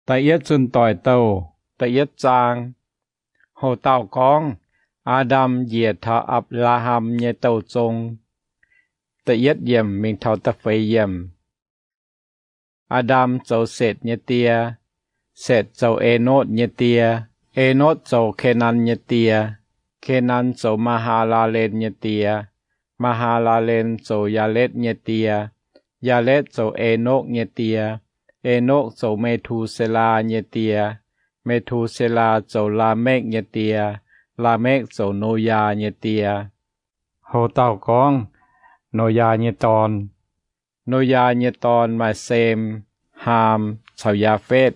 Da'yietv Zunh Doic Douh da'yietv zaang. Hoc dauh gorngv, Aa^ndam njiec taux Apc^laa^ham nyei douh zong. Da'yietv yiemc mingh taux da'feix yiemc. Aa^ndam zoux Setc nyei die. Setc zoux Enotv nyei die. Enotv zoux Kaanan nyei die. Kaanan zoux Maa^haa^laa^len nyei die. Maa^haa^laa^len zoux Yaaletv nyei die. Yaaletv zoux Enokv nyei die. Enokv zoux Me^tu^se^laa nyei die. Me^tu^se^laa zoux Laamekv nyei die. Laamekv zoux Noyaa nyei die. Hoc dauh gorngv, Noyaa nyei dorn. Noyaa nyei dorn maaih Sem, Haam caux Yaafetv.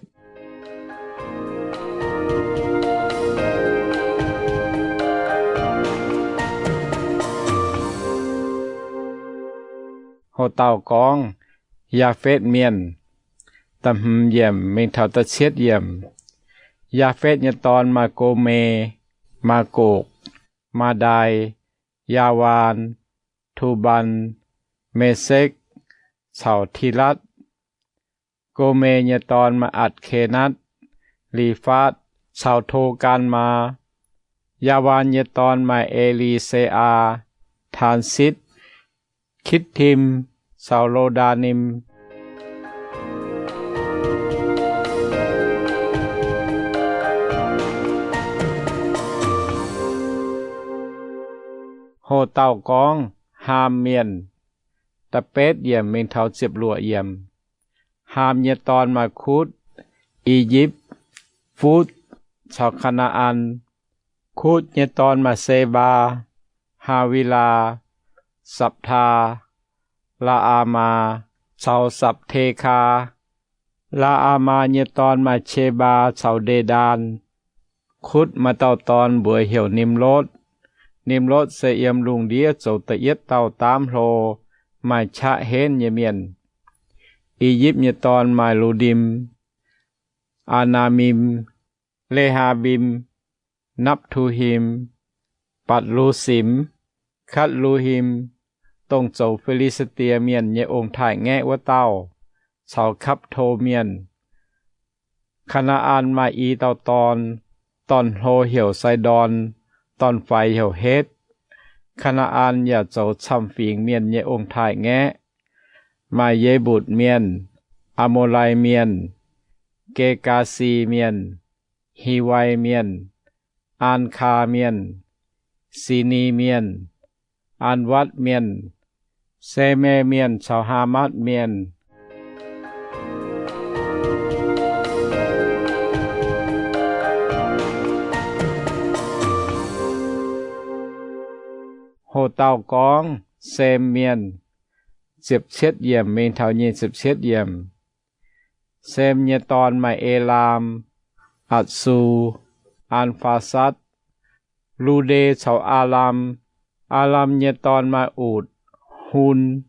Hoc dauh gorngv, Yaafetv Mienh. Da'hmz yiemc mingh taux da'cietv yiemc. Yaafetv nyei dorn maaih Gome, Maagoqc, Maadai, Yaawaan, Tubaan, Mesekv, caux Tilatv. Gome nyei dorn maaih Atc^ke^natv, Lifaatv, caux To^gan^maa. Yaawaan nyei dorn maaih E^li^se^aa, Taansitv, Kitv^tim, caux Lo^ndaa^nim. Hoc dauh gorngv, Haam Mienh. Da'betv yiemc mingh taux ziepc luoqc yiemc. Haam nyei dorn maaih Kutv, I^yipv, Futv, caux Kaa^naa^an. Kutv nyei dorn maaih Sebaa, Haavilaa, Saptaa, Laa^aa^maa, caux Sapdekaa. Laa^aa^maa nyei dorn maaih Qebaa caux Ndedaan. Kutv maaih dauh dorn mbuox heuc Nimlotv. Nimlotv se yiem lungh ndiev zoux da'yietv dauh daamv hlo, maaih qaqv henv nyei mienh. I^yipv nyei dorn maaih Ludim, Aa^naa^mim, Le^haa^mbim, Napv^tu^him, Batc^lu^simx, Katv^lu^him, dongh zoux Fi^li^saa^die Mienh nyei ong-taaix-ngaeqv wuov dauh, caux Kapv^to Mienh. Kaa^naa^an maaih i dauh dorn. Dorn-hlo heuc Sai^ndorn, dorn-faix heuc Hetv. Kaa^naa^an yaac zoux camv-fingx mienh nyei ong-taaix-ngaeqv. Maaih Yebuqc Mienh, Aa^mo^lai Mienh, Ge^gaa^si Mienh, Hiwai Mienh, Aan^kaa Mienh, Sini Mienh, Aan^watv Mienh, Seme Mienh caux Haamatv Mienh. Hoc dauh gorngv, Sem Mienh. Ziepc cietv yiemc mingh taux nyic ziepc cietv yiemc. Sem nyei dorn maaih Elaam, Atc^su, Aan^faa^satv. Lu^nde caux Aalam. Aalam nyei dorn maaih Utc, Hun,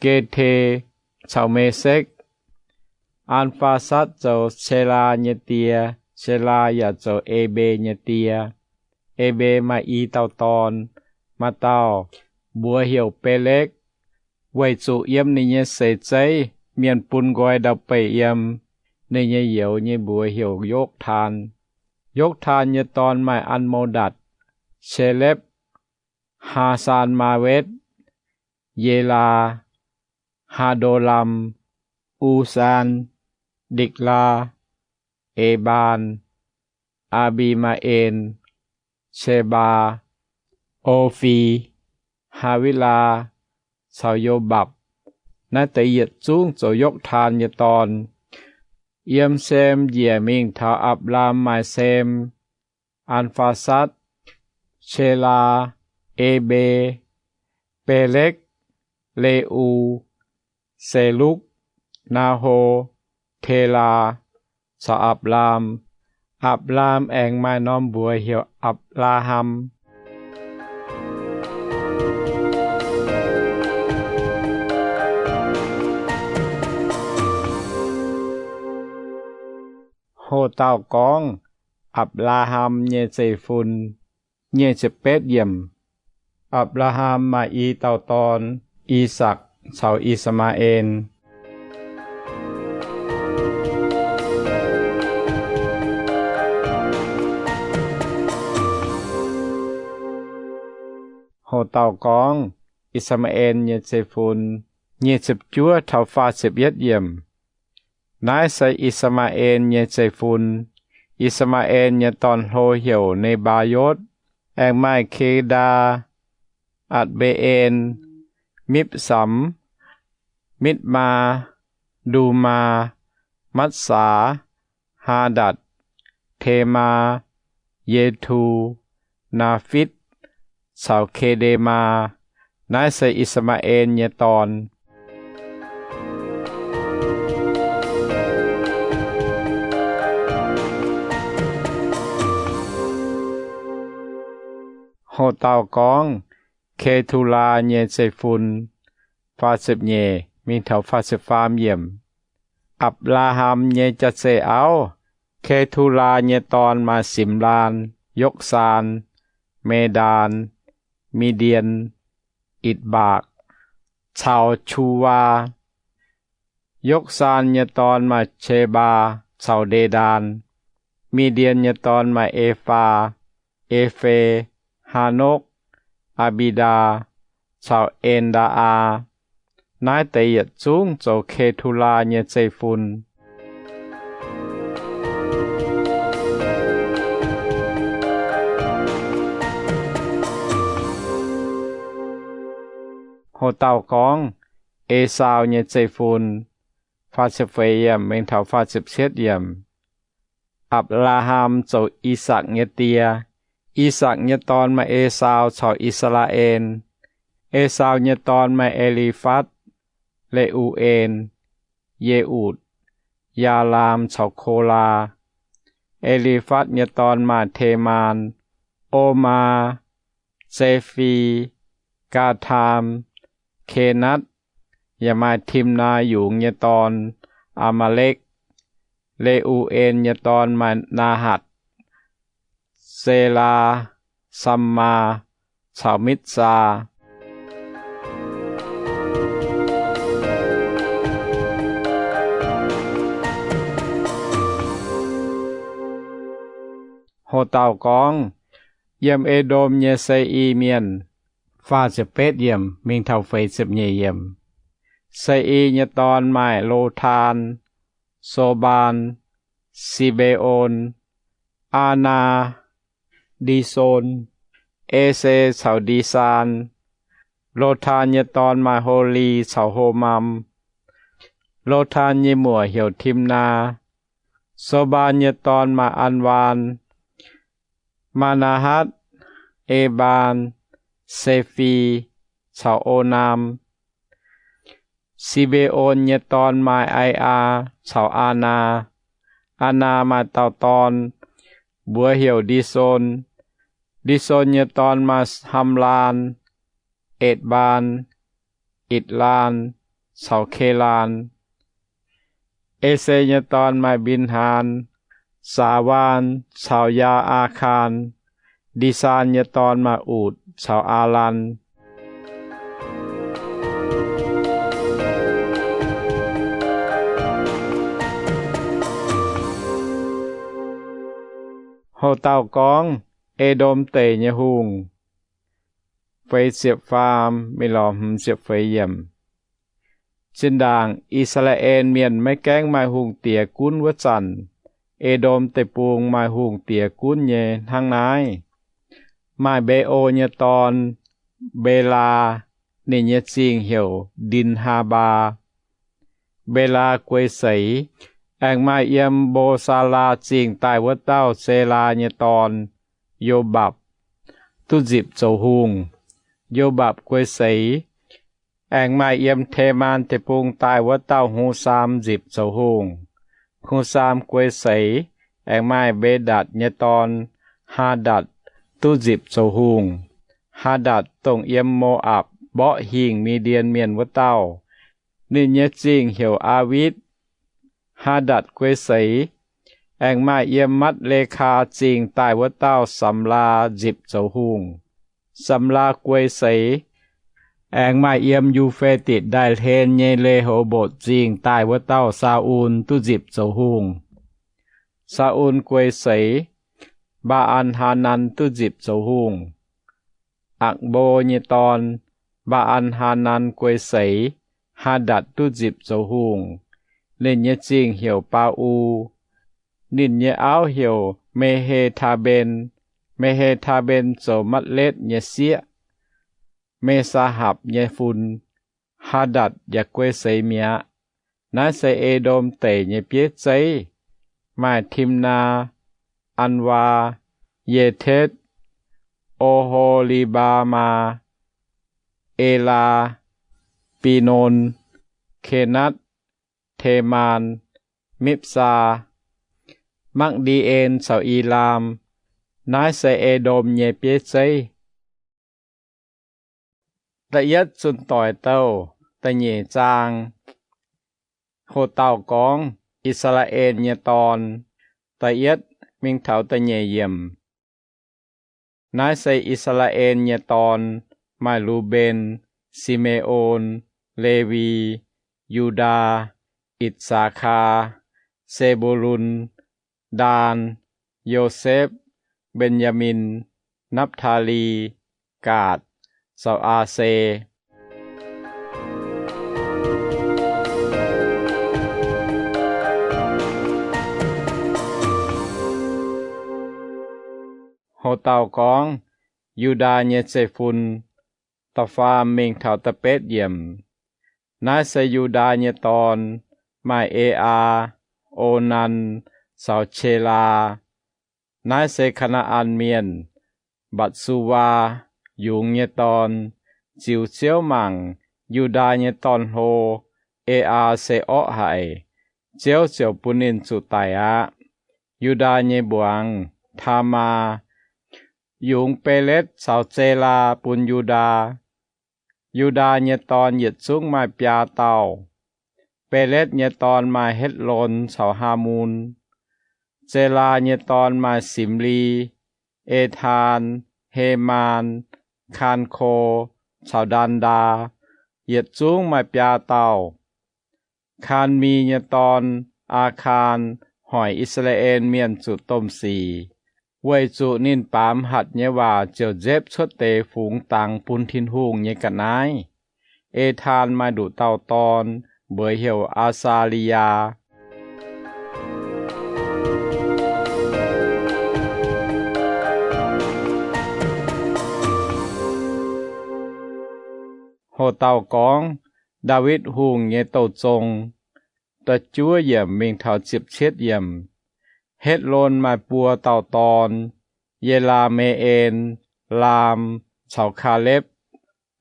Ge^te caux Mesekv. Aan^faa^satv zoux Selaa nyei die. Selaa yaac zoux Ebe nyei die. Ebe maaih i dauh dorn. Maaih dauh mbuox heuc Belekv. Weic zuqc yiem ninh nyei seix zeiv mienh bun nqoi ndau-beih yiem, ninh nyei youz nyei mbuox heuc Yoktaan. Yoktaan nyei dorn maaih An^mo^ndatc, Selepv, Haa^saan^maa^wetv, Yelaa, Haa^ndo^lam, Usaan, Ndikc^laa, Ebaan, Aa^mbi^maa^en, Sebaa, Ofi, Haavilaa caux Yobapc. Naaiv deix yietc zungv zoux Yoktaan nyei dorn. Yiem Sem njiec mingh taux Apc^laam maaih Sem, Aan^faa^satv, Selaa, Ebe, Belekv, Le^u, Selukv, Naa^ho, Telaa caux Apc^laam. Apc^laam aengx maaih norm mbuox heuc Apc^laa^ham. Hoc dauh gorngv Apc^laa^ham nyei zeiv-fun. Nyic ziepc betv yiemc. Apc^laa^ham maaih i dauh dorn, I^sakc caux I^saa^maa^en. Dauh gorngv I^saa^maa^en nyei zeiv-fun. Nyic ziepc juov taux faah ziepc yietv yiemc. Naaiv se I^saa^maa^en nyei zeiv-fun. I^saa^maa^en nyei dorn-hlo heuc Ne^mbaa^yotv, aengx maaih Ke^ndaa, Atc^mbe^en, Mipv^samx, Mitv^maa, Ndu^maa, Matv^saax, Haadatc, Temaa, Yetu, Naafitv, caux Ke^nde^maa. Naaiv se I^saa^maa^en nyei dorn. Hoc dauh gorngv Ke^tu^laa nyei zeiv-fun. Faah ziepc nyeic mingh taux faah ziepc faam yiemc. Apc^laa^ham nyei jaa-zeih auv. Ke^tu^laa nyei dorn maaih Simlaan, Yoksaan, Medaan, Midien, Itc^mbaakc, caux Qu^waa. Yoksaan nyei dorn maaih Qebaa caux Ndedaan. Midien nyei dorn maaih Efaa, Efe, Haanokv, Aa^mbi^ndaa, caux En^ndaa^aa. Naaiv deix yietc zungv zoux Ke^tu^laa nyei zeiv-fun. Hoc dauh gorngv Esaau nyei zeiv-fun. Faah ziepc feix yiemc mingh taux faah ziepc cietv yiemc. Apc^laa^ham zoux I^sakc nyei die. I^sakc nyei dorn maaih Esaau caux I^saa^laa^en. Esaau nyei dorn maaih E^li^fatv, Le^u^en, Ye^utc, Yaalaam caux Kolaa. E^li^fatv nyei dorn maaih Temaan, Omaa, Zefi, Gaataam, Kenatv, yaac maaih Timnaa yungz nyei dorn, Aa^maa^lekv. Le^u^en nyei dorn maaih Naahatc, Selaa, Sammaa caux Mitzaa. Hoc dauh gorngv yiem E^ndom nyei Se^i Mienh. Faah ziepc betv yiemc mingh taux feix ziepc nyeic yiemc. Se^i nyei dorn maaih Lotaan, Sobaan, Si^mbe^on, Aa^naa, Ndi^son, Ese caux Ndi^saan. Lotaan nyei dorn maaih Holi caux Homam. Lotaan nyei muoc heuc Timnaa. Sobaan nyei dorn maaih An^waan, Maa^naa^hatv, Ebaan, Sefi caux Onaam. Si^mbe^on nyei dorn maaih Ai^aa caux Aa^naa. Aa^naa maaih dauh dorn, mbuox heuc Ndi^son. Ndi^son nyei dorn maaih Hamlaan, Etc^mbaan, Itc^laan caux Kelaan. Ese nyei dorn maaih Mbin^haan, Saax^waan caux Yaa^aa^kaan. Ndi^saan nyei dorn maaih Utc caux Aalan. Hoc dauh gorngv E^ndom Deic nyei hungh. Feix ziepc faam mingh lorz hmz ziepc feix yiemc. Zinh ndaangc I^saa^laa^en Mienh maiv gaengh maaih hungh diex gunv wuov zanc, E^ndom Deic-Bung maaih hungh diex gunv nyei hnangv naaiv. Maaih Mbe^o nyei dorn, Mbelaa, ninh nyei zingh heuc Ndin^haa^mbaa. Mbelaa guei seix, aengx maaih yiem Mbo^saa^laa Zingh daaih wuov dauh Selaa nyei dorn, Yo^mbapc, duqv nzipc zoux hungh. Yo^mbapc guei seix, aengx maaih yiem Temaan Deic-Bung daaih wuov dauh Husaam nzipc zoux hungh. Husaam guei seix, aengx maaih Mbe^ndatc nyei dorn, Haadatc, duqv nzipc zoux hungh. Haadatc dongh yiem Mo^apc mborqv hingh Mi^ndien Mienh wuov dauh. Ninh nyei zingh heuc Aawitv. Haadatc guei seix, aengx maaih yiem Matv^le^kaa Zingh daaih wuov dauh Samlaa nzipc zoux hungh. Samlaa guei seix, aengx maaih yiem Yu^fe^ditc Ndaaih^hlen nyei Le^ho^mbotc Zingh daaih wuov dauh Saa^un duqv nzipc zoux hungh. Saa^un guei seix, Mbaa^an Haa^nan duqv nzipc zoux hungh. Akv^mbo nyei dorn, Mbaa^an^haa^nan, guei seix. Haa^ndatc duqv nzipc zoux hungh. Ninh nyei zingh heuc Baa^u. Ninh nyei auv heuc Me^he^taa^mben. Me^he^taa^mben zoux Matv^letv nyei sieqv, Me^saa^hapc nyei fun. Haa^ndatc yaac guei seix mi'aqv. Naaiv se E^ndom Deic nyei bieiv zeiv. Maaih Timnaa, Anwaa, Yetetv, O^ho^li^mbaa^maa, Elaa, Binon, Kenatv, Temaan, Mipv^saa, Makv^ndi^en caux Ilaam. Naaiv se E^ndom nyei bieiv zeiv. Da'yietv Zunh Doic Douh da'nyeic zaang. Hoc dauh gorngv I^saa^laa^en nyei dorn, da'yietv mingh taux da'nyeic yiemc. Naaiv se I^saa^laa^en nyei dorn, maaih Luben, Simeon, Lewi, Yudaa, Itc^saa^kaa, Se^mbu^lun, Ndaan, Yosepv, Mben^yaa^min, Napv^taa^li, Gaatc, caux Aa^se. Hoc dauh gorngv Yu^ndaa nyei zeiv-fun, da'faam mingh taux da'betv yiemc. Naaiv se Yu^ndaa nyei dorn, maaih Eaa, Onan, caux Qelaa. Naaiv se Kaa^naa^an Mienh, Mbatc^su^waa, Yungz nyei dorn, ziux Ziouv mangc, Yu^ndaa nyei dorn-hlo, Eaa, se orqv haic. Ziouv ziouc bun ninh zuqc daic aqv. Yu^ndaa nyei mbuangz, Taamaa, yungz Beletv caux Zelaa bun Yu^ndaa. Yu^ndaa nyei dorn yietc zungv maaih biaa dauh. Beletv nyei dorn maaih Hetv^lon caux Haamun. Zelaa nyei dorn maaih Simli, Etaan, Hemaan, Kaan^ko, caux Ndaan^ndaa, yietc zungv maaih biaa dauh. Kaanmi nyei dorn, Aakaan, hoic I^saa^laa^en Mienh zuqc domh sic, weic zuqc ninh baamz hatc nyei waac ziouc nzepv cuotv deix fungx dangx bun Tin-Hungh nyei ga'naaiv. Etaan maaih nduqc dauh dorn, mbuox heuc Aa^saa^li^yaa. Hoc dauh gorngv Ndaawitv Hungh nyei douh zong, da'juov yiemc mingh taux ziepc cietv yiemc. Hetv^lon maaih buo dauh dorn, Ye^laa^me^en, Laam, caux Kaalepv.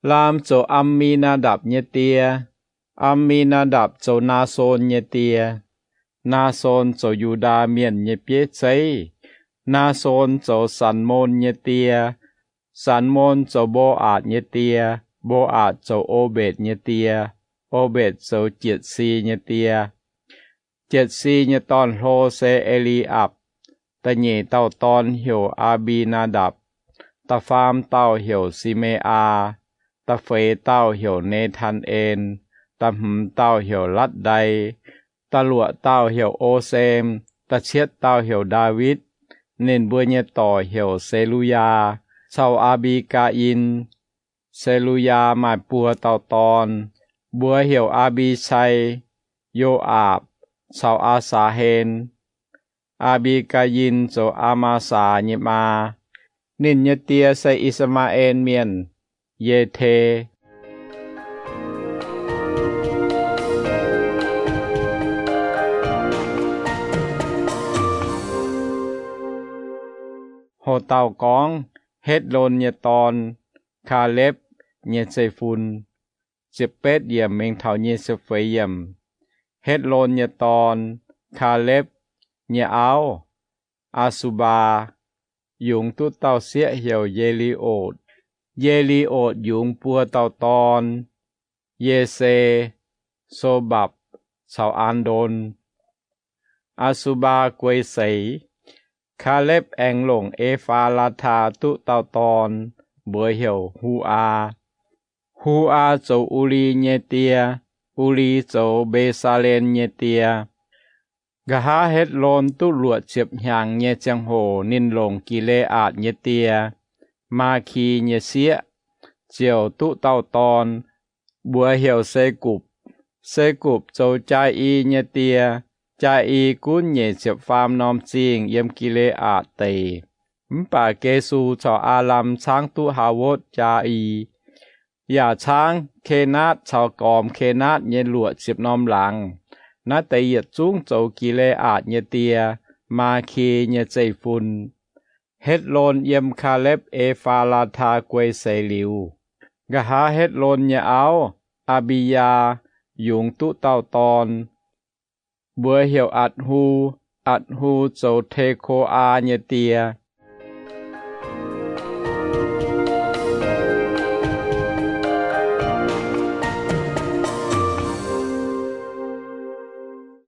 Laam zoux Am^mi^naa^ndapc nyei die. Am^mi^naa^ndapc zoux Naason nyei die. Naason zoux Yu^ndaa Mienh nyei bieiv zeiv. Naason zoux Sanc^mon nyei die. Sanc^mon zoux Mbo^aatc nyei die. Mbo^aatc zoux O^mbetc nyei die. O^mbetc zoux Jieqc^si nyei die. Jieqc^si nyei dorn-hlo se E^li^apc. Da'nyeic dauh dorn heuc Aa^mbi^naa^ndapc. Da'faam dauh heuc Si^me^aa. Da'feix dauh heuc Ne^taan^en. Da'hmz dauh heuc Latv^ndai. Da'luoqc dauh heuc O^sem. Da'cietv dauh heuc Ndaawitv. Ninh mbuo nyei dorc heuc Se^lu^yaa caux Aa^mbi^gaa^in. Se^lu^yaa maaih buo dauh dorn, mbuox heuc Aa^mbi^sai, Yo^aapc, caux Aa^saax^hen. Aa^mbi^gaa^in zoux Aa^maa^saa nyei maa. Ninh nyei die se I^saa^maa^en Mienh, Ye^te. Hoc dauh gorngv Hetv^lon nyei dorn, Kaalepv, nyei zeiv-fun. Ziepc betv yiemc mingh taux nyic ziepc feix yiemc. Hetv^lon nyei dorn, Kaalepv, nyei auv, Aa^su^mbaa, yungz duqv dauh sieqv heuc Ye^li^otc. Ye^li^otc yungz buo dauh dorn, Ye^se, So^mbapc, caux An^ndon. Aa^su^mbaa guei seix. Kaalepv aengx longc E^faa^laa^taa duqv dauh dorn, mbuox heuc Hu^aa. Hu^aa zoux U^li nyei die. U^li zoux Mbe^saa^len nyei die. Nqa'haav Hetv^lon duqv luoqc ziepc hnyangx nyei ziangh hoc ninh longc Gi^le^aatc nyei die, Maa^ki nyei sieqv, ziouc duqv dauh dorn, mbuox heuc Se^gupc. Se^gupc zoux Jaa^i nyei die. Jaa^i gunv nyic ziepc faam norm zingh yiem Gi^le^aatc Deic. Mv baac Gesu caux Aalam caangv duqv Haawotv Jaa^i, yaac caangv Kenaatv caux gormx Kenaatv nyei luoqc ziepc norm laangz. Naaiv deix yietc zungv zoux Gi^le^aatc nyei die, Maa^ke nyei zeiv-fun. Hetv^lon yiem Kaalepv E^faa^laa^taa guei seix liuz, nqa'haav Hetv^lon nyei auv, Aa^mbi^yaa, yungz duqv dauh dorn, mbuox heuc Atc^hu. Atc^hu zoux Te^ko^aa nyei die.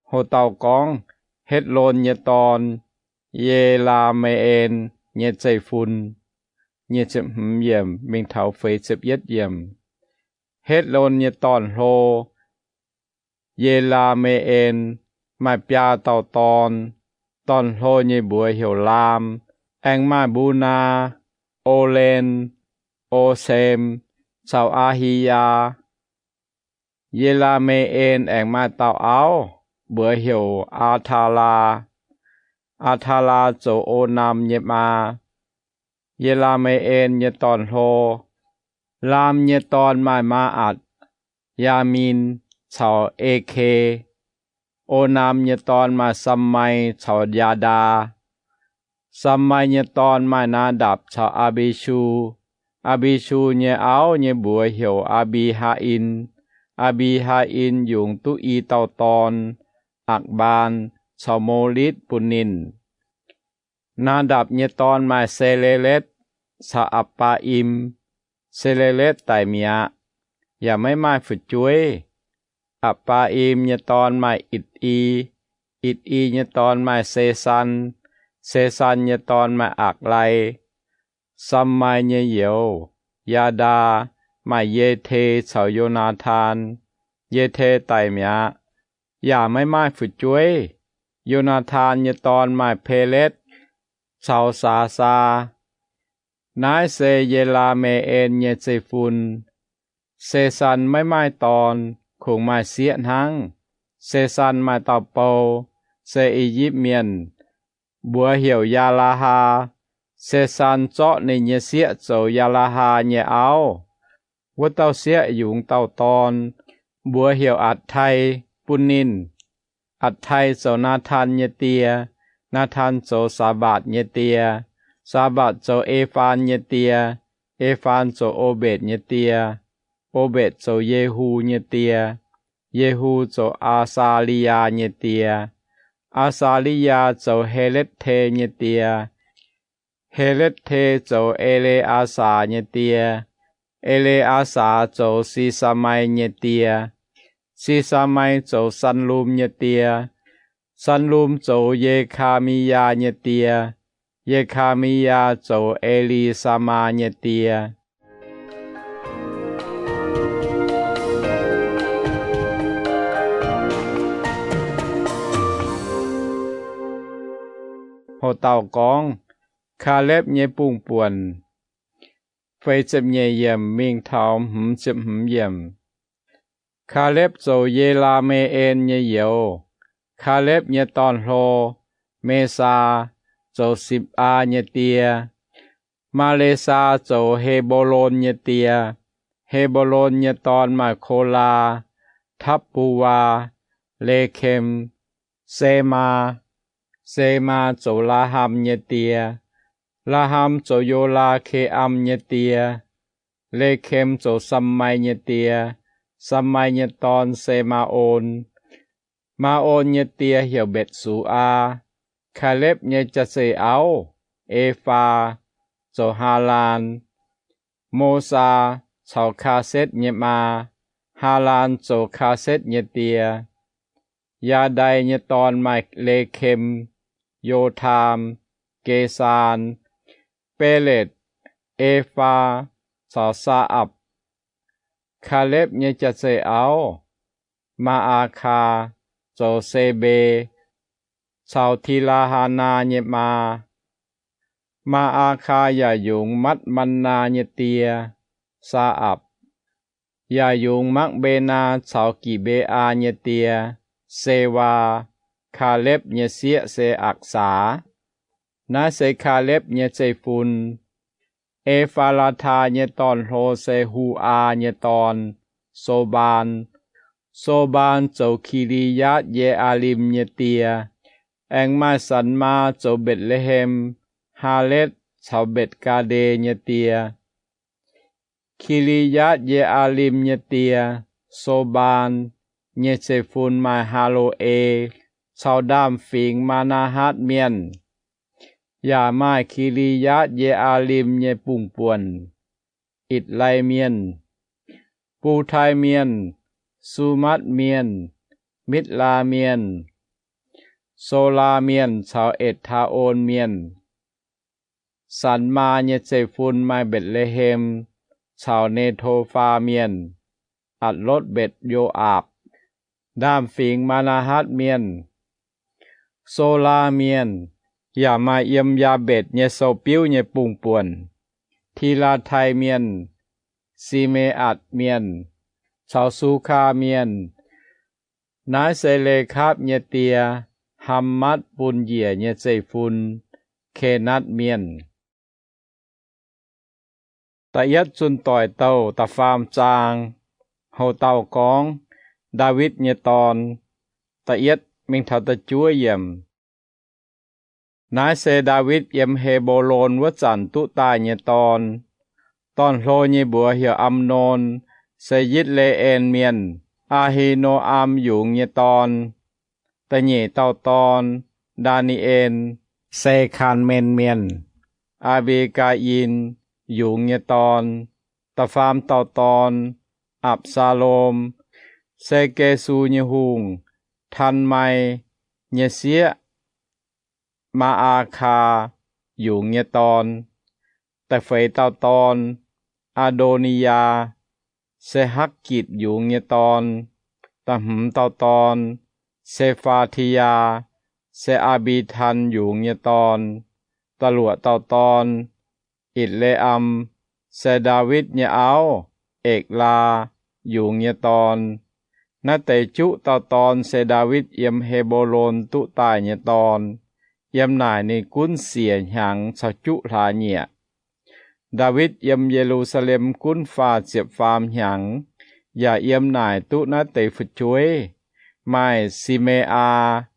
Ho dauh gorngv Hetv^lon nyei dorn, Ye^laa^me^en nyei zeiv-fun. Mingh taux feix ziepc yietv yiemc. Hetv^lon nyei dorn-hlo, Ye^laa^me^en, maaih biaa dauh dorn. Dorn-hlo nyei mbuox heuc Laam, aengx maaih Mbu^naa, O^len, O^sem, caux Aa^hi^yaa. Ye^laa^me^en aengx maaih dauh auv, mbuox heuc Aa^taa^laa. Aa^taa^laa zoux O^naam nyei maa, Ye^laa^me^en nyei dorn-hlo. Laam nyei dorn maaih Maa^atc, Yaamin, caux E^ke. O^naam nyei dorn maaih Samai caux Yaadaa. Samai nyei dorn maaih Naadapc caux Aa^mbi^su. Aa^mbi^su nyei auv nyei mbuox heuc Aa^mbi^haa^in. Aa^mbi^haa^in yungz duqv i dauh dorn, Akc^mbaan, caux Molitv bun ninh. Naadapc nyei dorn maaih Se^le^letv caux Apc^baa^im. Se^le^letv daic mi'aqv, yaac maiv maaih fu'jueiv. Apc^baa^im nyei dorn maaih Itc^i. Itc^i nyei dorn maaih Se^san. Se^san nyei dorn maaih Akc^lai. Samai nyei youz, Yaadaa, maaih Ye^te caux Yo^naa^tan. Ye^te daic mi'aqv, yaac maiv maaih fu'jueiv. Yo^naa^tan nyei dorn maaih Peletv caux Saasaa. Naaiv se Ye^laa^me^en nyei zeiv-fun. Se^san maiv maaih dorn, kungx maaih sieqv hnangv. Se^san maaih dauh bou, se I^yipv Mienh, mbuox heuc Yaalaahaa. Se^san zorqv ninh nyei sieqv zoux Yaalaahaa nyei auv. Wuov dauh sieqv yungz dauh dorn, mbuox heuc Atc^tai, bun ninh. Atc^tai zoux Naatan nyei die. Naatan zoux Saambaatc nyei die. Saambaatc zoux Efaan nyei die. Efaan zoux O^mbetc nyei die. O^mbetc zoux Yehu nyei die. Yehu zoux Aa^saa^li^yaa nyei die. Aa^saa^li^yaa zoux Heletv^te nyei die. Heletv^te zoux E^le^aa^saax nyei die. E^le^aa^saax zoux Si^saa^mai nyei die. Si^saa^mai zoux Sanlum nyei die. Sanlum zoux Ye^kaa^mi^yaa nyei die. Ye^kaa^mi^yaa zoux E^li^saa^maa nyei die. Hoc dauh gorngv Kaalepv nyei bungx-buonc, feix ziepc nyeic yiemc mingh taux hmz ziepc hmz yiemc. Kaalepv zoux Ye^laa^me^en nyei youz. Kaalepv nyei dorn-hlo, Mesaa, zoux Sipc^aa nyei die. Maa^le^saa zoux He^mbo^lon nyei die. He^mbo^lon nyei dorn maaih Kolaa, Tapv^bu^waa, Lekem, Semaa. Semaa zoux Laahaam nyei die. Laahaam zoux Yolaa^ke^am nyei die. Lekem zoux Saamai nyei die. Saamai nyei dorn, Se^maa^on. Maa^on nyei die heuc Mbetc^su^aa. Kaalepv nyei jaav-zeih auv, Efaa, zoux Haalaan. Mosaa caux Kaasetv nyei maa. Haalaan zoux Kaasetv nyei die. Yaa^ndai nyei dorn maaih Lekem, Yotaam, Gesaan, Beletv, Efaa, caux Saa^apc. Kaalepv nyei jaav-zeih auv, Maa^aa^kaa, zoux Sebe, caux Ti^laa^haa^naa nyei maa. Maa^aa^kaa yaac yungz Matv^man^naa nyei die, Saa^apc, yaac yungz Makv^mbe^naa caux Gin^mbe^aa nyei die, Se^waa. Kaalepv nyei sieqv se Aqc^saax. Naaiv se Kaalepv nyei zeiv-fun. E^faa^laa^taa nyei dorn-hlo se Hu^aa nyei dorn, So^mbaan. So^mbaan zoux Ki^li^yaatv Ye^aa^lim nyei die, aengx maaih Sanx^maa zoux Mbetc^le^hem, Haaletv caux Mbetc^gaa^nde nyei die. Ki^li^yaatv Ye^aa^lim nyei die, So^mbaan, nyei zeiv-fun maaih Haalo^e caux ndaamv-fingx Maa^naa^hatv Mienh, yaac maaih Ki^li^yaatv Ye^aa^lim nyei bungh buonc, Itc^lai Mienh, Butai Mienh, Sumatv Mienh, Mitv^laa Mienh, Solaa Mienh caux Etc^taa^on Mienh. Sanx^maa nyei zeiv-fun maaih Mbetc^le^hem caux Ne^to^faa Mienh, Atc^lotv Mbetc Yo^aapc, ndaamv-fingx Maa^naa^hatv Mienh. Solaa Mienh, yaac maaih yiem Yaa^mbetc nyei sou-biuv nyei bungh buonc, Tilaa^tai Mienh, Si^me^atc Mienh caux Sukaa Mienh. Naaiv se Lekapv nyei die, Haam^matv, bun njiec nyei zeiv-fun, Kenatv Mienh. Da'yietv Zunh Doic Douh da'faam zaang. Houx dauh gorngv, Ndaawitv nyei dorn. Da'yietv mingh taux da'juov yiemc. Naaiv se Ndaawitv yiem He^mbo^lon wuov zanc duqv daaih nyei dorn. Dorn-hlo nyei mbuox heuc Amnon, se Yitv^le^en Mienh, Aa^hi^no^am yungz nyei dorn. Da'nyeic dauh dorn, Ndaa^ni^en, se Kaa^men Mienh, Aa^mbi^gaa^in yungz nyei dorn. Da'faam dauh dorn, Apc^saa^lom, se Gesu nyei hungh, Tanmai nyei sieqv, Maa^aa^kaa yungz nyei dorn. Da'feix dauh dorn, Aa^ndo^ni^yaa, se Hakv^gitc yungz nyei dorn. Da'hmz dauh dorn, Se^faa^ti^yaa, se Aa^mbi^tan yungz nyei dorn. Da'luoqc dauh dorn, Itc^le^am, se Ndaawitv nyei auv, Ekc^laa, yungz nyei dorn. Naaiv deix juqv dauh dorn se Ndaawitv yiem He^mbo^lon duqv daaih nyei dorn. Yiem naaic ninh gunv siec hnyangx caux juqv hlaax nyieqc. Ndaawitv yiem Ye^lu^saa^lem gunv faah ziepc faam hnyangx, yaac yiem naaic duqv naaiv deix fu'jueiv, maaih Si^me^aa,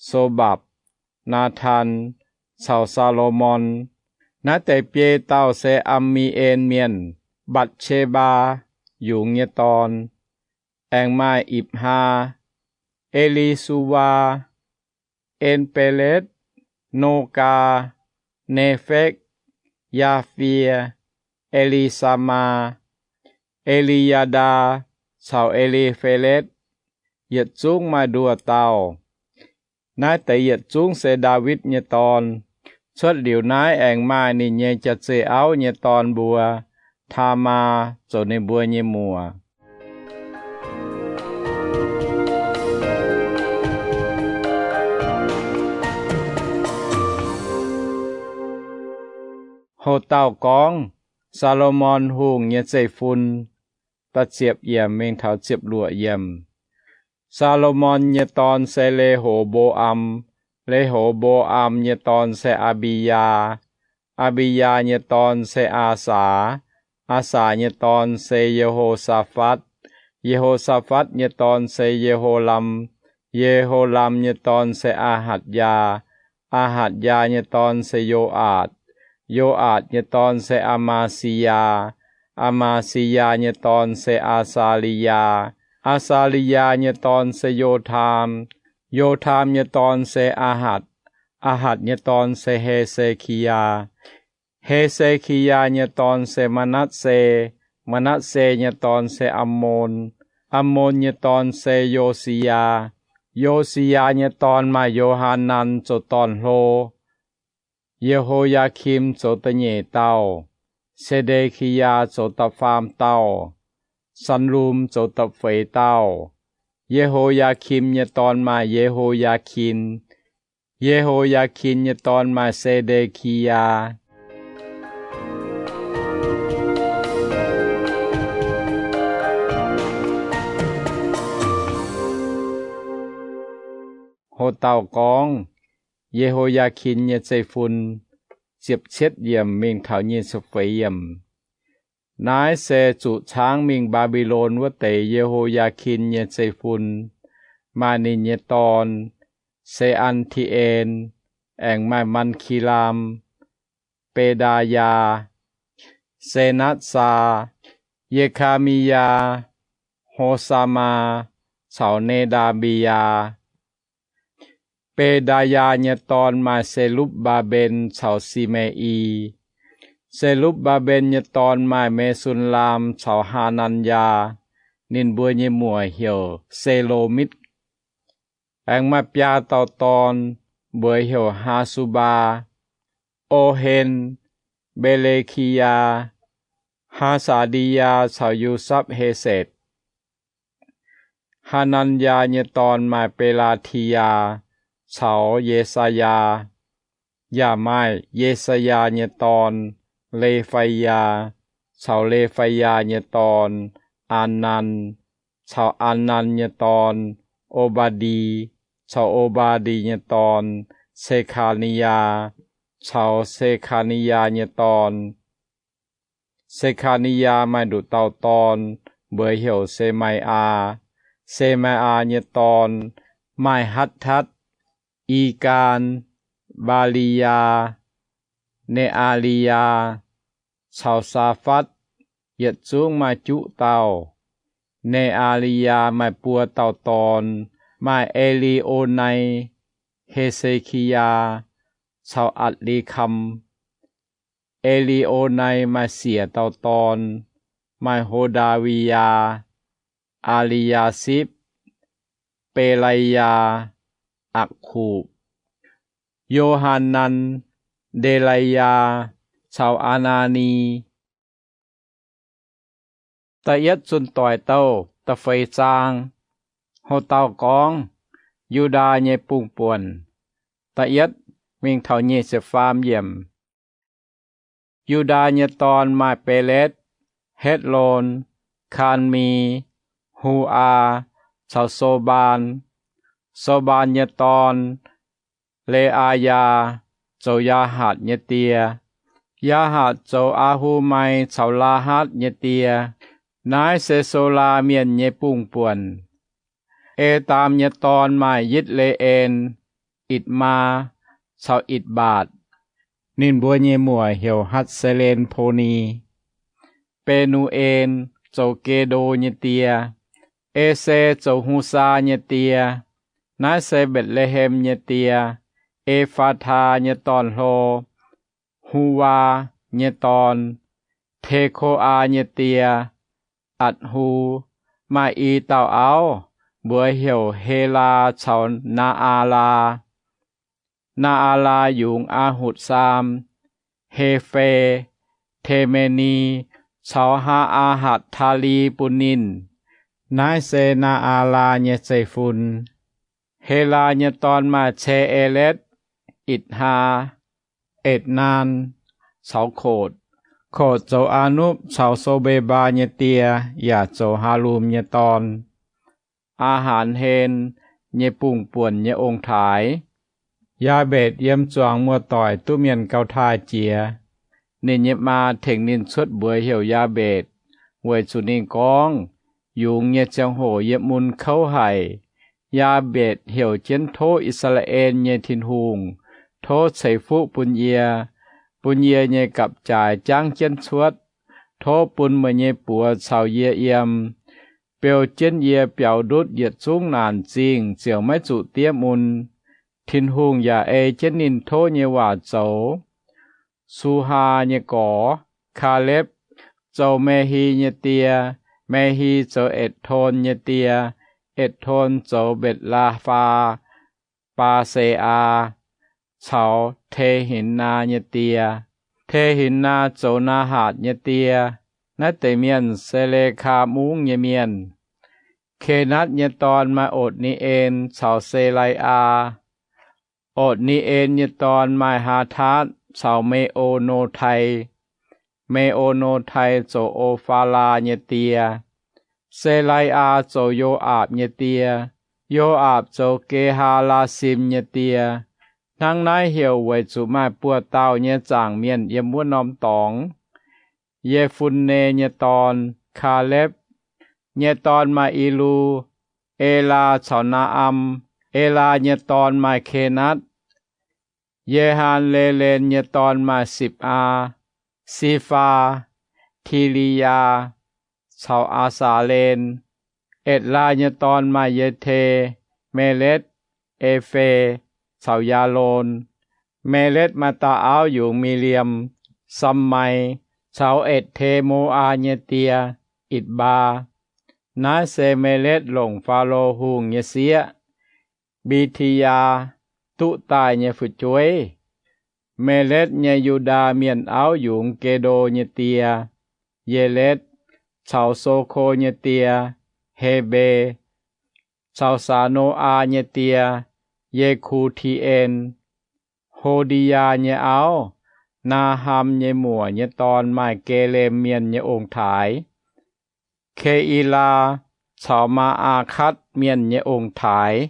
So^mbapc, Naatan, caux Saa^lo^morn. Naaiv deix biei dauh se Am^mi^en Mienh, Mbatc^se^mbaa yungz nyei dorn. Aengx maaih Ipc^haa, E^li^su^waa, En^be^letv, Nogaa, Nefekv, Yaafie, E^li^saa^maa, E^li^yaa^ndaa, caux E^li^fe^letv, yietc zungv maaih nduoh dauh. Naaiv deix yietc zungv se Ndaawitv nyei dorn. Cuotv liuz naaiv aengx maaih ninh nyei jaav-zeih auv nyei dorn mbuox, Taamaa, zoux ninh mbuo nyei muoc. Houx dauh gorngv, Saa^lo^morn Hungh nyei zeiv-fun. Da'ziepc yiemc mingh taux ziepc luoqc yiemc. Saa^lo^morn nyei dorn se Le^hox^mbo^am. Le^hox^mbo^am nyei dorn se Aa^mbi^yaa. Aa^mbi^yaa nyei dorn se Aasaa. Aasaa nyei dorn se Ye^ho^saa^fatv. Ye^ho^saa^fatv nyei dorn se Ye^ho^lam. Ye^ho^lam nyei dorn se Aa^hatc^yaa. Aa^hatc^yaa nyei dorn se Yo^aatc. Yo^aatc nyei dorn se Aa^maa^si^yaa. Aa^maa^si^yaa nyei dorn se Aa^saa^li^yaa. Aa^saa^li^yaa nyei dorn se Yotaam. Yotaam nyei dorn se Aa^hatc. Aa^hatc nyei dorn se He^se^ki^yaa. He^se^ki^yaa nyei dorn se Maa^natv^se. Maa^natv^se nyei dorn se Ammon. Ammon nyei dorn se Yo^si^yaa. Yo^si^yaa nyei dorn maaih Yo^haa^nan zoux dorn-hlo. Ye^ho^yaa^kim zoux da'nyeic dauh. Se^nde^ki^yaa zoux da'faam dauh. Sanlum zoux da'feix dauh. Ye^ho^yaa^kim nyei dorn maaih Ye^ho^yaa^kin. Ye^ho^yaa^kin nyei dorn maaih Se^nde^ki^yaa. Ho dauh gorngv Ye^ho^yaa^kin nyei zeiv-fun, ziepc cietv yiemc mingh taux nyic ziepc feix yiemc. Naaiv se zuqc caangv mingh Mbaa^mbi^lon wuov deix Ye^ho^yaa^kin nyei zeiv-fun. Maaih ninh nyei dorn, Se^an^ti^en, aengx maaih Man^ki^laam, Be^ndaa^yaa, Se^natv^saa, Ye^kaa^mi^yaa, Ho^saa^maa, caux Ne^ndaa^mbi^yaa. Be^ndaa^yaa nyei dorn maaih Se^lupv^mbaa^mben caux Si^me^i. Se^lupv^mbaa^mben nyei dorn maaih Me^sun^laam caux Haa^nan^yaa. Ninh mbuo nyei muoc heuc Se^lo^mitv. Aengx maaih biaa dauh dorn, mbuox heuc Haa^su^mbaa, O^hen, Mbe^le^ki^yaa, Haa^saa^ndi^yaa caux Yu^sapv^he^setc. Haa^nan^yaa nyei dorn maaih Be^laa^ti^yaa caux Ye^saa^yaa. Yaac maaih Ye^saa^yaa nyei dorn, Le^fai^yaa, caux Le^fai^yaa nyei dorn, Aa^nan, caux Aa^nan nyei dorn, O^mbaa^ndi, caux O^mbaa^ndi nyei dorn, Se^kaa^ni^yaa, caux Se^kaa^ni^yaa nyei dorn. Se^kaa^ni^yaa maaih nduqc dauh dorn, mbuox heuc Se^mai^aa. Se^mai^aa nyei dorn maaih Hatv^tatv, I^gaan, Mbaa^li^yaa, Ne^aa^li^yaa, caux Saa^fatv, yietc zungv maaih juqv dauh. Ne^aa^li^yaa maaih buo dauh dorn, maaih E^li^o^nai, He^se^ki^yaa, caux Atc^li^kam. E^li^o^nai maaih siec dauh dorn, maaih Ho^ndaa^wi^yaa, Aa^li^yaa^sipv, Be^lai^yaa, Akc^kupc, Yo^haa^nan, Nde^lai^yaa, caux Aa^naa^ni. Da'yietv Zunh Doic Douh da'feix zaang. Ho dauh gorngv Yu^ndaa nyei bungh buonc, da'yietv mingh taux nyic ziepc faam yiemc. Yu^ndaa nyei dorn maaih Beletv, Hetv^lon, Kaan^mi, Hu^aa, caux So^mbaan. So^mbaan nyei dorn, Le^aa^yaa, zoux Yaahatc nyei die. Yaahatc zoux Aa^hu^mai caux Laahatv nyei die. Naaiv se Solaa Mienh nyei bungh buonc. Edaam nyei dorn maaih Yitv^le^en, Itc^maa, caux Itc^mbaatc. Ninh mbuo nyei muoc heuc Hatc^se^len^po^ni. Be^nu^en zoux Gedo nyei die. Ese zoux Husaa nyei die. Naaiv se Mbetc^le^hem nyei die, E^faa^taa nyei dorn-hlo, Huwaa nyei dorn, Teko^aa nyei die, Atc^hu. Maaih i dauh auv, mbuox heuc Helaa caux Naa^aa^laa. Naa^aa^laa yungz Aa^hutc^saam, Hefe, Teme^ni, caux Haa^aa^hatc^taa^li bun ninh. Naaiv se Naa^aa^laa nyei zeiv-fun. Helaa nyei dorn maaih Ce^e^letv, Itc^haa, Etc^naan, caux Kotc. Kotc zoux Aa^nupv caux So^mbe^mbaa nyei die, yaac zoux Haalum nyei dorn, Aa^haan^hen nyei bungh buonc nyei ong-taaix. Yaa^mbetc yiem zuangx muoz-doic duqv mienh gauh taaih jiex. Ninh nyei maa tengx ninh cuotv mbuox heuc Yaa^mbetc, weic zuqc ninh gorngv, Yungz nyei ziangh hoc yie mun kouv haic. Yaa^mbetc heuc jienv tov I^saa^laa^en nyei Tin-Hungh, tov ceix fuqv bun yie, bun yie nyei gapv-jaaix jangv jienv cuotv. Tov bun meih nyei buoz caux yie yiem, beu jienv yie biaux ndutv yietc zungv naanc zingh ziouc maiv zuqc diev mun. Tin-Hungh yaac ei jienv ninh tov nyei waac zoux. Suhaa nyei gorx, Kaalepv, zoux Me^hi nyei die. Me^hi zoux Etc^ton nyei die. Etc^ton zoux Mbetc^laa^faa, Baa^se^aa, caux Te^hin^naa nyei die. Te^hin^naa zoux Naahatc nyei die. Naaiv deix mienh se Lekaa Mungv nyei mienh. Kenatv nyei dorn maaih Otc^ni^en caux Se^lai^aa. Otc^ni^en nyei dorn maaih Haataatv caux Me^o^no^tai. Me^o^no^tai zoux O^faa^laa nyei die. Se^lai^aa zoux Yo^aapc nyei die. Yo^aapc zoux Ge^haa^laa^sim nyei die. Hnangv naaiv heuc weic zuqc maaih buoz-dauh nyei zaangc mienh yiem wuov norm dorngx. Ye^fun^ne nyei dorn, Kaalepv, nyei dorn maaih Ilu, Elaa caux Naa^am. Elaa nyei dorn maaih Kenatv. Ye^haan^le^len nyei dorn maaih Sipc^aa, Sifaa, Ti^li^yaa caux Aa^saa^len. Etc^laa nyei dorn maaih Ye^te, Me^letv, E^fe caux Yaa^lon. Me^letv maaih dauh auv yungz Mi^li^am, Sam^mai, caux Etc^te^mo^aa nyei die, Itc^mbaa. Naaiv se Me^letv longc Faalo Hungh nyei sieqv, Mbi^ti^yaa, duqv daaih nyei fu'jueiv. Me^letv nyei Yu^ndaa Mienh auv yungz Ge^ndo nyei die, Ye^letv, caux So^ko nyei die, He^mbe, caux Saa^no^aa nyei die, Ye^ku^ti^en. Ho^ndi^yaa nyei auv, Naa^ham nyei muoc, nyei dorn maaih Gelem Mienh nyei ong-taaix, Ke^i^laa, caux Maa^aa^katv Mienh nyei ong-taaix,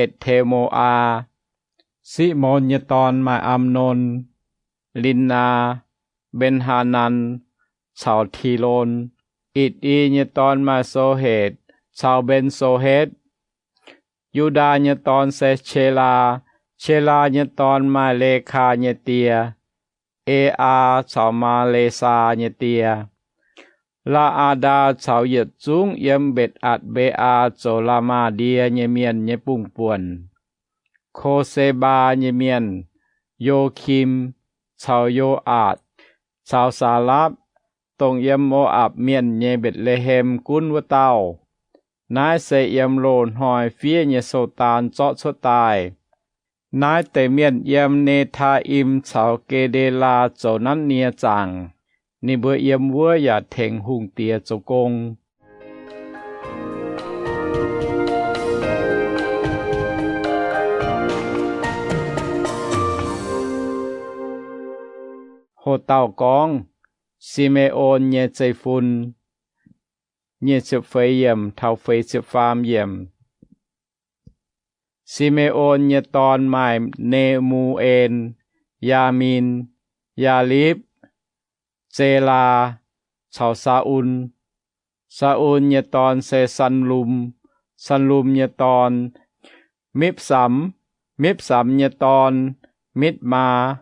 Etc^te^mo^aa. Simon nyei dorn maaih Amnon, Lin^naa, Mben^haa^nan caux Tilon. Itc^i nyei dorn maaih So^hetc caux Mben^so^hetv. Yu^ndaa nyei dorn se Qelaa. Qelaa nyei dorn maaih Lekaa nyei die, E^aa caux Maalesaa nyei die. Laa^aa^ndaa caux yietc zungv yiem Mbetc^atc^mbe^aa zoux Laamaa Ndie nyei mienh nyei bungh buonc, Ko^se^mbaa nyei mienh, Yo^kim caux Yo^aatc caux Saalaapv, dongh yiem Mo^apc Mienh nyei Mbetc^le^hem gunv wuov dauh. Naaiv se yiem loz-hnoi fiev nyei sou-daan zorqv cuotv daaih. Naaiv deix mienh yiem Ne^taa^im caux Ge^nde^laa zoux nanv nie zaangc. Ninh mbuo yiem wuov yaac tengx hungh diex zoux gong. Ho dauh gorngv, Si^me^on nyei zeiv-fun. Nyic ziepc feix yiemc taux feix ziepc faam yiemc. Si^me^on nyei dorn maaih Ne^mu^en, Yaamin, Yaalipv, Zelaa caux Saa^un. Saa^un nyei dorn se Sanlum, Sanlum nyei dorn, Mipv^samx, Mipv^samx nyei dorn, Mitv^maa,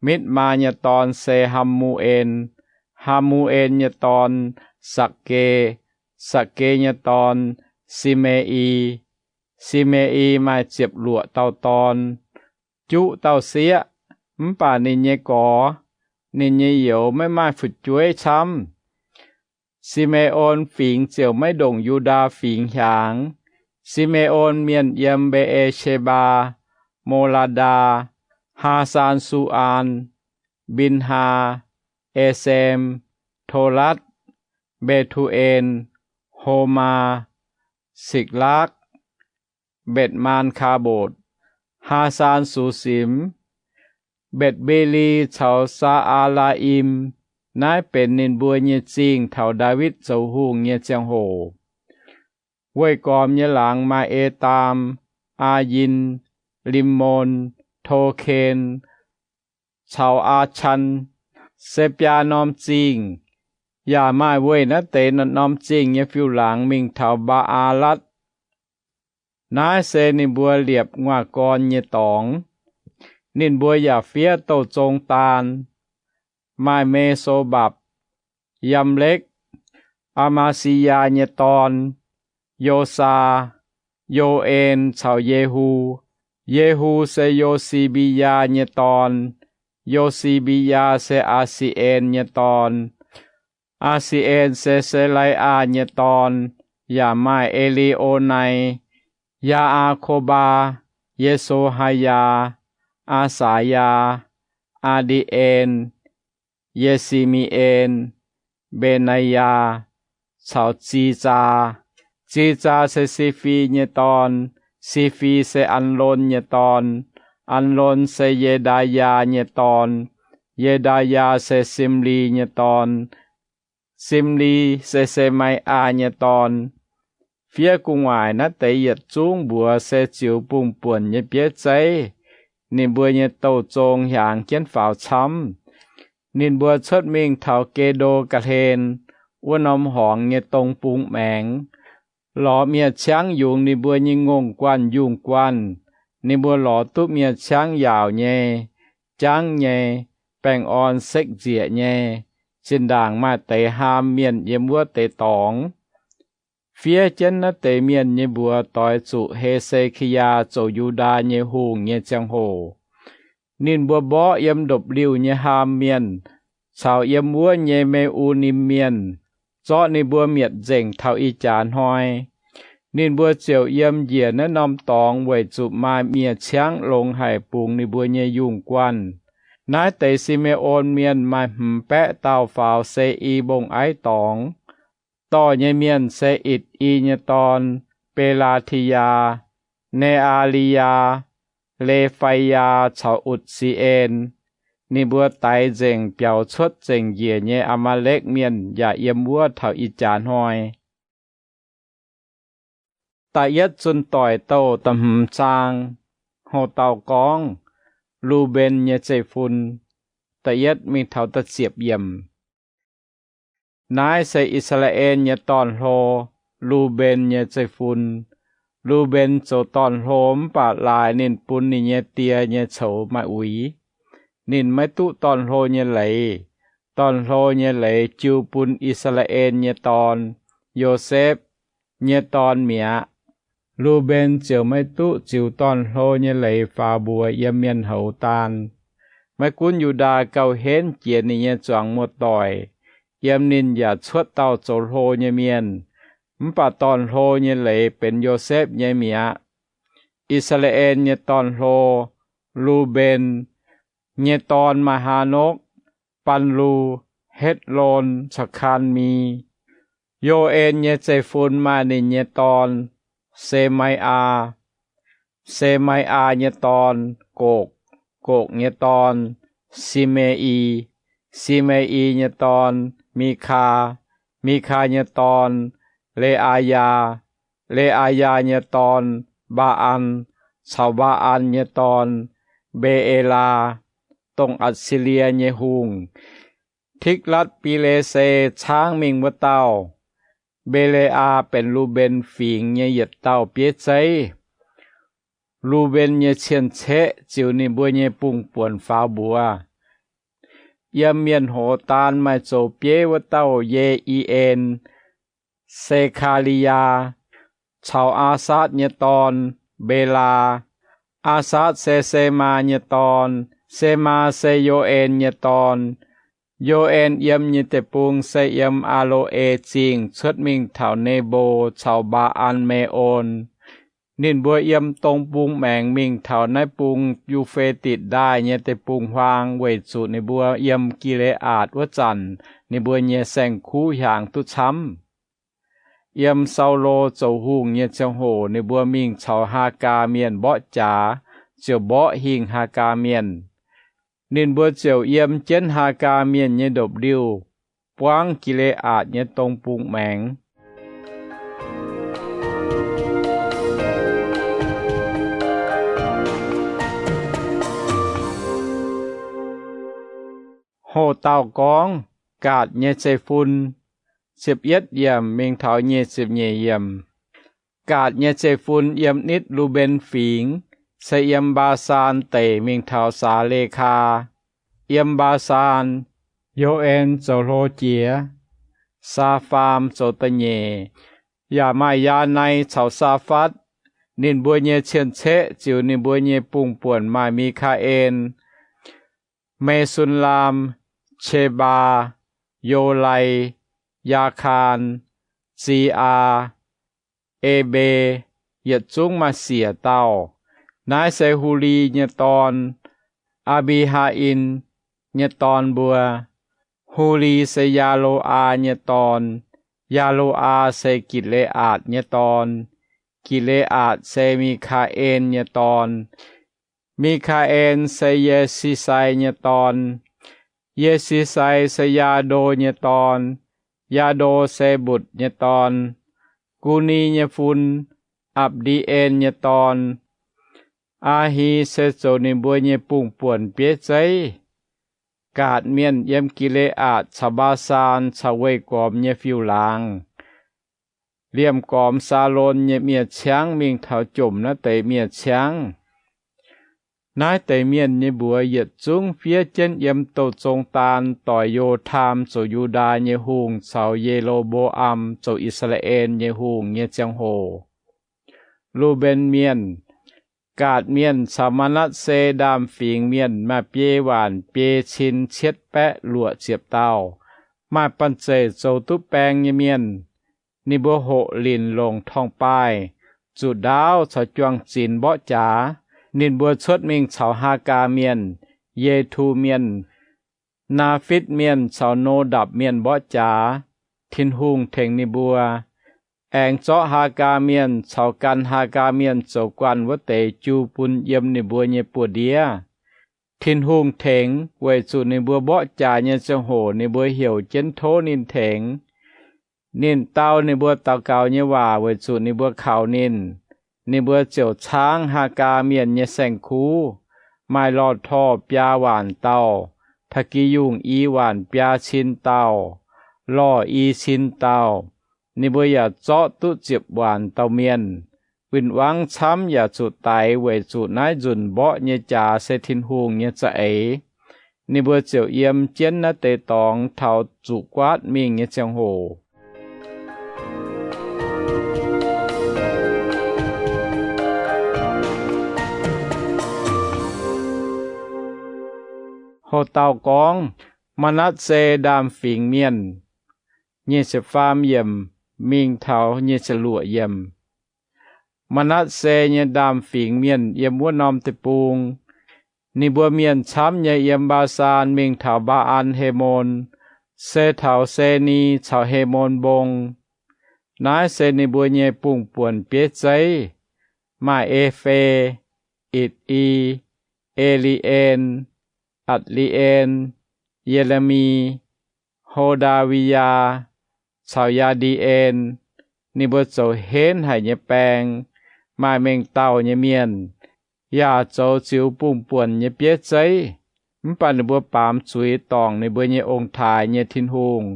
Mitv^maa nyei dorn se Ham^mu^en, Ham^mu^en nyei dorn, Sakv^ge, Sakv^ge nyei dorn, Si^me^i. Si^me^i maaih ziepc luoqc dauh dorn. Juqv dauh sieqv, mv baac ninh nyei gorx, ninh nyei youz maiv maaih fu'jueiv camv. Si^me^on fingx ziouc maiv ndongc Yu^ndaa fingx hiaangx. Si^me^on mienh yiem Mbe^e^qe^mbaa, Mo^laa^ndaa, Haa^san^su^an, Mbin^haa, E^sem, Tolatv, Mbe^tu^en, Homaa, Sikv^lakv, Mbetc^maan^kaa^mbotc, Haa^san^su^simx, Mbetc^mbe^li caux Saa^aa^laa^im. Naaiv benx ninh mbuo nyei zingh taux Ndaawitv zoux hungh nyei ziangh hoc. Weih gormx nyei laangz maaih Edaam, Aa^yin, Lim^mon, To^ken caux Aa^chan, se biaa norm zingh. Yaac maaih weih naaiv deix norm zingh nyei fiuv-laangz mingh taux Mbaa^aa^latv. Naaiv se ninh mbuo liepc nguaaz-gorn nyei dorngx. Ninh mbuo yaac fiev douh zong daan. Maaih Me^so^mbapc, Yamlekv, Aa^maa^si^yaa nyei dorn, Yosaa, Yo^en caux Yehu. Yehu se Yo^si^mbi^yaa nyei dorn. Yo^si^mbi^yaa se Aa^si^en nyei dorn. Aa^si^en se Se^lai^aa nyei dorn, yaac maaih E^li^o^nai, Yaa^aa^ko^mbaa, Ye^so^haa^yaa, Aa^saa^yaa, Aa^ndi^en, Ye^si^mi^en, Mbe^naa^yaa, caux Zi^zaa. Zi^zaa se Sifi nyei dorn. Sifi se Anlon nyei dorn. Anlon se Ye^ndaa^yaa nyei dorn. Ye^ndaa^yaa se Simli nyei dorn. Simli se Se^mai^aa nyei dorn. Fiev gu'nguaaic naaiv deix yietc zungv mbuox se ziux bungx-buonc nyei bieiv zeiv. Ninh mbuo nyei douh zong hiaangx jienv faaux camv. Ninh mbuo cuotv mingh taux Ge^ndo ga'hlen wuov norm horngz nyei dong bung maengx, lorz miev-ciangv yungz ninh mbuo nyei ngongh guanh yungh guanh. Ninh mbuo lorz duqv miev-ciangv yaauc nyei, jangv nyei, baengh orn sekv nzieqc nyei, zinh ndaangc maaih deix haam mienh yiem wuov deix dorngx. Fiev jienv naaiv deix mienh nyei mbuox doix zuqc He^se^ki^yaa zoux Yu^ndaa nyei hungh nyei ziangh hoc, ninh mbuo mborqv yiem ndopv-liuh nyei haam mienh caux yiem wuov nyei Me^u^nim Mienh, zorqv ninh mbuo mietc nzengc taux ih jaax hnoi. Ninh mbuo ziouc yiem njiec naaiv norm dorngx weic zuqc maaih miev-ciangv longx haic bungx ninh mbuo nyei yungh guanh. Naaiv deix Si^me^on Mienh maaih hmz baeqv dauh faaux Se^i Mbong-Aiv dorngx. Dorh nyei mienh se Itc^i nyei dorn, Be^laa^ti^yaa, Ne^aa^li^yaa, Le^fai^yaa caux Utc^si^en. Ninh mbuo daix nzengc biaux cuotv zengc njiec nyei Aa^maa^lekv Mienh yaac yiem wuov taux ih jaax hnoi. Da'yietv Zunh Doic Douh da'hmz zaang. Houx-dauh gorngv Lu^mben nyei zeiv-fun. Da'yietv mingh taux da'ziepc yiemc. Naaiv se I^saa^laa^en nyei dorn-hlo, Lu^mben nyei zeiv-fun. Lu^mben zoux dorn-hlo mv baac laaix ninh bun ninh nyei die nyei coux maaih uix. Ninh maiv duqv dorn-hlo nyei leiz. Dorn-hlo nyei leiz jiu bun I^saa^laa^en nyei dorn, Yosepv, nyei dorn mi'aqv. Lu^mben ziouc maiv duqv ziux dorn-hlo nyei leiz faaux mbuox yiem mienh houz daan. Maiv gunv Yu^ndaa gauh henv jiex ninh nyei zuangx muoz-doic, yiem ninh yaac cuotv dauh zoux hlo nyei mienh, mv baac dorn-hlo nyei leiz benx Yosepv nyei mi'aqv. I^saa^laa^en nyei dorn-hlo, Lu^mben, nyei dorn maaih Haanokv, Baan^lu, Hetv^lon caux Kaan^mi. Yo^en nyei zeiv-fun maaih ninh nyei dorn, Se^mai^aa, Se^mai^aa nyei dorn, Gokc, Gokc nyei dorn, Si^me^i, Si^me^i nyei dorn, Mikaa, Mikaa nyei dorn, Le^aa^yaa, Le^aa^yaa nyei dorn, Mbaa^an, caux Mbaa^an nyei dorn, Mbe^e^laa, dongh Atc^si^lie nyei hungh, Tiklatv-Bilesaa caangv mingh wuov dauh. Mbe^le^aa benx Lu^mben Fingx nyei yietc dauh bieiv zeiv. Lu^mben nyei cien-ceqv ziux ninh mbuo nyei bungx-buonc faaux mbuox. Yiem mienh hoz daan maaih zoux bieiv wuov dauh Ye^i^en, Se^kaa^li^yaa, caux Aasaatv nyei dorn, Mbelaa. Aasaatv se Semaa nyei dorn, Semaa se Yo^en nyei dorn. Yo^en yiem nyei deic-bung se yiem Aa^lo^e Zingh cuotv mingh taux Nebo caux Mbaa^an^me^on. Ninh mbuo yiem dong bung maengx mingh taux naaiv bung Yu^fe^ditc Ndaaih nyei deic-bung-huaang weic zuqc ninh mbuo yiem Gi^le^aatc wuov zanc ninh mbuo nyei saeng-kuv hiaangx duqv camv. Yiem Saulo zoux hungh nyei ziangh hoc ninh mbuo mingh caux Haagaa Mienh mborqv jaax, ziouc mborqv hingh Haagaa Mienh. Ninh mbuo ziouc yiem jienv Haagaa Mienh nyei ndopv-liuh, buangv Gi^le^aatc nyei dong bung maengx. Hoc dauh gorngv Gaatc nyei zeiv-fun. Ziepc yietv yiemc mingh taux nyic ziepc nyeic yiemc. Gaatc nyei zeiv-fun yiem nitv Lu^mben Fingx, se yiem Mbaa^saan Deic mingh taux Saa^le^kaa. Yiem Mbaa^saan, Yo^en zoux hlo jiex, Saa^faam zoux da'nyeic, yaac maaih Yaanai caux Saafatv. Ninh mbuo nyei cien-ceqv ziux ninh mbuo nyei bungx-buonc maaih Mi^kaa^en, Me^sun^laam, Qebaa, Yo^lai, Yaakaan, Zi^aa, E^mbe, yietc zungv maaih siec dauh. Naaiv se Huli nyei dorn, Aa^mbi^haa^in, nyei dorn mbuo. Huli se Yaalo^aa nyei dorn. Yaalo^aa se Gitc^le^aatc nyei dorn. Gitc^le^aatc se Mi^kaa^en nyei dorn. Mi^kaa^en se Ye^si^sai nyei dorn. Ye^si^sai se Yaado nyei dorn. Yaado se Mbutc nyei dorn. Gu^ni nyei fun, Apc^ndi^en nyei dorn. Aa^hi se zoux ninh mbuo nyei bungh buonc bieiv zeiv. Gaatc Mienh yiem Gi^le^aatc caux Mbaa^saan caux weih gormx nyei fiuv-laangz, liemh gormx Saalon nyei miev-ciangv mingh taux jomc naaiv deix miev-ciangv. Naaiv deix mienh nyei mbuox yietc zungv fiev jienv yiem Douh Zong Daan doix Yo^taam zoux Yu^ndaa nyei hungh caux Ye^lo^mbo^am zoux I^saa^laa^en nyei hungh nyei ziangh hoc. Lu^mben Mienh, Gaatc Mienh caux Maa^natv^se ndaamv-fingx mienh maaih biei waanc biei cin cietv baeqv luoqc ziepc dauh, maaih banh zeic zoux duqv baeng nyei mienh. Ninh mbuo hoqc linc longc torngv-baaih, zuqc ndaauv caux juang-zinx mborqv jaax. Ninh mbuo cuotv mingh caux Haagaa Mienh, Yetu Mienh, Naafitv Mienh caux Nodapc Mienh mborqv jaax. Tin-Hungh tengx ninh mbuo, aengx zorqv Haagaa Mienh caux gan Haagaa Mienh zoux guanh wuov deix jiu bun yiem ninh mbuo nyei buoz-ndiev. Tin-Hungh tengx weic zuqc ninh mbuo mborqv jaax nyei ziangh hoc ninh mbuo heuc jienv tov ninh tengx. Ninh dau ninh mbuo daux gaux nyei waac weic zuqc ninh mbuo kaux ninh. Ninh mbuo ziouc caangv Haagaa Mienh nyei saeng-kuv, maaih lorh torh biaa waanc dauh, pa'gi yungh i waanc biaa cin dauh, lorh i cin dauh. Ninh mbuo yaac zorqv duqv ziepc waanc dauh mienh. Win-wangv camv yaac zuqc daix weic zuqc naaiv nzunc mborqv nyei jaax se Tin-Hungh nyei za'eix. Ninh mbuo ziouc yiem jienv naaiv deix dorngx taux zuqc guaatv mingh nyei ziangh hoc. Hoc dauh gorngv, Maa^natv^se ndaamv-fingx mienh, nyic ziepc faam yiemc mingh taux nyic ziepc luoqc yiemc. Maa^natv^se nyei ndaamv-fingx mienh yiem wuov norm deic-bung. Ninh mbuo mienh camv nyei yiem Mbaa^saan mingh taux Mbaa^an He^mon, se taux Seni caux He^mon Mbong. Naaiv se ninh mbuo nyei bungh buonc bieiv zeiv, maaih E^fe, Itc^i, E^li^en, Atc^li^en, Ye^le^mi, Ho^ndaa^wi^yaa, caux Yaa^ndi^en. Ninh mbuo zoux henv haic nyei baeng, maaih mengh dauh nyei mienh, yaac zoux ziux bungh buonc nyei bieiv zeiv. Mv baac ninh mbuo baamz zuiz dorngc ninh mbuo nyei ong-taaix nyei Tin-Hungh.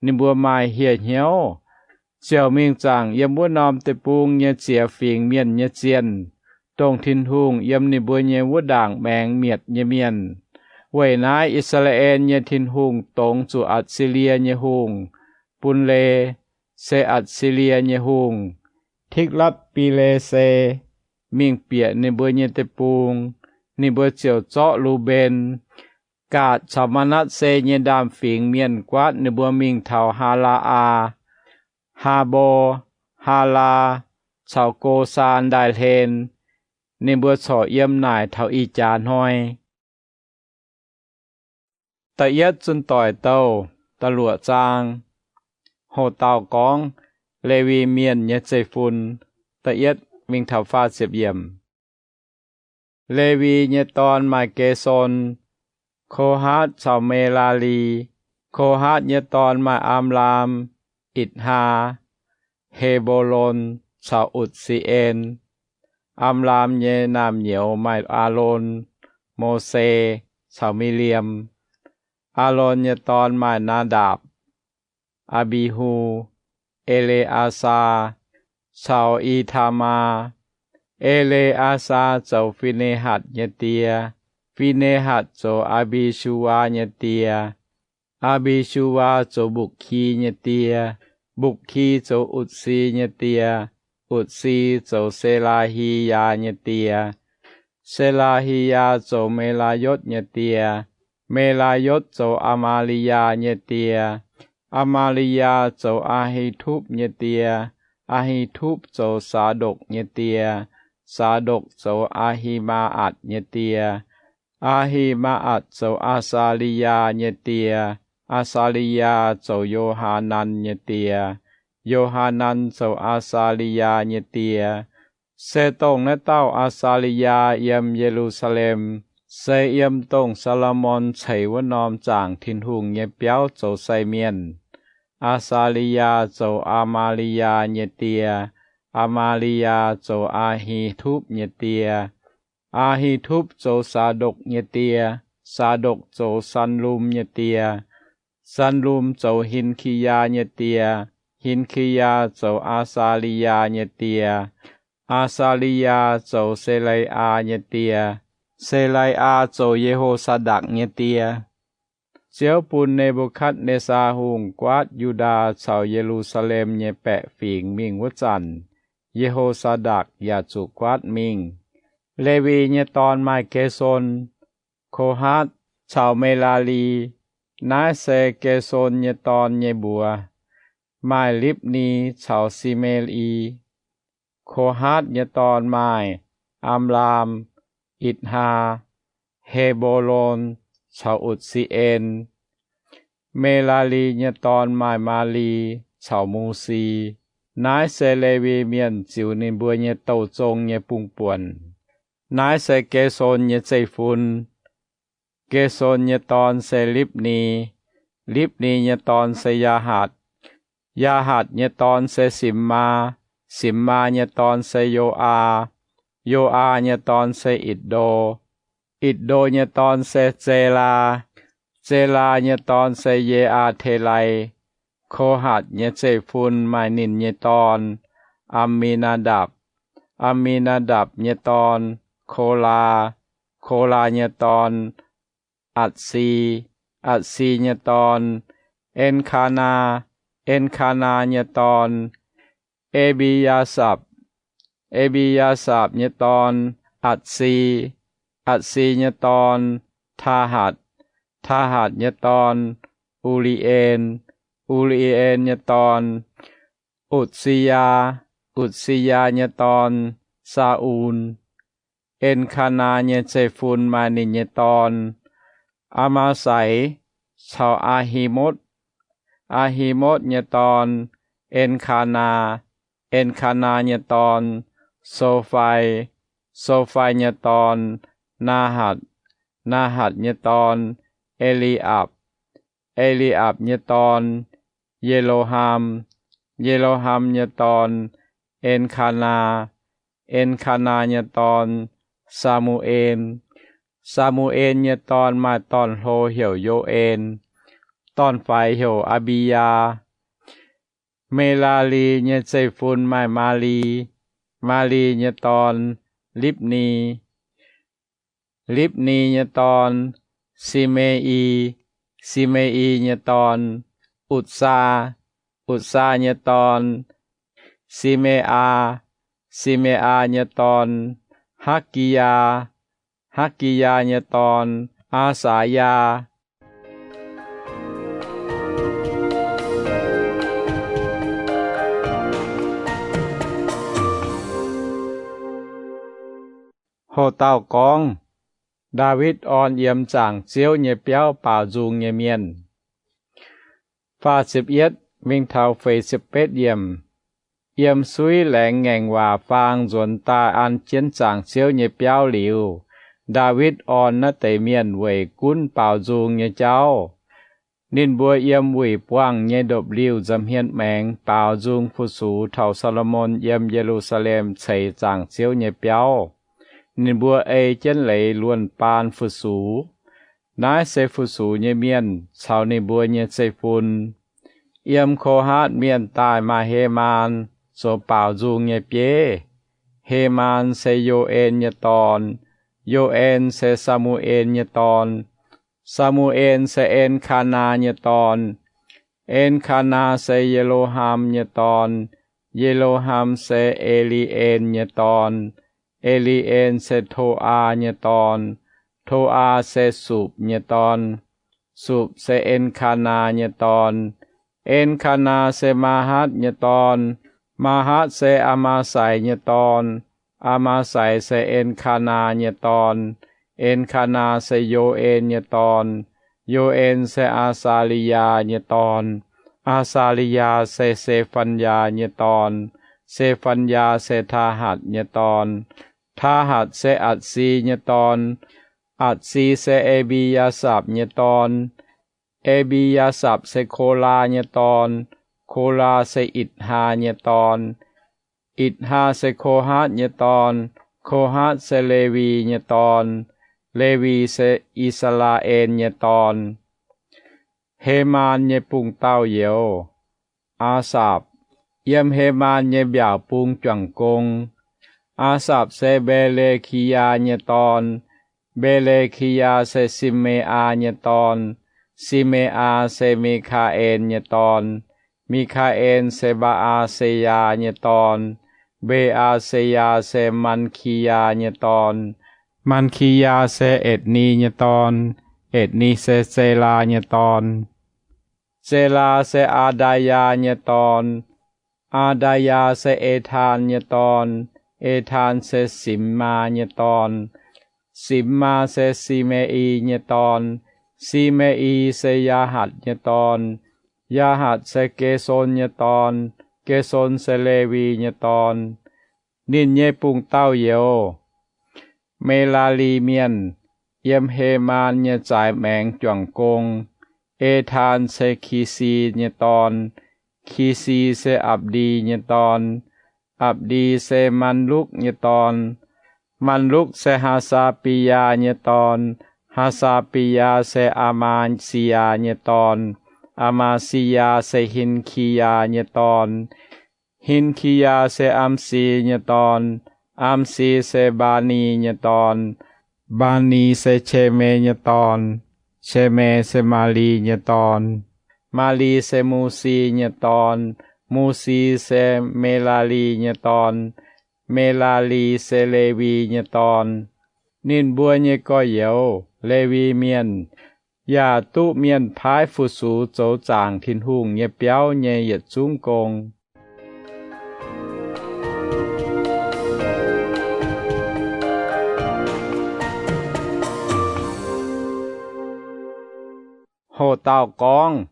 Ninh mbuo maaih hieh hnyouv ziouc mingh zaangc yiem wuov norm deic-bung nyei ziex fingx mienh nyei zienh, dongh Tin-Hungh yiem ninh mbuo nyei wuov ndaangc maengx mietc nyei mienh. Weic naaiv I^saa^laa^en nyei Tin-Hungh dongz zuqc Atc^si^lie nyei hungh, Bun^le, se Atc^si^lie nyei hungh, Tiklatv-Pi^le^se, mingh bieqc ninh mbuo nyei deic-bung. Ninh mbuo ziouc zorqv Lu^mben, Gaatc caux Maa^natv^se nyei ndaamv-fingx mienh guaatv ninh mbuo mingh taux Haa^laa^aa, Haa^mbo, Haalaa, caux Go^saan ndaaih hlen. Ninh mbuo corc yiem naaic taux ih jaax hnoi. Da'yietv Zunh Doic Douh da'luoqc zaang. Hoc dauh gorngv, Lewi Mienh nyei zeiv-fun, da'yietv mingh taux faah ziepc yiemc. Lewi nyei dorn maaih Geson, Ko^haatv caux Me^laa^li. Ko^haatv nyei dorn maaih Amram, Itc^haa, He^mbo^lon caux Utc^si^en. Amram nyei naamh nyouz maaih Aalon, Mose caux Mi^li^am. Aalon nyei dorn maaih Naadaapc, Aa^mbi^hu, E^le^aa^saa caux I^taa^maa. E^le^aa^saa zoux Fi^ne^hatc nyei die. Fi^ne^hatc zoux Aa^mbi^su^waa nyei die. Aa^mbi^su^waa zoux Mbuk^ki nyei die. Mbuk^ki zoux Utc^si nyei die. Utc^si zoux Se^laa^hi^yaa nyei die. Se^laa^hi^yaa zoux Me^laa^yotv nyei die. Me^laa^yotv zoux Aa^maa^li^yaa nyei die. Aa^maa^li^yaa zoux Aa^hi^tupv nyei die. Aa^hi^tupv zoux Saa^ndokc nyei die. Saa^ndokc zoux Aa^hi^maa^atc nyei die. Aa^hi^maa^atc zoux Aa^saa^li^yaa nyei die. Aa^saa^li^yaa zoux Yo^haa^nan nyei die. Yo^haa^nan zoux Aa^saa^li^yaa nyei die. Se dongh naaiv dauh Aa^saa^li^yaa yiem Ye^lu^saa^lem, se yiem dongh Saa^lo^morn ceix wuov norm zaangc Tin-Hungh nyei biauv zoux sai mienh. Aa^saa^li^yaa zoux Aa^maa^li^yaa nyei die. Aa^maa^li^yaa zoux Aa^hi^tupv nyei die. Aa^hi^tupv zoux Saa^ndokc nyei die. Saa^ndokc zoux Sanlum nyei die. Sanlum zoux Hin^ki^yaa nyei die. Hin^ki^yaa zoux Aa^saa^li^yaa nyei die. Aa^saa^li^yaa zoux Se^lai^aa nyei die. Se^lai^aa zoux Ye^ho^saa^ndakc nyei die. Ziouv bun Ne^mbu^katv^netv^saa Hungh guaatv Yu^ndaa caux Ye^lu^saa^lem nyei baeqc fingx mingh wuov zanc, Ye^ho^saa^ndakc yaac zuqc guaatv mingh. Lewi nyei dorn maaih Ge^son, Ko^haatv caux Me^laa^li. Naaiv se Ge^son nyei dorn nyei mbuox maaih Lipv^ni caux Si^me^i. Ko^haatv nyei dorn maaih Amlaam, Itc^haa, He^mbo^lon caux Utc^si^en. Me^laa^li nyei dorn maaih Maali caux Musi. Naaiv se Lewi Mienh ziux ninh mbuo nyei douh zong nyei bung-buonc. Naaiv se Ge^son nyei zeiv-fun. Ge^son nyei dorn se Lipv^ni. Lipv^ni nyei dorn se Yaahatc. Yaahatc nyei dorn se Simx^maa. Simx^maa nyei dorn se Yo^aa. Yo^aa nyei dorn se Itc^ndo. Itc^ndo nyei dorn se Zelaa. Zelaa nyei dorn se Ye^aa^te^lai. Ko^haatc nyei zeiv-fun maaih ninh nyei dorn, Am^mi^naa^ndapc. Am^mi^naa^ndapc nyei dorn, Kolaa. Kolaa nyei dorn, Atc^si. Atc^si nyei dorn, En^kaa^naa. En^kaa^naa nyei dorn, E^mbi^yaa^sapc. E^mbi^yaa^sapc nyei dorn, Atc^si. Atc^si nyei dorn, Taahatc. Taahatc nyei dorn, U^li^en. U^li^en nyei dorn, Utc^si^yaa. Utc^si^yaa nyei dorn, Saa^un. En^kaa^naa nyei zeiv-fun maaih ninh nyei dorn, Aa^maa^sai caux Aa^hi^motv. Aa^hi^motv nyei dorn, En^kaa^naa. En^kaa^naa nyei dorn, So^fai. So^fai nyei dorn, Naahatc. Naahatc nyei dorn, E^li^apc. E^li^apc nyei dorn, Ye^lo^ham. Ye^lo^ham nyei dorn, En^kaa^naa. En^kaa^naa nyei dorn, Saa^mu^en. Saa^mu^en nyei dorn maaih dorn-hlo heuc Yo^en, dorn-faix heuc Aa^mbi^yaa. Me^laa^li nyei zeiv-fun maaih Maali. Maali nyei dorn, Lipv^ni. Lipv^ni nyei dorn, Si^me^i. Si^me^i nyei dorn, Utc^saa. Utc^saa nyei dorn, Si^me^aa. Si^me^aa nyei dorn, Hakv^gi^yaa. Hakv^gi^yaa nyei dorn, Aa^saa^yaa. Hoc dauh gorngv, Ndaawitv Orn Yiem Zaangc Ziouv Nyei Biauv Baaux Nzung Nyei Mienh. Faah ziepc yietv mingh taux feix ziepc betv yiemc. Yiem suiv laengz ngaengc waac faang nzuonx daaih an jienv zaangc Ziouv nyei biauv liuz, Ndaawitv orn naaiv deix mienh weic gunv baaux nzung nyei jauv. Ninh mbuo yiem wuic buangh nyei ndopv-liuh nza'hmien maengx baaux nzung fu-sux taux Saa^lo^morn yiem Ye^lu^saa^lem ceix zaangc Ziouv nyei biauv. Ninh mbuo ei jienv leiz luonh baan fu-sux. Naaiv se fu-sux nyei mienh caux ninh mbuo nyei zeiv-fun. Yiem Ko^haatv mienh daaih maaih Hemaan zoux baaux nzung nyei bieiv. Hemaan se Yo^en nyei dorn. Yo^en se Saa^mu^en nyei dorn. Saa^mu^en se En^kaa^naa nyei dorn. En^kaa^naa se Ye^lo^ham nyei dorn. Ye^lo^ham se E^li^en nyei dorn. E^li^en se To^aa nyei dorn. To^aa se Supc nyei dorn. Supc se En^kaa^naa nyei dorn. En^kaa^naa se Maahatv nyei dorn. Maahatv se Aa^maa^sai nyei dorn. Aa^maa^sai se En^kaa^naa nyei dorn. En^kaa^naa se Yo^en nyei dorn. Yo^en se Aa^saa^li^yaa nyei dorn. Aa^saa^li^yaa se Se^fan^yaa nyei dorn. Se^fan^yaa se Taahatc nyei dorn. Taahatc se Atc^si nyei dorn. Atc^si se E^mbi^yaa^sapc nyei dorn. E^mbi^yaa^sapc se Kolaa nyei dorn, Kolaa se Itc^haa nyei dorn, Itc^haa se Kohaatv nyei dorn, Kohaatv se Lewi nyei dorn, Lewi se I^saa^laa^en nyei dorn. Hemaan nyei Bungh-Dauh-Youz. Aasapc, yiem Hemaan nyei mbiaauc bung juangc gong. Aasapc se Mbe^le^ki^yaa nyei dorn, Mbe^le^ki^yaa se Si^me^aa nyei dorn, Si^me^aa se Mi^kaa^en nyei dorn, Mi^kaa^en se Mbaa^aa^se^yaa nyei dorn, Mbaa^aa^se^yaa se Maan^ki^yaa nyei dorn, Maan^ki^yaa se Etc^ni nyei dorn, Etc^ni se Zelaa nyei dorn, Zelaa se Aa^ndaa^yaa nyei dorn, Aa^ndaa^yaa se Etaan nyei dorn, Etaan se Simx^maa nyei dorn, Simx^maa se Si^me^i nyei dorn, Si^me^i se Yaahatc nyei dorn, Yaahatc se Ge^son nyei dorn, Ge^son se Lewi nyei dorn. Ninh nyei bungh dauh youz. Melaa^li Mienh, yiem Hemaan nyei zaaix maengx juangc gong. Etaan se Kisi nyei dorn, Kisi se Apc^ndi nyei dorn, Apc^ndi se Malukv nyei dorn, Malukv se Haa^saa^bi^yaa nyei dorn, Haa^saa^bi^yaa se Aa^maa^si^yaa nyei dorn, Aa^maa^si^yaa se Hin^ki^yaa nyei dorn, Hin^ki^yaa se Amsi nyei dorn, Amsi se Mbaani nyei dorn, Mbaani se Qeme nyei dorn, Qeme se Maali nyei dorn, Maali se Musi nyei dorn, Musi se Melaa^li nyei dorn, Melaa^li se Lewi nyei dorn. Ninh mbuo nyei gorx-youz, Lewi Mienh, yaac duqv mienh paaiv fu-sux zoux zaangc Tin-Hungh nyei biauv nyei yietc zungv gong. Hoc dauh gorngv,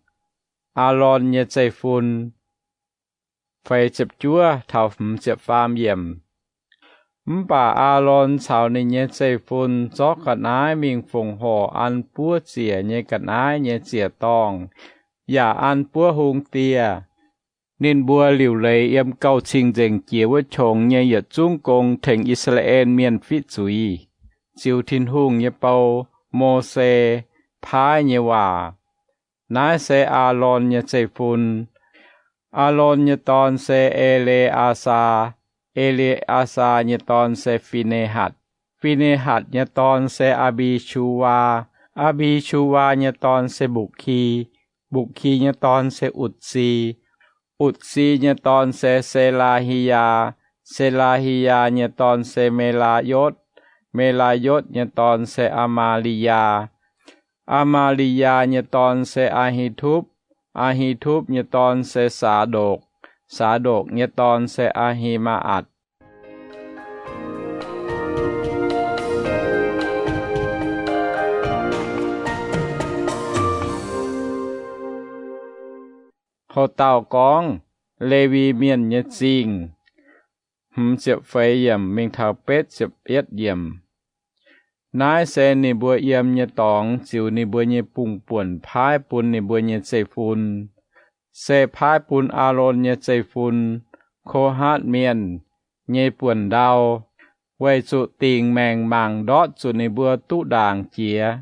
Aalon nyei zeiv-fun. Feix ziepc juov taux hmz ziepc faam yiemc. Mv baac Aalon caux ninh nyei zeiv-fun zorqv ga'naaiv mingh fongc horc an buov ziec nyei ga'naaiv nyei ziec-dorngh, yaac an buov hung dieh. Ninh mbuo liuc leiz yiem gauh cing-nzengc jiex wuov qongx nyei yietc zungv gong tengx I^saa^laa^en Mienh fiqv zuiz, ziux Tin-Hungh nyei bou, Mose, paaiv nyei waac. Naaiv se Aalon nyei zeiv-fun. Aalon nyei dorn se E^le^aa^saa, E^le^aa^saa nyei dorn se Fi^ne^hatc, Fi^ne^hatc nyei dorn se Aa^mbi^su^waa, Aa^mbi^su^waa nyei dorn se Mbukki, Mbukki nyei dorn se Utc^si, Utc^si nyei dorn se Se^laa^hi^yaa, Se^laa^hi^yaa nyei dorn se Me^laa^yotv, Me^laa^yotv nyei dorn se Aa^maa^li^yaa, Aa^maa^li^yaa nyei dorn se Aa^hi^tupv, Aa^hi^tupv nyei dorn se Saa^ndokc, Saa^ndokc nyei dorn se Aa^hi^maa^atc. Hoc dauh gorngv, Lewi Mienh nyei zingh. Hmz ziepc feix yiemc mingh taux betv ziepc yietv yiemc. Naaiv se ninh mbuo yiem nyei dorngx ziux ninh mbuo nyei bungh buonc paaiv bun ninh mbuo nyei zeiv-fun. Se paaiv bun Aalon nyei zeiv-fun, Ko^haatv Mienh, nyei buonc ndau, weic zuqc dingc maengc mangc ndortv zuqc ninh mbuo duqv ndaangc jiex.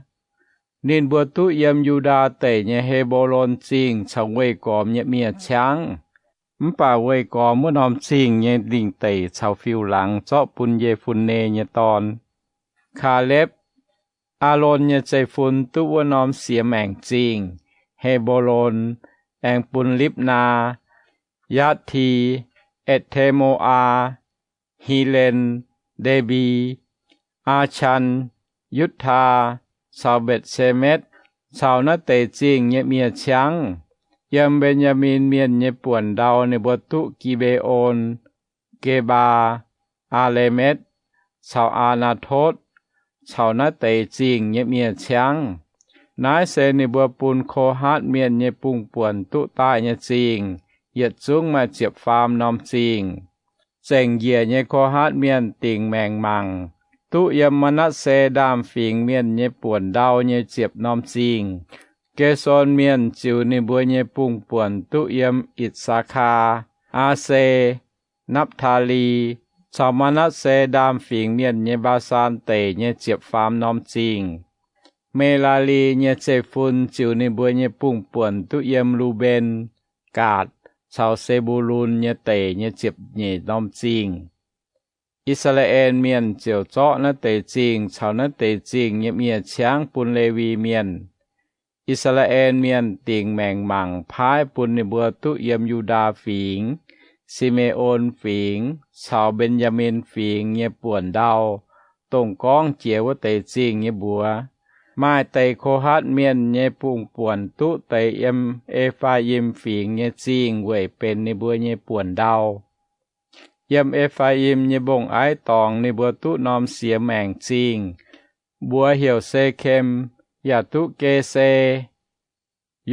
Ninh mbuo duqv yiem Yu^ndaa Deic nyei He^mbo^lon Zingh caux weih gormx nyei miev-ciangv. Mv baac weih gormx wuov norm zingh nyei lingh deic caux fiuv-laangz zorqv bun Ye^fun^ne nyei dorn, Kaalepv. Aalon nyei zeiv-fun duqv wuov norm siex maengc zingh, He^mbo^lon, aengx bun Lipv^naa, Yaatv^ti, Etc^te^mo^aa, Hilen, Nde^mbi, Aa^chan, Yutv^taa, caux Mbetc^se^metv, caux naaiv deix zingh nyei miev-ciangv. Yiem Mben^yaa^min Mienh nyei buonc ndau ninh mbuo duqv Gi^mbe^on, Gebaa, Aa^le^metv, caux Aa^naa^totv, caux naaiv deix zingh nyei miev-ciangv. Naaiv se ninh mbuo bun Ko^haatv Mienh nyei bungh buonc duqv daaih nyei zingh, yietc zungv maaih ziepc faam norm zingh. Zengc njiec nyei Ko^haatv Mienh dingc maengc mangc, duqv yiem Maa^natv^se Ndaamv-Fingx Mienh nyei buonc ndau nyei ziepc norm zingh, Ge^son Mienh ziux ninh mbuo nyei bungh buonc duqv yiem Itc^saa^kaa, Aa^se, Napv^taa^li, caux Maa^natv^se Ndaamv Fingx Mienh nyei Mbaa^saan Deic nyei ziepc faam norm zingh. Me^laa^li nyei zeiv-fun ziux ninh mbuo nyei bungh buonc duqv yiem Lu^mben, Gaatc caux Se^mbu^lun nyei deic nyei ziepc nyeic norm zingh. I^saa^laa^en Mienh ziouc zorqv naaiv deix zingh caux naaiv deix zingh nyei miev-ciangv bun Lewi Mienh. I^saa^laa^en Mienh dingc maengc mangc paaiv bun ninh mbuo duqv yiem Yu^ndaa Fingx, Si^me^on Fingx caux Mben^yaa^min Fingx nyei buonc ndau, dongh gorngv jiex wuov deix zingh nyei mbuox. Maaih deix Ko^hatv Mienh nyei bungh buonc duqv deix yiem E^faa^yim Fingx nyei zingh weic benx ninh mbuo nyei buonc ndau. Yiem E^faa^yim nyei mbong-aiv dorngx ninh mbuo duqv norm siex maengc zingh. Mbuox heuc Se^kem, yaac duqv Ge^se,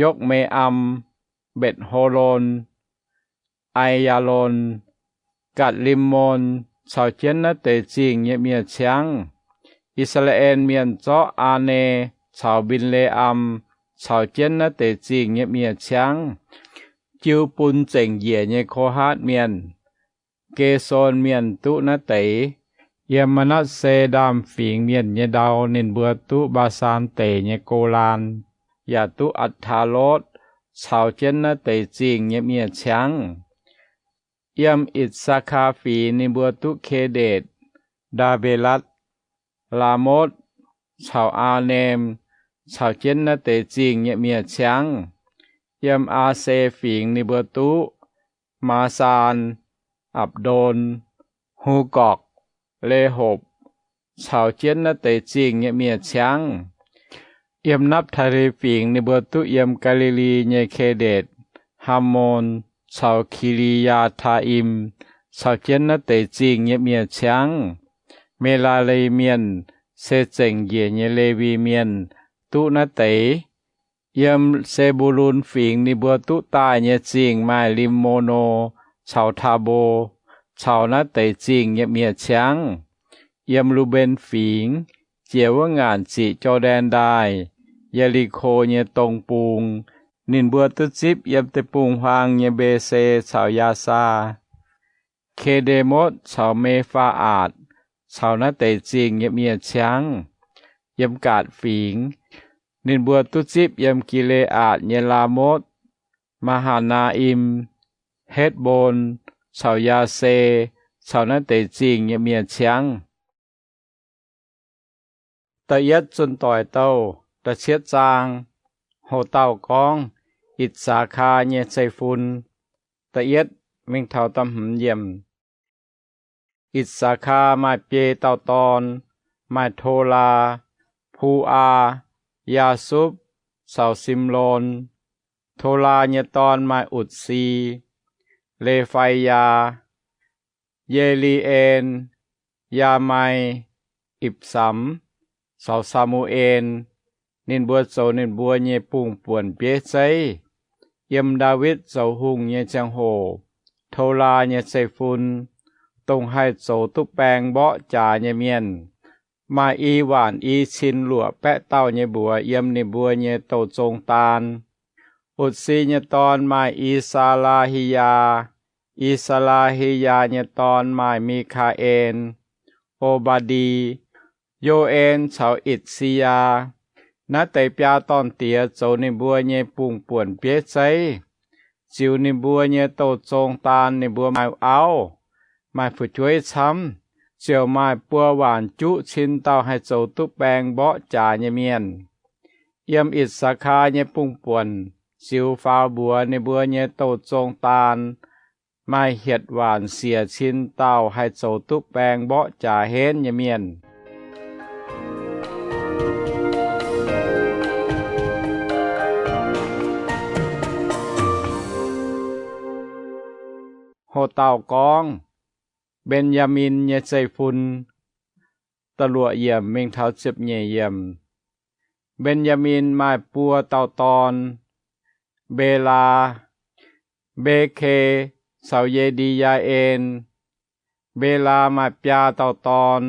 Yokv^me^am, Mbetc^ho^lon, Ai^yaa^lon, Gatc^lim^mon caux jienv naaiv deix zingh nyei miev-ciangv. I^saa^laa^en Mienh zorqv Aa^ne caux Mbin^le^am caux jienv naaiv deix zingh nyei miev-ciangv jiu bun zengc njiec nyei Ko^hatv Mienh. Ge^son Mienh duqv naaiv deix. Yiem Maa^natv^se Ndaamv Fingx Mienh nyei ndau ninh mbuo duqv Mbaa^saan Deic nyei Golaan, yaac duqv Atc^taa^lotv caux jienv naaiv deix zingh nyei miev-ciangv. Yiem Itc^saa^kaa Fingx ninh mbuo duqv Ke^ndetc, Ndaa^mbe^latv, Laamotv caux Aa^nem caux jienv naaiv deix zingh nyei miev-ciangv. Yiem Aa^se Fingx ninh mbuo duqv Maa^saan, Apc^ndon, Hu^gorqc, Le^hopc caux jienv naaiv deix zingh nyei miev-ciangv. Yiem Napv^taa^li Fingx ninh mbuo duqv yiem Gaa^li^li nyei Ke^ndetc, Ham^mon caux Ki^li^yaa^taa^im caux jienv naaiv deix zingh nyei miev-ciangv. Me^laa^li Mienh se zengc njiec nyei Lewi Mienh duqv naaiv deix. Yiem Se^mbu^lun Fingx ninh mbuo duqv daaih nyei zingh maaih Lim^mo^no caux Taa^mbo caux naaiv deix zingh nyei miev-ciangv. Yiem Lu^mben Fingx, jiex wuov ngaanc ziqc Jor^ndaen Ndaaih, Ye^li^ko nyei dong bung, ninh mbuo duqv zipv yiem deic-bung-huaang nyei Mbe^se caux Yaasaa, Ke^nde^motv caux Me^faa^atc caux naaiv deix zingh nyei miev-ciangv. Yiem Gaatc Fingx, ninh mbuo duqv zipv yiem Gi^le^aatc nyei Laamotv, Maa^haa^naa^im, Hetv^mbon caux Yaase caux naaiv deix zingh nyei miev-ciangv. Da'yietv Zunh Doic Douh da'cietv zaang. Hoc dauh gorngv Itc^saa^kaa nyei zeiv-fun. Da'yietv mingh taux da'hmz yiemc. Itc^saa^kaa maaih biei dauh dorn, maaih Tolaa, Pu^aa, Yaasupv caux Simlon. Tolaa nyei dorn maaih Utc^si, Le^fai^yaa, Ye^li^en, Yaamai, Ipc^samx caux Saa^mu^en. Ninh mbuo zoux ninh mbuo nyei bungh buonc bieiv zeiv. Yiem Ndaawitv zoux hungh nyei ziangh hoc, Tolaa nyei zeiv-fun, dongh haih zoux duqv baeng mborqv jaax nyei mienh, maaih i waanc i cin luoqc baeqv dauh nyei mbuox yiem ninh mbuo nyei douh zong daan. Utc^si nyei dorn maaih I^saa^laa^hi^yaa, I^saa^laa^hi^yaa nyei dorn maaih Mi^kaa^en, O^mbaa^ndi, Yo^en caux Itc^si^yaa. Naaiv deix biaa dorn-diex zoux ninh mbuo nyei bungh buonc bieiv zeiv. Ziux ninh mbuo nyei douh zong daan ninh mbuo maaih auv, maaih fu'jueiv camv, ziouc maaih buo waanc juqv cin dauh haih zoux duqv baeng mborqv jaax nyei mienh. Yiem Itc^saa^kaa nyei bungh buonc ziux faaux mbuox ninh mbuo nyei douh zong daan maaih hietc waanc siec cin dauh haih zoux duqv baeng mborqv jaax henv nyei mienh. Hoc dauh gorngv Mben^yaa^min nyei zeiv-fun. Da'luoqc yiemc mingh taux ziepc nyeic yiemc. Mben^yaa^min maaih buo dauh dorn, Mbelaa, Mbeke caux Ye^ndi^yaa^en. Mbelaa maaih biaa dauh dorn,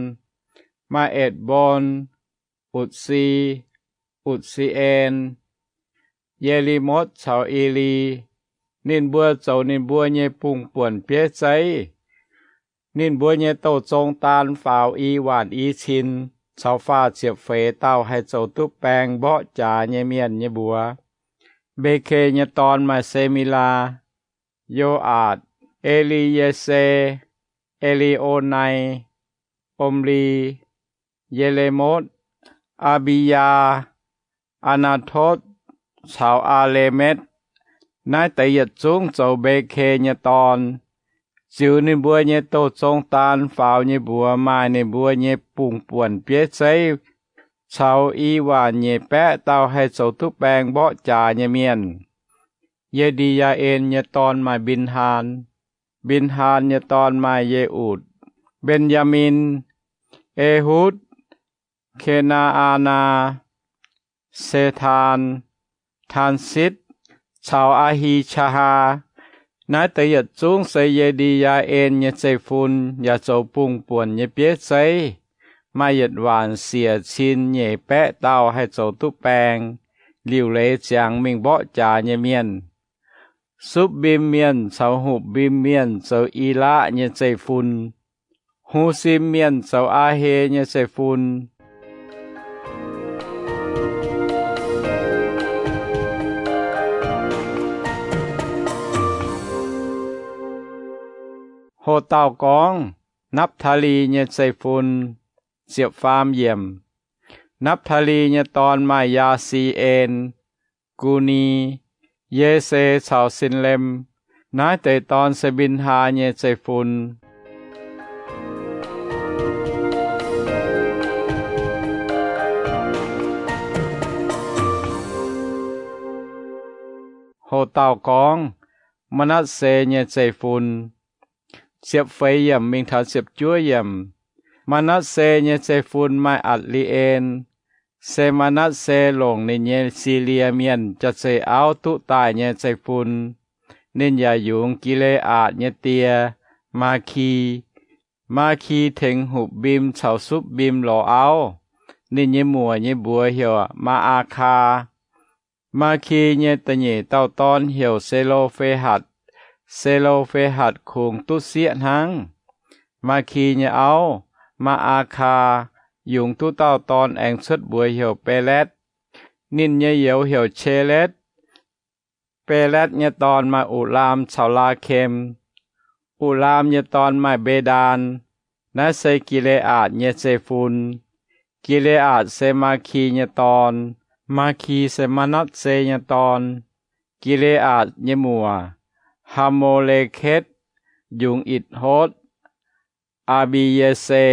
maaih Etc^mbon, Utc^si, Utc^si^en. Ye^li^motv caux E^li. Ninh mbuo zoux ninh mbuo nyei bungx-buonc bieiv zeiv. Ninh mbuo nyei douh zong daan faaux i waanc i cin, caux faah ziepc feix dauh haih zoux duqv baeng mborqv jaax nyei mienh nyei mbuox. Mbe^ke nyei dorn maaih Se^mi^laa, Yo^aatc, E^li^ye^se, E^li^o^nai, Om^li, Ye^le^motv, Aa^mbi^yaa, Aa^naa^totv caux Aa^le^metv. Naaiv deix yietc zungv zoux Mbe^ke nyei dorn. Ziux ninh mbuo nyei douh zong daan faaux nyei mbuox maaih ninh mbuo nyei bungx-buonc bieiv zeiv caux i waanc nyeic baeqv dauh haih zoux duqv baeng mborqv jaax nyei mienh. Ye^ndi^yaa^en nyei dorn maaih Mbin^haan. Mbin^haan nyei dorn maaih Ye^utc, Mben^yaa^min, Ehutv, Ke^naa^aa^naa, Se^taan, Taansitv caux Aa^hi^qaa^haa. Naaiv deix yietc zungv se Ye^ndi^yaa^en nyei zeiv-fun yaac zoux bungx-buonc nyei bieiv zeiv. Maaih yietc waanc siec cin nyeic baeqv dauh haih zoux duqv baeng, liuc leiz ziangx mingh mborqv jaax nyei mienh. Supv^mbim Mienh caux Hupc^mbim Mienh zoux I^laqv nyei zeiv-fun. Husim Mienh zoux Aa^he nyei zeiv-fun. Ho dauh gorngv, Napv^taa^li nyei zeiv-fun. Ziepc faam yiemc. Napv^taa^li nyei dorn maaih Yaa^si^en, Gu^ni, Yese caux Sin^lem. Naaiv deix dorn se Mbin^haan nyei zeiv-fun. Ho dauh gorngv, Maa^natv^se nyei zeiv-fun. Ziepc feix yiemc mingh taux ziepc juov yiemc. Maa^natv^se nyei zeiv-fun maaih Atc^li^en. Se Maa^natv^se longc ninh nyei Silie Mienh jaav-zeih auv duqv daaih nyei zeiv-fun. Ninh yaac yungz Gi^le^aatc nyei die, Maaki. Maaki tengx Hupc^mbim caux Supv^mbim lorz auv. Ninh nyei muoc nyei mbuox heuc Maa^aa^kaa. Maaki nyei da'nyeic dauh dorn heuc Se^lo^fe^hatc. Se^lo^fe^hatc kungx duqv sieqv hnangv. Maaki nyei auv, Maa^aa^kaa, yungz duqv dauh dorn aengx cuotv mbuox heuc Beletv. Ninh nyei youz heuc Qeletv. Beletv nyei dorn maaih Ulaam caux Laakem. Ulaam nyei dorn maaih Mbedaan. Naaiv se Gi^le^aatc nyei zeiv-fun. Gi^le^aatc se Maaki nyei dorn. Maaki se Maa^natv^se nyei dorn. Gi^le^aatc nyei muoc, Haa^mo^le^ketv, yungz Itc^hotv, Aa^mbi^ye^se,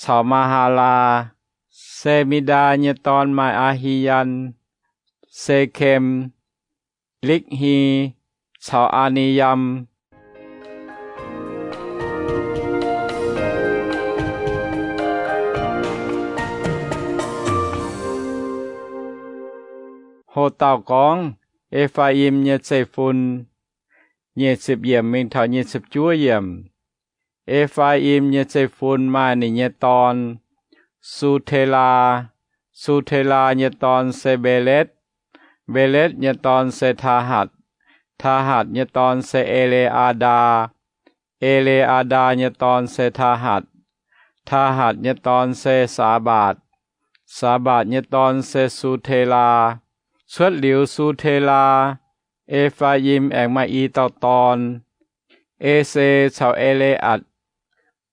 caux Maa^haa^laa. Se^mi^ndaa nyei dorn maaih Aa^hi^yan, Se^kem, Likv^hi, caux Aa^ni^yam. Ho dauh gorngv, E^faa^im nyei zeiv-fun. Nyic ziepc yiemc mingh taux nyic ziepc juov yiemc. E^faa^im nyei zeiv-fun maaih ninh nyei dorn, Su^te^laa. Su^te^laa nyei dorn se Mbeletv. Mbeletv nyei dorn se Taahatc. Taahatc nyei dorn se E^le^aa^ndaa. E^le^aa^ndaa nyei dorn se Taahatc. Taahatc nyei dorn se Saabaatc. Saabaatc nyei dorn se Su^te^laa. Cuotv liuz Su^te^laa, E^faa^im aengx maaih i dauh dorn, E^se caux E^le^atc.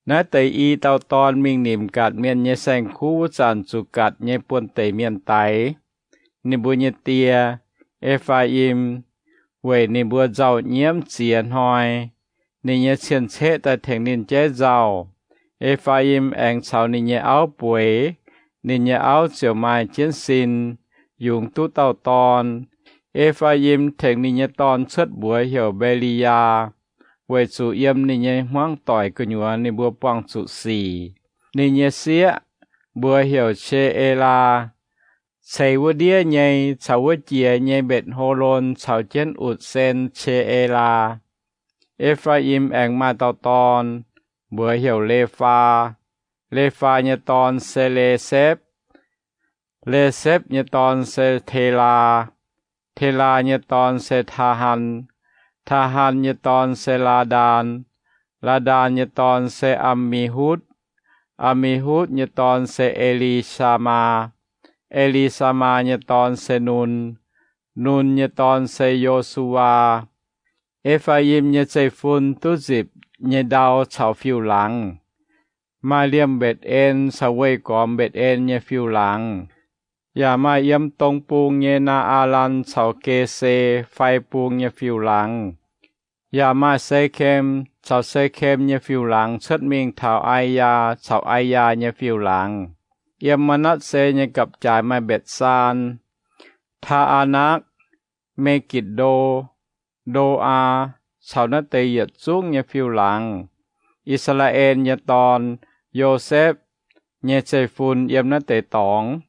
Naaiv deix i dauh dorn mingh nimc Gatc Mienh nyei saeng-kuv wuov zanc zuqc Gatc nyei buonv-deic mienh daix. Ninh mbuo nyei die, E^faa^im, weic ninh mbuo nzauh nyiemv ziex hnoi. Ninh nyei cien-ceqv daaih tengx ninh jaiv nzauh. E^faa^im aengx caux ninh nyei auv bueix. Ninh nyei auv ziouc maaih jienv sin, yungz duqv dauh dorn. E^faa^im tengx ninh nyei dorn cuotv mbuox heuc Mbe^li^yaa, weic zuqc yiem ninh nyei hmuangv doic gu'nyuoz ninh mbuo buangh zuqc sic. Ninh nyei sieqv mbuox heuc Qe^e^laa. Ceix wuov ndiev nyei caux wuov jiex nyei Mbetc^ho^lon caux jienv utc sen Qe^e^laa. E^faa^im aengx maaih dauh dorn, mbuox heuc Leqfaa. Leqfaa nyei dorn se Leqsepv. Leqsepv nyei dorn se Telaa. Kelaa nyei dorn se Taahan. Taahan nyei dorn se Laadaan. Laadaan nyei dorn se Aa^mi^hutv. Aa^mi^hutv nyei dorn se E^li^saa^maa. E^li^saa^maa nyei dorn se Nun. Nun nyei dorn se Yo^su^waa. E^faa^im nyei zeiv-fun duqv nzipc nyei ndau caux fiuv-laangz. Maaih liemh Mbetc^en caux weih gormx Mbetc^en nyei fiuv-laangz, yaac maaih yiem dong bung nyei Naa^aa^lan caux Gese fai bung nyei fiuv-laangz, yaac maaih Sekem caux Sekem nyei fiuv-laangz cuotv mingh taux Aiyaa caux Aiyaa nyei fiuv-laangz. Yiem Maa^natv^se nyei gapv-jaaix maaih Mbetc^saan, Taa^aa^nakv, Me^gitc^ndo, Ndo^aa, caux naaiv deix yietc zungv nyei fiuv-laangz. I^saa^laa^en nyei dorn, Yosepv, nyei zeiv-fun yiem naaiv deix dorngx.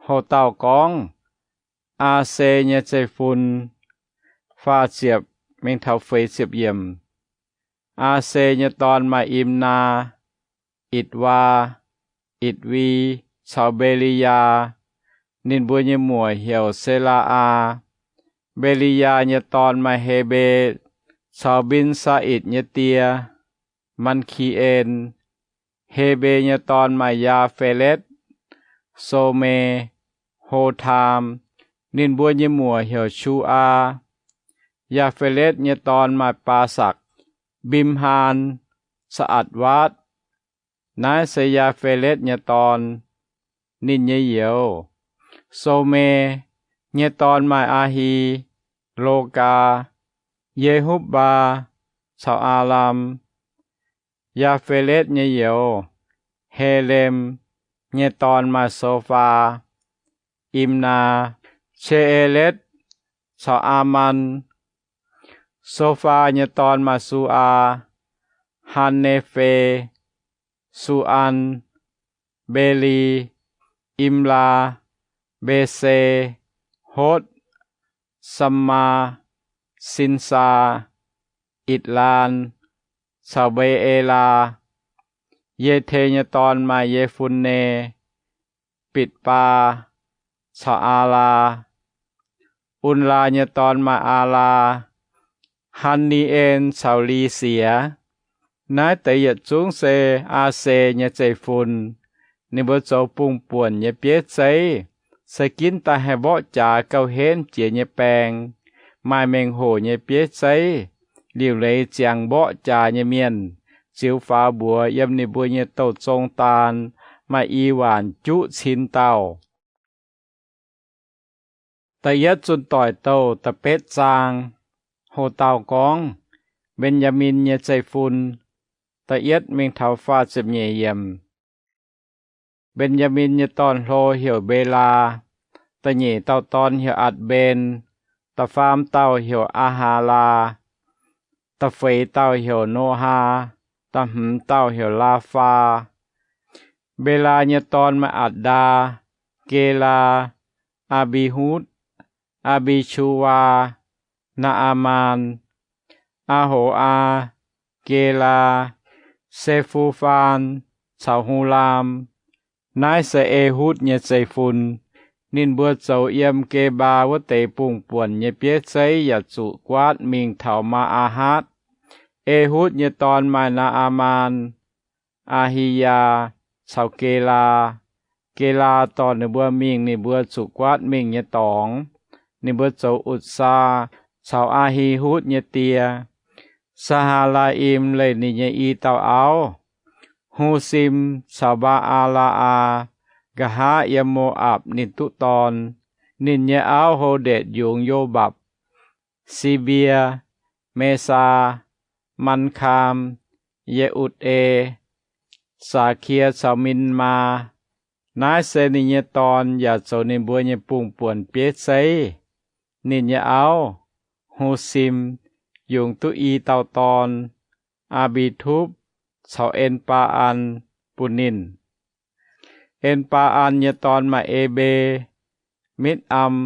Hoc dauh gorngv, Aa^se nyei zeiv-fun, faah ziepc mingh taux feix ziepc yiemc. Aa^se nyei dorn maaih Imnaa, Itc^waa, Itc^vi, caux Mbe^li^yaa. Ninh mbuo nyei muoc heuc Se^laa^aa. Mbe^li^yaa nyei dorn maaih Hebe caux Mbin^saa^itc nyei die, Man^ki^en. Hebe nyei dorn maaih Yaa^fe^letv, So^me, Ho^taam. Ninh mbuo nyei muoc heuc Shu^aa. Yaa^fe^letv nyei dorn maaih Baasakc, Mbim^haan, caux Atc^waatv. Naaiv se Yaa^fe^letv nyei dorn. Ninh nyei youz, So^me, nyei dorn maaih Aa^hi, Logaa, Ye^hupv^mbaa, caux Aa^lam. Yaa^fe^letv nyei youz, Helem, nyei dorn maaih So^faa, Imnaa, Che^e^letv, caux Aaman. So^faa nyei dorn maaih Su^aa, Haan^ne^fe, Su^an, Mbeli, Imlaa, Mbese, Hotv, Sammaa, Sinsaa, Itc^laan, caux Mbe^e^laa. Ye^te nyei dorn maaih Ye^fun^ne, Bitc^baa, caux Aalaa. Un^laa nyei dorn maaih Aalaa, Han^ni^en caux Li^sie. Naaiv deix yietc zungv se Aa^se nyei zeiv-fun. Ninh mbuo zoux bungx-buonc nyei bieiv zeiv, se ginv daaih haih mborqv jaax gauh henv jiex nyei baeng, maaih mengh hoc nyei bieiv zeiv. Liuc leiz ziangx mborqv jaax nyei mienh ziux faaux mbuox yiem ninh mbuo nyei douh zong daan maaih i waanc juqv cin dauh. Da'yietv Zunh Doic Douh da'betv zaang. Hoc dauh gorngv, Mben^yaa^min nyei zeiv-fun, da'yietv mingh taux faah ziepc nyeic yiemc. Mben^yaa^min nyei dorn-hlo heuc Mbelaa, da'nyeic dauh dorn heuc Atc^mben, da'faam dauh heuc Aa^haa^laa, da'feix dauh heuc No^haa, da'hmz dauh heuc Laa^faa. Mbelaa nyei dorn maaih Atc^ndaa, Gelaa, Aa^mbi^hutv, Aa^mbi^cu^waa, Naa^aa^maan, Aa^ho^aa, Gelaa, Se^fu^faan, caux Hu^laam. Naaiv se Ehutv nyei zeiv-fun. Ninh mbuo zoux yiem Gebaa wuov deix bungx-buonc nyei bieiv zeiv yaac zuqc guaatv mingh taux Maa^aa^hatv. Ehutv nyei dorn maaih Naa^aa^maan, Aa^hi^yaa, caux Gelaa. Gelaa dorh ninh mbuo mingh ninh mbuo zuqc guaatv mingh nyei dorngx. Ninh mbuo zoux Utc^saa caux Aa^hi^hutv nyei die. Saa^haa^laa^im leih ninh nyei i dauh auv, Husim caux Mbaa^aa^laa^aa, nqa'haav yiem Mo^apc ninh duqv dorn. Ninh nyei auv Ho^ndetc yungz Yo^mbapc, Si^mbie, Mesaa, Man^kaam, Ye^utc^e, Saax^kie caux Min^maa. Naaiv se ninh nyei dorn yaac zoux ninh mbuo nyei bungx-buonc bieiv zeiv. Ninh nyei auv, Husim, yungz duqv i dauh dorn, Aa^mbi^tupv caux En^baa^an, bun ninh. En^baa^an nyei dorn maaih Ebe, Mitv^am,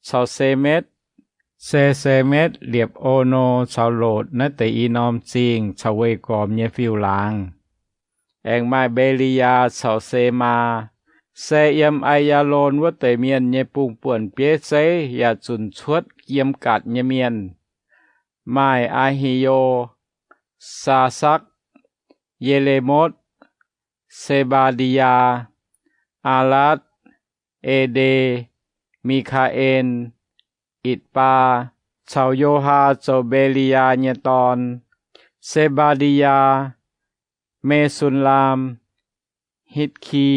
caux Semetv, Se Semetv, Liepc, Ono caux Lotc naaiv deix i norm zingh caux weih gormx nyei fiuv-laangz. Aengx maaih Mbe^li^yaa caux Semaa, se yiem Aa^yaa^lon wuov deix mienh nyei bungh buonc bieiv zeiv yaac zunc cuotv yiem Gaatc nyei mienh. Maaih Aa^hi^yo, Saa^sakv, Ye^le^motv, Se^mbaa^ndi^yaa, Aa^laatv, Ede, Mi^kaa^en, Itc^baa, caux Yo^haa zoux Mbe^li^yaa nyei dorn. Se^mbaa^ndi^yaa, Me^sun^laam, Hitv^ki,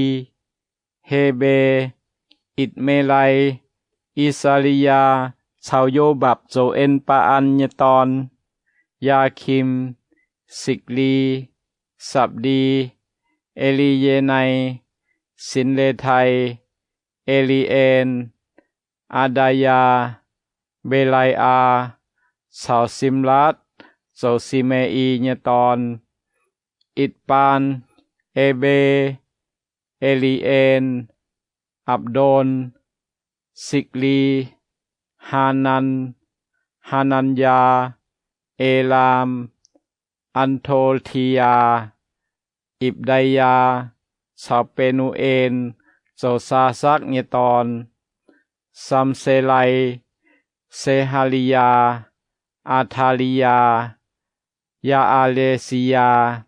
Hebe, Itc^me^lai, I^saa^li^yaa, caux Yo^mbapc zoux En^mbaa^an nyei dorn. Yaakim, Sikli, Sapv^ndi, E^li^ye^nai, Sinx^le^tai, E^li^en, Aa^ndaa^yaa, Mbe^lai^aa, caux Simlaatv zoux Si^me^i nyei dorn. Itc^baan, Ebe, E^li^en, Apc^ndon, Sikli, Haanan, Haanan^yaa, Elaam, An^to^ti^yaa, Ipc^ndi^yaa, caux Be^nu^en zoux Saa^sakv nyei dorn. Samse^lai, Se^haa^li^yaa, Aa^taa^li^yaa, Yaa^aa^le^si^yaa,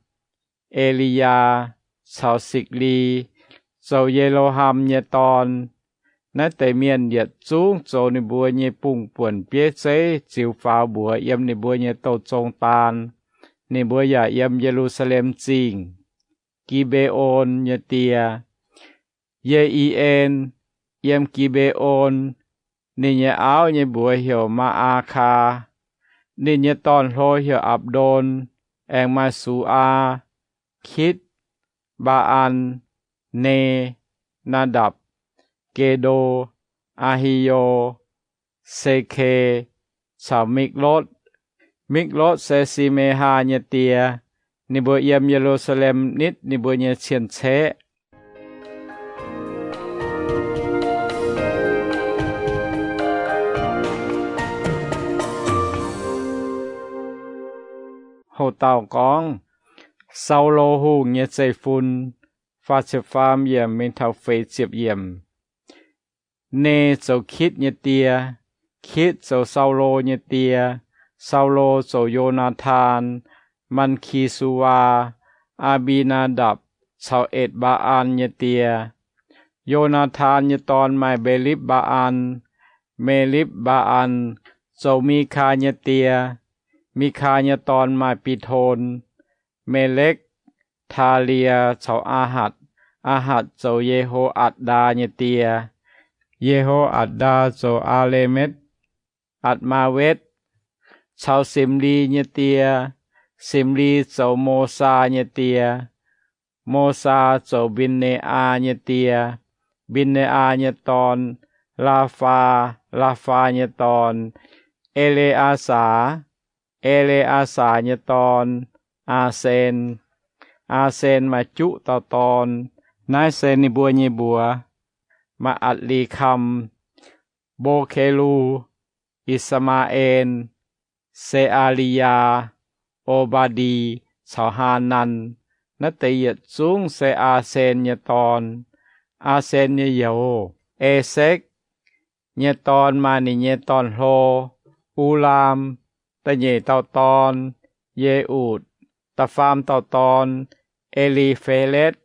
E^li^yaa, caux Sikli zoux Ye^lo^ham nyei dorn. Naaiv deix mienh yietc zungv zoux ninh mbuo nyei bungh buonc bieiv zeiv ziux faaux mbuox yiem ninh mbuo nyei douh zong daan. Ninh mbuo yaac yiem Ye^lu^saa^lem Zingh, Gi^mbe^on nyei die, Ye^i^en, yiem Gi^mbe^on. Ninh nyei auv nyei mbuox heuc Maa^aa^kaa. Ninh nyei dorn-hlo heuc Apc^ndon. Aengx maaih Su^aa, Kitv, Mbaa^an, Ne, Naa^ndapc, Gedo, Aa^hi^yo, Se^ke, caux Mikv^lotv. Mikv^lotv se Si^me^haa nyei die. Ninh mbuo yiem Ye^lu^saa^lem nitv ninh mbuo nyei cien-ceqv. Hoc dauh gorngv, Saulo Hungh nyei zeiv-fun. Faah ziepc faam yiemc mingh taux feix ziepc yiemc. Ne zoux Kitv nyei die. Kitv zoux Saulo nyei die. Saulo zoux Yo^naa^tan, Malki^su^waa, Aa^mbi^naa^ndapc caux Etc^mbaa^an nyei die. Yo^naa^tan nyei dorn maaih Melipv^mbaa^an. Melipv^mbaa^an zoux Mikaa nyei die. Mikaa nyei dorn maaih Biton, Melekv, Taalie caux Aahatc. Aahatc zoux Yeho^atc^ndaa nyei die. Yeho^atc^ndaa zoux Aa^le^metv, Atc^maa^wetv caux Simli nyei die. Simli zoux Mosaa nyei die. Mosaa zoux Mbin^ne^aa nyei die. Mbin^ne^aa nyei dorn, Laafaa, Laafaa nyei dorn, E^le^aa^saax. E^le^aa^saax nyei dorn, Aasen. Aasen maaih juqv dauh dorn. Naaiv se ninh mbuo nyei mbuox, Maa^atc^li^kam, Mbo^ke^lu, I^saa^maa^en, Se^aa^li^yaa, O^mbaa^ndi caux Haanan. Naaiv deix yietc zungv se Aasen nyei dorn. Aasen nyei youz, Esekv, nyei dorn maaih ninh nyei dorn-hlo, Ulaam, da'nyeic dauh dorn, Ye^utc, da'faam dauh dorn, E^li^fe^letv.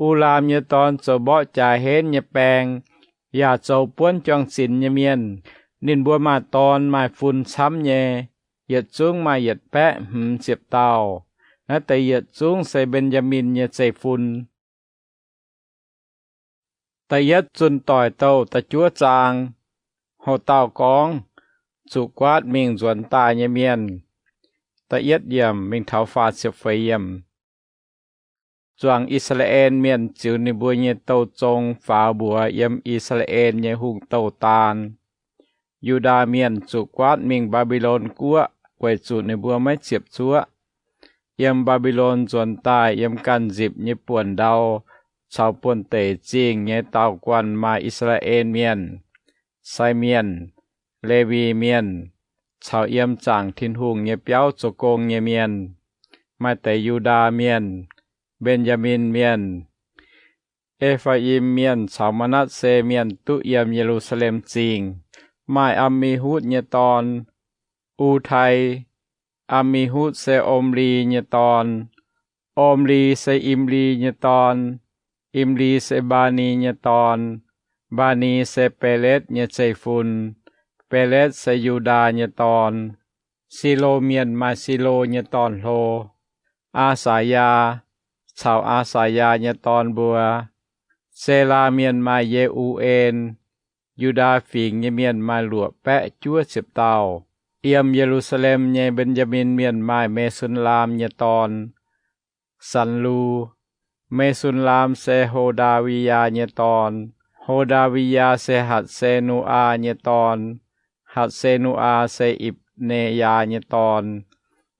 Ulaam nyei dorn zoux mborqv jaax henv nyei baeng, yaac zoux buonv juang-zinx nyei mienh. Ninh mbuo maaih dorn maaih fun camv nyei, yietc zungv maaih yietc baeqv hmz ziepc dauh. Naaiv deix yietc zungv se Mben^yaa^min nyei zeiv-fun. Da'yietv Zunh Doic Douh da'juov zaang. Hoc dauh gorngv, Zuqc guaatv mingh nzuonx daaih nyei mienh. Da'yietv yiemc mingh taux faah ziepc feix yiemc. Zuangx I^saa^laa^en Mienh ziux ninh mbuo nyei douh zong faaux mbuox yiem I^saa^laa^en nyei hungh douh daan. Yu^ndaa Mienh zuqc guaatv mingh Mbaa^mbi^lon Guoqv weic zuqc ninh mbuo maiv ziepc zuoqv. Yiem Mbaa^mbi^lon nzuonx daaih yiem ganh nzipc nyei buonc ndau caux buonv-deic zingh nyei daauh guanh maaih I^saa^laa^en Mienh, sai mienh, Lewi Mienh, caux yiem zaangc Tin-Hungh nyei biauv zoux gong nyei mienh. Maaih deix Yu^ndaa Mienh, Mben^yaa^min Mienh, E^faa^im Mienh caux Maa^natv^se Mienh duqv yiem Ye^lu^saa^lem Zingh. Maaih Am^mi^hutv nyei dorn, U^tai. Am^mi^hutv se Omli nyei dorn. Omli se Imli nyei dorn. Imli se Mbaani nyei dorn. Mbaani se Beletv nyei zeiv-fun. Beletv se Yu^ndaa nyei dorn. Silo Mienh maaih Silo nyei dorn-hlo, Aa^saa^yaa, caux Aa^saa^yaa nyei dorn mbuo. Selaa Mienh maaih Ye^u^en. Yu^ndaa Fingx nyei mienh maaih luoqc baeqv juov ziepc dauh. Yiem Ye^lu^saa^lem nyei Mben^yaa^min Mienh maaih Me^sun^laam nyei dorn, Sanlu. Me^sun^laam se Ho^ndaa^wi^yaa nyei dorn. Ho^ndaa^wi^yaa se Hatc^se^nu^aa nyei dorn. Hatc^se^nu^aa se Ipc^ne^yaa nyei dorn.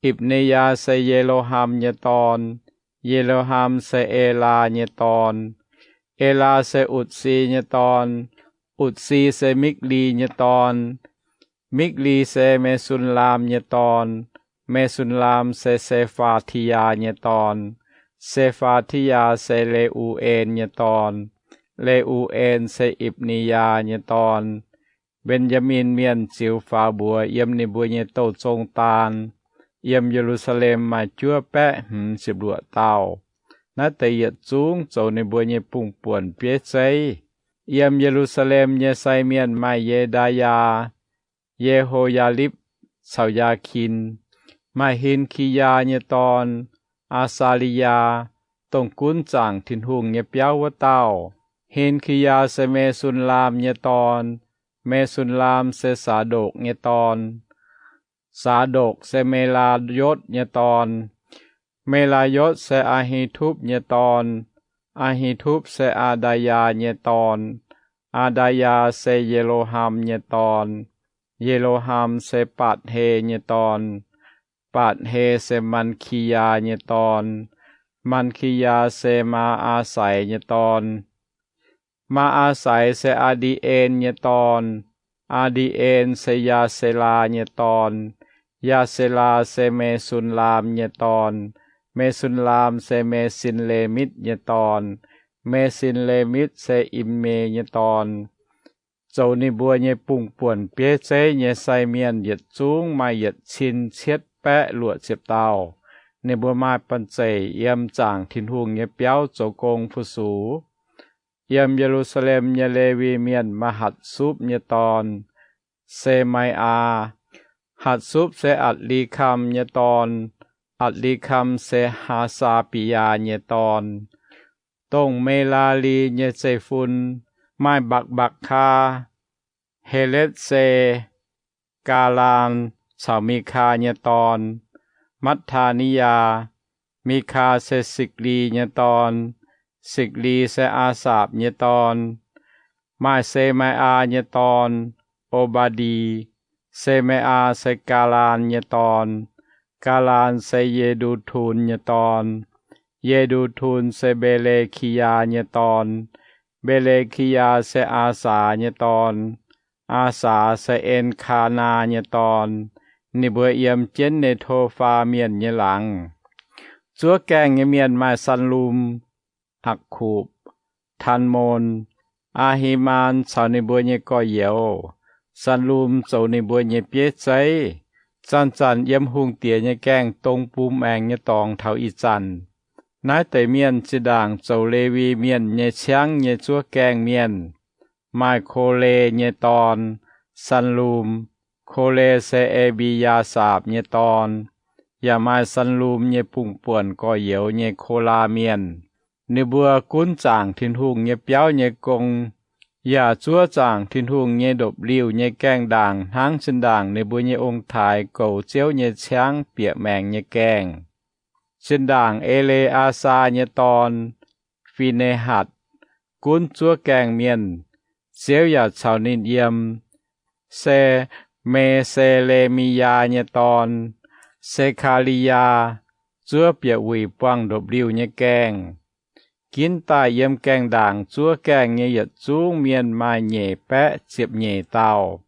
Ipc^ne^yaa se Ye^lo^ham nyei dorn. Ye^lo^ham se Elaa nyei dorn. Elaa se Utc^si nyei dorn. Utc^si se Mikv^li nyei dorn. Mikv^li se Me^sun^laam nyei dorn. Me^sun^laam se Se^faa^ti^yaa nyei dorn. Se^faa^ti^yaa se Le^u^en nyei dorn. Le^u^en se Ipc^ni^yaa nyei dorn. Mben^yaa^min Mienh ziux faaux mbuox yiem ninh mbuo nyei douh zong daan. Yiem Ye^lu^saa^lem maaih juov baeqv hmz ziepc luoqc dauh. Naaiv deix yietc zungv zoux ninh mbuo nyei bungh buonc bieiv zeiv. Yiem Ye^lu^saa^lem nyei sai mienh maaih Ye^ndaa^yaa, Ye^ho^yaa^lipv caux Yaa^kin. Maaih Hin^ki^yaa nyei dorn, Aa^saa^li^yaa, dongh gunv zaangc Tin-Hungh nyei biauv wuov dauh. Hin^ki^yaa se Me^sun^laam nyei dorn. Me^sun^laam se Saa^ndokc nyei dorn. Saa^ndokc se Me^laa^yotv nyei dorn. Me^laa^yotv se Aa^hi^tupv nyei dorn. Aa^hi^tupv se Aa^ndaa^yaa nyei dorn. Aa^ndaa^yaa se Ye^lo^ham nyei dorn. Ye^lo^ham se Baatc^he nyei dorn. Baatc^he se Maa^ki^yaa nyei dorn. Maa^ki^yaa se Maa^aa^sai nyei dorn. Maa^aa^sai se Aa^ndi^en nyei dorn. Aa^ndi^en se Yaa^se^laa nyei dorn. Yaa^se^laa se Me^sun^laam nyei dorn. Me^sun^laam se Me^sin^le^mitv nyei dorn. Me^sin^le^mitv se Im^me nyei dorn. Zoux ninh mbuo nyei bungh buonc bieiv zeiv nyei sai mienh yietc zungv maaih yietc cin cietv baeqv luoqc ziepc dauh. Ninh mbuo maaih banh zeic yiem zaangc Tin-Hungh nyei biauv zoux gong fu-sux. Yiem Ye^lu^saa^lem nyei Lewi Mienh maaih Hatc^supv nyei dorn, Se^mai^aa. Hatc^supv se Atc^li^kam nyei dorn. Atc^li^kam se Haa^saa^bi^yaa nyei dorn. Dongh Me^laa^li nyei zeiv-fun. Maaih Mbakc^mbakc^kaa, Heletv^se, Gaalaan caux Mikaa nyei dorn, Matv^taa^ni^yaa. Mikaa se Sikc^li nyei dorn. Sikc^li se Aasaapc nyei dorn. Maaih Se^mai^aa nyei dorn, O^mbaa^ndi. Se^mai^aa se Gaalaan nyei dorn. Gaalaan se Ye^ndu^tun nyei dorn. Ye^ndu^tun se Mbe^le^ki^yaa nyei dorn. Mbe^le^ki^yaa se Aasaa nyei dorn. Aasaa se En^kaa^naa nyei dorn. Ninh mbuo yiem jienv Ne^to^faa Mienh nyei laangz. Zuov gaengh nyei mienh maaih Sanlum, Akkupc, Taanmon, Aa^hi^maan caux ninh mbuo nyei gorx-youz. Sanlum zoux ninh mbuo nyei bieiv zeiv, zanc-zanc yiem hungh diex nyei gaengh dong bun maengx nyei dorngx taux ih zanc. Naaiv deix mienh zinh ndaangc zoux Lewi Mienh nyei ciangv nyei zuov gaengh mienh. Maaih Kole nyei dorn, Sanlum. Kole se E^mbi^yaa^saapc nyei dorn. Yaac maaih Sanlum nyei bungh buonc gorx-youz nyei Kolaa Mienh. Ninh mbuo gunv zaangc Tin-Hungh nyei biauv nyei gong, yaac zuov zaangc Tin-Hungh nyei ndopv-liuh nyei gaengh ndaangc hnangv zinh ndaangc ninh mbuo nyei ong-taaix goux Ziouv nyei ciangv bieqc maengx nyei gaengh. Zinh ndaangc E^le^aa^saa nyei dorn, Fi^ne^hatc, gunv zuov gaengh mienh. Ziouv yaac caux ninh yiem. Se Me^se^le^mi^yaa nyei dorn, Se^kaa^li^yaa, zuov bieqc wuic buangh ndopv-liuh nyei gaengh. Ginv daaih yiem gaengh ndaangc zuov gaengh nyei yietc zungv mienh maaih nyeic baeqv ziepc nyeic dauh.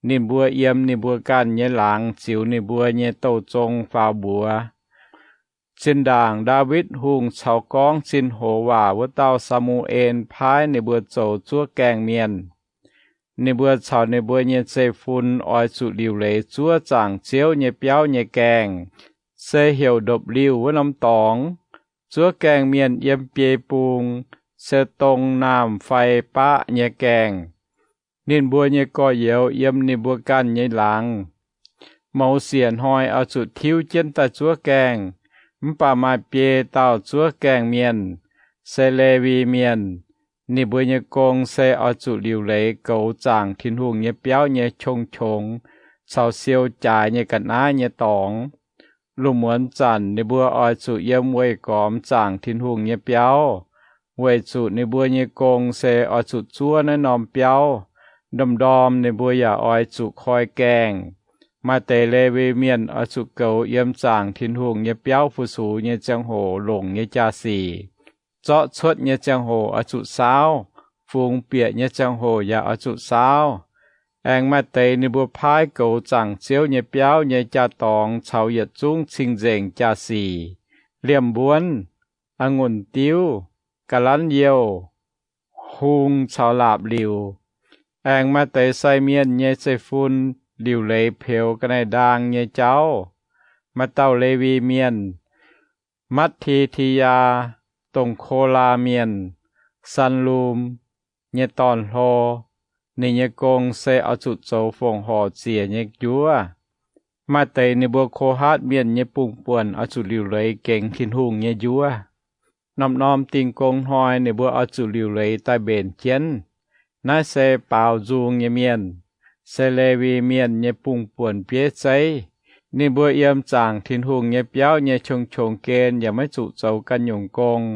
Ninh mbuo yiem ninh mbuo ganh nyei laangz ziux ninh mbuo nyei douh zong faaux mbuox. Zinh ndaangc Ndaawitv Hungh caux gorngv zinh hoz waac wuov dauh Saa^mu^en paaiv ninh mbuo zoux zuov gaengh mienh. Ninh mbuo caux ninh mbuo nyei zeiv-fun oix zuqc liuc leiz zuov zaangc Ziouv nyei biauv nyei gaengh, se heuc Ndopv-Liuh wuov norm dorngx. Zuov gaengh mienh yiem biei bung, se dong, naamh fai baqv nyei gaengh. Ninh mbuo nyei gorx-youz yiem ninh mbuo ganh nyei laangz. Mouz siec hnoi oix zuqc tiuv jienv daaih zuov gaengh, mv baac maaih biei dauh zuov gaengh mienh, se Lewi Mienh. Ninh mbuo nyei gong se oix zuqc liuc leiz goux zaangc Tin-Hungh nyei biauv nyei qong-qongx caux siou jaaix nyei ga'naaiv nyei dorngx. Lungh muonz zanc ninh mbuo oix zuqc yiem weih gormx zaangc Tin-Hungh nyei biauv, weic zuqc ninh mbuo nyei gong se oix zuqc zuov naaiv norm biauv. Ndorm-ndorm ninh mbuo yaac oix zuqc koi gaengh. Maaih deix Lewi Mienh oix zuqc goux yiem zaangc Tin-Hungh nyei biauv fu-sux nyei ziangh hoc longc nyei jaa-sic. Zorqv cuotv nyei ziangh hoc oix zuqc saauv, fungx bieqc nyei ziangh hoc yaac oix zuqc saauv. Aengx maaih deix ninh mbuo paaiv goux zaangc Ziouv nyei biauv nyei jaa-dorngx caux yietc zungv cing-nzengc jaa-sic, liemh mbuonv, a'ngunc diuv, ga'lanv youh, hung caux laapc liuc. Aengx maaih deix sai mienh nyei zeiv-fun liuc leiz peux ga'naaiv-ndaang nyei jauv. Maaih dauh Lewi Mienh, Matv^ti^ti^yaa, dongh Kolaa Mienh, Sanlum, nyei dorn-hlo. Ninh nyei gong se oix zuqc zoux fongc horc ziec nyei njuov. Maaih deix ninh mbuo Ko^hatv Mienh nyei bungh-buonc oix zuqc liuc leiz gengx Tin-Hungh nyei njuov. Norm-norm dingh gong hnoi ninh mbuo oix zuqc liuc leiz daaih mbenc jienv. Naaiv se baaux nzung nyei mienh, se Lewi Mienh nyei bungh-buonc bieiv zeiv. Ninh mbuo yiem zaangc Tin-Hungh nyei biauv nyei qong-qongx gen yaac maiv zuqc zoux ganh nyungc gong,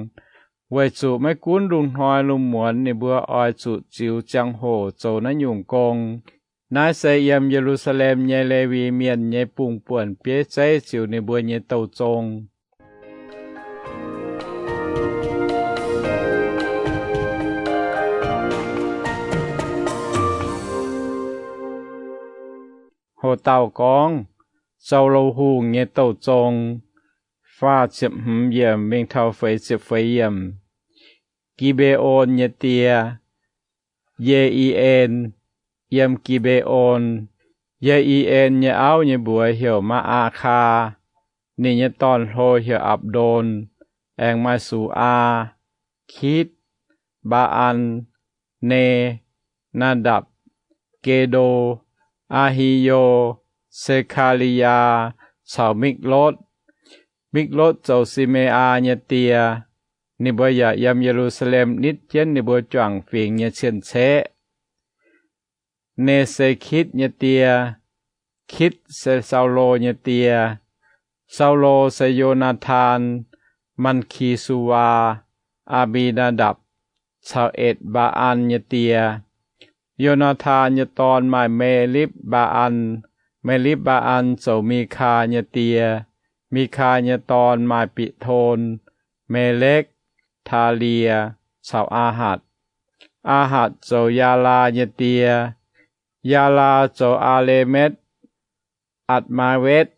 weic zuqc maiv gunv lungh hnoi lungh muonz ninh mbuo oix zuqc ziux ziangh hoc zoux naaiv nyungc gong. Naaiv se yiem Ye^lu^saa^lem nyei Lewi Mienh nyei bungh-buonc bieiv zeiv ziux ninh mbuo nyei douh zong. Hoc dauh gorngv, Saulo Hungh nyei douh zong, faah ziepc hmz yiemc mingh taux feix ziepc feix yiemc. Gi^mbe^on nyei die, Ye^i^en, yiem Gi^mbe^on. Ye^i^en nyei auv nyei mbuox heuc Maa^aa^kaa. Ninh nyei dorn-hlo heuc Apc^ndon. Aengx maaih Su^aa, Kitv, Mbaa^an, Ne, Naa^ndapc, Gedo, Aa^hi^yo, Se^kaa^li^yaa caux Mikv^lotv. Mikv^lotv zoux Si^me^aa nyei die. Ninh mbuo yaac yiem Ye^lu^saa^lem nitv jienv ninh mbuo juangc fingx nyei cien-ceqv. Ne se Kitv nyei die. Kitv se Saulo nyei die. Saulo se Yo^naa^taan, Malki^su^waa, Aa^mbi^naa^ndapc caux Etc^mbaa^an nyei die. Yo^naa^taan nyei dorn maaih Me^lipv^mbaa^an. Me^lipv^mbaa^an zoux Mikaa nyei die. Mikaa nyei dorn maaih Bitc^ton, Me^lekv, Taalie caux Aahatc. Aahatc zoux Yaalaa nyei die. Yaalaa zoux Aa^le^metv, Atc^maa^wetv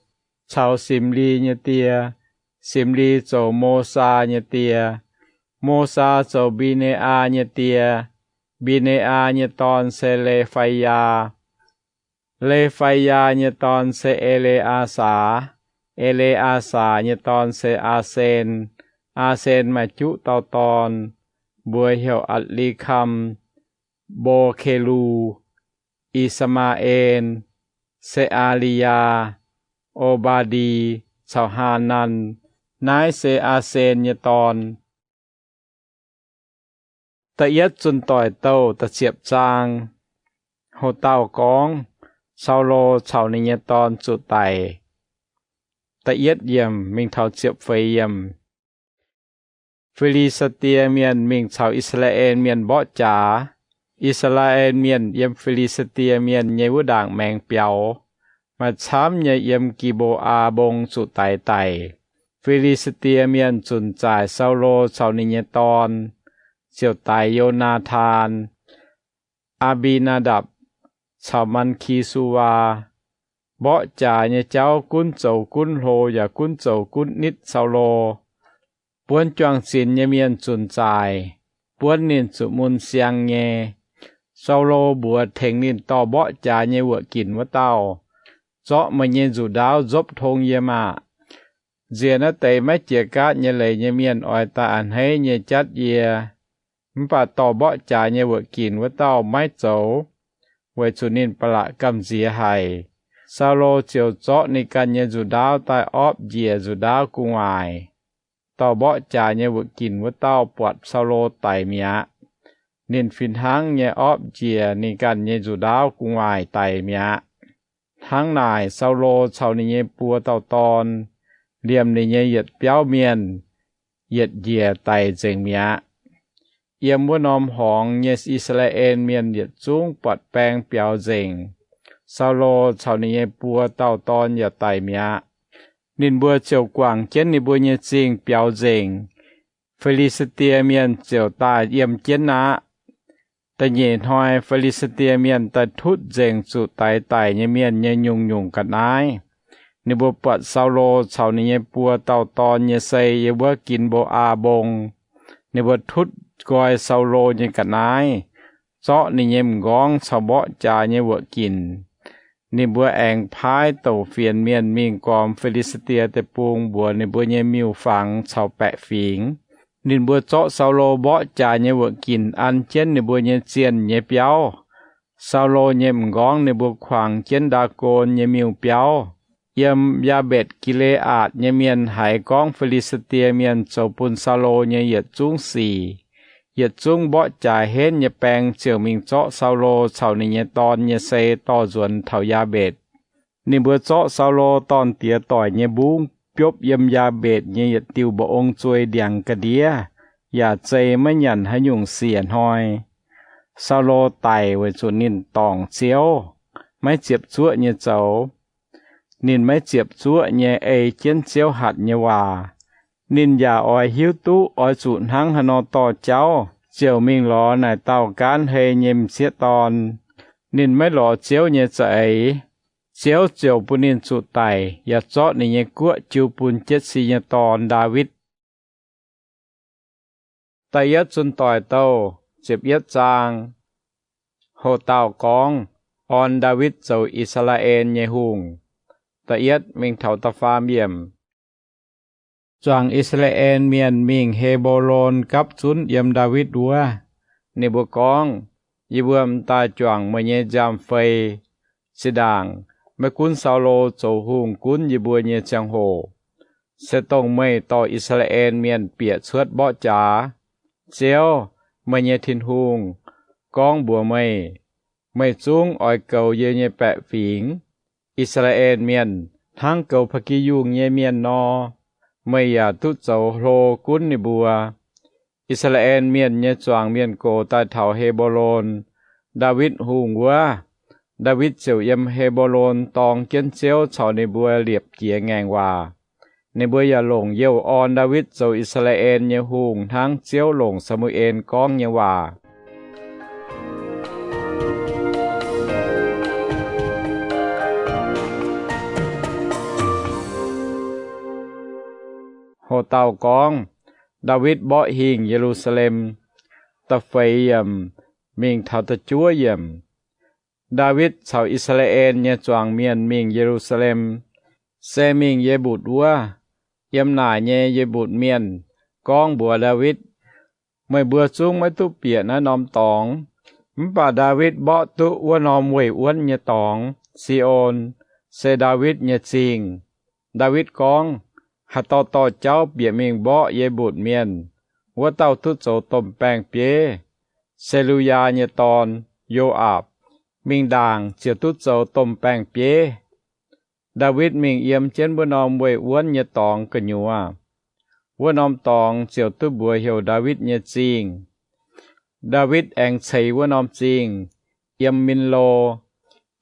caux Simli nyei die. Simli zoux Mosaa nyei die. Mosaa zoux Mbi^ne^aa nyei die. Mbi^ne^aa nyei dorn se Le^fai^yaa. Le^fai^yaa nyei dorn se E^le^aa^saax. E^le^aa^saax nyei dorn se Aa^sen. Aa^sen maaih juqv dauh dorn, mbuox heuc Atc^li^kam, Mbo^ke^lu, I^saa^maa^en, Se^aa^li^yaa, O^mbaa^ndi caux Haa^nan. Naaiv se Aa^sen nyei dorn. Da'yietv Zunh Doic Douh da'ziepc zaang. Hoc dauh gorngv, Saulo caux ninh nyei dorn zuqc daic. Da'yietv yiemc mingh taux ziepc feix yiemc. Fi^li^saa^die Mienh mingh caux I^saa^laa^en Mienh mborqv jaax. I^saa^laa^en Mienh yiem Fi^li^saa^die Mienh nyei wuov ndaangc maengx biaux. Maaih camv nyei yiem Gi^mbo^aa Mbong zuqc daix daic. Fi^li^saa^die Mienh zunc zaaic Saulo caux ninh nyei dorn, ziouc daix Yo^naa^taan, Aa^mbi^naa^ndapc caux Malki^su^waa. Mborqv jaax nyei jauv gunv zoux gunv hlo yaac gunv zoux gunv nitv Saulo. Buonv juang-zinx nyei mienh zunc zaaic, buonv ninh zuqc mun siang nyei. Saulo mbuox tengx ninh dorh mborqv jaax nyei wuoqc ginc wuov dauh, Zorqv meih nyei nzuqc ndaauv nzopv tong yie maah! Nziex naaiv deix maiv jiex gaatv nyei leiz nyei mienh oix daaih a'hneiv nyei jatv yie. Mv baac dorh mborqv jaax nyei wuoqc ginc wuov dauh maiv zoux, weic zuqc ninh ba'laqc gamh nziex haic. Saulo ziouc zorqv ninh ganh nyei nzuqc ndaauv daaih opv njiec nzuqc ndaauv gu'nguaaic. Dorh mborqv jaax nyei wuoqc ginc wuov dauh buatc Saulo daic mi'aqv. Ninh fih hnangv nyei opv njiec ninh ganh nyei nzuqc ndaauv gu'nguaaic daic mi'aqv. Hnangv naaic, Saulo caux ninh nyei buo dauh dorn, liemh ninh nyei yietc biauv mienh, yietc njiec daic nzengc mi'aqv. Yiem wuov norm horngz nyei I^saa^laa^en Mienh yietc zungv buatc baeng biaux nzengc. Saulo caux ninh nyei buo dauh dorn yaac daic mi'aqv. Ninh mbuo ziouc guangc jienv ninh mbuo nyei zingh biaux nzengc. Fi^li^saa^die Mienh ziouc daaih yiem jienv aqv. Da'nyeic hnoi Fi^li^saa^die Mienh daaih tutv nzengc zuqc daix daic nyei mienh nyei nyungc-nyungc ga'naaiv. Ninh mbuo buatc Saulo caux ninh nyei buo dauh dorn nyei sei yiem wuov Gin^mbo^aa Mbong. Ninh mbuo tutv nqoi Saulo nyei ga'naaiv, zorqv ninh nyei m'nqorngv caux mborqv jaax nyei wuoqc ginc. Ninh mbuo aengx paaiv douc fienx mienh mingh gormx Fi^li^saa^die Deic-Bung mbuox ninh mbuo nyei miuc-fangx caux baeqc fingx. Ninh mbuo zorqv Saulo mborqv jaax nyei wuoqc ginc an jienv ninh mbuo nyei zienh nyei biauv. Saulo nyei m'nqorngv ninh mbuo kuangx jienv Ndaagon nyei miuc-biauv. Yiem Yaabetc Gi^le^aatc nyei mienh haiz gorngv Fi^li^saa^die Mienh zoux bun Saulo nyei yietc zungv sic, yietc zungv mborqv jaax henv nyei baeng ziouc mingh zorqv Saulo caux ninh nyei dorn nyei sei dorh nzuonx taux Yaabetc. Ninh mbuo zorqv Saulo dorn-diex doic nyei mbungv biopv yiem Yaabetc nyei yietc diuh mba'ong zuei ndiangx ga'ndiev, yaac zei maiv nyanc haaix nyungc siec hnoi. Saulo daic weic zuqc ninh dorngc Ziouv, maiv ziepc zuoqv nyei zoux. Ninh maiv ziepc zuoqv nyei ei jienv Ziouv hatc nyei waac. Ninh yaac oix hiuv duqv oix zuqc hnangv haaix nor dorh jauv, ziouc mingh lorz naaic dauh gaanv hei nyei m'sieqv dorn. Ninh maiv lorz Ziouv nyei za'eix. Ziouv ziouc bun ninh zuqc daic, yaac zorqv ninh nyei guoqv jiu bun Jetc^si nyei dorn, Ndaawitv. Da'yietv Zunh Doic Douh, ziepc yietv zaang. Hoc dauh gorngv, Orn Ndaawitv zoux I^saa^laa^en nyei hungh. Da'yietv mingh taux da'faam yiemc. Zuangx I^saa^laa^en Mienh mingh He^mbo^lon gapv zunv yiem Ndaawitv wuov. Ninh mbuo gorngv, Yie mbuo m'daaih juangc meih nyei nziaamv-fei. Zinh ndaangc maiv gunv Saulo zoux hungh gunv yie mbuo nyei ziangh hoc, se dongh meih dorh I^saa^laa^en Mienh bieqc cuotv mborqv jaax. Ziouv, meih nyei Tin-Hungh, gorngv mbuox meih, Meih zungv oix goux yie nyei baeqc fingx, I^saa^laa^en Mienh, hnangv goux ba'gi yungh nyei mienh nor. Meih yaac duqv zoux hlo gunv ninh mbuo. I^saa^laa^en Mienh nyei zuangx mienh gox daaih taux He^mbo^lon, Ndaawitv Hungh wuov. Ndaawitv ziouc yiem He^mbo^lon dorng jienv Ziouv caux ninh mbuo liepc jiez ngaengc waac. Ninh mbuo yaac longc youh orn Ndaawitv zoux I^saa^laa^en nyei hungh hnangv Ziouv longc Saa^mu^en gorngv nyei waac. Hoc dauh gorngv, Ndaawitv Mborqv Hingh Ye^lu^saa^lem. Da'feix yiemc mingh taux da'juov yiemc. Ndaawitv caux I^saa^laa^en nyei zuangx mienh mingh Ye^lu^saa^lem, se mingh Ye^mbutc wuov. Yiem naaic nyei Ye^mbutc Mienh gorngv mbuox Ndaawitv, Meih mbuo zungv maiv duqv bieqc naaiv norm dorngx. Mv baac Ndaawitv mborqv duqv wuov norm weih wuonv nyei dorngx, Si^on, se Ndaawitv nyei zingh. Ndaawitv gorngv, Haaix dauh dorh jauv bieqc mingh mborqv Ye^mbutc Mienh, wuov dauh duqv zoux domh baeng-bieiv. Se^lu^yaa nyei dorn, Yo^aapc, mingh ndaangc ziouc duqv zoux domh baeng-bieiv. Ndaawitv mingh yiem jienv wuov norm weih wuonv nyei dorngx gu'nyuoz. Wuov norm dorngx ziouc duqv mbuox heuc Ndaawitv nyei Zingh. Ndaawitv aengx ceix wuov norm zingh, yiem Min^lo,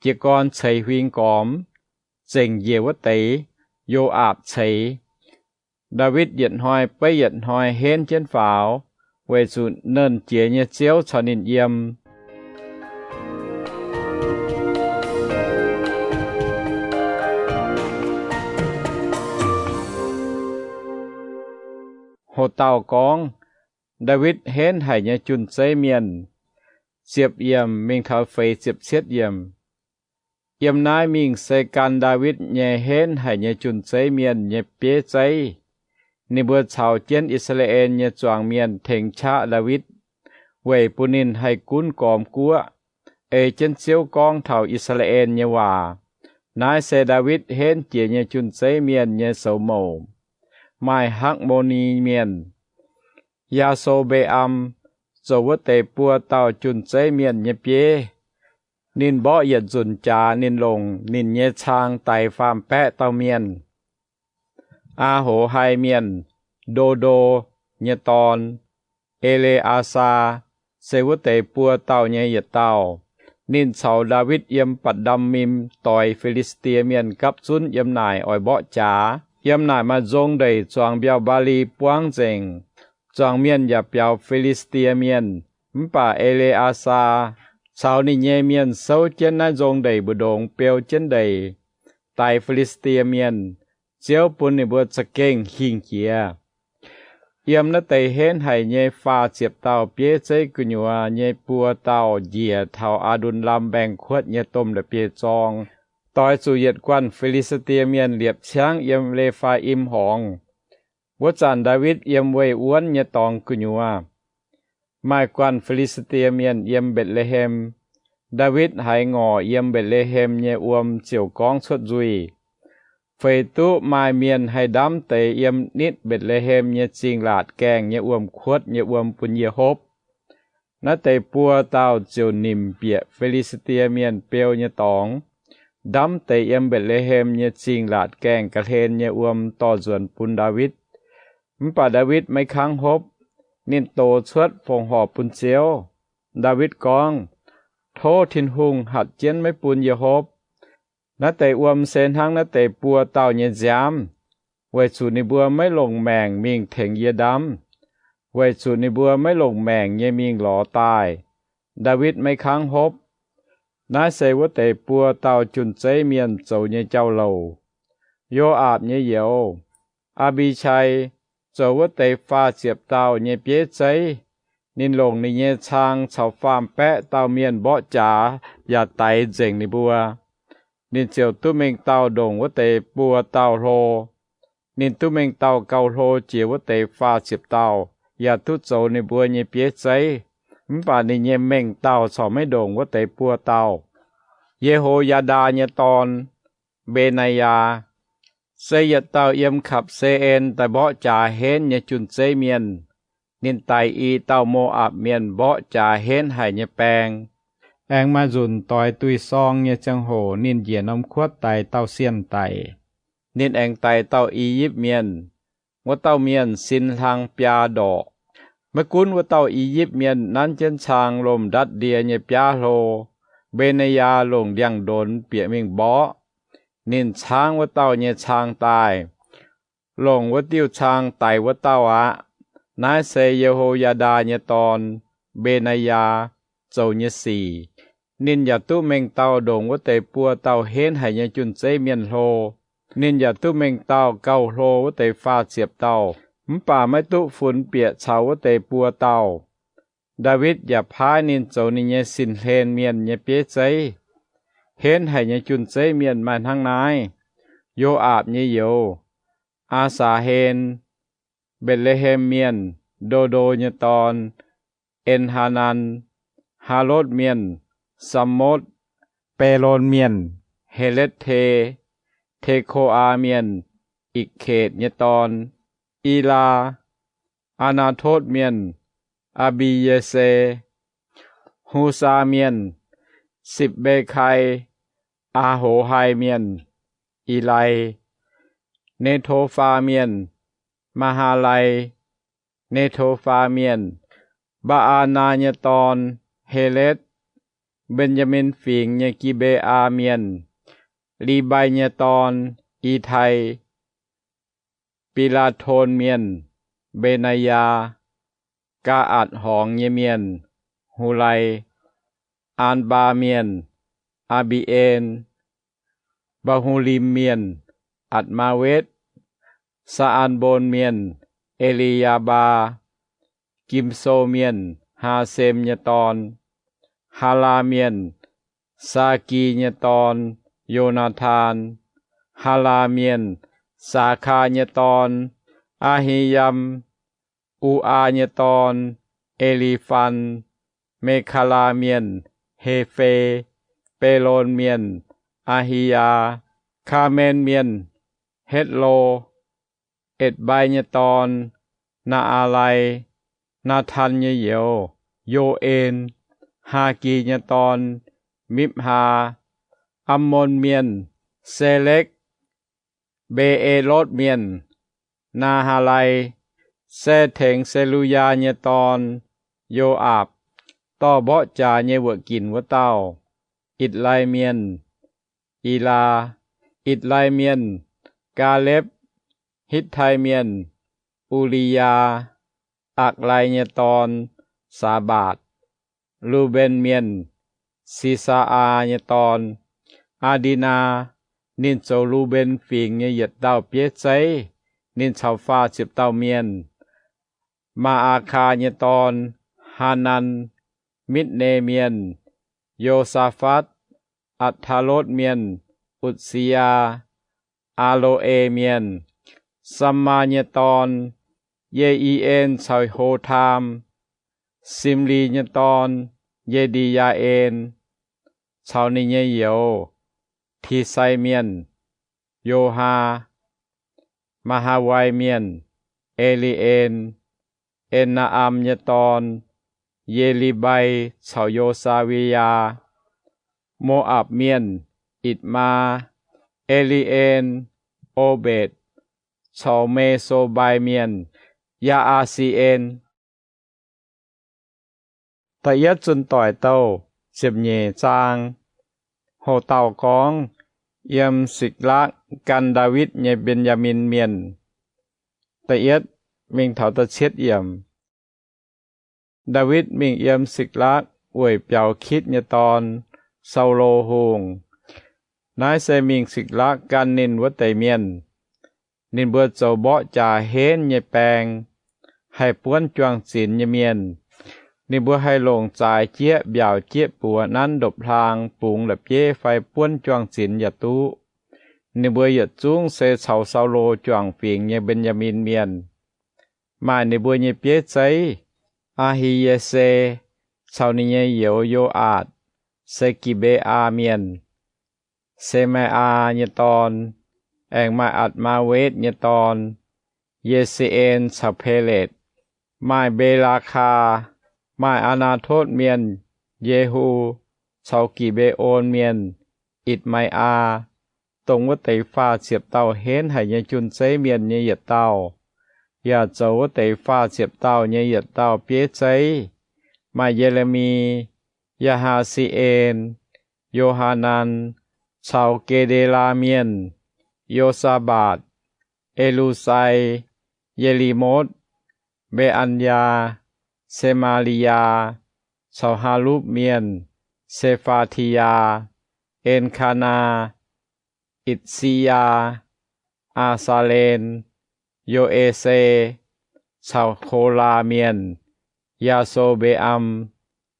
jiez gorn ceix huing gormx, zengc njiec wuov deix, Yo^aapc ceix. Ndaawitv yietc hnoi beiv yietc hnoi henv jienv faaux, weic zuqc Nernh Jiex nyei Ziouv caux ninh yiem. Hoc dauh gorngv, Ndaawitv henv haic nyei jun-zeiv mienh. Ziepc yiemc mingh taux feix ziepc cietv yiemc. Yiem naaiv mingh se gan Ndaawitv nyei henv haic nyei jun-zeiv mienh nyei bieiv zeiv. Ninh mbuo caux jienv I^saa^laa^en nyei zuangx mienh tengx qaqv Ndaawitv, weic bun ninh haih gunv gormx guoqv, ei jienv Ziouv gorngv taux I^saa^laa^en nyei waac. Naaiv se Ndaawitv henv jiex nyei jun-zeiv mienh nyei soux mouc. Maaih Hakv^mo^ni Mienh, Yaa^so^mbe^am, zoux wuov deix buo dauh jun-zeiv mienh nyei bieiv. Ninh mborqv yietc nzunc jaax, ninh longc ninh nyei cang daix faam-baeqv dauh mienh, Aa^ho^hai Mienh, Ndo^ndo nyei dorn, E^le^aa^saa, se wuov deix buo dauh nyei yietc dauh. Ninh caux Ndaawitv yiem Mbaa^ndam^mim doix Fi^li^saa^die Mienh gapv zunv yiem naaic oix mborqv jaax. Yiem naaic maaih nzong ndeic zuangx mbiauh Mbaa^li buangv nzengc. Zuangx mienh yaac biaux Fi^li^saa^die Mienh. Mv baac E^le^aa^saa caux ninh nyei mienh souv jienv naaiv nzong ndeic mbu'ndongx beu jienv ndeic, daix Fi^li^saa^die Mienh. Ziouv bun ninh mbuo za'gengh hingh jiex. Yiem naaiv deix henv haic nyei faah ziepc dauh bieiv zeiv gu'nyuoz nyei buo dauh njiec taux Aa^ndun^lam Mbaengx-Kuotv nyei domh la'bieiv-zorng, doix zuqc yietc guanh Fi^li^saa^die Mienh liepc ciangv yiem Le^faa^im Horngz. Wuov zanc Ndaawitv yiem weih wuonv nyei dorngx gu'nyuoz. Maaih guanh Fi^li^saa^die Mienh yiem Mbetc^le^hem. Ndaawitv haiz ngorc yiem Mbetc^le^hem nyei wuom ziouc gorngv cuotv nzuih, Feix duqv maaih mienh haih ndamv deix yiem nitv Mbetc^le^hem nyei zingh laatc gaengh nyei wuom-kuotv nyei wuom bun yie hopv. Naaiv deix buo dauh ziouc nimc bieqc Fi^li^saa^die Mienh beu nyei dorngx, ndamv deix yiem Mbetc^le^hem nyei zingh laatc gaengh ga'hlen nyei wuom dorh nzuonx bun Ndaawitv. Mv baac Ndaawitv maiv kangv hopv. Ninh dox cuotv fongc horc bun Ziouv. Ndaawitv gorngv, Tov Tin-Hungh hatc jienv maiv bun yie hopv. Naaiv deix wuom se hnangv naaiv deix buo dauh nyei nziaamv, weic zuqc ninh mbuo maiv longc maengc mingh tengx yie ndamv, weic zuqc ninh mbuo maiv longc maengc nyei mingh lorz daaih. Ndaawitv maiv kangv hopv. Naaiv se wuov deix buo dauh jun-zeiv mienh zoux nyei jauv-louc. Yo^aapc nyei youz, Aa^mbi^qai, zoux wuov deix faah ziepc dauh nyei bieiv zeiv. Ninh longc ninh nyei cang caux faam-baeqv dauh mienh mborqv jaax yaac daix nzengc ninh mbuo. Ninh ziouc duqv mengh dauh ndongc wuov deix buo dauh hlo. Ninh duqv mengh dauh gauh hlo jiex wuov deix faah ziepc dauh, yaac duqv zoux ninh mbuo nyei bieiv zeiv. Mv baac ninh nyei mengh dauh corc maiv ndongc wuov deix buo dauh. Ye^ho^yaa^ndaa nyei dorn, Mbe^naa^yaa, se yietc dauh yiem Kapv^se^en daaih mborqv jaax henv nyei jun-zeiv mienh. Ninh daix i dauh Mo^apc Mienh mborqv jaax henv haic nyei baeng. Aengx maaih nzunc doix duih sorng nyei ziangh hoc ninh njiec norm kuotv daix dauh sienh daic. Ninh aengx daix dauh I^yipv Mienh. Wuov dauh mienh sin hlang biaa ndorqc. Maiv gunv wuov dauh I^yipv Mienh nanv jienv cang lomh ndatv ndie nyei biaav hlo, Mbe^naa^yaa longc ndiangx-ndonx bieqc mingh mborqv. Ninh caangv wuov dauh nyei cang daaih, longc wuov diuh cang daix wuov dauh aqv. Naaiv se Ye^ho^yaa^ndaa nyei dorn, Mbe^naa^yaa, zoux nyei sic. Ninh yaac duqv mengh dauh ndongc wuov deix buo dauh henv haic nyei jun-zeiv mienh hlo. Ninh yaac duqv mengh dauh gauh hlo wuov deix faah ziepc dauh, mv baac maiv duqv funx bieqc caux wuov deix buo dauh. Ndaawitv yaac paaiv ninh zoux ninh nyei sin-hlen mienh nyei bieiv zeiv. Henv haic nyei jun-zeiv mienh maaih hnangv naaiv: Yo^aapc nyei youz, Aa^saa^hen, Mbetc^le^hem Mienh, Ndo^ndo nyei dorn, En^haa^nan, Haalotv Mienh, Sammotv, Belon Mienh, Heletv^te, Teko^aa Mienh, Ikv^ketc nyei dorn, Ilaa, Aa^naa^totv Mienh, Aa^mbi^ye^se, Husaa Mienh, Sipv^mbe^kai, Aa^ho^hai Mienh, Ilai, Netofaa Mienh, Maa^haa^lai, Netofaa Mienh, Mbaa^aa^naa nyei dorn, Heletv, Mben^yaa^min Fingx nyei Gi^mbe^aa Mienh, Libai nyei dorn, Itai, Pi^laa^ton Mienh, Mbenaa^yaa, Gaa^atc Horngz nyei Mienh, Hu^lai, Aan^mbaa Mienh, Aa^mbi^en, Mbaa^hu^lim Mienh, Atc^maa^wetv, Saa^an^mbon Mienh, E^li^yaa^mbaa, Gim^so Mienh, Haa^sem nyei dorn, Haalaa Mienh, Saa^gi nyei dorn, Yo^naa^taan, Haalaa Mienh, Saakaa nyei dorn, Aa^hi^yaam, U^aa nyei dorn, E^li^faan, Mekaalaa Mienh, Hefe, Belon Mienh, Aa^hi^yaa, Kaamen Mienh, Hetv^lo, Etc^mbai nyei dorn, Naa^aa^lai, Naatan nyei youz, Yo^en, Haagi nyei dorn, Mipv^haa, Ammon Mienh, Selekv, Mbe^e^lotv Mienh, Naa^haa^lai, se tengx Se^lu^yaa nyei dorn, Yo^aapc, dorh mborqv jaax nyei wuoqc ginc wuov dauh, Itc^lai Mienh, Ilaa, Itc^lai Mienh, Gaalepv, Hitv^tai Mienh, U^li^yaa, Akv^lai nyei dorn, Saa^mbaatc, Lu^mben Mienh, Si^saa^aa nyei dorn, Aa^ndi^naa. Ninh zoux Lu^mben Fingx nyei yietc dauh bieiv zeiv. Ninh caux faah ziepc dauh mienh. Maa^aa^kaa nyei dorn, Haanan, Mitv^ne Mienh, Yo^saa^fatv, Atc^taa^lotv Mienh, Utc^si^yaa, Aa^lo^e Mienh, Sammaa nyei dorn, Ye^i^en caux Hotaam, Simli nyei dorn, Ye^ndi^yaa^en, caux ninh nyei youz, Tisai Mienh, Yo^haa, Maa^haa^wai Mienh, E^li^en, En^naa^am nyei dorn, Ye^li^mbai caux Yo^saa^wi^yaa, Mo^apc Mienh, Itc^maa, E^li^en, O^mbetc, caux Me^so^mbai Mienh, Yaa^aa^si^en. Da'yietv Zunh Doic Douh, ziepc nyeic zaang. Hoc dauh gorngv, Yiem Sikc^lakv Gan Ndaawitv Nyei Mben^yaa^min Mienh. Da'yietv mingh taux da'cietv yiemc. Ndaawitv mingh yiem Sikc^lakv weic biaux Kitv nyei dorn, Saulo, hungh. Naaiv se mingh Sikc^lakv gan ninh wuov deix mienh. Ninh mbuo zoux mborqv jaax henv nyei baeng, haih buonv juang-zinx nyei mienh. Ninh mbuo haih longc zaaix jieqv mbiaauc jieqv buoz nanv ndopv-hlaang bungx la'bieiv fai buonv juang-zinx yaac duqv. Ninh mbuo yietc zungv se caux Saulo juangc fingx nyei Mben^yaa^min Mienh. Maaih ninh mbuo nyei bieiv zeiv, Aa^hi^ye^se caux ninh nyei youz, Yo^aatc, se Gi^mbe^aa Mienh, Se^mai^aa nyei dorn, aengx maaih Atc^maa^wetv nyei dorn, Ye^se^en caux Peletc, maaih Mbe^laa^kaa, maaih Aa^naa^totv Mienh, Yehu, caux Gi^mbe^on Mienh, Itc^mai^aa, dongh wuov deix faah ziepc dauh henv haic nyei jun-zeiv mienh nyei yietc dauh, yaac zoux wuov deix faah ziepc dauh nyei yietc dauh bieiv zeiv. Maaih Ye^le^mi, Yaa^haa^si^en, Yo^haa^nan, caux Ge^nde^laa Mienh, Yo^saa^mbatc, E^lu^sai, Ye^li^motv, Mbe^an^yaa, Se^maa^li^yaa, caux Haa^lupv Mienh, Se^faa^ti^yaa, En^kaa^naa, Itc^si^yaa, Aa^saa^len, Yo^e^se, caux Kolaa Mienh, Yaa^so^mbe^am,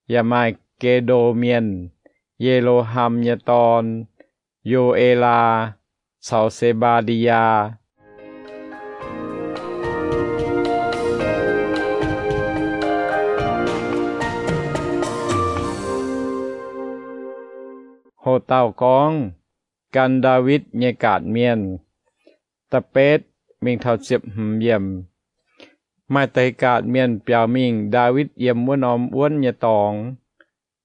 yaac maaih Ge^ndo Mienh, Ye^lo^ham nyei dorn, Yo^e^laa, caux Se^mbaa^ndi^yaa. Hoc dauh gorngv, gan Ndaawitv nyei gaatc mienh. Da'betv mingh taux ziepc hmz yiemc. Maaih deix gaatc mienh biaux mingh Ndaawitv yiem wuov norm wuonv nyei dorngx,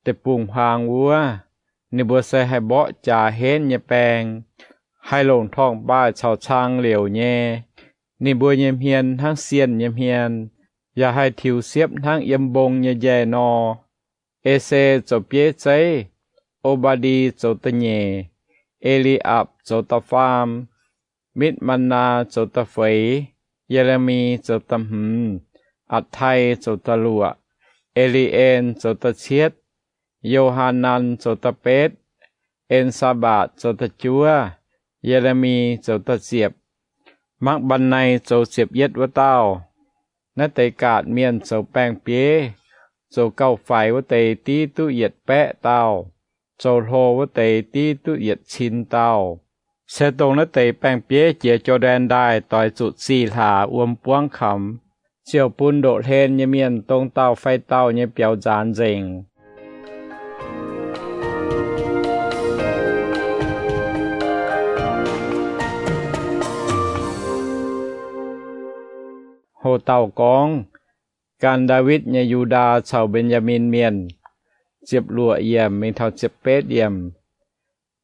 deic-bung-huaang wuov. Ninh mbuo se haih mborqv jaax henv nyei baeng, haih longc torngv-baaih caux cang liouc nyei. Ninh mbuo nyei hmien hnangv sienh nyei hmien, yaac haih tiux siepv hnangv yiem mbong nyei njaih nor. Ese zoux bieiv zeiv, O^mbaa^ndi zoux da'nyeic, E^li^apc zoux da'faam, Mitv^man^naa zoux da'feix, Ye^le^mi zoux da'hmz, Atc^tai zoux da'luoqc, E^li^en zoux da'cietv, Yo^haa^nan zoux da'betv, En^saa^mbatc zoux da'juov, Ye^le^mi zoux da'ziepc, Makv^mbaan^nai zoux ziepc yietv wuov dauh. Naaiv deix gaatc mienh zoux baeng-bieiv, zoux gauh faix wuov deix div duqv yietc baeqv dauh, zoux hlo wuov deix div duqv yietc cin dauh. Se dongh naaiv deix baeng-bieiv jiex Jor^ndaen Ndaaih doix zuqc zih hlaax wuom buangv kamx, ziouc bun ndoqc hlen nyei mienh dong dauh fai dauh nyei biaux nzaanx nzengc. Hoc dauh gorngv, gan Ndaawitv nyei Yu^ndaa caux Mben^yaa^min Mienh, ziepc luoqc yiemc mingh taux ziepc betv yiemc.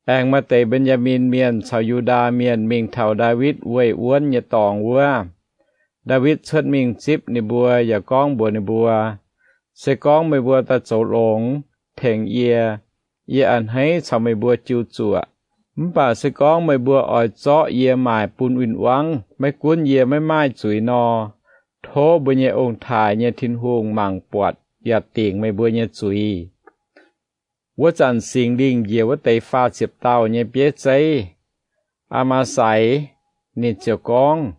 Aengx maaih deix Mben^yaa^min Mienh caux Yu^ndaa Mienh mingh taux Ndaawitv weih wuonv nyei dorngx wuov. Ndaawitv cuotv mingh zipv ninh mbuo yaac gorngv mbuox ninh mbuo, Se gorngv meih mbuo daaih zoux longx tengx yie, yie a'hneiv caux meih mbuo jiu zuoqc. Mv baac se gorngv meih mbuo oix zorqv yie maaic bun win-wangv, maiv gunv yie maiv maaih zuiz nor, tov mbuo nyei ong-taaix nyei Tin-Hungh mangc buatc yaac dingc meih mbuo nyei zuiz. Wuov zanc Singx Lingh njiec wuov deix faah ziepc dauh nyei bieiv zeiv, Aa^maa^sai, ninh ziouc gorngv,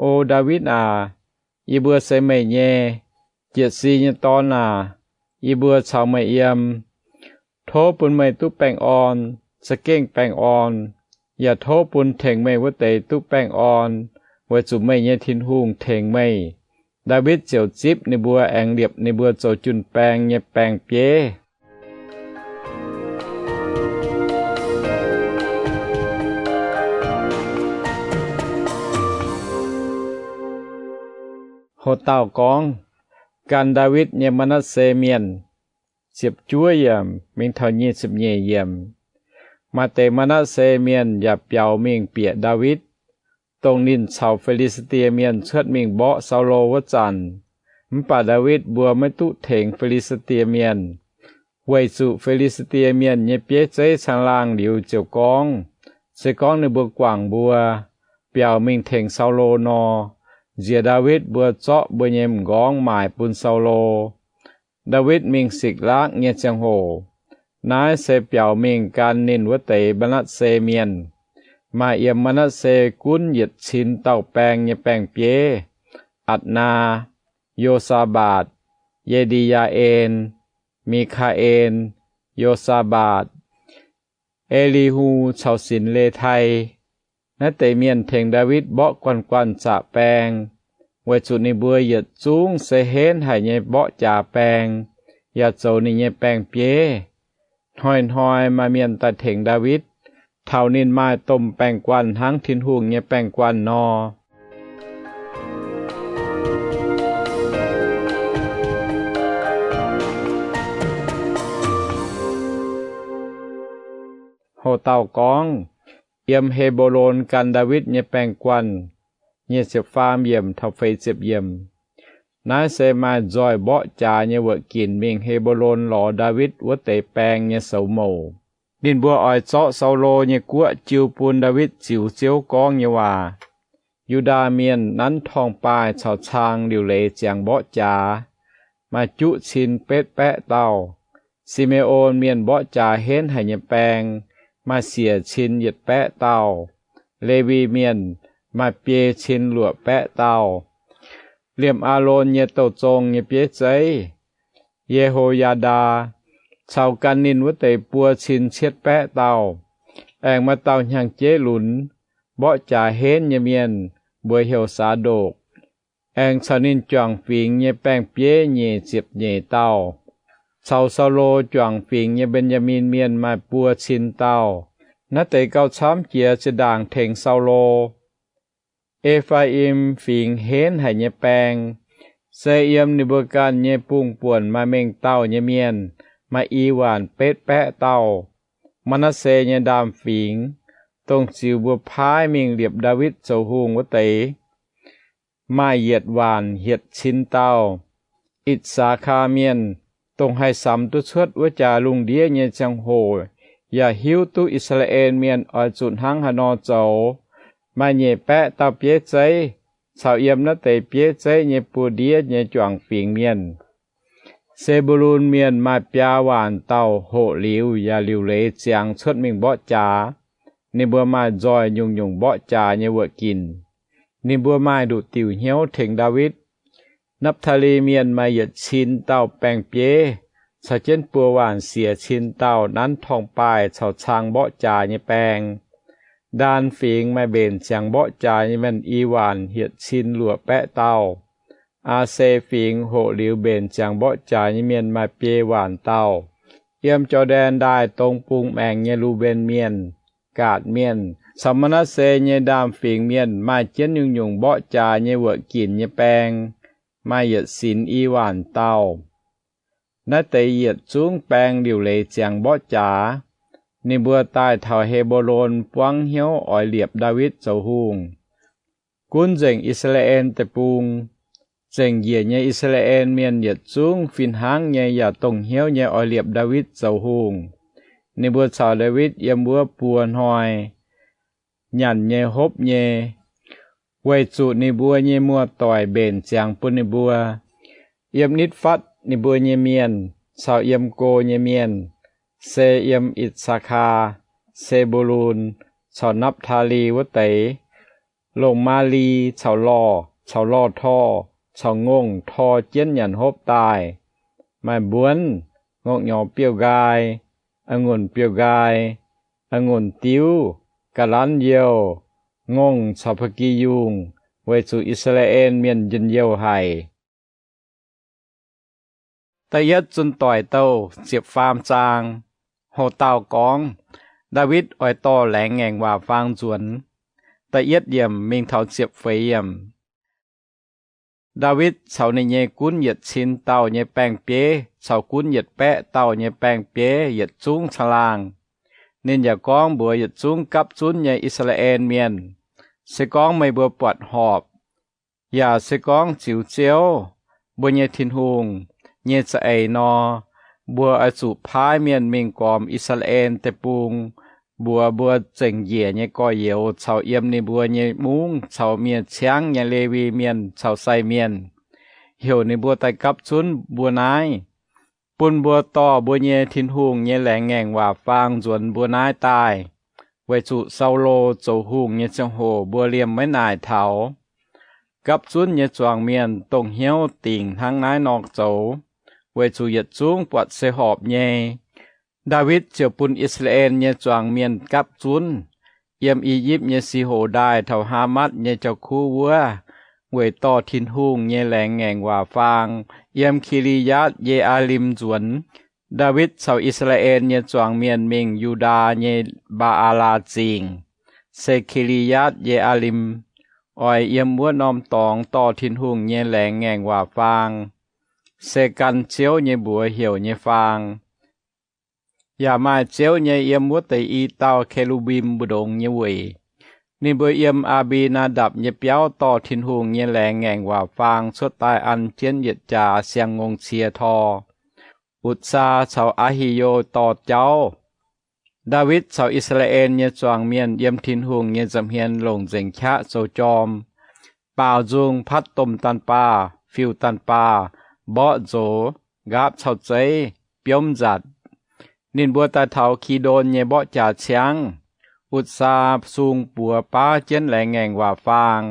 O Ndaawitv aac, yie mbuo se meih nyei. Jietc si nyei dorn aac, yie mbuo caux meih yiem. Tov bun meih duqv baengh orn, za'gengh baengh orn. Yaac tov bun tengx meih wuov deix duqv baengh orn, weic zuqc meih nyei Tin-Hungh tengx meih. Ndaawitv ziouc zipv ninh mbuo aengx liepc ninh mbuo zoux jun-baeng nyei baeng-bieiv. Hoc dauh gorngv, gan Ndaawitv nyei Maa^natv^se Mienh, ziepc juov yiemc mingh taux nyic ziepc nyeic yiemc. Maaih deix Maa^natv^se Mienh yaac biaux mingh bieqc Ndaawitv, dongh ninh caux Fi^li^saa^die Mienh cuotv mingh mborqv Saulo wuov zanc. Mv baac Ndaawitv mbuo maiv duqv tengx Fi^li^saa^die Mienh, weic zuqc Fi^li^saa^die Mienh nyei bieiv zeiv caangh laangh liuz ziouc gorngv, Se gorngv ninh mbuo guangc mbuo, biaux mingh tengx Saulo nor, nziex Ndaawitv mbuo zorqv mbuo nyei m'nqorngv maaic bun Saulo. Ndaawitv mingh Sikc^laakv nyei ziangh hoc, naaiv se biaux mingh gan ninh wuov deix Maa^natv^se Mienh. Maaih yiem Maa^natv^se gunv yietc cin dauh baeng nyei baeng-bieiv: Atc^naa, Yo^saa^mbatc, Ye^ndi^yaa^en, Mi^kaa^en, Yo^saa^mbatc, E^li^hu caux sinx Le^tai. Naaiv deix mienh tengx Ndaawitv mborqv guanh guanh zaqc baeng, weic zuqc ninh mbuo yietc zungv se henv haic nyei mborqv jaax baeng, yaac zoux ninh nyei baeng-bieiv. Hnoi-hnoi maaih mienh daaih tengx Ndaawitv, taux ninh maaih domh baeng-guanh hnangv Tin-Hungh nyei baeng-guanh nor. Hoc dauh gorngv, yiem He^mbo^lon gan Ndaawitv nyei baeng-guanh, nyic ziepc faam yiemc taux feix ziepc yiemc. Naaiv se maaih nzoih mborqv jaax nyei wuoqc ginc mingh He^mbo^lon lorz Ndaawitv wuov deix baeng nyei soux mouc. Ninh mbuo oix zorqv Saulo nyei guoqv jiu bun Ndaawitv ziux Ziouv gorngv nyei waac. Yu^ndaa Mienh nanv torngv-baaih caux cang liuc leiz ziangx mborqv jaax, maaih juqv cin betv baeqv dauh. Si^me^on Mienh mborqv jaax henv haic nyei baeng, maaih siec cin yietc baeqv dauh. Lewi Mienh maaih biei cin luoqc baeqv dauh. Liemh Aalon nyei douh zong nyei bieiv zeiv, Ye^ho^yaa^ndaa, caux gan ninh wuov deix buo cin cietv baeqv dauh. Aengx maaih dauh hnyangx-jeiv lunx, mborqv jaax henv nyei mienh, mbuox heuc Saax^ndokc, aengx caux ninh juangc fingx nyei baeng-bieiv nyic ziepc nyeic dauh. Caux Saulo juangc fingx nyei Mben^yaa^min Mienh maaih buo cin dauh. Naaiv deix gauh camv jiex zinh ndaangc tengx Saulo. E^faa^im Fingx henv haic nyei baeng, se yiem ninh mbuo ganh nyei bungx-buonc maaih mengh dauh nyei mienh, maaih i waanc betv baeqv dauh. Maa^natv^se nyei ndaamv-fingx, dongh ziux mbuo paaiv mingh liepc Ndaawitv zoux hungh wuov deix, maaih yietc waanc yietc cin dauh. I^saa^kaa Mienh, dongh haih samx duqv cuotv wuov jaax lungh ndiev nyei ziangh hoc yaac hiuv duqv I^saa^laa^en Mienh oix zuqc hnangv haaix nor zoux, maaih nyeic baeqv dauh bieiv zeiv, caux yiem naaiv deix bieiv zeiv nyei buoz-ndiev nyei juangc fingx mienh. Se^mbu^lun Mienh maaih biaa waanc dauh hoqc liuz yaac liuc leiz ziangx cuotv mingh mborqv jaax. Ninh mbuo maaih nzoih nyungc-nyungc mborqv jaax nyei wuoqc ginc. Ninh mbuo maaih nduqc diuc hnyouv tengx Ndaawitv. Napv^taa^li Mienh maaih yietc cin dauh baeng-bieiv caux jienv buo waanc siec cin dauh nanv torngv-baaih caux cang mborqv jaax nyei baeng. Ndaan Fingx maaih mbenc ziangx mborqv jaax nyei mienh i waanc yietc cin luoqc baeqv dauh. Aa^se Fingx hoqc liuz mbenc ziangx mborqv jaax nyei mienh maaih biei waanc dauh. Yiem Jor^ndaen Ndaaih dong bung maengx nyei Lu^mben Mienh, Gaatc Mienh, caux Maa^natv^se nyei ndaamv-fingx mienh maaih jienv nyungc-nyungc mborqv jaax nyei wuoqc ginc nyei baeng, maaih yietc sinx i waanc dauh. Naaiv deix yietc zungv baeng liuc leiz ziangx mborqv jaax. Ninh mbuo daaih taux He^mbo^lon buangv hnyouv oix liepc Ndaawitv zoux hungh. Gunv nzengc I^saa^laa^en Deic-Bung, zengc njiec nyei I^saa^laa^en Mienh yietc zungv fih hnangv nyei yaac dongh hnyouv nyei oix liepc Ndaawitv zoux hungh. Ninh mbuo caux Ndaawitv yiem wuov buo hnoi nyanc nyei hopv nyei, weic zuqc ninh mbuo nyei muoz-doic mbenc ziangx bun ninh mbuo. Yiem nitv fatv ninh mbuo nyei mienh caux yiem go nyei mienh, se yiem I^saa^kaa, Se^mbu^lun, caux Napv^taa^li wuov deix, longc maa^li caux lorh caux lorh tor caux ngongh tor jienv nyanc hopv daaih. Maaih mbuonv, ngorc nyorx biouv-nqaai, a'ngunc biouv-nqaai, a'ngunc diuv, ga'lanv youh, ngongh caux ba'gi yungh, weic zuqc I^saa^laa^en Mienh njien-youh haic. Da'yietv Zunh Doic Douh ziepc faam zaang. Ho dauh gorngv, Ndaawitv oix dorh laengz ngaengc waac faang nzuonx. Da'yietv yiemc mingh taux ziepc feix yiemc. Ndaawitv caux ninh nyei gunv yietc cin dauh nyei baeng-bieiv caux gunv yietc baeqv dauh nyei baeng-bieiv yietc zungv caangh laangh. Ninh yaac gorngv mbuox yietc zungv gapv zunv nyei I^saa^laa^en Mienh, Se gorngv meih mbuo buatc horpc, yaac se gorngv ziux Ziouv, mbuo nyei Tin-Hungh, nyei za'eix nor, mbuo oix zuqc paaiv mienh mingh gormx I^saa^laa^en Deic-Bung, mbuox mbuo zengc njiec nyei gorx-youz caux yiem ninh mbuo nyei mungv caux miev-ciangv nyei Lewi Mienh caux sai mienh, heuc ninh mbuo daaih gapv zunv mbuo naaiv, bun mbuo dorh mbuo nyei Tin-Hungh nyei laengz ngaengc waac faang nzuonx mbuo naaiv daaih, weic zuqc Saulo zoux hungh nyei ziangh hoc mbuo liemh maiv naaic taux. Gapv zunv nyei zuangx mienh dongh hnyouv dingc hnangv naaiv nor zoux, weic zuqc yietc zungv buatc se horpc nyei. Ndaawitv ziouc bun I^saa^laa^en nyei zuangx mienh gapv zunv, yiem I^yipv nyei si hoc ndaaih taux Haamatv nyei jauv-kuv wuov, weic dorh Tin-Hungh nyei laengz ngaengc waac faang yiem Ki^li^yaatv Ye^aa^lim nzuonx. Ndaawitv caux I^saa^laa^en nyei zuangx mienh mingh Yu^ndaa nyei Mbaa^aa^laa Zingh, se Ki^li^yaatv Ye^aa^lim, oix yiem wuov norm dorngx dorh Tin-Hungh nyei laengz ngaengc waac faang, se gan Ziouv nyei mbuox heuc nyei faang. Yaac maaih Ziouv nyei yiem wuov deix i dauh ke^lu^mbim mbu'ndongx nyei weic. Ninh mbuo yiem Aa^mbi^naa^ndapc nyei biauv dorh Tin-Hungh nyei laengz ngaengc waac faang cuotv daaih an jienv yietc jaax siang-ngongh cie tor. Utc^saa caux Aa^hi^yo dorh jauv. Ndaawitv caux I^saa^laa^en nyei zuangx mienh yiem Tin-Hungh nyei nza'hmien longc nzengc qaqv zoux jorm, baaux nzung patv domh daanh baah, fiuv daanh baah, mborqv nzox, nqaapv cau zeiv, biomv nzatc. Ninh mbuo daaih taux Gidon nyei mborqv jaax ciangv. Utc^saa sung buoz baav jienv laengz ngaengc waac faang,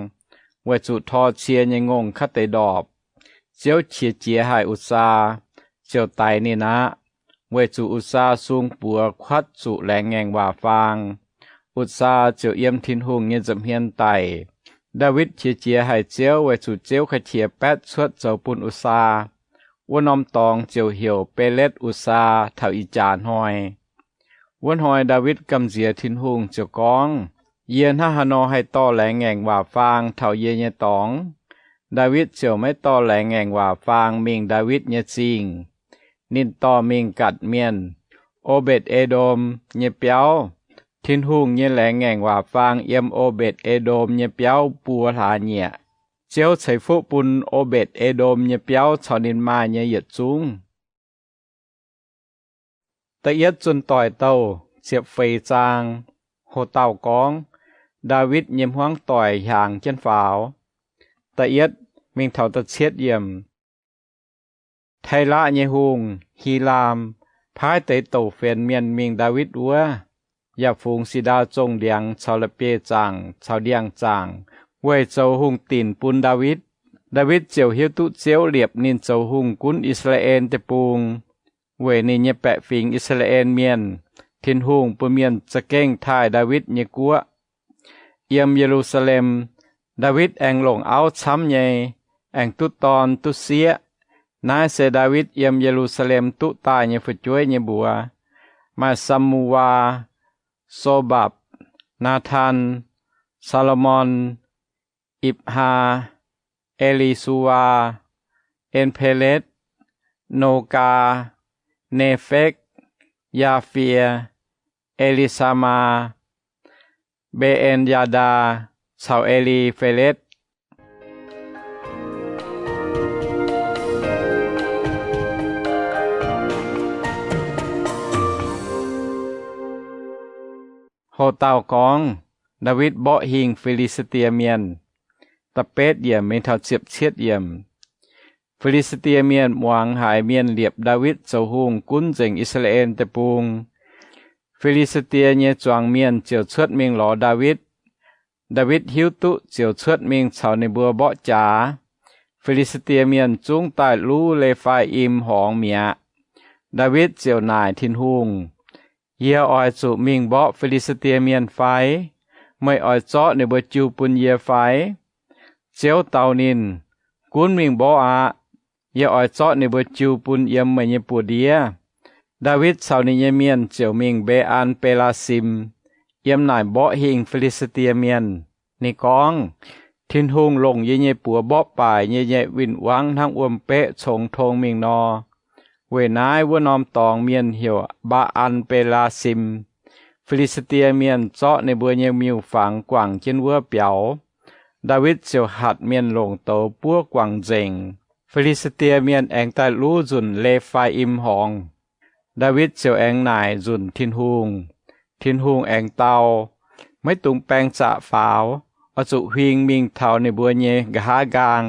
weic zuqc tor cie nyei ngongh kaav deix ndorpc. Ziouv qiex jiez haic Utc^saa, ziouc daix ninh aqv, weic zuqc Utc^saa sung buoz kuatv zuqc laengz ngaengc waac faang. Utc^saa ziouc yiem Tin-Hungh nyei nza'hmien daic. Ndaawitv qiex jiez haic Ziouv, weic zuqc Ziouv ga'qiex baetv cuotv zoux bun Utc^saa. Wuov norm dorngx ziouc heuc Beletv Utc^saa taux ih jaax hnoi. Wuov hnoi Ndaawitv gamh nziex Tin-Hungh ziouc gorngv, Yie hnangv haaix nor haih dorh laengz ngaengc waac faang taux yie nyei dorngx? Ndaawitv ziouc maiv dorh laengz ngaengc waac faang mingh Ndaawitv nyei zingh. Ninh dorh mingh Gatc Mienh, O^mbetc^E^ndom, nyei biauv. Tin-Hungh nyei laengz ngaengc waac faang yiem O^mbetc^E^ndom nyei biauv buo hlaax nyieqc. Ziouv ceix fuqv bun O^mbetc^E^ndom nyei biauv caux ninh maaih nyei yietc zungv. Da'yietv Zunh Doic Douh ziepc feix zaang. Ho dauh gorngv, Ndaawitv nyei hmuangv doic hiaangx jienv faaux. Da'yietv mingh taux da'cietv yiemc. Tailaqv nyei hungh, Hilaam, paaiv deix douc fienx mienh mingh Ndaawitv wuov, yaac fungx si^ndaa zongh ndiangx caux la'bieiv-zaangc caux ndiangx-zaangc weic zoux hungh dinc bun Ndaawitv. Ndaawitv ziouc hiuv duqv Ziouv liepc ninh zoux hungh gunv I^saa^laa^en Deic-Bung. Weic ninh nyei baeqc fingx, I^saa^laa^en Mienh, Tin-Hungh bun mienh za'gengh taaih Ndaawitv nyei guoqv. Yiem Ye^lu^saa^lem, Ndaawitv aengx longc auv camv nyei, aengx duqv dorn duqv sieqv. Naaiv se Ndaawitv yiem Ye^lu^saa^lem duqv daaih nyei fu'jueiv nyei mbuox. Maaih Saa^mu^waa, So^mbapc, Naa^tan, Saa^lo^morn, Ipc^haa, E^li^su^waa, En^pe^letv, Nogaa, Nefekv, Yaa^fie, E^li^saa^maa, Mbe^en^yaa^ndaa, caux E^li^fe^letv. Ho dauh gorngv, Ndaawitv mborqv hingh Fi^li^saa^die Mienh. Da'betv yiemc mingh taux ziepc cietv yiemc. Fi^li^saa^die Mienh muangx haiz mienh liepc Ndaawitv zoux hungh gunv nzengc I^saa^laa^en Deic-Bung. Fi^li^saa^die nyei zuangx mienh ziouc cuotv mingh lorz Ndaawitv. Ndaawitv hiuv duqv ziouc cuotv mingh caux ninh mbuo mborqv jaax. Fi^li^saa^die Mienh zungv daaih luv Le^faa^im Horngz mi'aqv. Ndaawitv ziouc naaic Tin-Hungh, Yie oix zuqc mingh mborqv Fi^li^saa^die Mienh fai? Meih oix zorqv ninh mbuo jiu bun yie fai? Ziouv dau ninh, Gunv mingh mborqv aqv. Yie oix zorqv ninh mbuo jiu bun yiem meih nyei buoz-ndiev. Ndaawitv caux ninh nyei mienh ziouc mingh Mbe^an Be^laa^sim, yiem naaic mborqv hingh Fi^li^saa^die Mienh. Ninh gorngv, Tin-Hungh longc yie nyei buoz mborqv baaic nyei nyaiv win-wangv hnangv wuom-beqv congx tong mingh nor. Weic naaiv wuov norm dorngx mienh heuc Mbe^an Be^laa^sim. Fi^li^saa^die Mienh zorqv ninh mbuo nyei miuc-fangx guangc jienv wuov biaux. Ndaawitv ziouc hatc mienh longc douz buov guangc nzengc. Fi^li^saa^die Mienh aengx daaih luv nzunc Le^faa^im Horngz. Ndaawitv ziouc aengx naaic nzunc Tin-Hungh. Tin-Hungh aengx dau, Maiv dungx baeng zaqc faaux. Oix zuqc huing mingh taux ninh mbuo nyei nqa'haav nqaang,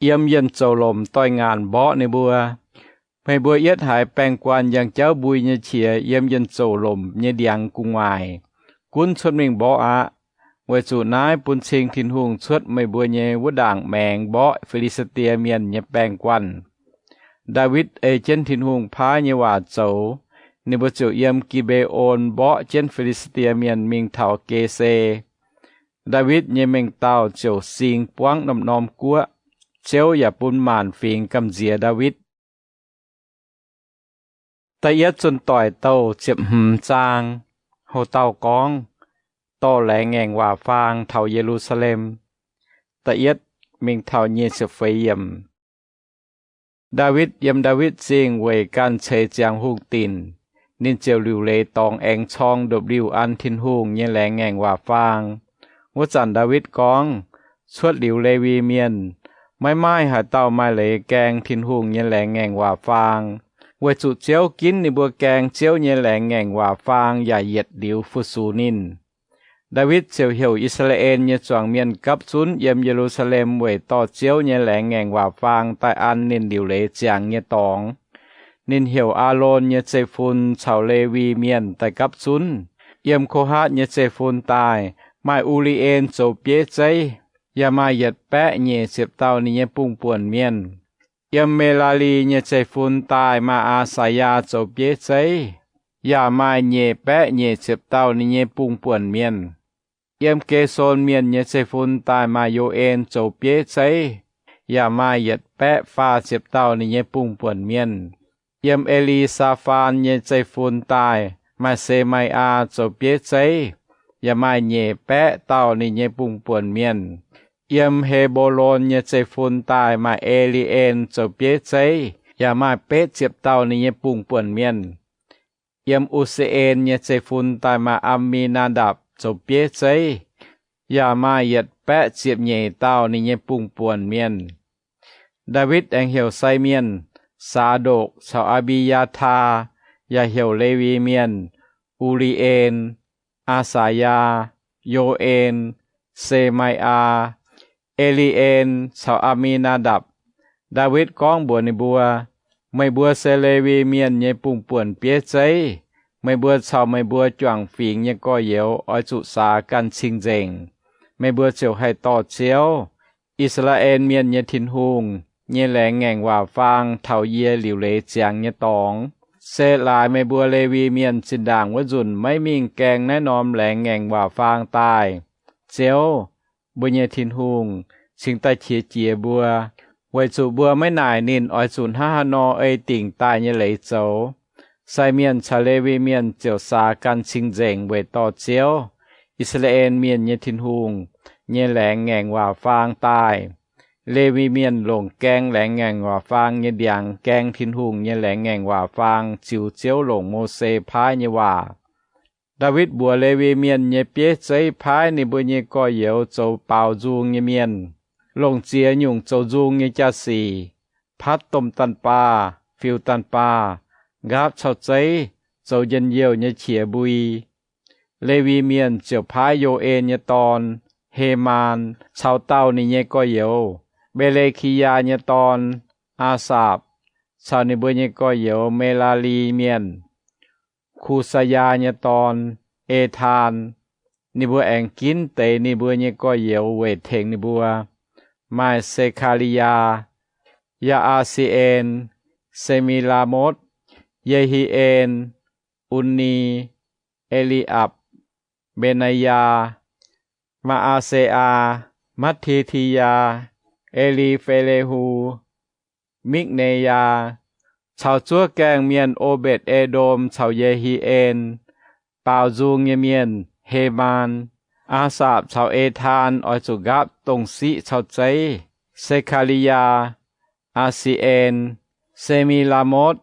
yiem yienh zouc lomc doix-ngaanc mborqv ninh mbuo. Meih mbuo yietv haiz baeng guanh yangh jauv mbui nyei qiex yiem yienh zouc lomc nyei ndiangx gu'nguaaic, gunv cuotv mingh mborqv aqv. Weic zuqc naaiv bun cing Tin-Hungh cuotv meih mbuo nyei wuov ndaangc maengx mborqv Fi^li^saa^die Mienh nyei baeng guanh. Ndaawitv ei jienv Tin-Hungh paaiv nyei waac zoux, ninh mbuo ziouc yiem Gi^mbe^on mborqv jienv Fi^li^saa^die Mienh mingh taux Gese. Ndaawitv nyei mengh dauh ziouc sing buangv norm-norm guoqv. Ziouv yaac bun maanc fingx gamh nziex Ndaawitv. Da'yietv Zunh Doic Douh ziepc hmz zaang. Ho dauh gorngv, Dorh Laengz Ngaengc Waac Faang Taux Ye^lu^saa^lem. Da'yietv mingh taux nyic ziepc feix yiemc. Ndaawitv yiem Ndaawitv Zingh weic ganh ceix ziangx hungh dinc, ninh ziouc liuc leiz dorngx aengx corng ndopv-liuh an Tin-Hungh nyei laengz ngaengc waac faang. Wuov zanc Ndaawitv gorngv, Cuotv liuz Lewi Mienh, maiv maaih haaix dauh maaih leiz gaeng Tin-Hungh nyei laengz ngaengc waac faang, weic zuqc Ziouv ginv ninh mbuo gaeng Ziouv nyei laengz ngaengc waac faang yaac yietc liuz fu-sux ninh. Ndaawitv ziouc heuc I^saa^laa^en nyei zuangx mienh gapv zunv yiem Ye^lu^saa^lem weic dorh Ziouv nyei laengz ngaengc waac faang daaih an ninh liuc leiz ziangx nyei dorngx. Ninh heuc Aalon nyei zeiv-fun caux Lewi Mienh daaih gapv zunv. Yiem Ko^haatv nyei zeiv-fun daaih maaih U^li^en zoux bieiv zeiv, yaac maaih yietc baeqv nyic ziepc dauh ninh nyei bungh buonc mienh. Yiem Melaali nyei zeiv-fun daaih maaih Aa^saa^yaa zoux bieiv zeiv, yaac maaih nyic baeqv nyic ziepc dauh ninh nyei bungh buonc mienh. Yiem Ge^son Mienh nyei zeiv-fun daaih maaih Yo^en zoux bieiv zeiv, yaac maaih yietc baeqv faah ziepc dauh ninh nyei bungh buonc mienh. Yiem E^li^saa^faan nyei zeiv-fun daaih maaih Se^mai^aa zoux bieiv zeiv, yaac maaih nyic baeqv dauh ninh nyei bungh buonc mienh. Yiem He^mbo^lon nyei zeiv-fun daaih maaih E^li^en zoux bieiv zeiv, yaac maaih betv ziepc dauh ninh nyei bungh buonc mienh. Yiem U^se^en nyei zeiv-fun daaih maaih Am^mi^naa^ndapc zoux bieiv zeiv, yaac maaih yietc baeqv ziepc nyeic dauh ninh nyei bungh buonc mienh. Ndaawitv aengx heuc sai mienh, Saa^ndokc caux Aa^mbi^yaa^taa, yaac heuc Lewi Mienh, U^li^en, Aa^saa^yaa, Yo^en, Se^mai^aa, E^li^en caux Am^mi^naa^ndapc. Ndaawitv gorngv mbuox ninh mbuo, Meih mbuo se Lewi Mienh nyei bungh buonc bieiv zeiv. Meih mbuo caux meih mbuo juangc fingx nyei gorx-youz oix zuqc saax ganh cing-nzengc. Meih mbuo ziouc haih dorh Ziouv, I^saa^laa^en Mienh nyei Tin-Hungh, nyei laengz ngaengc waac faang taux yie liuc leiz ziangx nyei dorngx, se laaix meih mbuo Lewi Mienh zinh ndaangc wuov nzunc maiv mingh gaeng naaiv norm laengz ngaengc waac faang daaih. Ziouv, mbuo nyei Tin-Hungh, cingx daaih qiex jiez mbuo, weic zuqc mbuo maiv naaic ninh oix zuqc hnangv haaix nor ei dingc daaih nyei leiz zoux. Sai mienh caux Lewi Mienh ziouc saax gan cing-nzengc weic dorh Ziouv, I^saa^laa^en Mienh nyei Tin-Hungh, nyei laengz ngaengc waac faang daaih. Lewi Mienh longc gaeng laengz ngaengc waac faang nyei ndiangx gaeng Tin-Hungh nyei laengz ngaengc waac faang ziux Ziouv longc Mose paaiv nyei waac. Ndaawitv mbuox Lewi Mienh nyei bieiv zeiv paaiv ninh mbuo nyei gorx-youz zoux baaux nzung nyei mienh, longc ziex nyungc zoux nzung nyei jaa-sic, patv domh daanh baah, fiuv daanh baah, nqaapv cau zeiv, zoux njien-youh nyei qiex mbui. Lewi Mienh ziouc paaiv Yo^en nyei dorn, Hemaan, caux dauh ninh nyei gorx-youz, Mbe^le^ki^yaa nyei dorn, Aasaapc, caux ninh mbuo nyei gorx-youz, Melaa^li Mienh, Ku^saa^yaa nyei dorn, Etaan. Ninh mbuo aengx ginv deix ninh mbuo nyei gorx-youz weic tengx ninh mbuo, maaih Se^kaa^li^yaa, Yaa^aa^si^en, Se^mi^laa^motv, Ye^hi^en, Un^ni, E^li^apc, Mbe^naa^yaa, Maa^aa^se^aa, Matv^ti^ti^yaa, E^li^fe^le^hu, Mikv^ne^yaa, caux zuov gaengh mienh O^mbetc^e^ndom caux Ye^hi^en. Baaux nzung nyei mienh, Hemaan, Aasaapc caux Etaan oix zuqc nqaapv dongh siqv cau zeiv. Se^kaa^li^yaa, Aa^si^en, Se^mi^laa^motv,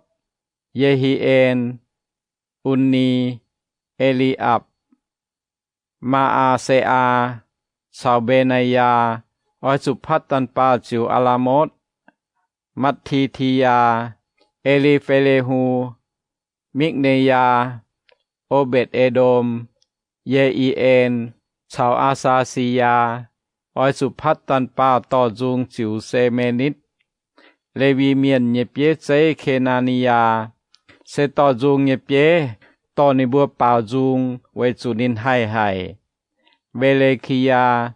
Ye^hi^en, Un^ni, E^li^apc, Maa^aa^se^aa caux Mbe^naa^yaa oix zuqc patv daanh baah ziux Aa^laa^motv. Matv^ti^ti^yaa, E^li^fe^le^hu, Mikv^ne^yaa, O^mbetc^e^ndom, Ye^i^en caux Aa^saa^si^yaa oix zuqc patv daanh baah dorh nzung ziux Se^me^nitv. Lewi Mienh nyei bieiv zeiv Ke^naa^ni^yaa se dorh nzung nyei bieiv, dorh ninh mbuo baaux nzung weic zuqc ninh haih haic. Mbe^le^ki^yaa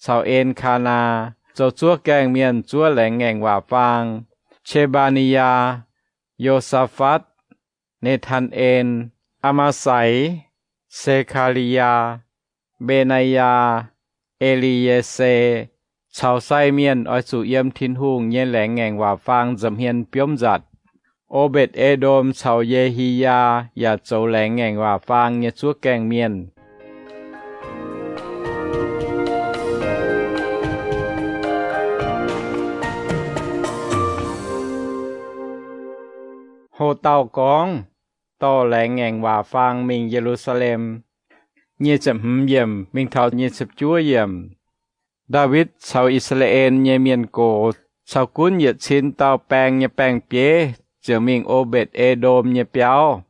caux En^kaa^naa zoux zuov gaengh mienh zuov laengz ngaengc waac faang. Qe^mbaa^ni^yaa, Yo^saa^fatv, Ne^taan^en, Aa^maa^sai, Se^kaa^li^yaa, Mbe^naa^yaa, E^li^ye^se caux sai mienh oix zuqc yiem Tin-Hungh nyei laengz ngaengc waac faang nza'hmien biomv nzatc. O^mbetc^e^ndom caux Ye^hi^yaa yaac zoux laengz ngaengc waac faang nyei zuov gaengh mienh. Ho dauh gorngv, dorh laengz ngaengc waac faang mingh Ye^lu^saa^lem. Nyic ziepc hmz yiemc mingh taux nyic ziepc juov yiemc. Ndaawitv caux I^saa^laa^en nyei mienh gox caux gunv yietc cin dauh baeng nyei baeng-bieiv ziouc mingh O^mbetc^e^ndom nyei biauv,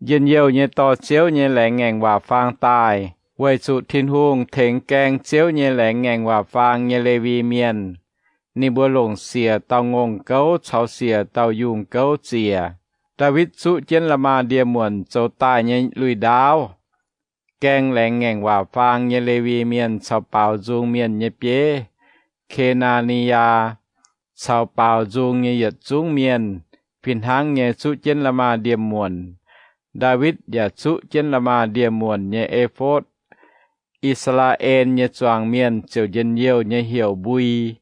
njien-youh nyei dorh Ziouv nyei laengz ngaengc waac faang daaih, weic zuqc Tin-Hungh tengx gaeng Ziouv nyei laengz ngaengc waac faang nyei Lewi Mienh. Ninh mbuo longc siec dauh ngongh gouv caux siec dauh yungh gouv ziec. Ndaawitv zuqv jienv la'maah ndie-muonc zoux daaih nyei lui-ndaauv, gaeng laengz ngaengc waac faang nyei Lewi Mienh caux baaux nzung mienh nyei bieiv, Ke^naa^ni^yaa, caux baaux nzung nyei yietc zungv mienh, fih hnangv nyei zuqv jienv la'maah ndie-muonc. Ndaawitv yaac zuqv jienv la'maah ndie-muonc nyei efotv. I^saa^laa^en nyei zuangx mienh ziouc njien-youh nyei heuc mbui,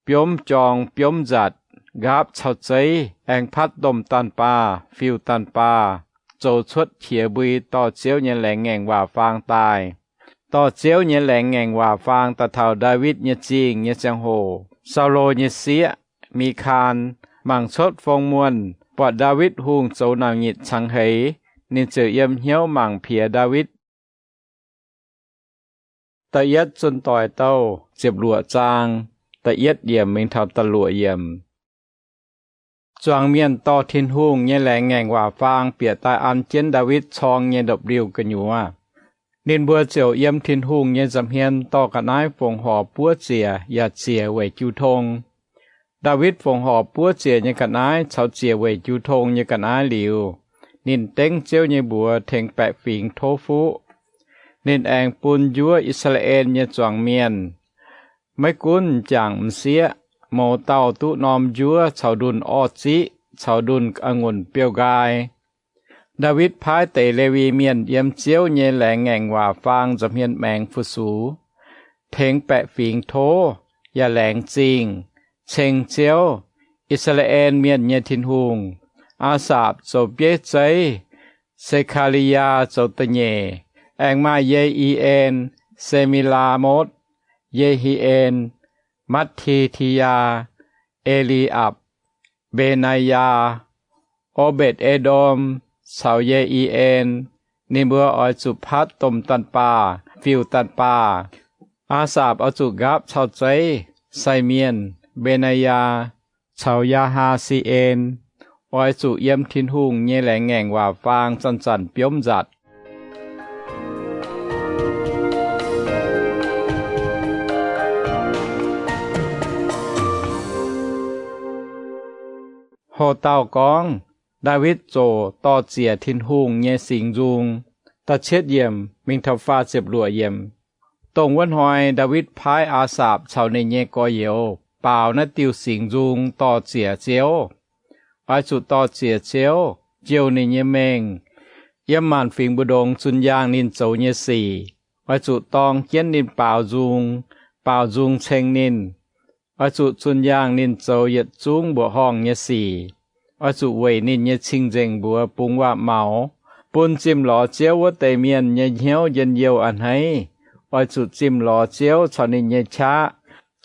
biomv jorng biomv nzatc, nqaapv cau zeiv, aengx patv domh daanh baah, fiuv daanh baah, zoux cuotv qiex mbui dorh Ziouv nyei laengz ngaengc waac faang daaih. Dorh Ziouv nyei laengz ngaengc waac faang daaih taux Ndaawitv nyei zingh nyei ziangh hoc, Saulo nyei sieqv, Mi^kaan, mangc cuotv fong muonh, buatc Ndaawitv Hungh zoux nauc nyitc cangx heix, ninh ziouc yiem hnyouv mangc piex Ndaawitv. Da'yietv Zunh Doic Douh ziepc luoqc zaang, da'yietv yiemc mingh taux da'luoqc yiemc. Zuangx mienh dorh Tin-Hungh nyei laengz ngaengc waac faang bieqc daaih an jienv Ndaawitv corng nyei ndopv-liuh gu'nyuoz. Ninh mbuo ziouc yiem Tin-Hungh nyei nza'hmien dorh ga'naaiv fongc horc buov ziec yaac ziec weic jiu tong. Ndaawitv fongc horc buov ziec nyei ga'naaiv caux ziec weic jiu tong nyei ga'naaiv liuz, ninh dengv Ziouv nyei mbuox tengx baeqc fingx tov fuqv. Ninh aengx bun njuov I^saa^laa^en nyei zuangx mienh, Maiv gunv m'jangc m'sieqv, mouz dauh duqv norm njuov caux ndunh orv-ziqv caux ndunh a'ngunc biouv-nqaai. Ndaawitv paaiv deix Lewi Mienh yiem Ziouv nyei laengz ngaengc waac faang nza'hmien maengx fu-sux, tengx baeqc fingx tov, yaac laengz zingh, ceng Ziouv, I^saa^laa^en Mienh nyei Tin-Hungh. Aasaapc zoux bieiv zeiv, Se^kaa^li^yaa zoux da'nyeic. Aengx maaih Ye^i^en, Se^mi^laa^motv, Ye^hi^en, Matv^ti^ti^yaa, E^li^apc, Mbe^naa^yaa, O^mbetc^e^ndom caux Ye^i^en. Ninh mbuo oix zuqc patv domh daan-baah, fiuv daan-baah. Aasaapc oix zuqc nqaapv caux zeiv, sai mienh, Mbe^naa^yaa caux Yaa^haa^si^en, oix zuqc yiem Tin-Hungh nyei laengz ngaengc waac faang zanc-zanc biomv nzatc. Hoc dauh gorngv, Ndaawitv Zoqc Dorh Ziec Tin-Hungh Nyei Singx Nzung. Da'cietv yiemc mingh taux faah ziepc luoqc yiemc. Dongh wuov hnoi Ndaawitv paaiv Aasaapc caux ninh nyei gorx-youz baaux naaiv diuh singx nzung dorh ziec Ziouv. Oix zuqc dorh ziec Ziouv, jouh ninh nyei mengh, yiem maanc fingx mbu'ndongx zun yaangh ninh zoux nyei sic. Oix zuqc dorng jienv ninh baaux nzung, baaux nzung ceng ninh. Oix zuqc zun yaangh ninh zoux yietc zungv mbuoqc horngh nyei sic. Oix zuqc weic ninh nyei cing-nzengc mbuox bungx waac-maux, bun zimh lorz Ziouv wuov deix mienh nyei hnyouv njien-youh a'hneiv. Oix zuqc zimh lorz Ziouv caux ninh nyei qaqv.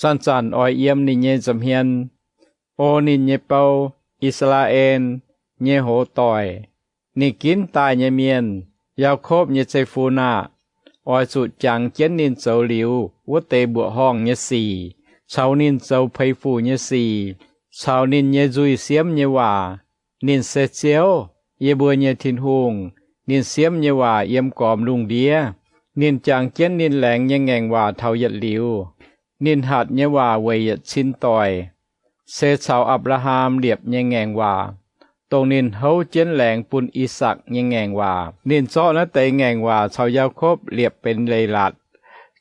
Zanc-zanc oix yiem ninh nyei nza'hmien. O ninh nyei bou, I^saa^laa^en nyei hoz doic, ninh ginv daaih nyei mienh, Yaakopv nyei zeiv-fun aah! Oix zuqc jangx jienv ninh zoux liuz wuov deix mbuoqc horngh nyei sic, caux ninh zoux peix fuc nyei sic, caux ninh nyei nzuih siemv nyei waac. Ninh se Ziouv, yie mbuo nyei Tin-Hungh. Ninh siemv nyei waac yiem gormx lungh ndiev. Ninh jangx jienv ninh laengz nyei ngaengc waac taux yietc liuz. Ninh hatc nyei waac weic yietc cin doic, se caux Apc^laa^ham liepc nyei ngaengc waac, dongh ninh houv jienv laengz bun I^sakc nyei ngaengc waac. Ninh zorqv naaiv deix ngaengc waac caux Yaakopv liepc benx leiz-latc,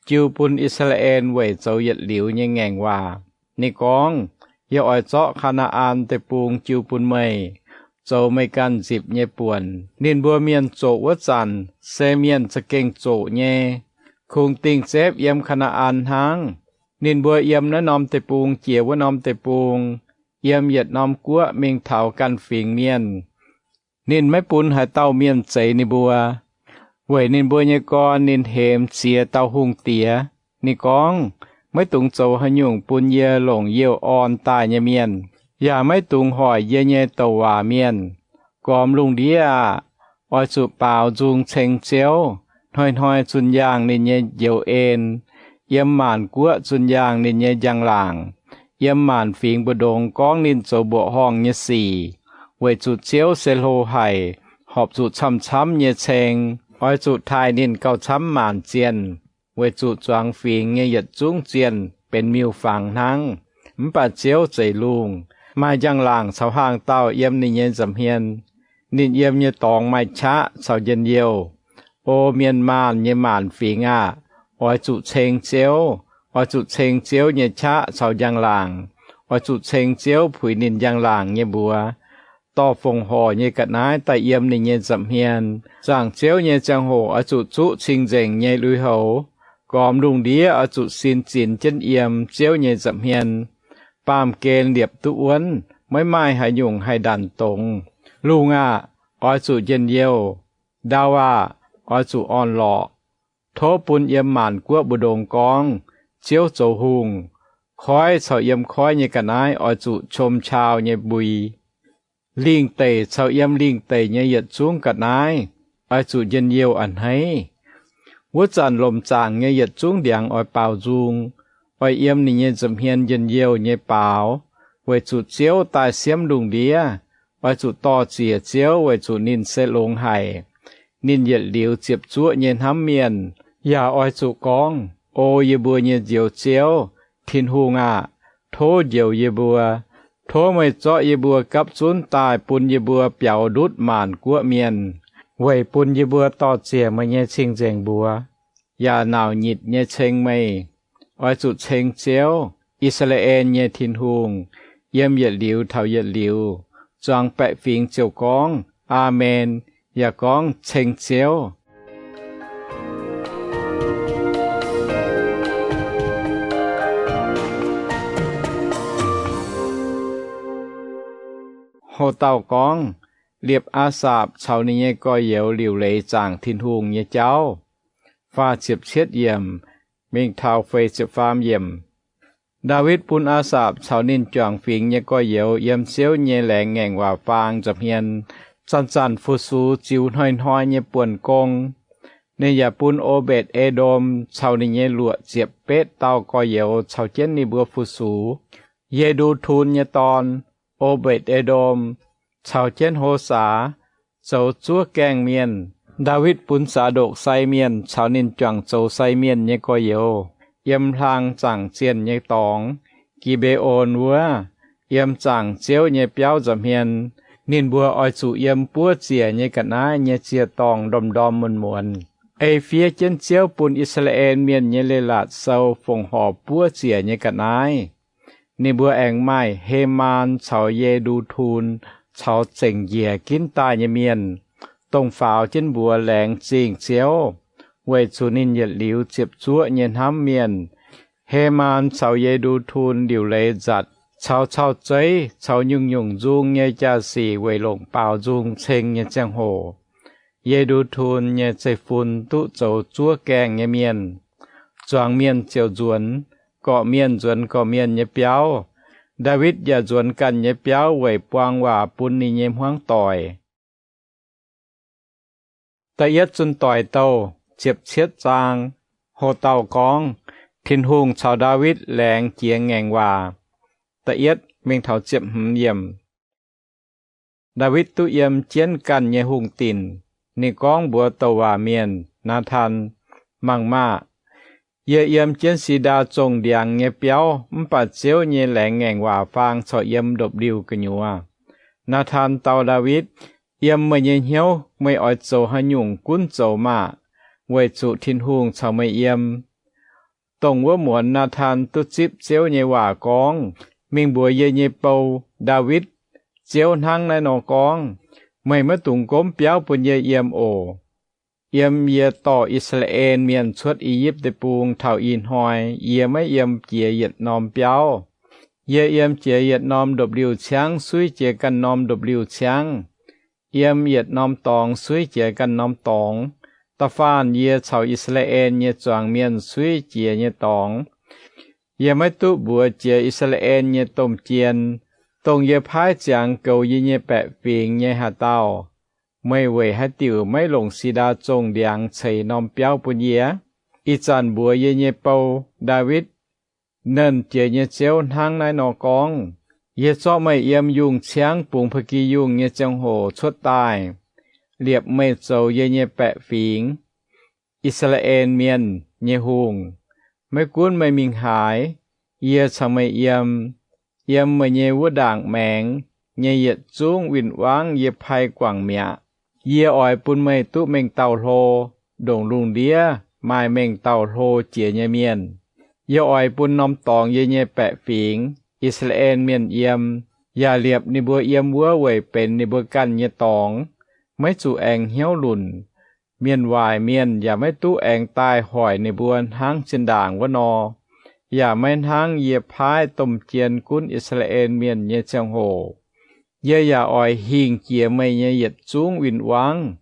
jiu bun I^saa^laa^en weic zoux yietc liuz nyei ngaengc waac. Ninh gorngv, Yie oix zorqv Kaa^naa^an Deic-Bung jiu bun meih, zoux meih ganh nzipc nyei buonc. Ninh mbuo mienh zoqc wuov zanc se mienh za'gengh zoqc nyei, kungx dingh zepv yiem Kaa^naa^an hnangv. Ninh mbuo yiem naaiv norm deic-bung jiex wuov norm deic-bung, yiem yietc norm guoqv mingh taux ganh fingx mienh. Ninh maiv bun haaix dauh mienh zeix ninh mbuo. Weic ninh mbuo nyei gorn ninh hemx ziex dauh hungh diex. Ninh gorngv, Maiv dungx zoux haaix nyungc bun yie longc youh orn daaih nyei mienh, yaac maiv dungx hoic yie nyei douc waac mienh. Gormx lungh ndiev aah! Oix zuqc baaux nzung ceng Ziouv, hnoi-hnoi zun yaangh ninh nyei njoux en, yiem maanc guoqv zun yaangh ninh nyei njang-laangc, yiem maanc fingx mbu'ndongx gorngv ninh zoux mbuoqc horngh nyei sic, weic zuqc Ziouv se hlo haic, horpc zuqc camv-camv nyei ceng. Oix zuqc taaih ninh gauh camv maanc zienh, weic zuqc zuangx fingx nyei yietc zungv zienh benx miuc-fangx hnangv. Mv baac Ziouv zeix lungh, maaih njang-laangc caux hlang dauh yiem ninh nyei nza'hmien. Ninh yiem nyei dorngx maaih qaqv caux njien-youh. O mienh maanh nyei maanc fingx aah! Oix zuqc ceng Ziouv. Oix zuqc ceng Ziouv nyei qaqv caux njang-laangc. Oix zuqc ceng Ziouv puix ninh njang-laangc nyei mbuox, dorh fongc horc nyei ga'naaiv daaih yiem ninh nyei nza'hmien. Zaangc Ziouv nyei ziangh hoc oix zuqc zuqv cing-nzengc nyei lui-houx. Gormx lungh ndiev oix zuqc sin zinx jienv yiem Ziouv nyei nza'hmien. Baamh gen liepc duqv wuonv, maiv maaih haaix nyungc haih ndanc dongz. Lungh aah! Oix zuqc njien-youh. Ndau aah! Oix zuqc orn-lorqc. Tov bun yiem maanc guoqv mbu'ndongx gorngv, Ziouv zoux hungh. Koiv caux yiem koiv nyei ga'naaiv oix zuqc qom qau nyei mbui. Lingh deic caux yiem lingh deic nyei yietc zungv ga'naaiv oix zuqc njien-youh a'hneiv. Wuov zanc lomc zaangc nyei yietc zungv ndiangx oix baaux nzung, oix yiem ninh nyei nza'hmien njien-youh nyei baaux, weic zuqc Ziouv daaih siemv lungh ndiev. Oix zuqc dor-ziec Ziouv weic zuqc ninh se longx haic. Ninh yietc liuz ziepc zuoqv nyei hnamv mienh. Yaac oix zuqc gorngv, O yie mbuo nyei Njoux Ziouv, Tin-Hungh aah! Tov njoux yie mbuo. Tov meih zorqv yie mbuo gapv zunv daaih bun yie mbuo biaux ndutv maanc guoqv mienh, weic bun yie mbuo dor-ziec meih nyei cing-nzengc mbuox, yaac nauc nyitc nyei ceng meih. Oix zuqc ceng Ziouv, I^saa^laa^en nyei Tin-Hungh, yiem yietc liuz taux yietc liuz. Zuangx baeqc fingx ziouc gorngv, Aamen, yaac gorngv, Ceng Ziouv. Ho dauh gorngv, Liepc Aasaapc caux ninh nyei gorx-youz liuc leiz zaangc Tin-Hungh nyei jauv. Faah ziepc cietv yiemc mingh taux feix ziepc faam yiemc. Ndaawitv bun Aasaapc caux ninh juangc fingx nyei gorx-youz yiem Ziouv nyei laengz ngaengc waac faang nza'hmien zanc-zanc fu-sux ziux hnoi-hnoi nyei buonv gong. Ninh yaac bun O^mbetc^E^ndom caux ninh nyei luoqc ziepc betv dauh gorx-youz caux jienv ninh mbuo fu-sux. Ye^ndu^tun nyei dorn, O^mbetc^E^ndom, caux jienv Hosax zoux zuov gaengh mienh. Ndaawitv bun Saax^ndokc sai mienh caux ninh juangc zoux sai mienh nyei gorx-youz yiem hlang zaangc zienh nyei dorngx, Gi^mbe^on wuov, yiem zaangc Ziouv nyei biauv nza'hmien. Ninh mbuo oix zuqc yiem buov ziec nyei ga'naaiv nyei ziec-dorngh ndorm-ndorm muonz-muonz, ei fiev jienv Ziouv bun I^saa^laa^en Mienh nyei leiz-latc sou fongc horc buov ziec nyei ga'naaiv. Ninh mbuo aengx maaih Hemaan caux Ye^ndu^tun caux zengc njiec ginv daaih nyei mienh, dongh faaux jienv mbuox laengz zingh Ziouv weic zuqc ninh yietc liuz ziepc zuoqv nyei hnamv mienh. Hemaan caux Ye^ndu^tun liuc leiz nzatc caux cau zeiv caux nyungc-nyungc nzung nyei jaa-sic weic longc baaux nzung ceng nyei ziangh hoc. Ye^ndu^tun nyei zeiv-fun duqv zoux zuov gaengh nyei mienh. Zuangx mienh ziouc nzuonx, gorqv-mienh nzuonx gorqv-mienh nyei biauv. Ndaawitv yaac nzuonx ganh nyei biauv weic buang waac bun ninh nyei hmuangv doic. Da'yietv Zunh Doic Douh ziepc cietv zaang. Ho dauh gorngv, Tin-Hungh caux Ndaawitv Laengx Jiex Ngaengc Waac. Da'yietv mingh taux ziepc hmz yiemc. Ndaawitv duqv yiem jienv ganh nyei hungh dinc. Ninh gorngv mbuox douc waac mienh, Naatan, Mangc maah! Yie yiem jienv si^ndaa zongh ndiangx nyei biauv, mv baac Ziouv nyei laengz ngaengc waac faang corc yiem ndopv-liuh gu'nyuoz. Naatan dau Ndaawitv, Yiem meih nyei hnyouv meih oix zoux haaix nyungc gunv zoux maah! Weic zuqc Tin-Hungh caux meih yiem. Dongh wuov muonz Naatan duqv zipv Ziouv nyei waac gorngv, Mingh mbuox yie nyei bou, Ndaawitv, Ziouv hnangv naaiv nor gorngv, Meih maiv dungx gomv biauv bun yie yiem oc. Yiem yie dorh I^saa^laa^en Mienh cuotv I^yipv Deic-Bung taux ih hnoi yie maiv yiem jiex yietc norm biauv. Yie yiem jiex yietc norm ndopv-liuh ciangv suiv jiex ganh norm ndopv-liuh ciangv, yiem yietc norm dorngx suiv jiex ganh norm dorngx. Da'faanh yie caux I^saa^laa^en nyei zuangx mienh suiv jiex nyei dorngx, yie maiv duqv mbuox jiex I^saa^laa^en nyei domh jien, dongh yie paaiv ziangx goux yie nyei baeqc fingx nyei haaix dauh, Meih weic haaix diuc maiv longc si^ndaa zongh ndiangx ceix norm biauv bun yie? Ih zanc mbuox yie nyei bou, Ndaawitv, Nernh Jiex nyei Ziouv hnangv naaiv nor gorngv, Yie zorqv meih yiem yungh ciangv bungx pa'gi yungh nyei ziangh hoc cuotv daaih, liepc meih zoux yie nyei baeqc fingx, I^saa^laa^en Mienh, nyei hungh. Maiv gunv meih mingh haaix, yie caux meih yiem. Yiem meih nyei wuov ndaangc maengx nyei yietc zungv win-wangv yie pai guangc mi'aqv. Yie oix bun meih duqv mengh dauh hlo, ndongc lungh ndiev maaih mengh dauh hlo jiex nyei mienh. Yie oix bun norm dorngx yie nyei baeqc fingx, I^saa^laa^en Mienh, yiem, yaac liepc ninh mbuo yiem wuov weic benx ninh mbuo ganh nyei dorngx. Maiv zuqc aengx hnyouv lunc. Mienh waaic mienh yaac maiv duqv aengx daaih hoic ninh mbuo hnangv zinh ndaangc wuov nor, yaac maiv hnangv yie paaiv domh jien gunv I^saa^laa^en Mienh nyei ziangh hoc. Yie yaac oix hingh jiex meih nyei yietc zungv win-wangv.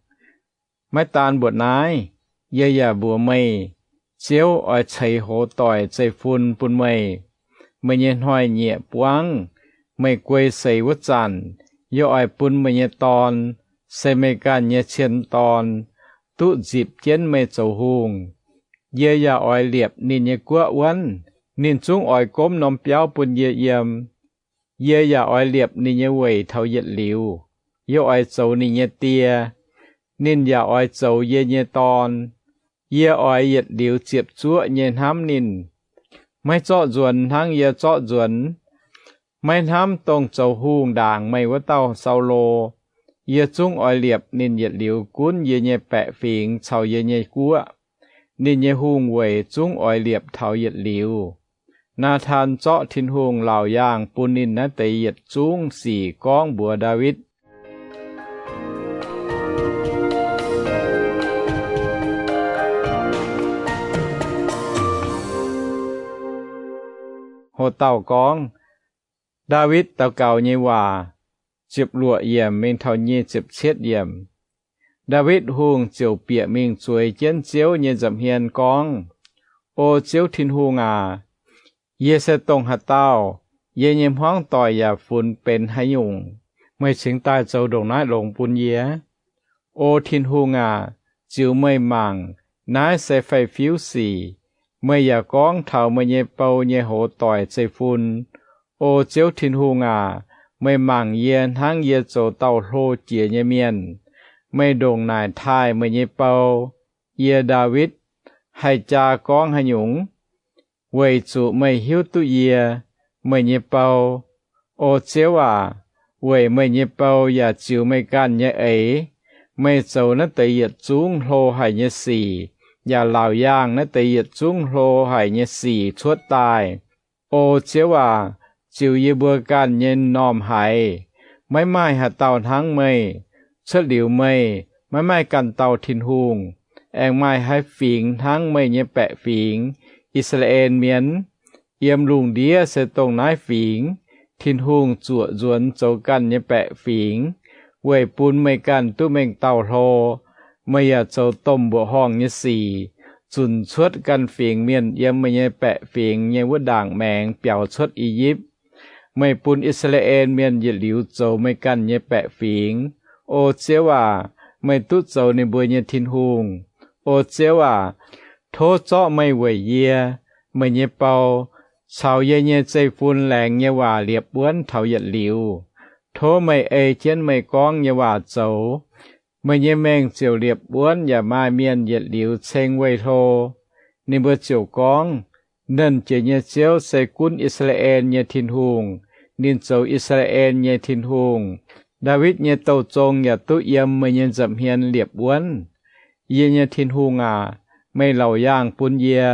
Maiv daan mbuoqc naaiv, yie yaac mbuox meih, Ziouv oix ceix hoz doic zeiv-fun bun meih. Meih nyei hnoi-nyieqc buangv, meih guei seix wuov zanc, yie oix bun meih nyei dorn, se meih ganh nyei cien dorn, duqv nzipc jienv meih zoux hungh. Yie yaac oix liepc ninh nyei guoqv wuonv. Ninh zungv oix gomv norm biauv bun yie yiem. Yie yaac oix liepc ninh nyei weic taux yietc liuz. Yie oix zoux ninh nyei die, ninh yaac oix zoux yie nyei dorn. Yie oix yietc liuz ziepc zuoqv nyei hnamv ninh, maiv zorqv nzuonx hnangv yie zorqv nzuonx. Maiv hnamv dongh zoux hungh ndaangc meih wuov dauh Saulo. Yie zungv oix liepc ninh yietc liuz gunv yie nyei baeqc fingx caux yie nyei guoqv. ninh nyei hungh weic zungv oix liepc taux yietc liuz. Naa^tan zorqv Tin-Hungh laauc yaangh bun ninh naaiv deix yietc zungv sic gorngv mbuox Ndaawitv. Ho dauh gorngv, Ndaawitv daux gaux nyei waac, ziepc luoqc yiemc mingh taux nyic ziepc cietv yiemc. Ndaawitv Hungh ziouc bieqc mingh zueiz jienv Ziouv nyei nza'hmien gorngv, O Ziouv Tin-Hungh aac, yie se dongh haaix dauh? Yie nyei hmuangv doic yaac funx benx haaix nyungc? Meih cingx daaih zoux ndongc naaiv longx bun yie. O Tin-Hungh aac, ziux meih mangc, naaiv se fai-fiuv sic. Meih yaac gorngv taux meih nyei bou nyei hoz doic zeiv-fun. O Ziouv Tin-Hungh aac, meih mangc yie hnangv yie zoux dauh hlo jiex nyei mienh. Meih ndongc naaic taaih meih nyei bou, yie Ndaawitv, haih jaa gorngv haaix nyungc? Weic zuqc meih hiuv duqv yie, meih nyei bou. O Ziouv aac, weic meih nyei bou yaac ziux meih ganh nyei eix, meih zoux naaiv deix yietc zungv hlo haic nyei sic, yaac laauc yaangh naaiv deix yietc zungv hlo haic nyei sic cuotv daaih. O Ziouv aac, ziux yie mbuo ganh nyei m'normh haiz. Maiv maaih haaix dauh hnangv meih. Cuotv liuz meih, maiv maaih ganh dauh Tin-Hungh. Aengx maaih haaix fingx hnangv meih nyei baeqc fingx, I^saa^laa^en Mienh? Yiem lungh ndiev se dongh naaiv fingx, Tin-Hungh zuoqc nzuonx zoux ganh nyei baeqc fingx, weic bun meih ganh duqv mengh dauh hlo. Meih yaac zoux domh mbuoqc horngh nyei sic, zunc cuotv ganh fingx mienh yiem meih nyei baeqc fingx nyei wuov ndaangc maengx biaux cuotv I^yipv. Meih bun I^saa^laa^en Mienh yietc liuz zoux meih ganh nyei baeqc fingx. O Ziouv aac, meih duqv zoux ninh mbuo nyei Tin-Hungh. O Ziouv aac, tov zorqv meih weic yie, meih nyei bou, caux yie nyei zeiv-fun laengz nyei waac liepc wuonv taux yietc liuz. Tov meih ei jienv meih gorngv nyei waac zoux. Meih nyei mengh ziouc liepc wuonv yaac maaih mienh yietc liuz ceng weih hlo. Ninh mbuo ziouc gorngv, Nernh Jiex nyei Ziouv se gunv I^saa^laa^en nyei Tin-Hungh. Ninh zoux I^saa^laa^en nyei Tin-Hungh. Ndaawitv nyei douh zong yaac duqv yiem meih nyei nza'hmien liepc wuonv. Yie nyei Tin-Hungh aac, meih laauc yaangh bun yie,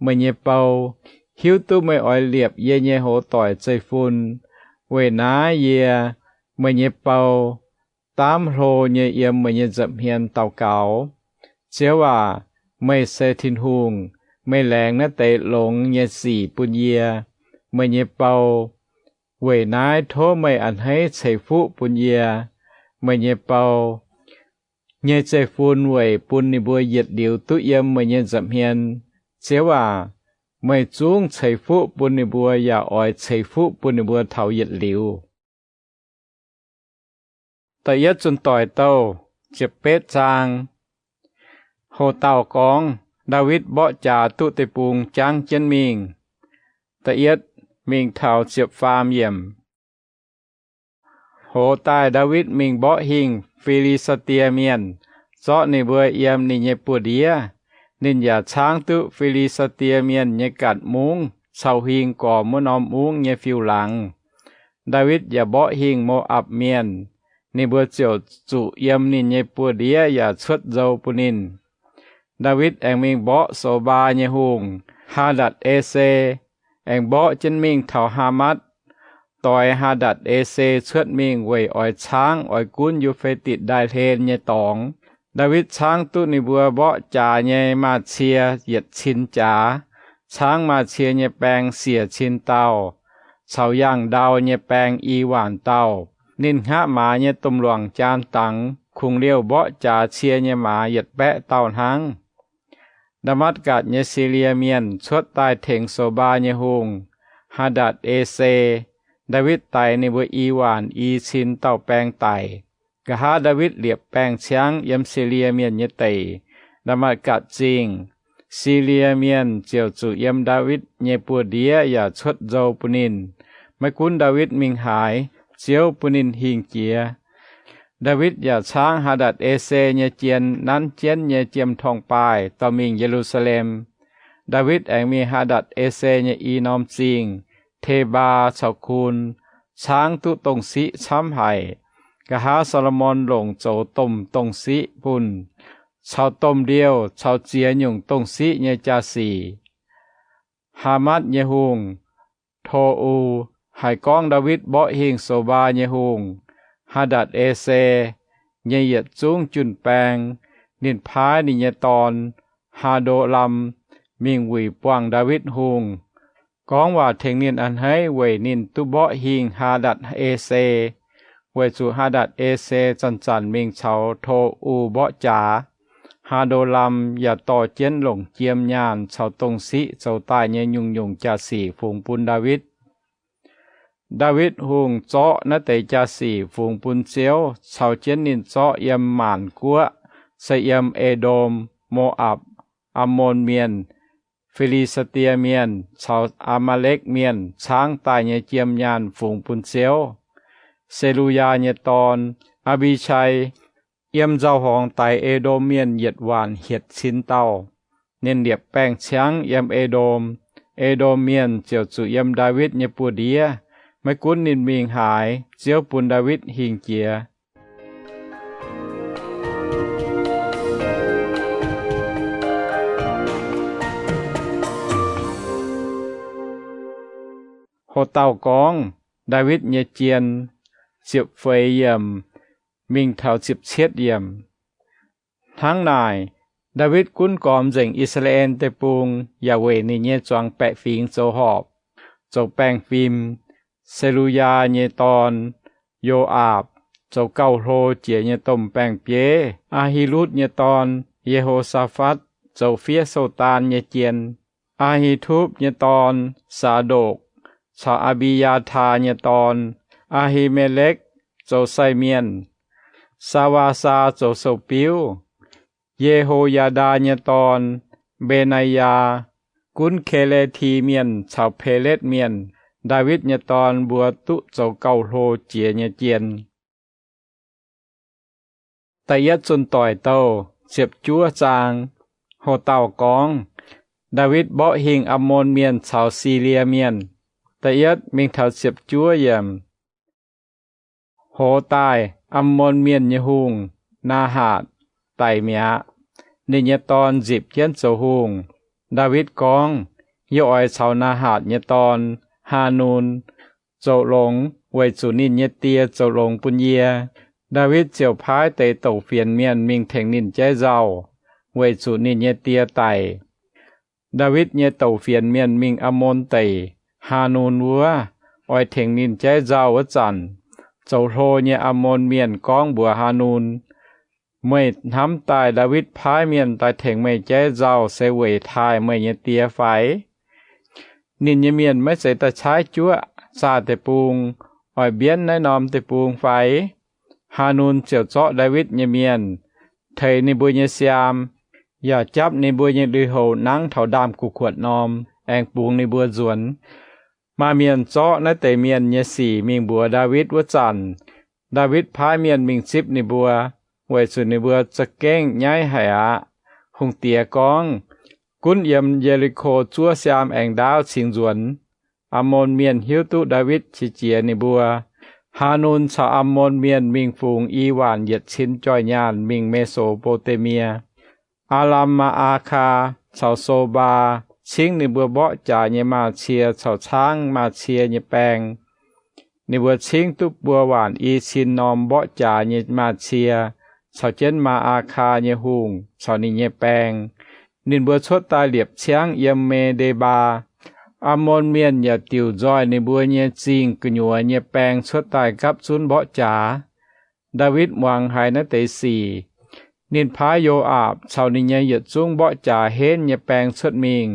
meih nyei bou, hiuv duqv meih oix liepc yie nyei hoz doic zeiv-fun. Weic naaiv yie, meih nyei bou, daamv hlo nyei yiem meih nyei nza'hmien daux gaux. Ziouv aac, meih se Tin-Hungh. Meih laengz naaiv deix longx nyei sic bun yie, meih nyei bou. Weic naaiv tov meih a'hneiv ceix fuqv bun yie, meih nyei bou, nyei zeiv-fun weic bun ninh mbuo yietc liuz duqv yiem meih nyei nza'hmien. Ziouv aac, meih zungv ceix fuqv bun ninh mbuo yaac oix ceix fuqv bun ninh mbuo taux yietc liuz. Da'yietv Zunh Doic Douh, ziepc betv zaang. Ho dauh gorngv, Ndaawitv mborqv jaax duqv deic-bung jangv jienv mingh. Da'yietv mingh taux ziepc faam yiemc. Hoz daaih Ndaawitv mingh mborqv hingh Fi^li^saa^die Mienh, zorqv ninh mbuo yiem ninh nyei buoz-ndiev. Ninh yaac caangv duqv Fi^li^saa^die Mienh nyei gatc mungv cau hingh gormx wuov norm mungv nyei fiuv-laangz. Ndaawitv yaac mborqv hingh Mo^apc Mienh, ninh mbuo ziouc zuqc yiem ninh nyei buoz-ndiev yaac cuotv nzou bun ninh. Ndaawitv aengx mingh mborqv Sombaa nyei hungh, Haa^ndatc^e^se, aengx mborqv jienv mingh taux Haamatv. Doix Haa^ndatc^e^se cuotv mingh weic oix caangv oix gunv Yu^fe^ditc Ndaaih Hlen nyei dorngx. Ndaawitv caangv duqv ninh mbuo mborqv jaax nyei maaz-cie yietc cin jaax, caangv maaz-cie nyei baeng siec cin dauh, caux yangh ndau nyei baeng i waanc dauh. Ninh hngaqv maaz nyei domh luangc jaan dangx, kungx liouh mborqv jaax cie nyei maaz yietc baeqv dauh hnangv. Ndaa^matv^gatc nyei Silie Mienh cuotv daaih tengx Sombaa nyei hungh, Haa^ndatc^e^se. Ndaawitv daix ninh mbuo i waanc i cin dauh baeng daic. Nqa'haav Ndaawitv liepc baeng-ciangv yiem Silie Mienh nyei deic, Ndaa^matv^gatc Zingh, Silie Mienh ziouc zuqc yiem Ndaawitv nyei buoz-ndiev yaac cuotv nzou bun ninh. Maiv gunv Ndaawitv mingh haaix, Ziouv bun ninh hingh jiex. Ndaawitv yaac caangv Haa^ndatc^e^se nyei jien nanv jienv nyei jiem-torngv-baaih dorh mingh Ye^lu^saa^lem. Ndaawitv aengx mingh Haa^ndatc^e^se nyei i norm zingh, Tebaa caux Kun, caangv duqv dongh siqv camv haic. Nqa'haav Saa^lo^morn longc zoux domh dongh siqv bunh, caux domh ndiouh caux ziex nyungc dongh siqv nyei jaa-sic. Haamatv nyei hungh, To^u, haiz gorngv Ndaawitv mborqv hingh So^mbaa nyei hungh, Haa^ndatc^e^se, nyei yietc zungv jun-baeng, ninh paaiv ninh nyei dorn, Haa^ndo^lam, mingh wuic buangh Ndaawitv Hungh, gorngv waac tengx ninh a'hneiv weic ninh duqv mborqv hingh Haa^ndatc^e^se, weic zuqc Haa^ndatc^e^se zanc-zanc mingh caux To^u mborqv jaax. Haa^ndo^lam yaac dorh jienv longc jiem nyaanh caux dongh siqv zoux daaih nyei nyungc-nyungc jaa-sic fungx bun Ndaawitv. Ndaawitv Hungh zorqv naaiv deix jaa-sic fungx bun Ziouv caux jienv ninh zorqv yiem maanc guoqv, se yiem E^ndom, Mo^apc, Ammon Mienh, Fi^li^saa^die Mienh caux Aa^maa^lekv Mienh caangv daaih nyei jiem nyaanh fungx bun Ziouv. Se^lu^yaa nyei dorn, Aa^mbi^sai, yiem nzauh horngz daix E^ndom Mienh yietc waanc hietc cin dauh. Ninh liepc baengh ciangv yiem E^ndom. E^ndom Mienh ziouc zuqc yiem Ndaawitv nyei buoz-ndiev. Maiv gunv ninh mingh haaix, Ziouv bun Ndaawitv hingh jiex. Ho dauh gorngv, Ndaawitv nyei jien, ziepc feix yiemc mingh taux ziepc cietv yiemc. Hnangv naaic, Ndaawitv gunv gormx nzengc I^saa^laa^en Deic-Bung yaac weic ninh nyei zuangx baeqc fingx zoux horpc, zoux baengh fim. Se^lu^yaa nyei dorn, Yo^aapc, zoux gauh hlo jiex nyei domh baeng-bieiv. Aa^hi^lutv nyei dorn, Ye^ho^saa^fatv, zoux fiev sou-daan nyei jien. Aa^hi^tupv nyei dorn, Saa^ndokc, caux Aa^mbi^yaa^taa nyei dorn, Aa^hi^me^lekv, zoux sai mienh. Saa^waa^saa zoux sou-biuv. Ye^ho^yaa^ndaa nyei dorn, Mbe^naa^yaa, gunv Ke^le^ti Mienh caux Peletv Mienh, Ndaawitv nyei dorn mbuo, duqv zoux gauh hlo jiex nyei jien. Da'yietv Zunh Doic Douh ziepc juov zaang. Ho dauh gorngv, Ndaawitv mborqv hingh Ammon Mienh caux Silie Mienh. Da'yietv mingh taux ziepc juov yiemc. Hoz daaih, Ammon Mienh nyei hungh, Naa^hatc, daic mi'aqv. Ninh nyei dorn nzipc jienv zoux hungh. Ndaawitv gorngv, Yie oix caux Naa^hatc nyei dorn, Haanun, zoux longx weic zuqc ninh nyei die zoux longx bun yie. Ndaawitv ziouc paaiv deix douc fienx mienh mingh tengx ninh jaiv nzauh, weic zuqc ninh nyei die daic. Ndaawitv nyei douc fienx mienh mingh Ammon Deic, Haanun wuov, oix tengx ninh jaiv nzauh wuov zanc, zoux hlo nyei Ammon Mienh gorngv mbuox Haanun, Meih hnamv daaih Ndaawitv paaiv mienh daaih tengx meih jaiv nzauh se weic taaih meih nyei die fai? Ninh nyei mienh maiv zeiz daaih caaiv juoqv zaah deic-bung, oix mbienv naaiv norm deic-bung fai? Haanun ziouc zorqv Ndaawitv nyei mienh, teix ninh mbuo nyei siaam, yaac japv ninh mbuo nyei lui-houx nangv taux ndaamv-gu'kuotv norm, aengx bungx ninh mbuo nzuonx. Maaih mienh zorqv naaiv deix mienh nyei sic mingh mbuox Ndaawitv wuov zanc, Ndaawitv paaiv mienh mingh zipv ninh mbuo, weic zuqc ninh mbuo za'gengh nyaiv haic aqv. Hungh diex gorngv, Gunv yiem Ye^li^ko zuov siaam aengx ndaauv cingx nzuonx. Ammon Mienh hiuv duqv Ndaawitv qiex jiez ninh mbuo. Haanun caux Ammon Mienh mingh fungx i waanc yietc cin joih nyaanh mingh Me^so^mbo^nde^mie. Aa^lam Maa^aa^kaa caux So^mbaa cingv ninh mbuo mborqv jaax nyei maaz-cie caux caangv maaz-cie nyei baeng. Ninh mbuo cingv duqv buo waanc i cin norm mborqv jaax nyei maaz-cie, caux jienv Maa^aa^kaa nyei hungh caux ninh nyei baeng. Ninh mbuo cuotv daaih liepc ciangv yiem Me^nde^mbaa. Ammon Mienh yaac diuc nzoih ninh mbuo nyei zingh gu'nyuoz nyei baeng cuotv daaih gapv zunv mborqv jaax. Ndaawitv muangx haiz naaiv deix sic, ninh paaiv Yo^aapc caux ninh nyei yietc zungv mborqv jaax henv nyei baeng cuotv mingh.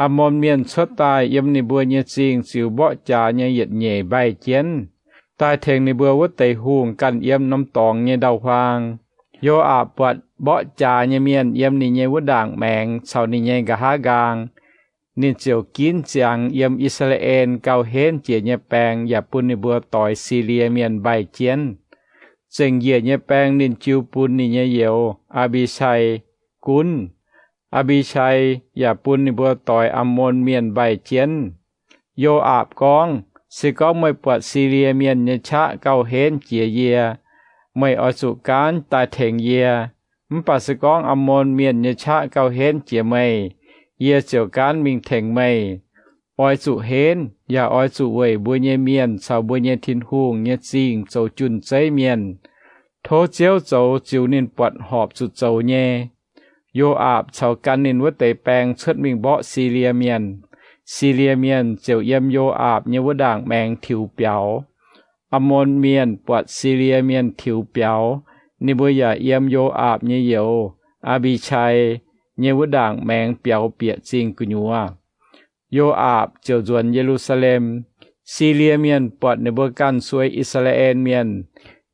Ammon Mienh cuotv daaih yiem ninh mbuo nyei zingh ziux mborqv jaax nyei yietc nyeic mbaih jienv, daaih tengx ninh mbuo wuov deix hungh ganh yiem norm dorngx nyei ndau-huaang. Yo^aapc buatc mborqv jaax nyei mienh yiem ninh nyei wuov ndaangc maengx caux ninh nyei nqa'haav nqaang, ninh ziouc ginv ziangx yiem I^saa^laa^en gauh henv jiex nyei baeng yaac bun ninh mbuo doix Silie Mienh mbaih jienv. Zengc njiec nyei baeng ninh jiu bun ninh nyei youz, Aa^mbi^sai, gunv. Aa^mbi^sai yaac bun ninh mbuo doix Ammon Mienh mbaih jienv. Yo^aapc gorngv, Se gorngv meih buatc Silie Mienh nyei qaqv gauh henv jiex yie, meih oix zuqc gaanv daaih tengx yie. Mv baac se gorngv Ammon Mienh nyei qaqv gauh henv jiex meih, yie ziouc gaanv mingh tengx meih. Oix zuqc henv, yaac oix zuqc weic mbuo nyei mienh caux mbuo nyei Tin-Hungh nyei zingh zoux jun-zeiv mienh. Tov Ziouv zoux ziux ninh buatc horpc zuqc zoux nyei. Yo^aapc caux gan ninh wuov deix baeng cuotv mingh mborqv Silie Mienh. Silie Mienh ziouc yiem Yo^aapc nyei wuov ndaangc maengx tiux biaux. Ammon Mienh buatc Silie Mienh tiux biaux, ninh mbuo yaac yiem Yo^aapc nyei youz, Aa^mbi^qai, nyei wuov ndaangc maengx biaux bieqc zingh gu'nyuoz. Yo^aapc ziouc nzuonx Ye^lu^saa^lem. Silie Mienh buatc ninh mbuo ganh suei I^saa^laa^en Mienh,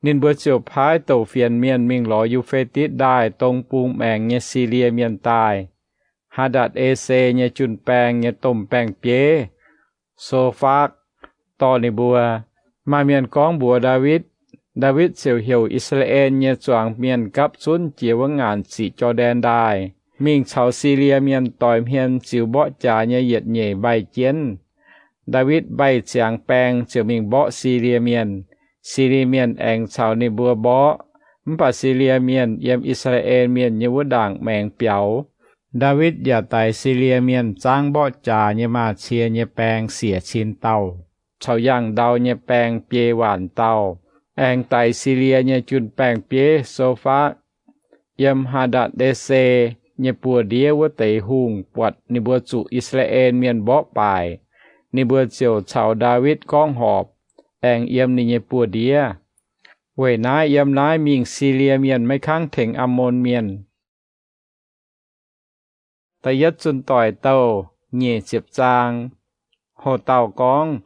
ninh mbuo ziouc paaiv douc fienx mienh mingh lorz Yu^fe^ditv Ndaaih dong bung maengx nyei Silie Mienh daaih. Haa^ndatc^e^se nyei jun-baeng nyei domh baeng-bieiv, So^faakv, dorh ninh mbuo. Maaih mienh gorngv mbuox Ndaawitv. Ndaawitv ziouc heuc I^saa^laa^en nyei zuangx mienh gapv zunv jiex wuov ngaanc ziqc Jor^ndaen Ndaaih, mingh caux Silie Mienh doix hmien ziux mborqv jaax nyei yietc nyeic mbaih jienv. Ndaawitv mbaih ziangx baeng ziouc mingh mborqv Silie Mienh. Silie Mienh aengx caux ninh mbuo mborqv, mv baac Silie Mienh yiem I^saa^laa^en Mienh nyei wuov ndaangc maengx biaux. Ndaawitv yaac daix Silie Mienh zaangv mborqv jaax nyei maaz-cie nyei baeng siec cin dauh, caux yangh ndau nyei baeng biei waanc dauh, aengx daix Silie nyei jun-baeng-bieiv So^faakv. Yiem Haa^ndatc^e^se nyei buoz-ndiev wuov deix hungh buatc ninh mbuo zuqc I^saa^laa^en Mienh mborqv baaic, ninh mbuo ziouc caux Ndaawitv gorngv horpc, aengx yiem ninh nyei buoz-ndiev. Weic naaiv yiem naaiv mingh Silie Mienh maiv kangv tengx Ammon Mienh. Da'yietv Zunh Doic Douh nyic ziepc zaang. Hoc dauh gorngv,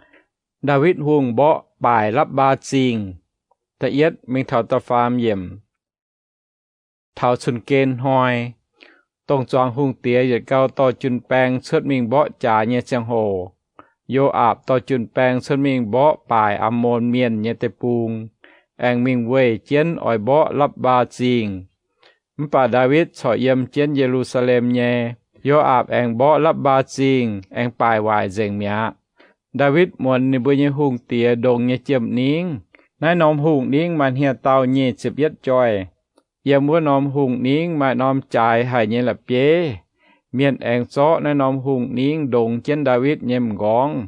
Ndaawitv Hungh mborqv baaic Lapv^mbaa Zingh. Da'yietv mingh taux da'faam yiemc. Taux cun-gen hnoi, dongh zuangx hungh diex yietc gau dorh jun-baeng cuotv mingh mborqv jaax nyei ziangh hoc, Yo^aapc dorh jun-baeng cuotv mingh mborqv baaic Ammon Mienh nyei deic-bung, aengx mingh weih jienv oix mborqv Lapv^mbaa Zingh. Mv baac Ndaawitv corc yiem jienv Ye^lu^saa^lem nyei. Yo^aapc aengx mborqv Lapv^mbaa Zingh, aengx baaic waaic nzengc mi'aqv. Ndaawitv muonz ninh mbuo nyei hungh diex ndongx nyei jiem-ningv. Naaiv norm hungh ningv maaih hniev-daauh nyic ziepc yietv joih. Yiem wuov norm hungh ningv maaih norm jaaix haic nyei la'bieiv. Mienh aengx zorqv naaiv norm hungh ningv ndongx jienv Ndaawitv nyei m'nqorngv.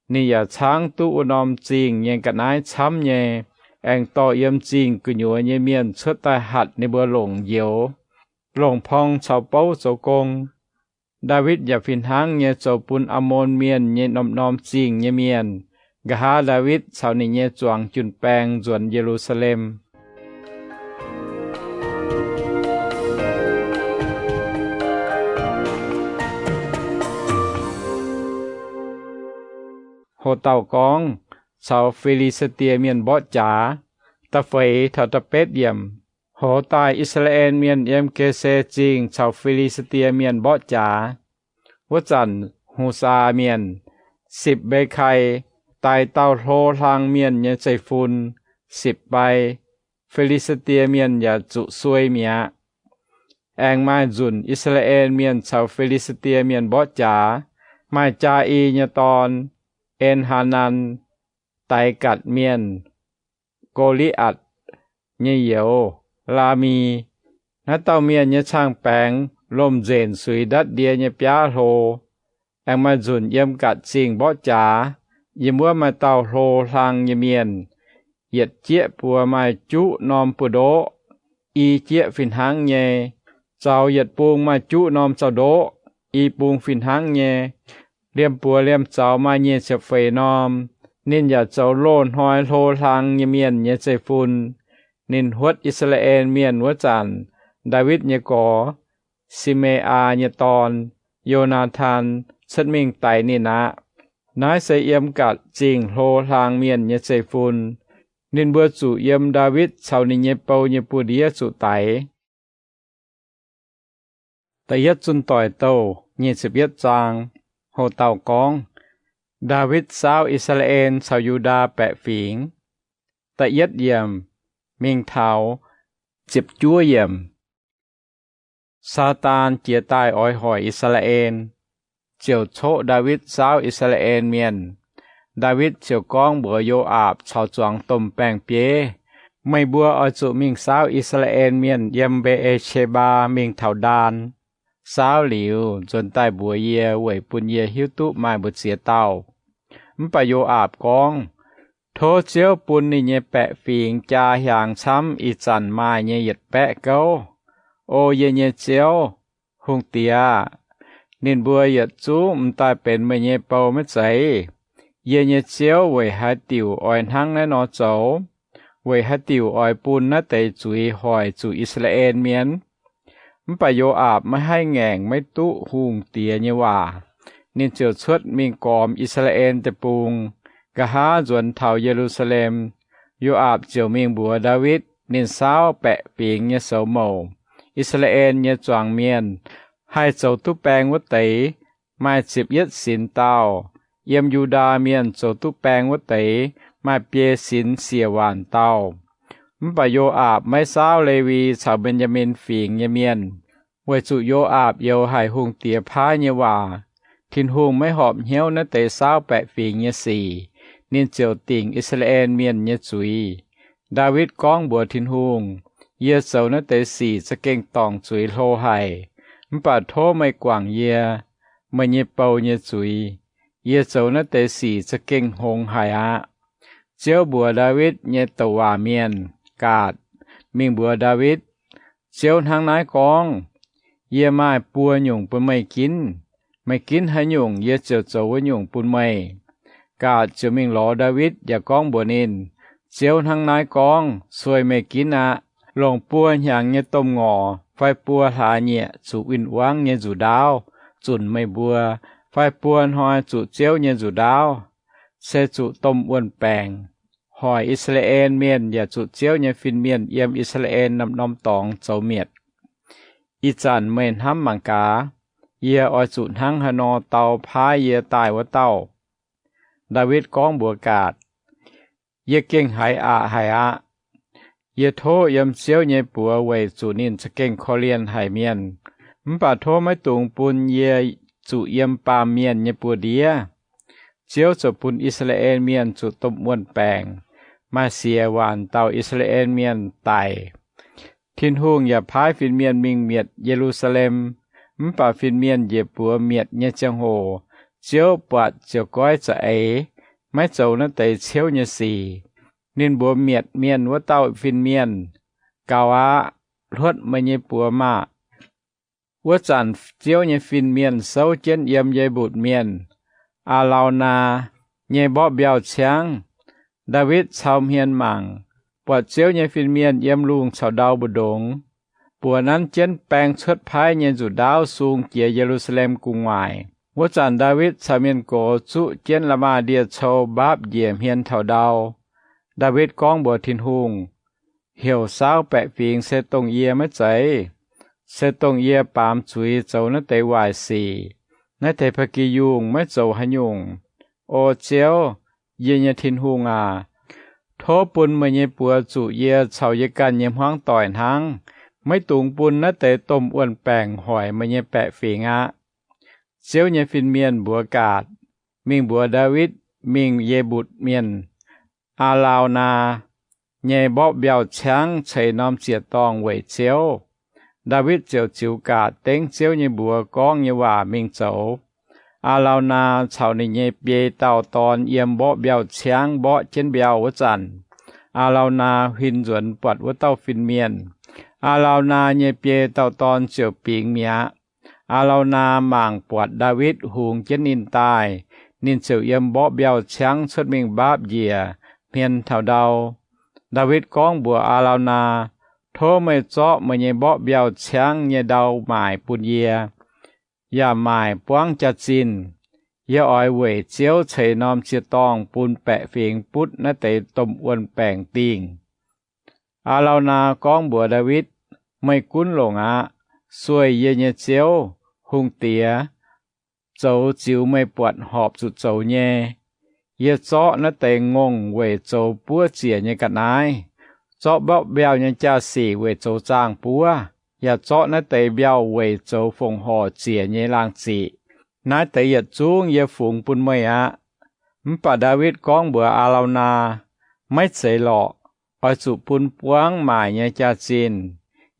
Ninh yaac caangv duqv wuov norm zingh nyei ga'naaiv camv nyei, aengx dorh yiem zingh gu'nyuoz nyei mienh cuotv daaih hatc ninh mbuo longc njoux, longc porng caux bouv zoux gong. Ndaawitv yaac fih hnangv nyei zoux bun Ammon Mienh nyei norm-norm zingh nyei mienh. Nqa'haav Ndaawitv caux ninh nyei zuangx jun-baeng nzuonx Ye^lu^saa^lem. Hoc dauh gorngv, caux Fi^li^saa^die Mienh mborqv jaax. Da'feix taux da'betv yiemc. Hoz daaih I^saa^laa^en Mienh yiem Ge^se Zingh caux Fi^li^saa^die Mienh mborqv jaax. Wuov zanc Husaa Mienh, Sipc Mbe^kai, daix dauh hlo hlang mienh nyei zeiv-fun, Sipc Mbai. Fi^li^saa^die Mienh yaac zuqc suei mi'aqv. Aengx maaih nzunc I^saa^laa^en Mienh caux Fi^li^saa^die Mienh mborqv jaax. Maaih Jaa^i nyei dorn, En^haa^nan, daix Gatc Mienh, Go^li^atc, nyei youz, Laami. Naaiv dauh mienh nyei cang-baengx lomh nzenc suix ndatv ndie nyei biaav hlo. Aengx maaih nzunc yiem Gatc Zingh mborqv jaax. Yiem wuov maaih dauh hlo hlang nyei mienh, yietc jieqv buoz maaih juqv norm buoz-ndoqv, i jieqv fih hnangv nyei. Zaux yietc bung maaih juqv norm zaux-ndoqv, i bung fih hnangv nyei. Liemh buoz liemh zaux maaih nyic ziepc feix norm. Ninh yaac zoux loz-hnoi hlo hlang nyei mienh nyei zeiv-fun. Ninh huotv I^saa^laa^en Mienh wuov zanc, Ndaawitv nyei gorx, Si^me^aa nyei dorn, Yo^naa^tan, cuotv mingh daix ninh aqv. Naaiv se yiem Gatc Zingh hlo hlang mienh nyei zeiv-fun. Ninh mbuo zuqc yiem Ndaawitv caux ninh nyei bou nyei buoz-ndiev zuqc daix. Da'yietv Zunh Doic Douh nyic ziepc yietv zaang. Hoc dauh gorngv, Ndaawitv Saauv I^saa^laa^en caux Yu^ndaa Baeqc Fingx. Da'yietv yiemc mingh taux ziepc juov yiemc. Saadaan jiez daaih oix hoic I^saa^laa^en, ziouc coqv Ndaawitv saauv I^saa^laa^en Mienh. Ndaawitv ziouc gorngv mbuox Yo^aapc caux zuangx domh baeng-bieiv, Meih mbuo oix zuqc mingh saauv I^saa^laa^en Mienh yiem Mbe^e^qe^mbaa mingh taux Ndaan. Saauv liuz, nzuonx daaih mbuox yie weic bun yie hiuv duqv maaih mbu'ziex dauh. Mv baac Yo^aapc gorngv, Tov Ziouv bun ninh nyei baeqc fingx jaa hiaangx camv ih zanc maaih nyei yietc baeqv gouv. O yie nyei Ziouv, hungh diex aah! Ninh mbuo yietc zungv m'daaih benx meih nyei bou maiv zeiz? Yie nyei Ziouv, weic haaix diuc oix hnangv naaiv nor zoux? Weic haaix diuc oix bun naaiv deix zuiz hoic zuqc I^saa^laa^en Mienh? Mv baac Yo^aapc maiv haih ngaengc maiv duqv hungh diex nyei waac. Ninh ziouc cuotv mingh gormx I^saa^laa^en Deic-Bung. Nqa'haav nzuonx taux Ye^lu^saa^lem, Yo^aapc ziouc mingh mbuox Ndaawitv ninh saauv baeqc fingx nyei soux mouc, I^saa^laa^en nyei zuangx mienh, haih zoux duqv baeng wuov deix maaih ziepc yietv sinx dauh. Yiem Yu^ndaa Mienh zoux duqv baeng wuov deix maaih biei sinx siec waanc dauh. Mv baac Yo^aapc maiv saauv Lewi caux Mben^yaa^min Fingx nyei mienh, weic zuqc Yo^aapc youx haic hungh diex paaiv nyei waac. Tin-Hungh maiv horpc hnyouv naaiv deix saauv baeqc fingx nyei sic. Ninh ziouc dingc I^saa^laa^en Mienh nyei zuiz. Ndaawitv gorngv mbuox Tin-Hungh, Yie zoux naaiv deix sic za'gengh dorngc zuiz hlo haic. Mv baac tov meih guangc yie, meih nyei bou, nyei zuiz. Yie zoux naaiv deix sic za'gengh hngongx haic aqv. Ziouv mbuox Ndaawitv nyei douc waac mienh, Gaatc, mingh mbuox Ndaawitv, Ziouv hnangv naaiv gorngv, Yie maaih buo nyungc bun meih ginv. Meih ginv haaix nyungc, yie ziouc zoux wuov nyungc bun meih. Gaatc ziouc mingh lorz Ndaawitv yaac gorngv mbuox ninh, Ziouv hnangv naaiv gorngv, Sueih meih ginv aqv. Longc buo hnyangx nyei domh ngorc fai buo hlaax nyieqc zuqc win-wangv nyei nzuqc ndaauv zunc meih mbuo, fai buo hnoi zuqc Ziouv nyei nzuqc ndaauv, se zuqc domh wuon-baengc hoic I^saa^laa^en Mienh yaac zuqc Ziouv nyei fin-mienh yiem I^saa^laa^en norm-norm dorngx zoux mietc. Ih zanc meih hnamv mangc gaax, yie oix zuqc hnangv haaix nor dau paaiv yie daaih wuov dauh. Ndaawitv gorngv mbuox Gaatc, Yie gengh haiz aqc haic aqv. Yie tov yiem Ziouv nyei buoz weic zuqc ninh za'gengh korv-lienh haic mienh. Mv baac tov maiv dungx bun yie zuqc yiem baamh mienh nyei buoz-ndiev. Ziouv ziouc bun I^saa^laa^en Mienh zuqc domh wuon-baengc, maaih siec waanc dauh I^saa^laa^en Mienh daic. Tin-Hungh yaac paaiv fin-mienh mingh mietc Ye^lu^saa^lem. Mv baac fin-mienh njiec buoz mietc nyei ziangh hoc, Ziouv buatc ziouc goiv za'eix, maiv zoux naaiv deix ciouv nyei sic. Ninh mbuox mietc mienh wuov dauh fin-mienh, Gaux aqv. Hluotv meih nyei buoz maah! Wuov zanc Ziouv nyei fin-mienh souv jienv yiem Ye^mbutc Mienh, Aa^lau^naa, nyei mborqv mbiauh ciangv. Ndaawitv cau hmien mangc, buatc Ziouv nyei fin-mienh yiem lungh caux ndau mbu'ndongx, buoz nanv jienv baeng cuotv paaiv nyei nzuqc ndaauv sung jiex Ye^lu^saa^lem gu'nguaaic. Wuov zanc Ndaawitv caux mienh gox zuqv jienv la'maah ndie-cou mbaapv njiec hmien taux ndau. Ndaawitv gorngv mbuox Tin-Hungh, Heuc saauv baeqc fingx se dongh yie maiv zeiz? Se dongh yie baamz zuiz zoux naaiv deix waaic sic, naaiv deix ba'gi yungh maiv zoux haaix nyungc. O Ziouv, yie nyei Tin-Hungh aac, tov bun meih nyei buoz zuqc yie caux yie ganh nyei hmuangv doic hnangv. Maiv dungx bun naaiv deix domh wuon-baengc hoic meih nyei baeqc fingx aqv. Ziouv nyei fin-mienh mbuox Gaatc, Mingh mbuox Ndaawitv mingh Ye^mbutc Mienh, Aa^lau^naa, nyei mborqv mbiauh ciangv ceix norm ziec-dorngh weic Ziouv. Ndaawitv ziouc ziux Gaatc dengv Ziouv nyei mbuox gorngv nyei waac mingh zoux. Aa^lau^naa caux ninh nyei biei dauh dorn yiem mborqv mbiauh ciangv mborqv jienv mbiauh wuov zanc, Aa^lau^naa huin nzuonx buatc wuov dauh fin-mienh. Aa^lau^naa nyei biei dauh dorn ziouc bingx mi'aqv. Aa^lau^naa mangc buatc Ndaawitv hungx jienv ninh daaih, ninh ziouc yiem mborqv mbiauh ciangv cuotv mingh mbaapv njiec hmien taux ndau. Ndaawitv gorngv mbuox Aa^lau^naa, Tov meih zorqv meih nyei mborqv mbiauh ciangv nyei ndau maaic bun yie, yaac maaic buangv jaax-zinh. Yie oix weic Ziouv ceix norm ziec-dorngh bun baeqc fingx butv naaiv deix domh wuon-baengc dingh. Aa^lau^naa gorngv mbuox Ndaawitv, Meih gunv longc aqv. Sueih yie nyei Ziouv, hungh diex, zoux ziux meih buatc horpc zuqc zoux nyei. Yie zorqv naaiv deix ngongh weic zoux buov ziec nyei ga'naaiv, zorqv mborqv mbiauh nyei jaa-sic weic zoux zaangh buov, yaac zorqv naaiv deix mbiauh weic zoux fongc horc ziec nyei laangh ziqc. Naaiv deix yietc zungv yie fungx bun meih aqv. Mv baac Ndaawitv gorngv mbuox Aa^lau^naa, Maiv zeiz lorqc. oix zuqc bun buangv maaic nyei jaax-zinh.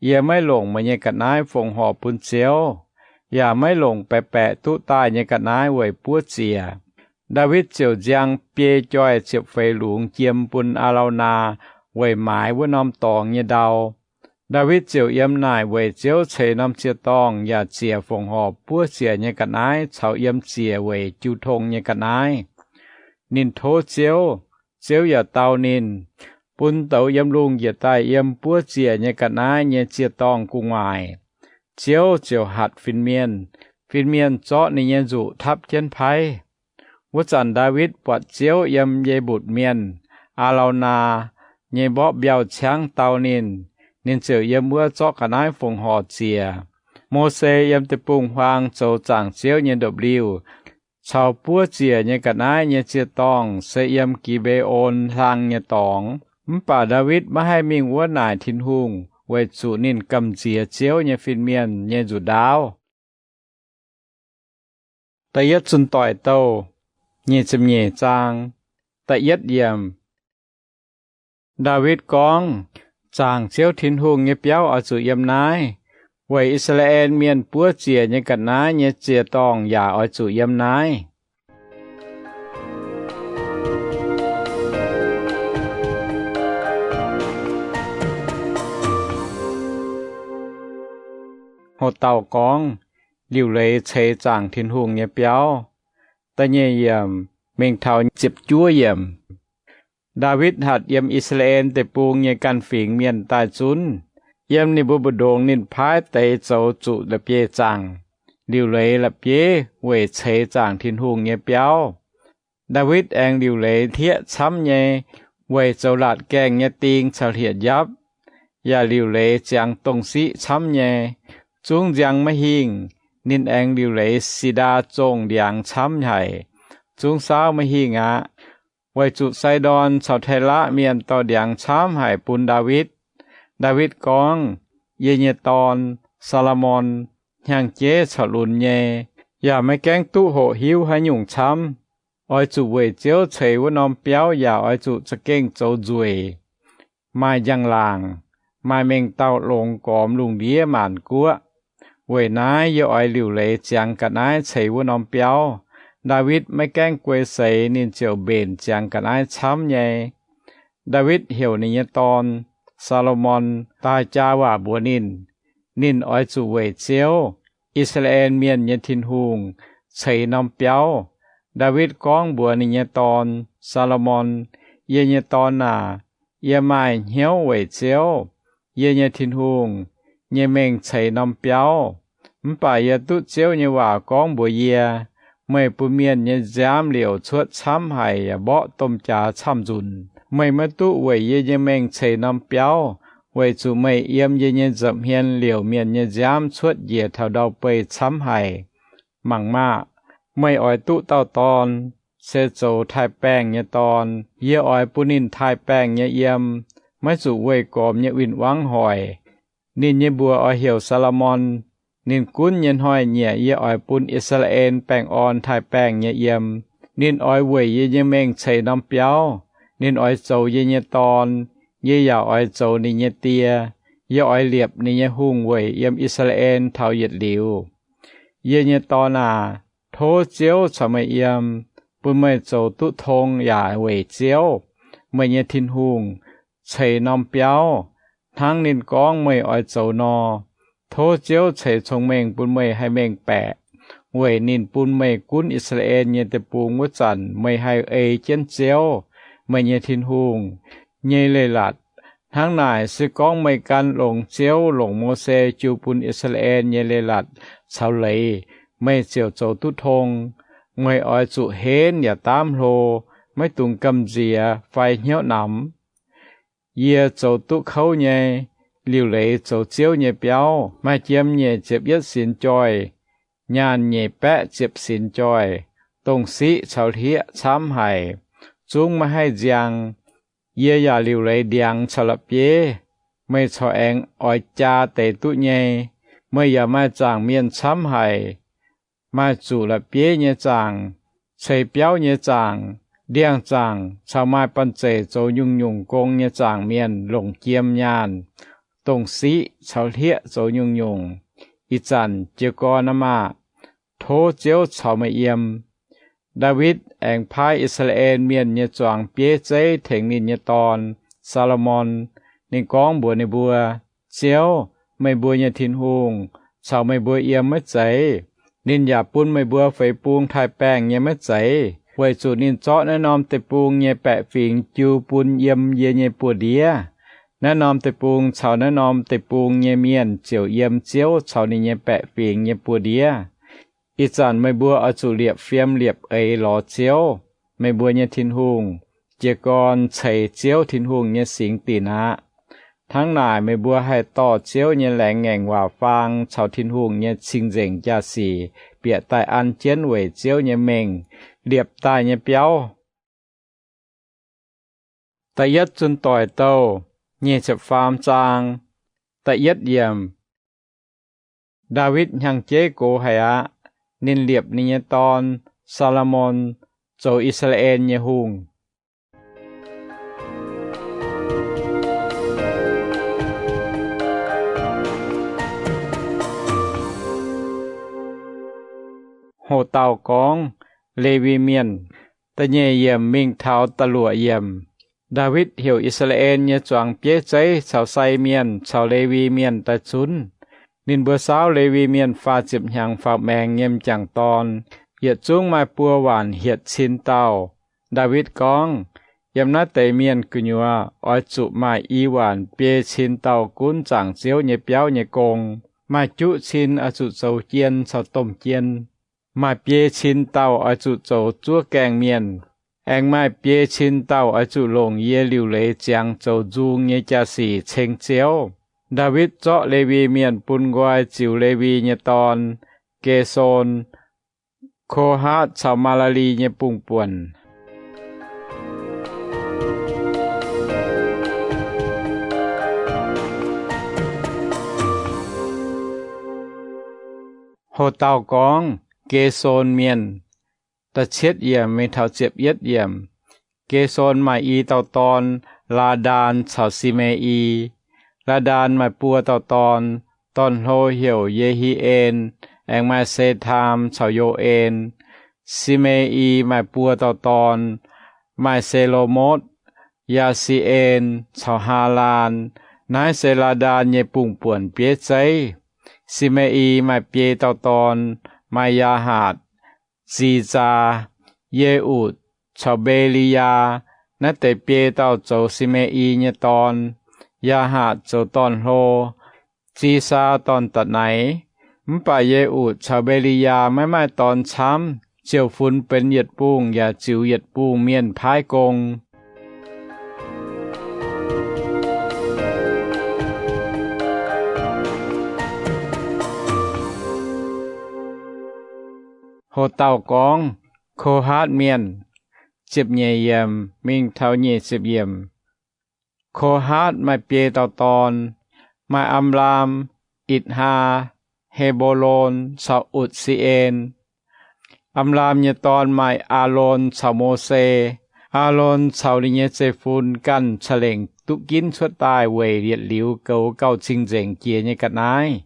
Yie maiv longc meih nyei ga'naaiv fongc horc bun Ziouv, yaac maiv longc baeqc baeqc duqv daaih nyei ga'naaiv weic buov ziec. Ndaawitv ziouc nziang biei joih ziepc feix lungz jiem bun Aa^lo^naa weic maaiz wuov norm dorngx nyei ndau. Ndaawitv ziouc yiem naaic weic Ziouv ceix norm ziec-dorngh yaac ziec fongc horc buov ziec nyei ga'naaiv caux yiem ziec weic jiu tong nyei ga'naaiv. Ninh tov Ziouv, Ziouv yaac dau ninh, bun douz yiem lungh njiec daaih yiem buov ziec nyei ga'naaiv nyei ziec-dorngh gu'nguaaic. Ziouv ziouc hatc fin-mienh. Fin-mienh zorqv ninh nyei nzuqc tapv jienv paaiv. Wuov zanc Ndaawitv buatc Ziouv yiem Ye^mbutc Mienh, Aa^lo^naa, nyei mborqv mbiauh ciangv dau ninh. Ninh ziouc yiem wuov zorqv ga'naaiv fongc horc ziec. Mose yiem deic-bung-huaang zoux zaangc Ziouv nyei ndopv-liuh caux buov ziec nyei ga'naaiv nyei ziec-dorngh se yiem Gi^mbe^on Hlang nyei dorngx. Mv baac Ndaawitv maiv haih mingh wuov naaic Tin-Hungh weic zuqc ninh gamh nziex Ziouv nyei fin-mienh nyei nzuqc ndaauv. Da'yietv Zunh Doic Douh, nyic ziepc nyeic zaang. Da'yietv yiemc. Ndaawitv gorngv, Zaangc Ziouv Tin-Hungh nyei biauv oix zuqc yiem naaiv, weic I^saa^laa^en Mienh buov ziec nyei ga'naaiv nyei ziec-dorngh yaac oix zuqc yiem naaiv. Ho dauh gorngv, Liuc Leiz Ceix Zaangc Tin-Hungh Nyei Biauv. Da'nyeic yiemc mingh taux ziepc juov yiemc. Ndaawitv hatc yiem I^saa^laa^en Deic-Bung nyei ganh fingx mienh daaih zunv. Yiem ninh mbuo mbu'ndongx ninh paaiv deix zoux zuqc la'bieiv-zaangc. Liuc leiz la'bieiv weic ceix zaangc Tin-Hungh nyei biauv. Ndaawitv aengx liuc leiz hlieqv camv nyei weic zoux laatc gaengh nyei ding caux hlieqv-njapv, yaac liuc leiz ziangx dongh siqv camv nyei, zungv nziang maiv hingh. Ninh aengx liuc leiz si^ndaa zongh ndiangx camv haic, zungv saauv maiv hingh aqv. Weic zuqc Sai^ndorn caux Tae^laqv Mienh dorh ndiangx camv haic bun Ndaawitv. Ndaawitv gorngv, Yie nyei dorn, Saa^lo^morn, hnyangx-jeiv caux lunx nyei, yaac maiv gaengh duqv hoqc hiuv haaix nyungc camv. Oix zuqc weic Ziouv ceix wuov norm biauv yaac oix zuqc za'gengh zoux nzueic, maaih njang-laangc, maaih mengh dauh longx gormx lungh ndiev maanc guoqv. Weic naaiv yie oix liuc leiz ziangx ga'naaiv ceix wuov norm biauv. Ndaawitv maiv gaengh guei seix, ninh ziouc mbenc ziangx ga'naaiv camv nyei. Ndaawitv heuc ninh nyei dorn, Saa^lo^morn, daaih jaa waac mbuox ninh. Ninh oix zuqc weic Ziouv, I^saa^laa^en Mienh nyei Tin-Hungh, ceix norm biauv. Ndaawitv gorngv mbuox ninh nyei dorn, Saa^lo^morn, Yie nyei dorn aac, yie maaih hnyouv weic Ziouv, yie nyei Tin-Hungh, nyei mengh ceix norm biauv. Mv baac yie duqv Ziouv nyei waac gorngv mbuox yie, Meih bun mienh nyei nziaamv liouc cuotv camv haic yaac mborqv domh jaax camv-nzunc. Meih maiv duqv weic yie nyei mengh ceix norm biauv, weic zuqc meih yiem yie nyei nza'hmien liouc mienh nyei nziaamv cuotv njiec taux ndau-beih camv haic. Mangc maah! Meih oix duqv dauh dorn, se zoux taaih-baengh nyei dorn. Yie oix bun ninh taaih-baengh nyei yiem, maiv zuqc weih gormx nyei win-wangv hoic. Ninh nyei mbuox oix heuc Saa^lo^morn. Ninh gunv nyei hnoi-nyieqc yie oix bun I^saa^laa^en baengh orn taaih-baengh nyei yiem. Ninh oix weic yie nyei mengh ceix norm biauv. Ninh oix zoux yie nyei dorn, yie yaac oix zoux ninh nyei die. Yie oix liepc ninh nyei hungh weic yiem I^saa^laa^en taux yietc liuz. Yie nyei dorn aac, tov Ziouv caux meih yiem, bun meih zoux duqv tong yaac weic Ziouv, meih nyei Tin-Hungh, ceix norm biauv, hnangv ninh gorngv meih oix zoux nor. Tov Ziouv ceix cong-mengh bun meih haih mengh baeqc, weic ninh bun meih gunv I^saa^laa^en nyei deic-bung wuov zanc meih haih ei jienv Ziouv, meih nyei Tin-Hungh, nyei leiz-latc. Hnangv naaic, se gorngv meih gan longx Ziouv longc Mose jiu bun I^saa^laa^en nyei leiz-latc caux leiz, meih ziouc zoux duqv tong. Meih oix zuqc henv yaac daamv hlo, maiv dungx gamh nziex fai hnyouv namx. Yie zoux duqv kouv nyei, liuc leiz zoux Ziouv nyei biauv, maaih jiem nyeic ziepc yietv sinx joih, nyaanh nyeic baeqv ziepc sinx joih, dongh siqv caux hlieqv camv haic, zungv maiv haih nziang. Yie yaac liuc leiz ndiangx caux la'bieiv, meih corc aengx oix jaa deix duqv nyei. Meih yaac maaih zaangc mienh camv haic, maaih zuqc la'bieiv nyei zaangc, ceix biauv nyei zaangc, ndiangx-zaangc caux maaih banh zeic zoux nyungc-nyungc gong nyei zaangc mienh longc jiem nyaanh, dongh siqv caux hlieqv zoux nyungc-nyungc. Ih zanc jiez gorn aqv maah! Tov Ziouv caux meih yiem. Ndaawitv aengx paaiv I^saa^laa^en Mienh nyei zuangx bieiv zeiv tengx ninh nyei dorn, Saa^lo^morn. Ninh gorngv mbuox ninh mbuo, Ziouv, meih mbuo nyei Tin-Hungh, caux meih mbuo yiem maiv zeiz? Ninh yaac bun meih mbuo feix bung taaix-baengh nyei maiv zeiz? Weic zuqc ninh zorqv naaiv norm deic-bung nyei baeqc fingx jiu bun yiem yie nyei buoz-ndiev. Naaiv norm deic-bung caux naaiv norm deic-bung nyei mienh ziouc yiem Ziouv caux ninh nyei baeqc fingx nyei buoz-ndiev. Ih zanc meih mbuo oix zuqc liepc fiem liepc eix lorz Ziouv, meih mbuo nyei Tin-Hungh, jiez gorn ceix Ziouv Tin-Hungh nyei singx dinc aqv. Hnangv naaic, meih mbuo haih dorh Ziouv nyei laengz ngaengc waac faang caux Tin-Hungh nyei cing-nzengc jaa-sic bieqc daaih an jienv weic Ziouv nyei mengh liepc daaih nyei biauv. Da'yietv Zunh Doic Douh, nyic ziepc faam zaang. Da'yietv yiemc. Ndaawitv hnyangx-jeiv gox haic aqv. Ninh liepc ninh nyei dorn, Saa^lo^morn, zoux I^saa^laa^en nyei hungh. Hoc dauh gorngv Lewi Mienh. Da'nyeic yiemc mingh taux da'luoqc yiemc. Ndaawitv heuc I^saa^laa^en nyei zuangx bieiv zeiv caux sai mienh caux Lewi Mienh daaih zunv. Ninh mbuo saauv Lewi Mienh faah ziepc hnyangx faaux maengx nyei m'jangc dorn, yietc zungv maaih buo waanc hietc cin dauh. Ndaawitv gorngv, Yiem naaiv deix mienh gu'nyuoz oix zuqc maaih i waanc biei cin dauh gunv zaangc Ziouv nyei biauv nyei gong. Maaih juqv cin oix zuqc zoux jien caux domh jien. Maaih biei cin dauh oix zuqc zoux zuov gaengh mienh. Aengx maaih biei cin dauh oix zuqc longc yie liuc leiz ziangx zoux nzung nyei jaa-sic ceng Ziouv. Ndaawitv zorqv Lewi Mienh bun nqoi ziux Lewi nyei dorn, Ge^son, Ko^haatv caux Maa^laa^li nyei bungh buonc. Hoc dauh gorngv Ge^son Mienh. Da'cietv yiemc mingh taux ziepc yietv yiemc. Ge^son maaih i dauh dorn, Laa^ndaan caux Si^me^i. Laa^ndaan maaih buo dauh dorn, dorn-hlo heuc Ye^hi^en, aengx maaih Setaam caux Yo^en. Si^me^i maaih buo dauh dorn, maaih Se^lo^motv, Yaa^si^en caux Haalaan. Naaiv se Laa^ndaan nyei bungh buonc bieiv zeiv. Si^me^i maaih biei dauh dorn, maaih Yaahaatc, Zi^nzaa, Ye^utc caux Mbe^li^yaa. Naaiv deix biei dauh zoux Si^me^i nyei dorn. Yaahaatc zoux dorn-hlo, Zi^nzaa dorn-da'naix. Mv baac Ye^utc caux Mbe^li^yaa maiv maaih dorn camv, ziouc funx benx yietc bungh yaac ziux yietc bungh mienh paaiv gong. Hoc dauh gorngv Ko^haatv Mienh. Ziepc nyeic yiemc mingh taux nyic ziepc yiemc. Ko^haatv maaih biei dauh dorn, maaih Am^laam, Itc^haa, He^mbo^lon caux Utc^si^en. Am^laam nyei dorn maaih Aalon caux Mose. Aalon caux ninh nyei zeiv-fun ganh ca'lengc duqv ginv cuotv daaih weic yietc liuz goux gauh cing-nzengc jiex nyei ga'naaiv,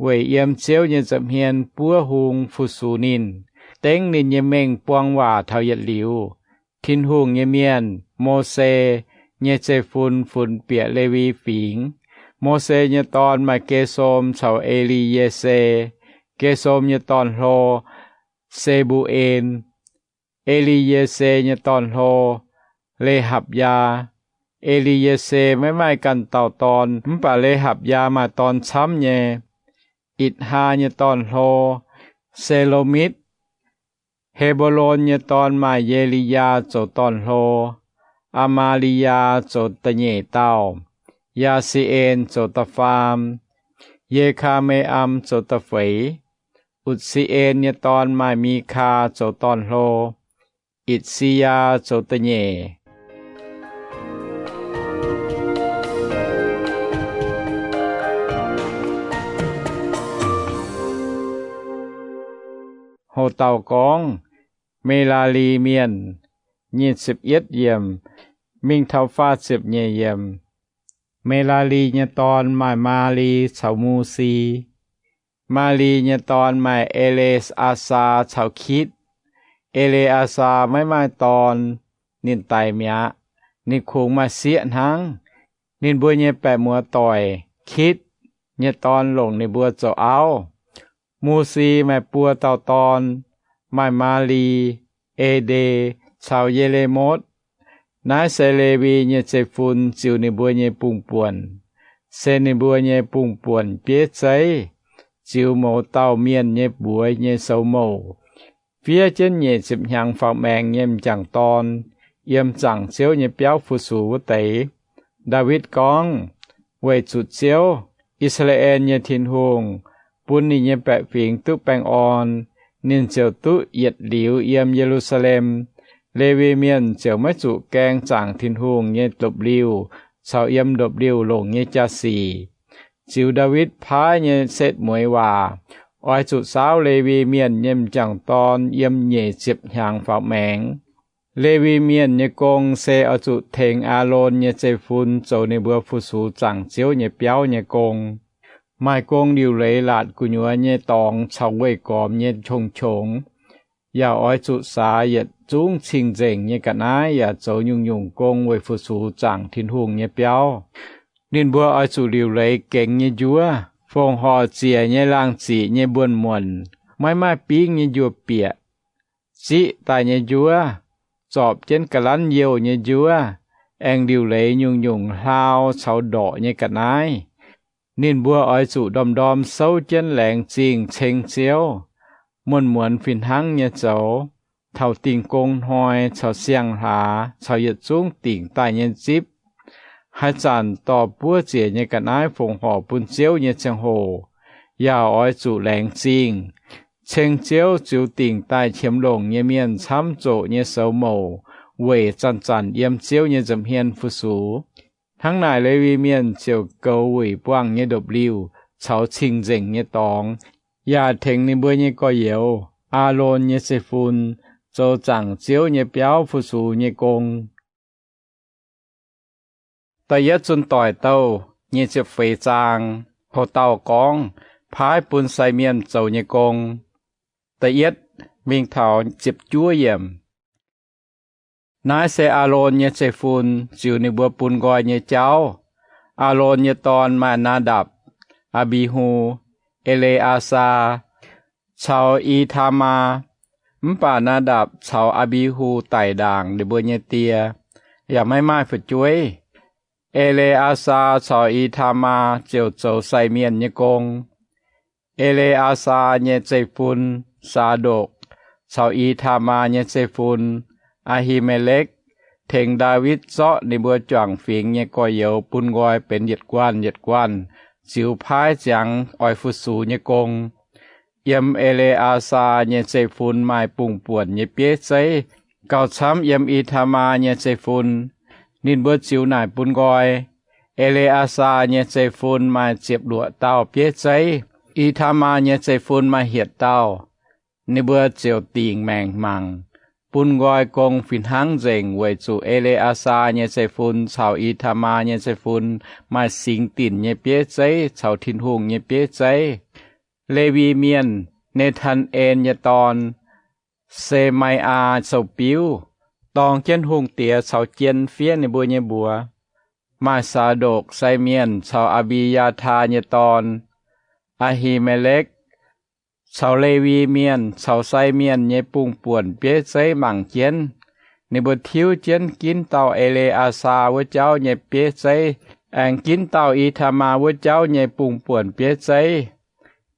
weic yiem Ziouv nyei nza'hmien buov hung fu-sux ninh, dengv ninh nyei mengh buang waac taux yietc liuz. Tin-Hungh nyei mienh, Mose, nyei zeiv-fun funx bieqc Lewi Fingx. Mose nyei dorn maaih Ge^som caux E^li^ye^se. Ge^som nyei dorn-hlo, Se^mbu^en. E^li^ye^se nyei dorn-hlo, Le^hapc^yaa. E^li^ye^se maiv maaih ganh dauh dorn, mv baac Le^hapc^yaa maaih dorn camv nyei. Itc^haa nyei dorn-hlo, Se^lo^mitv. He^mbo^lon nyei dorn maaih Ye^li^yaa zoux dorn-hlo, Aa^maa^li^yaa zoux da'nyeic dauh, Yaa^si^en zoux da'faam, Ye^kaa^me^am zoux da'feix. Utc^si^en nyei dorn maaih Mi^kaa zoux dorn-hlo, Itc^si^yaa zoux da'nyeic. Hoc dauh gorngv Melaa^li Mienh. nyic ziepc yietv yiemc mingh taux faah ziepc nyeic yiemc. Melali nyei dorn maaih Maali caux Musi. Maali nyei dorn maaih E^le^aa^saa caux Kitv. E^le^aa^saa maiv maaih dorn, ninh daic mi'aqv. Ninh kungx maaih sieqv hnangv. Ninh mbuo nyei baeqc muoz-doic, Kitv nyei dorn, longc ninh mbuo zoux auv. Musi maaih buo dauh dorn, maaih Maali, E^nde, caux Ye^le^motv. Naaiv se Lewi nyei zeiv-fun ziux ninh mbuo nyei bungx-buonc, se ninh mbuo nyei bungx-buonc bieiv zeiv, ziux mouz dauh mienh nyei buoz nyei soux mouc, fiev jienv nyic ziepc hnyangx faaux maengx nyei m'jangc dorn, yiem zaangc Ziouv nyei biauv fu-sux wuov deix. Ndaawitv gorngv, Weic zuqc Ziouv, I^saa^laa^en nyei Tin-Hungh, bun ninh nyei baeqc fingx duqv baengh orn, ninh ziouc duqv yietc liuz yiem Ye^lu^saa^lem. Lewi Mienh ziouc maiv zuqc gaeng zaangc Tin-Hungh nyei ndopv-liuh caux yiem ndopv-liuh longc nyei jaa-sic. Ziux Ndaawitv paaiv nyei setv mueiz waac, oix zuqc saauv Lewi Mienh nyei m'jangc dorn yiem nyic ziepc hnyangx faaux maengx. Lewi Mienh nyei gong se oix zuqc tengx Aalon nyei zeiv-fun zoux ninh mbuo fu-sux zaangc Ziouv nyei biauv nyei gong. Maaih gong liuc leiz laatc gu'nyuoz nyei dorngx caux weih gormx nyei qongx-qongx. Yaac oix zuqc saax yietc zungv cing-nzengc nyei ga'naaiv yaac zoux nyungc-nyungc gong weic fu-sux zaangc Tin-Hungh nyei biauv. Ninh mbuo oix zuqc liuc leiz gengx nyei njuov, fongc horc ziec nyei laangh ziqc nyei mbuonx-muonc, maiv maaih bingv nyei njuov-bieqc, ziqv daaih nyei njuov, zorpc jienv ga'lanv youh nyei njuov, aengx liuc leiz nyungc-nyungc hlaau caux ndorqc nyei ga'naaiv. Ninh mbuo oix zuqc ndorm-ndorm souv jienv laengz zingh ceng Ziouv, muonz-muonz fih hnangv nyei zoux, taux dingh gong hnoi caux siang-hlaax caux yietc zungv dingc daaih nyei zipv. Haaix zanc dorh buov ziec nyei ga'naaiv fongc horc bun Ziouv nyei ziangh hoc, yaac oix zuqc laengz zingh, ceng Ziouv ziux dingc daaih qiemx longc nyei mienh camv zoqc nyei soux mouc weic zanc-zanc yiem Ziouv nyei nza'hmien fu-sux. Hnangv naaic Lewi Mienh ziouc goux wuic buangh nyei ndopv-liuh caux cing-nzengc nyei dorngx, yaac tengx ninh mbuo nyei gorx-youz, Aalon nyei zeiv-fun, zoux zaangc Ziouv nyei biauv fu-sux nyei gong. Da'yietv Zunh Doic Douh nyic ziepc feix zaang. Hoc dauh gorngv, Paaiv bun sai mienh zoux nyei gong. Da'yietv mingh taux ziepc juov yiemc. Naaiv se Aalon nyei zeiv-fun ziux ninh mbuo bun nqoi nyei jauv. Aalon nyei dorn maaih Naadapc, Aa^mbi^hu, E^le^aa^saa, caux I^taa^maa. Mv baac Naadapc caux Aa^mbi^hu daic ndaangc ninh mbuo nyei die, yaac maiv maaih fu'jueiv. E^le^aa^saa caux I^taa^maa ziouc zoux sai mienh nyei gong. E^le^aa^saa nyei zeiv-fun, Saa^ndokc, caux I^taa^maa nyei zeiv-fun, Aa^hi^me^lekv, tengx Ndaawitv zorqv ninh mbuo juangc fingx nyei gorx-youz bun nqoi benx yietc guanh yietc guanh ziux paaiv ziangx oix fu-sux nyei gong. Yiem E^le^aa^saa nyei zeiv-fun maaih bungx-buonc nyei bieiv zeiv, gauh camv yiem I^taa^maa nyei zeiv-fun. Ninh mbuo ziux naaic bun nqoi. E^le^aa^saa nyei zeiv-fun maaih ziepc luoqc dauh bieiv zeiv. I^taa^maa nyei zeiv-fun maaih hietc dauh. Ninh mbuo ziouc dingc maengc mangc, bun nqoi gong fih hnangv nzengc, weic zuqc E^le^aa^saa nyei zeiv-fun caux I^taa^maa nyei zeiv-fun maaih singx dinc nyei bieiv zeiv caux Tin-Hungh nyei bieiv zeiv. Lewi Mienh, Ne^tan^en nyei dorn, Se^mai^aa, zoux biuv, dorng jienv hungh diex caux jien fiev ninh mbuo nyei mbuox. Maaih Saa^ndokc sai mienh caux Aa^mbi^yaa^taa nyei dorn, Aa^hi^me^lekv, caux Lewi Mienh caux sai mienh nyei bungx-buonc bieiv zeiv mangc jienv. Ninh mbuo tiuv jienv ginv dauh E^le^aa^saa wuov jauv nyei bieiv zeiv, aengx ginv dauh I^taa^maa wuov jauv nyei bungx-buonc bieiv zeiv.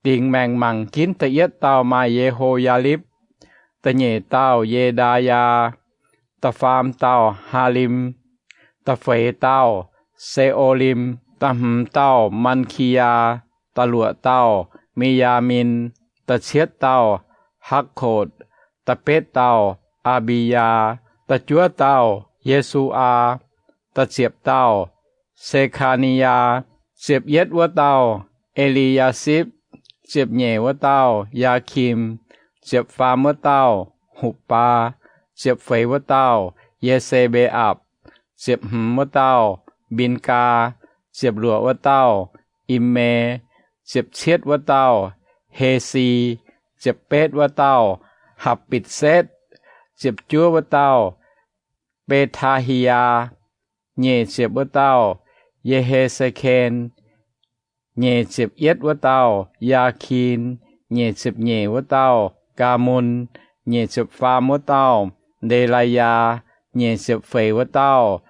Dingc maengc mangc ginv da'yietv dauh maaih Ye^ho^yaa^lipv, da'nyeic dauh Ye^ndaa^yaa, da'faam dauh Haalim, da'feix dauh Se^o^lim, da'hmz dauh Maan^ki^yaa, da'luoqc dauh Mi^yaa^min, da'cietv dauh Hakc^kotc, da'betv dauh Aa^mbi^yaa, da'juov dauh Ye^su^aa, da'ziepc dauh Se^kaa^ni^yaa, ziepc yietv wuov dauh E^li^yaa^sipv, ziepc nyeic wuov dauh Yaa^kim, ziepc faam wuov dauh Hupc^baa, ziepc feix wuov dauh Ye^se^mbe^apc, ziepc hmz wuov dauh Mbin^gaa, ziepc luoqc wuov dauh Im^me, ziepc cietv wuov dauh He^si, ziepc betv wuov dauh Hapc^bitc^setv, ziepc juov wuov dauh Be^taa^hi^yaa, nyic ziepc wuov dauh Ye^he^se^ken, nyic ziepc yietv wuov dauh Yaa^kin, nyic ziepc nyeic wuov dauh Gaa^mun, nyic ziepc faam wuov dauh Nde^laa^yaa, nyic ziepc feix wuov dauh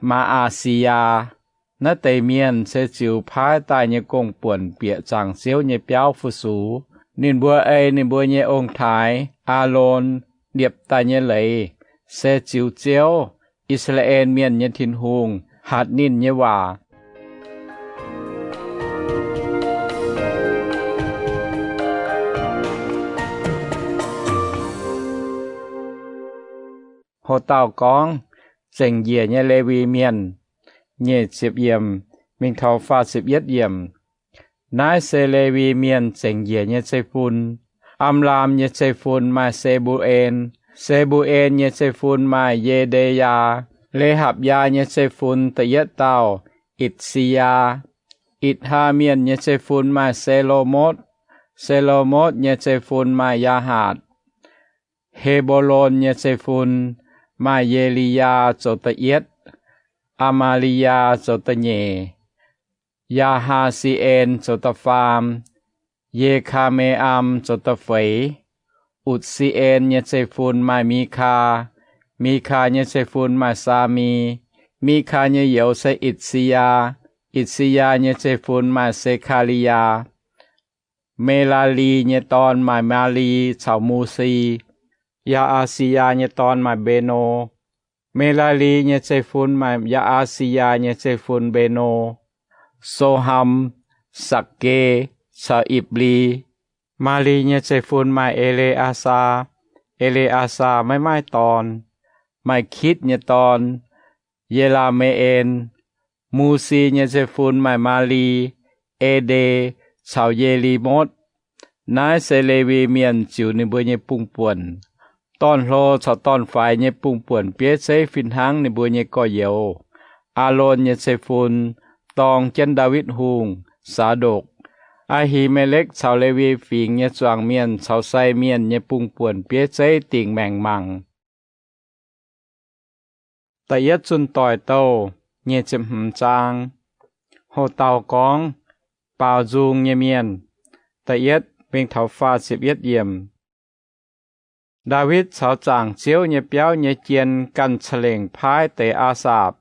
Maa^aa^si^yaa. Naaiv deix mienh se ziux paaiv daaih nyei gong-buonc bieqc zaangc Ziouv nyei biauv fu-sux. Ninh mbuo ei ninh mbuo nyei ong-taaix, Aalon, liepc daaih nyei leiz, se ziux Ziouv, I^saa^laa^en Mienh nyei Tin-Hungh, hatc ninh nyei waac. Ho dauh gorngv, zengc njiec nyei Lewi Mienh. Nyic ziepc yiemc mingh taux faah ziepc yietv yiemc. Naaiv se Lewi Mienh zengc njiec nyei zeiv-fun. Amraam nyei zeiv-fun maaih Se^mbu^en. Se^mbu^en nyei zeiv-fun maaih Ye^nde^yaa. Le^hapc^yaa nyei zeiv-fun da'yietv dauh Itc^si^yaa. Itc^haa Mienh nyei zeiv-fun maaih Se^lo^motv. Se^lo^motv nyei zeiv-fun maaih Yaahaatc. He^mbo^lon nyei zeiv-fun maaih Ye^li^yaa zoux da'yietv, Aa^maa^li^yaa zoux da'nyeic, Yaa^haa^si^en zoux da'faam, Ye^kaa^me^am zoux da'feix. Utc^si^en nyei zeiv-fun maaih Mikaa. Mikaa nyei zeiv-fun maaih Saami. Mikaa nyei youz se Itc^si^yaa. Itc^si^yaa nyei zeiv-fun maaih Se^kaa^li^yaa. Melaa^li nyei dorn maaih Maali caux Musi. Yaa^aa^si^yaa nyei dorn maaih Mbeno. Melaa^li nyei zeiv-fun maaih Yaa^aa^si^yaa nyei zeiv-fun Mbeno, Soham, Sakc^ge caux Ipc^li. Maali nyei zeiv-fun maaih E^le^aa^saa. E^le^aa^saa maiv maaih dorn. Maaih Kitv nyei dorn, Ye^laa^me^en. Musi nyei zeiv-fun maaih Maali, Ede caux Ye^li^motv. Naaiv se Lewi Mienh ziux ninh mbuo nyei bung-buonc. Dorn-hlo caux dorn-faix nyei bung-buonc bieiv zeiv fih hnangv ninh mbuo nyei gorx-youz. Aalon nyei zeiv-fun dorng jienv Ndaawitv Hungh, Saa^ndokc, Aa^hi^me^lekv caux Lewi Fingx nyei zuangx mienh caux sai mienh nyei bung-buonc bieiv zeiv dingc maengc mangc. Da'yietv Zunh Doic Douh, nyic ziepc hmz zaang. Ho dauh gorngv, baaux nzung nyei mienh. Da'yietv mingh taux faah ziepc yietv yiemc. Ndaawitv caux zaangc Ziouv nyei biauv nyei jien ganh ca'lengc paaiv deix Aasaapc,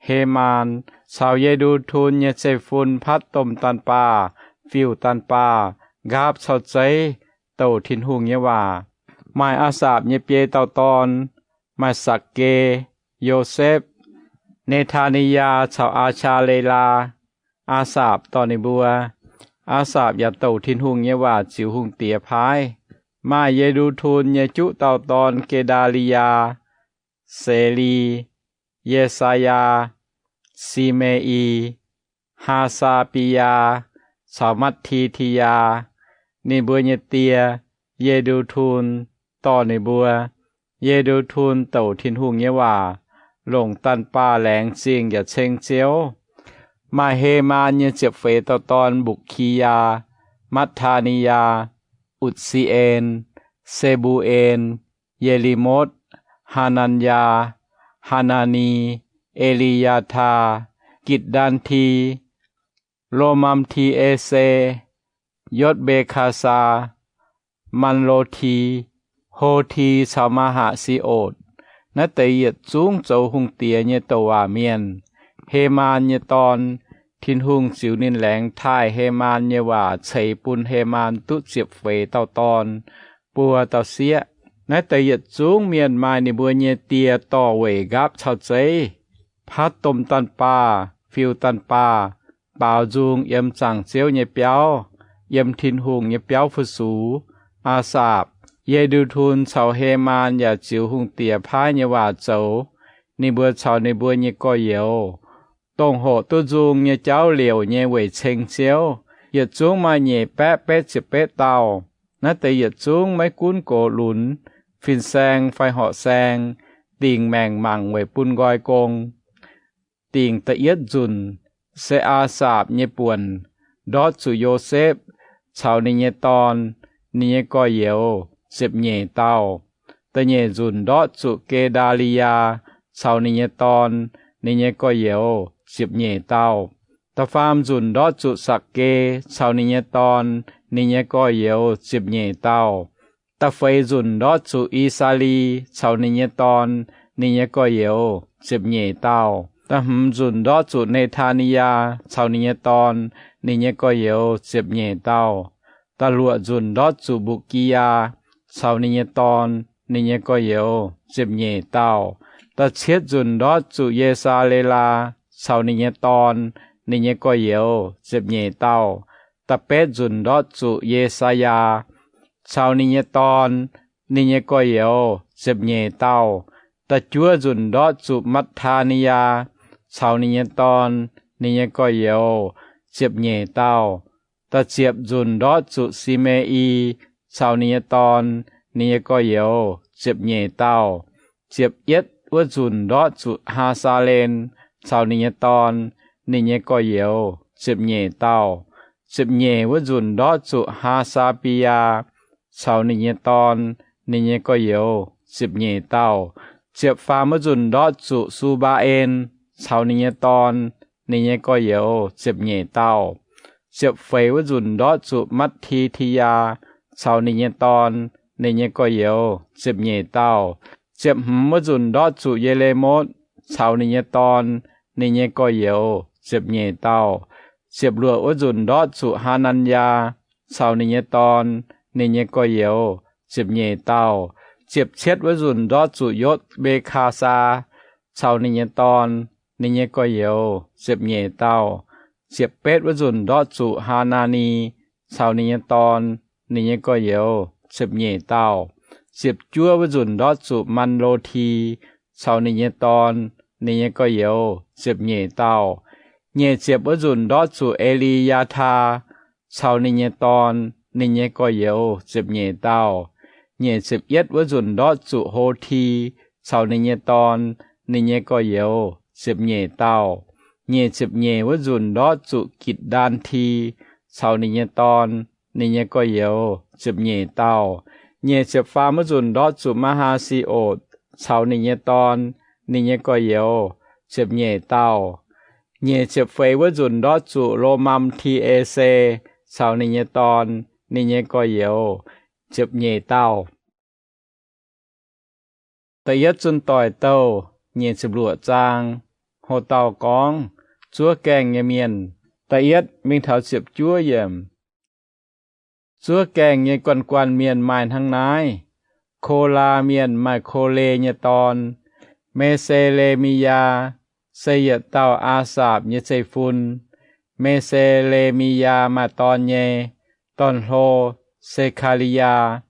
Hemaan caux Ye^ndu^tun nyei zeiv-fun patv domh daanh baah, fiuv daanh baah, nqaapv caux zeiv, douc Tin-Hungh nyei waac. Maaih Aasaapc nyei biei dauh dorn, maaih Sakc^ge, Yosepv, Ne^taa^ni^yaa caux Aa^caa^le^laa. Aasaapc dorh ninh mbuo. Aasaapc yaac douc Tin-Hungh nyei waac ziux hungh diex paaiv. Maaih Ye^ndu^tun nyei juqv dauh dorn, Ge^ndaa^li^yaa, Seli, Ye^saa^yaa, Si^me^i, Haa^saa^bi^yaa caux Matv^ti^ti^yaa. Ninh mbuo nyei die, Ye^ndu^tun, dorh ninh mbuo. Ye^ndu^tun douc Tin-Hungh nyei waac, longc daanh baah laengz zingh yaac ceng Ziouv. Maaih Hemaan nyei ziepc feix dauh dorn, Mbuk^ki^yaa, Matv^taa^ni^yaa, Utc^si^en, Se^mbu^en, Ye^li^motv, Haa^nan^yaa, Haa^naa^ni, E^li^yaa^taa, Gitc^ndaan^ti, Lo^mam^ti^e^se, Yotv^mbe^kaa^saa, Maan^lo^ti, Ho^ti caux Maa^haa^si^otc. Naaiv deix yietc zungv zoux hungh diex nyei douc waac mienh. Hemaan nyei dorn, Tin-Hungh ziux ninh laengz taaih Hemaan nyei waac ceix bun Hemaan duqv ziepc feix dauh dorn, buo dauh sieqv. Naaiv deix yietc zungv mienh maaih ninh mbuo nyei die dorh weic nqaapv caux zeiv, patv domh daanh baah, fiuv daanh baah, baaux nzung yiem zaangc Ziouv nyei biauv, yiem Tin-Hungh nyei biauv fu-sux. Aasaapc, Ye^ndu^tun caux Hemaan yaac ziux hungh diex paaiv nyei waac zoux. Ninh mbuo caux ninh mbuo nyei gorx-youz, dongh hoqc duqv nzung nyei jauv liouc nyei weic ceng Ziouv, yietc zungv maaih nyeic baeqv betv ziepc betv dauh. Naaiv deix yietc zungv maiv gunv gox lunx, fin-saeng fai horqc saeng, dingc maengc mangc weic bun nqoi gong. Dingc da'yietv nzunc se Aasaapc nyei buonc, ndortv zuqc Yosepv caux ninh nyei dorn, ninh nyei gorx-youz, ziepc nyeic dauh. Da'nyeic nzunc ndortv zuqc Ge^ndaa^li^yaa caux ninh nyei dorn, ninh nyei gorx-youz, ziepc nyeic dauh. Da'faam nzunc ndortv zuqc Saqc^ge caux ninh nyei dorn, ninh nyei gorx-youz, ziepc nyeic dauh. Da'feix nzunc ndortv zuqc I^saa^li caux ninh nyei dorn, ninh nyei gorx-youz, ziepc nyeic dauh. Da'hmz nzunc ndortv zuqc Ne^taa^ni^yaa caux ninh nyei dorn, ninh nyei gorx-youz, ziepc nyeic dauh. Da'luoqc nzunc ndortv zuqc Mbutc^gi^yaa caux ninh nyei dorn, ninh nyei gorx-youz, ziepc nyeic dauh. Da'cietv nzunc ndortv zuqc Ye^saa^le^laa caux ninh nyei dorn, ninh nyei gorx-youz, ziepc nyeic dauh. Da'betv nzunc ndortv zuqc Ye^saa^yaa caux ninh nyei dorn, ninh nyei gorx-youz, ziepc nyeic dauh. Da'juov nzunc ndortv zuqc Matv^taa^ni^yaa caux ninh nyei dorn, ninh nyei gorx-youz, ziepc nyeic dauh. Da'ziepc nzunc ndortv zuqc Si^me^i caux ninh nyei dorn, ninh nyei gorx-youz, ziepc nyeic dauh. Ziepc yietv wuov nzunc ndortv zuqc Haa^saa^len caux ninh nyei dorn, ninh nyei gorx-youz, ziepc nyeic dauh. Ziepc nyeic wuov nzunc ndortv zuqc Haa^saa^bi^yaa caux ninh nyei dorn, ninh nyei gorx-youz, ziepc nyeic dauh. Ziepc faam wuov nzunc ndortv zuqc Su^mbaa^en caux ninh nyei dorn, ninh nyei gorx-youz, ziepc nyeic dauh. Ziepc feix wuov nzunc ndortv zuqc Matv^ti^ti^yaa caux ninh nyei dorn, ninh nyei gorx-youz, ziepc nyeic dauh. Ziepc hmz wuov nzunc ndortv zuqc Ye^le^motv caux ninh nyei dorn, ninh nyei gorx-youz, ziepc nyeic dauh. Ziepc luoqc wuov nzunc ndortv zuqc Haa^nan^yaa caux ninh nyei dorn, ninh nyei gorx-youz, ziepc nyeic dauh. Ziepc cietv wuov nzunc ndortv zuqc Yotv^mbe^kaa^saa caux ninh nyei dorn, ninh nyei gorx-youz, ziepc nyeic dauh. Ziepc betv wuov nzunc ndortv zuqc Haa^naa^ni caux ninh nyei dorn, ninh nyei gorx-youz, ziepc nyeic dauh. Ziepc juov wuov nzunc ndortv zuqc Man^lo^ti caux ninh nyei dorn, ninh nyei gorx-youz, ziepc nyeic dauh. Nyic ziepc wuov nzunc ndortv zuqc E^li^yaa^taa caux ninh nyei dorn, ninh nyei gorx-youz, ziepc nyeic dauh. Nyic ziepc yietv wuov nzunc ndortv zuqc Ho^ti caux ninh nyei dorn, ninh nyei gorx-youz, ziepc nyeic dauh. Nyic ziepc nyeic wuov nzunc ndortv zuqc Gitc^ndaan^ti caux ninh nyei dorn, ninh nyei gorx-youz, ziepc nyeic dauh. Nyic ziepc faam wuov nzunc ndortv zuqc Maa^haa^si^otc caux ninh nyei dorn, ninh nyei gorx-youz, ziepc nyeic dauh. Nyic ziepc feix wuov nzunc ndortv zuqc Lo^mam^ti^e^se caux ninh nyei dorn, ninh nyei gorx-youz, ziepc nyeic dauh. Da'yietv Zunh Doic Douh nyic ziepc luoqc zaang. Ho dauh gorngv, Zuov Gaengh Nyei Mienh. Da'yietv mingh taux ziepc juov yiemc. Zuov gaengh nyei guanh guanh mienh maaih hnangv naaiv. Kolaa Mienh maaih Kole nyei dorn, Me^se^le^mi^yaa, se yietc dauh Aasaapc nyei zeiv-fun. Me^se^le^mi^yaa maaih dorn nyei. Dorn-hlo, Se^kaa^li^yaa,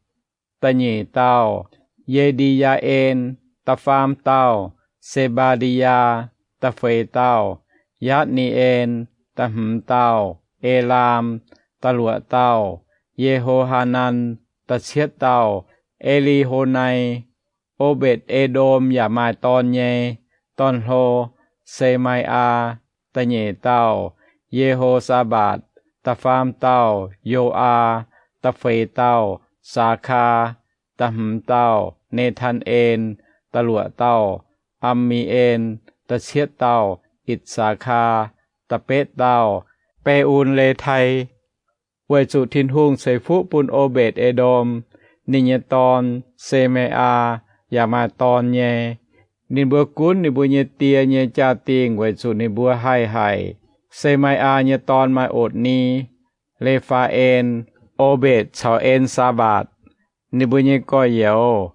da'nyeic dauh. Ye^ndi^yaa^en, da'faam dauh. Se^mbaa^ndi^yaa, da'feix dauh. Yaatv^ni^en, da'hmz dauh. Elaam, da'luoqc dauh. Ye^ho^haa^nan, da'cietv dauh. E^li^ho^nai, O^mbetc^e^ndom yaac maaih dorn nyei. Dorn-hlo, Se^mai^aa, da'nyeic dauh. Ye^ho^saa^mbatc, da'faam dauh. Yo^aa, da'feix dauh. Saakaa, da'hmz dauh. Ne^tan^en, da'luoqc dauh. Am^mi^en, da'cietv dauh. Itc^saa^kaa, da'betv dauh. Be^un^le^tai, weic zuqc Tin-Hungh ceix fuqv bun O^mbetc^e^ndom. Ninh nyei dorn, Se^me^aa, yaac maaih dorn nyei. Ninh mbuo gunv ninh mbuo nyei die nyei jaa-dingh weic zuqc ninh mbuo haih haic. Se^mai^aa nyei dorn maaih Otc^ni, Le^faa^en, O^mbetc caux En^saa^mbatc. Ninh mbuo nyei gorx-youz,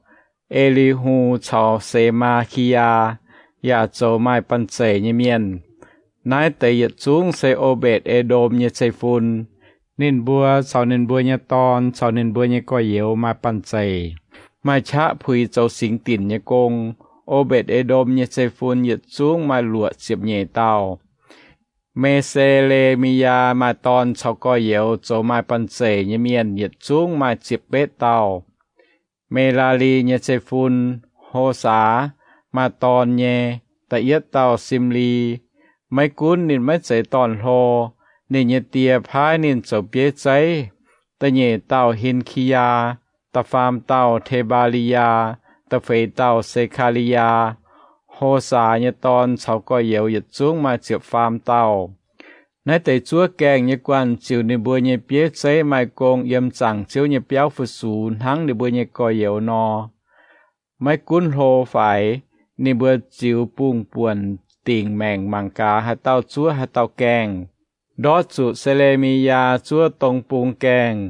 E^li^hu caux Se^maa^ki^yaa, yaac zoux maaih banh zeic nyei mienh. Naaiv deix yietc zungv se O^mbetc^e^ndom nyei zeiv-fun. Ninh mbuo caux ninh mbuo nyei dorn caux ninh mbuo nyei gorx-youz maaih banh zeic, maaih qaqv puix zoux singx dinc nyei gong. O^mbetc^e^ndom nyei zeiv-fun yietc zungv maaih luoqc ziepc nyeic dauh. Me^se^le^mi^yaa maaih dorn caux gorx-youz zoux maaih banh zeic nyei mienh yietc zungv maaih ziepc betv dauh. Melaali nyei zeiv-fun, Hosaax, maaih dorn nyei. Da'yietv dauh Simli. Maiv gunv ninh maiv zeiz dorn-hlo, ninh nyei die paaiv ninh zoux bieiv zeiv. Da'nyeic dauh Hin^ki^yaa, da'faam dauh Te^mbaa^li^yaa, da'feix dauh Se^kaa^li^yaa. Hosaax nyei dorn caux gorx-youz yietc zungv maaih ziepc faam dauh. Naaiv deix zuov gaengh nyei guanh ziux ninh mbuo nyei bieiv zeiv maaih gong yiem zaangc Ziouv nyei biauv fu-sux hnangv ninh mbuo nyei gorx-youz nor. Maiv gunv hlo faix, ninh mbuo ziux bungh buonc dingc maengc mangc gaax haaix dauh zuov haaix dauh gaengh. Ndortv zuqc Se^le^mi^yaa zuov dong bung gaengh.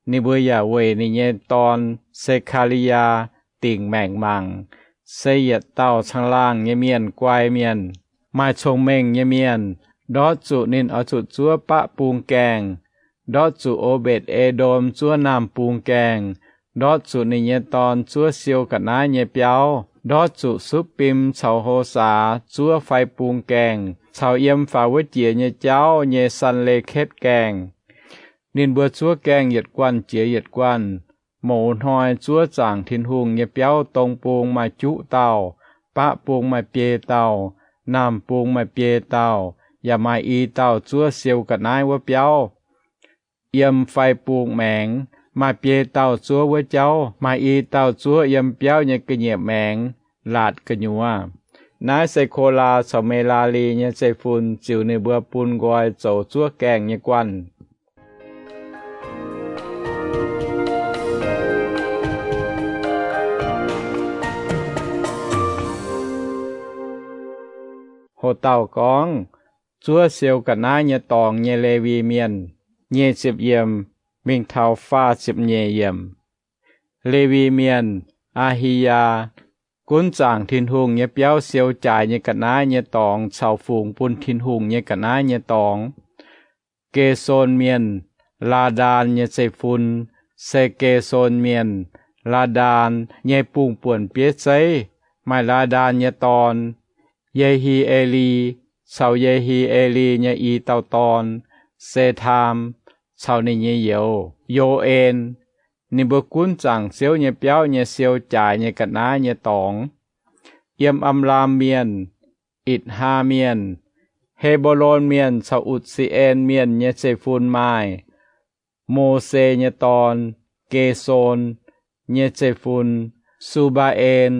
Ninh mbuo yaac weic ninh nyei dorn, Se^kaa^li^yaa, dingc maengc mangc. Se yietc dauh caangh laangh nyei mienh, guai mienh, maaih cong-mengh nyei mienh. Ndortv zuqc ninh oix zuqc zuov baqv bung gaengh. Ndortv zuqc O^mbetc^e^ndom zuov naamh bung gaengh. Ndortv zuqc ninh nyei dorn zuov siou ga'naaiv nyei biauv. Ndortv zuqc Supv^bim caux Hosaax zuov fai bung gaengh caux yiem faaux wuov jiex nyei jauv nyei San^le^ketv gaengh. Ninh mbuo zuov gaengh yietc guanh jiex yietc guanh. Mouz hnoi zuov zaangc Tin-Hungh nyei biauv dong bung maaih juqv dauh, baqv bung maaih biei dauh, naamh bung maaih biei dauh, yaac maaih i dauh zuov siou ga'naaiv wuov biauv. Yiem fai bung maengx maaih biei dauh zuov wuov jauv, maaih i dauh zuov yiem biauv nyei ga'nyiec maengx laatc gu'nyuoz. Naaiv se Kolaa caux Melaali nyei zeiv-fun ziux ninh mbuo bun nqoi zoux zuov gaengh nyei guanh. Ho dauh gorngv, zuov siou ga'naaiv nyei dorngx nyei Lewi Mienh. Nyic ziepc yiemc mingh taux faah ziepc nyeic yiemc. Lewi Mienh, Aa^hi^yaa, gunv zaangc Tin-Hungh nyei biauv siou jaaix nyei ga'naaiv nyei dorngx caux fungx bun Tin-Hungh nyei ga'naaiv nyei dorngx. Ge^son Mienh, Laa^ndaan nyei zeiv-fun, se Ge^son Mienh, Laa^ndaan, nyei bungh buonc bieiv zeiv. Maaih Laa^ndaan nyei dorn, Ye^hi^e^li, caux Ye^hi^e^li nyei i dauh dorn, Se^taam, caux ninh nyei youz, Yo^en. Ninh mbuo gunv zaangc Ziouv nyei biauv nyei siou jaaix nyei ga'naaiv nyei dorngx. Yiem Am^laam Mienh, Itc^haa Mienh, He^mbo^lon Mienh caux Utc^si^en Mienh nyei zeiv-fun maaih Mose nyei dorn, Ge^son, nyei zeiv-fun, Su^mbaa^en,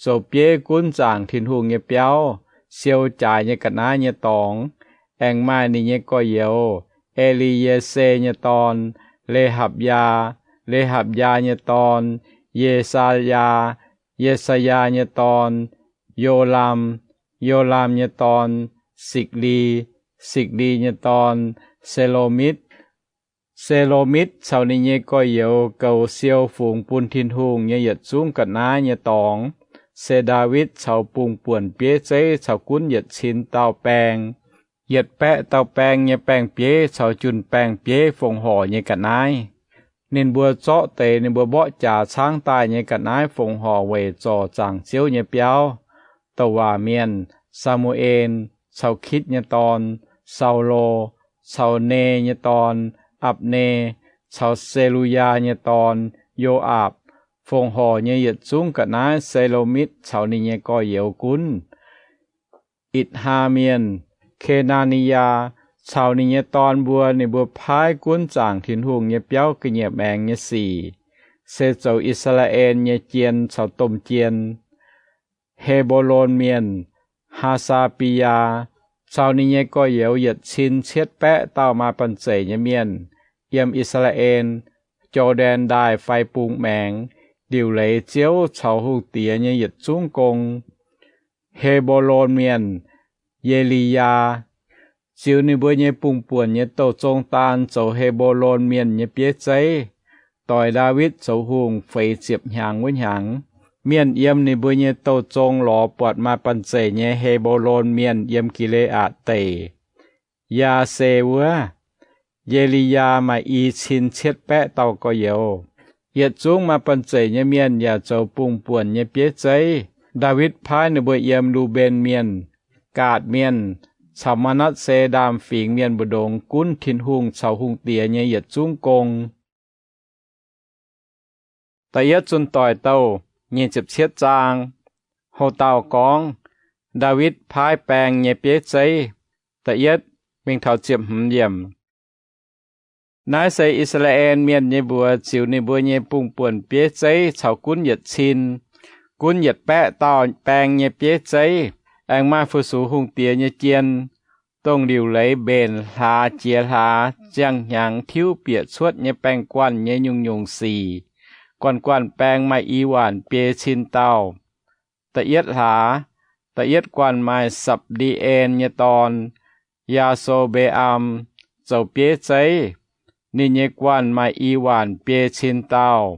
zoux bieiv gunv zaangc Tin-Hungh nyei biauv, siou jaaix nyei ga'naaiv nyei dorngx. Aengx maaih ninh nyei gorx-youz, E^li^ye^se nyei dorn, Lehabyaa, Lehabyaa nyei dorn, Ye^saa^yaa, Ye^saa^yaa nyei dorn, Yolaam, Yolaam nyei dorn, Sikli, Sikli nyei dorn, Selo^mitv. Selo^mitv caux ninh nyei gorx-youz goux siou fungx bun Tin-Hungh nyei yietc zungv ga'naaiv nyei dorngx, se Ndaawitv caux bungh buonc bieiv zeiv caux gunv yietc cin dauh baeng, yietc baeqv dauh baeng nyei baeng-bieiv caux jun baeng-bieiv fongc horc nyei ga'naaiv. Ninh mbuo zorqv deix ninh mbuo mborqv jaax caangv daaih nyei ga'naaiv fongc horc weic zorc zaangc Ziouv nyei biauv. Douc waac mienh, Saa^mu^en, caux Kitv nyei dorn, Saulo, caux Ne nyei dorn, Apc^ne, caux Se^lu^yaa nyei dorn, Yo^aapc, fongc horc nyei yietc zungv ga'naaiv Selo^mitv caux ninh nyei gorx-youz gunv. Itc^haa Mienh, Ke^naa^ni^yaa, caux ninh nyei dorn mbuo, ninh mbuo paaiv gunv zaangc Tin-Hungh nyei biauv ga'nyiec maengx nyei sic, se zoux I^saa^laa^en nyei jien caux domh jien. He^mbo^lon Mienh, Haa^saa^bi^yaa, caux ninh nyei gorx-youz yietc cin cietv baeqv dauh maaih banh zeic nyei mienh, yiem I^saa^laa^en, Jor^ndaen Ndaaih fai bung maengx, liuc leiz Ziouv caux hungh diex nyei yietc zungv gong. He^mbo^lon Mienh, Ye^li^yaa, ziux ninh mbuo nyei bungh buonc nyei douh zong daan zoux He^mbo^lon Mienh nyei bieiv zeiv. Doix Ndaawitv zoux hungh feix ziepc hnyangx wuov hnyangx, mienh yiem ninh mbuo nyei douh zong lorz buatc maaih banh zeic nyei He^mbo^lon Mienh yiem Gi^le^aatc Deic, Yaa^se wuov. Ye^li^yaa maaih i cin cietv baeqv dauh gorx-youz. Yietc zungv maaih banh zeic nyei mienh yaac zoux bungh buonc nyei bieiv zeiv. Ndaawitv paaiv ninh mbuo yiem Lu^mben Mienh, Gaatc Mienh, caux Maa^natv^se Ndaamv-Fingx Mienh mbu'ndongx gunv Tin-Hungh caux hungh diex nyei yietc zungv gong. Da'yietv Zunh Doic Douh nyic ziepc cietv zaang. Ho dauh gorngv, Ndaawitv paaiv baeng nyei bieiv zeiv. Da'yietv mingh taux ziepc hmz yiemc. Naaiv se I^saa^laa^en Mienh nyei mbuox ziux ninh mbuo nyei bungx-buonc bieiv zeiv caux gunv yietc cin, gunv yietc baeqv dauh baeng nyei bieiv zeiv. Aengx maaih fu-sux hungh diex nyei jien, dongh liuc leiz mbenc hlaax jiex hlaax, ziangh hnyangx tiuv bieqc cuotv nyei baeng-guanh nyei nyungc-nyungc sic, guanh-guanh baeng maaih i waanc biei cin dauh. Da'yietv hlaax, da'yietv guanh maaih Sapv^ndi^en nyei dorn, Yaa^so^mbe^am, zoux bieiv zeiv. Ninh nyei guanh maaih i waanc biei cin dauh.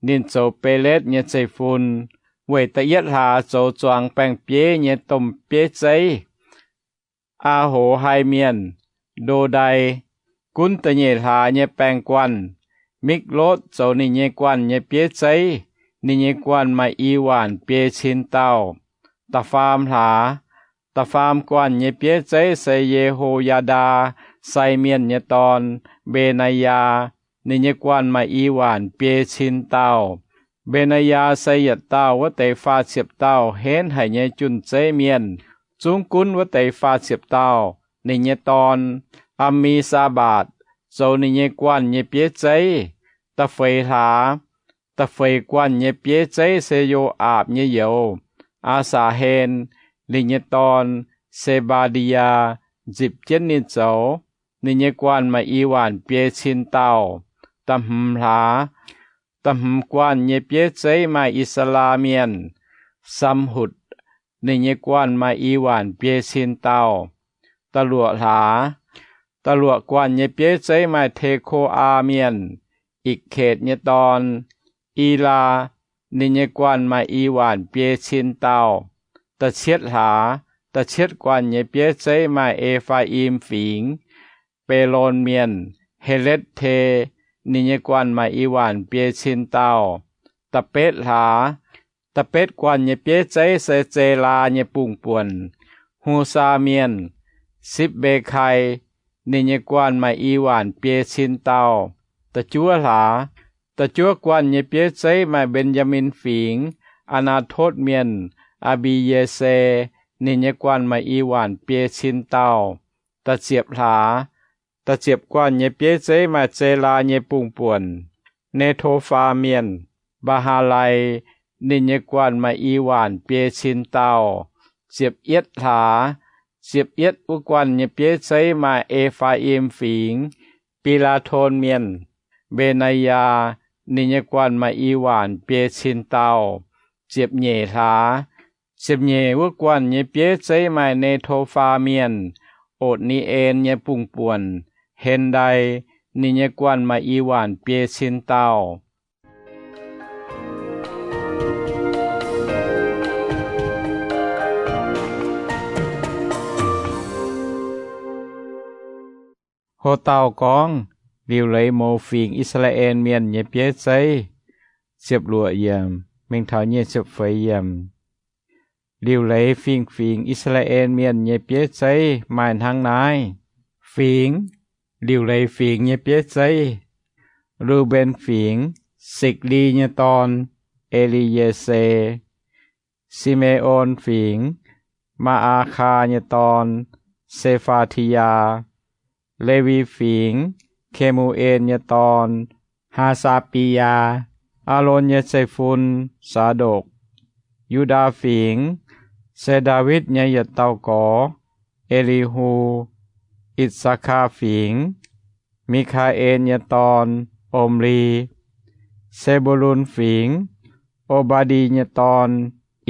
Ninh zoux Beletv nyei zeiv-fun, weic da'yietv hlaax zoux zuangx baeng-bieiv nyei domh bieiv zeiv. Aa^ho^hai Mienh, Ndo^ndai, gunv da'nyeic hlaax nyei baeng-guanh. Mikv^lotv zoux ninh nyei guanh nyei bieiv zeiv. Ninh nyei guanh maaih i waanc biei cin dauh. Da'faam hlaax, da'faam guanh nyei bieiv zeiv se Ye^ho^yaa^ndaa, Sai Mienh nyei dorn, Mbe^naa^yaa. Ninh nyei guanh maaih i waanc biei cin dauh. Mbe^naa^yaa se yietc dauh wuov deix faah ziepc dauh henv haic nyei jun-zeiv mienh, zungv gunv wuov deix faah ziepc dauh. Ninh nyei dorn, Am^mi^saa^mbaatc, zoux ninh nyei guanh nyei bieiv zeiv. Da'feix hlaax, da'feix guanh nyei bieiv zeiv se Yo^aapc nyei youz, Aa^saax^hen. Ninh nyei dorn, Se^mbaa^ndi^yaa, nzipc jienv ninh zoux. Ninh nyei guanh maaih i waanc biei cin dauh. Da'hmz hlaax, da'hmz guanh nyei bieiv zeiv maaih I^saa^laa Mienh, Sam^hutc. Ninh nyei guanh maaih i waanc biei cin dauh. Da'luoqc hlaax, da'luoqc guanh nyei bieiv zeiv maaih Teko^aa Mienh, Ikc^ketc nyei dorn, Ilaa. Ninh nyei guanh maaih i waanc biei cin dauh. Da'cietv hlaax, da'cietv guanh nyei bieiv zeiv maaih E^faa^im Fingx, Belon Mienh, Heletv^te. Ninh nyei guanh maaih i waanc biei cin dauh. Da'betv hlaax, da'betv guanh nyei bieiv zeiv se Zelaa nyei bungh buonc, Husaa Mienh, Sipv^mbe^kai. Ninh nyei guanh maaih i waanc biei cin dauh. Da'juov hlaax, da'juov guanh nyei bieiv zeiv maaih Mben^yaa^min Fingx, Aa^naa^totv Mienh, Aa^mbi^ye^se. Ninh nyei guanh maaih i waanc biei cin dauh. Da'ziepc hlaax, da'ziepc guanh nyei bieiv zeiv maaih Zelaa nyei bungh buonc, Ne^to^faa Mienh, Mbaa^haa^lai. Ninh nyei guanh maaih i waanc biei cin dauh. Ziepc yietv hlaax, ziepc yietv wuov guanh nyei bieiv zeiv maaih E^faa^im Fingx, Bi^laa^ton Mienh, Mbe^naa^yaa. Ninh nyei guanh maaih i waanc biei cin dauh. Ziepc nyeic hlaax, ziepc nyeic wuov guanh nyei bieiv zeiv maaih Ne^to^faa Mienh, Otc^ni^en nyei bungh buonc, Hendai. Ninh nyei guanh maaih i waanc biei cin dauh. Ho dauh gorngv, Liuc leiz mouz fingx I^saa^laa^en Mienh nyei bieiv zeiv. Ziepc luoqc yiemc mingh taux nyic ziepc feix yiemc. Liuc leiz fingx-fingx I^saa^laa^en Mienh nyei bieiv zeiv maaih hnangv naaiv. Fingx, liuc leiz fingx nyei bieiv zeiv. Lu^mben Fingx, Sikc^li nyei dorn, E^li^ye^se. Si^me^on Fingx, Maa^aa^kaa nyei dorn, Se^faa^ti^yaa. Lewi Fingx, Ke^mu^en nyei dorn, Haa^saa^bi^yaa. Aalon nyei zeiv-fun, Saa^ndokc. Yu^ndaa Fingx, se Ndaawitv nyei yietc dauh gorx, E^li^hu. I^saa^kaa Fingx, Mi^kaa^en nyei dorn, Om^li. Se^mbu^lun Fingx, O^mbaa^ndi nyei dorn,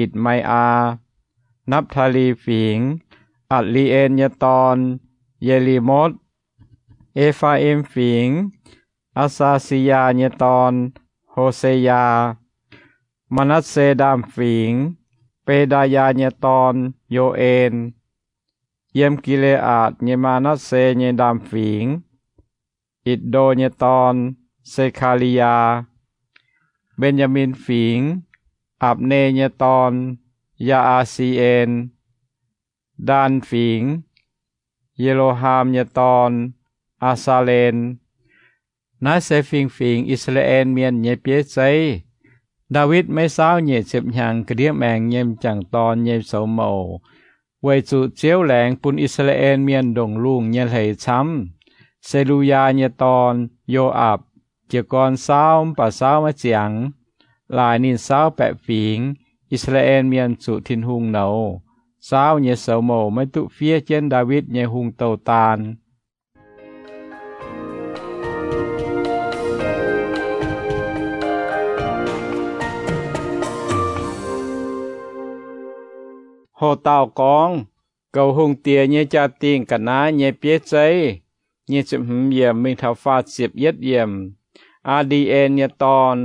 Itc^mai^aa. Napv^taa^li Fingx, Atc^li^en nyei dorn, Ye^li^motv. E^faa^im Fingx, Aa^saa^si^yaa nyei dorn, Ho^se^yaa. Maa^natv^se Ndaamv Fingx, Be^ndaa^yaa nyei dorn, Yo^en. Yiem Gi^le^aatc nyei Maa^natv^se nyei Ndaamv Fingx, Itc^ndo nyei dorn, Se^kaa^li^yaa. Mben^yaa^min Fingx, Apc^ne nyei dorn, Yaa^aa^si^en. Ndaan Fingx, Ye^lo^ham nyei dorn, Aa^saa^len. Naaiv se fingx-fingx I^saa^laa^en Mienh nyei bieiv zeiv. Ndaawitv maiv saauv nyic ziepc hnyangx ga'ndiev maengx nyei m'jangc dorn nyei zoux mouc, weic zuqc Ziouv laengz bun I^saa^laa^en Mienh ndongc lungh nyei hleix camv. Se^lu^yaa nyei dorn, Yo^aapc, jiez gorn saauv mv baac saauv maiv ziangx. Laaix ninh saauv baeqc fingx, I^saa^laa^en Mienh zuqc Tin-Hungh nouz. Saauv nyei soux mouc maiv duqv fiev jienv Ndaawitv nyei hungh douh daan. Ho dauh gorngv, Goux hungh diex nyei jaa-dingh ga'naaiv nyei bieiv zeiv. Nyic ziepc hmz yiemc mingh taux faah ziepc yietv yiemc. Aa^ndi^en nyei dorn,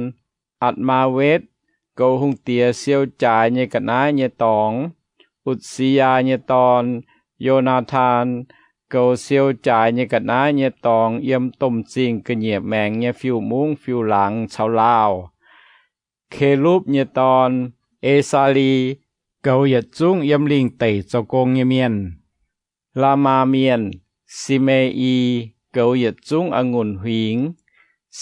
Atc^maa^wetv, goux hungh diex siou jaaix nyei ga'naaiv nyei dorngx. Utc^si^yaa nyei dorn, Yo^naa^taan, goux siou jaaix nyei ga'naaiv nyei dorngx yiem domh zingh ga'nyiec maengx nyei fiuv-mungv fiuv-laangz caux laauh. Kelupv nyei dorn, E^saa^li, goux yietc zungv yiem lingh deic zoux gong nyei mienh. Laamaa Mienh, Si^me^i, goux yietc zungv a'ngunc huingx.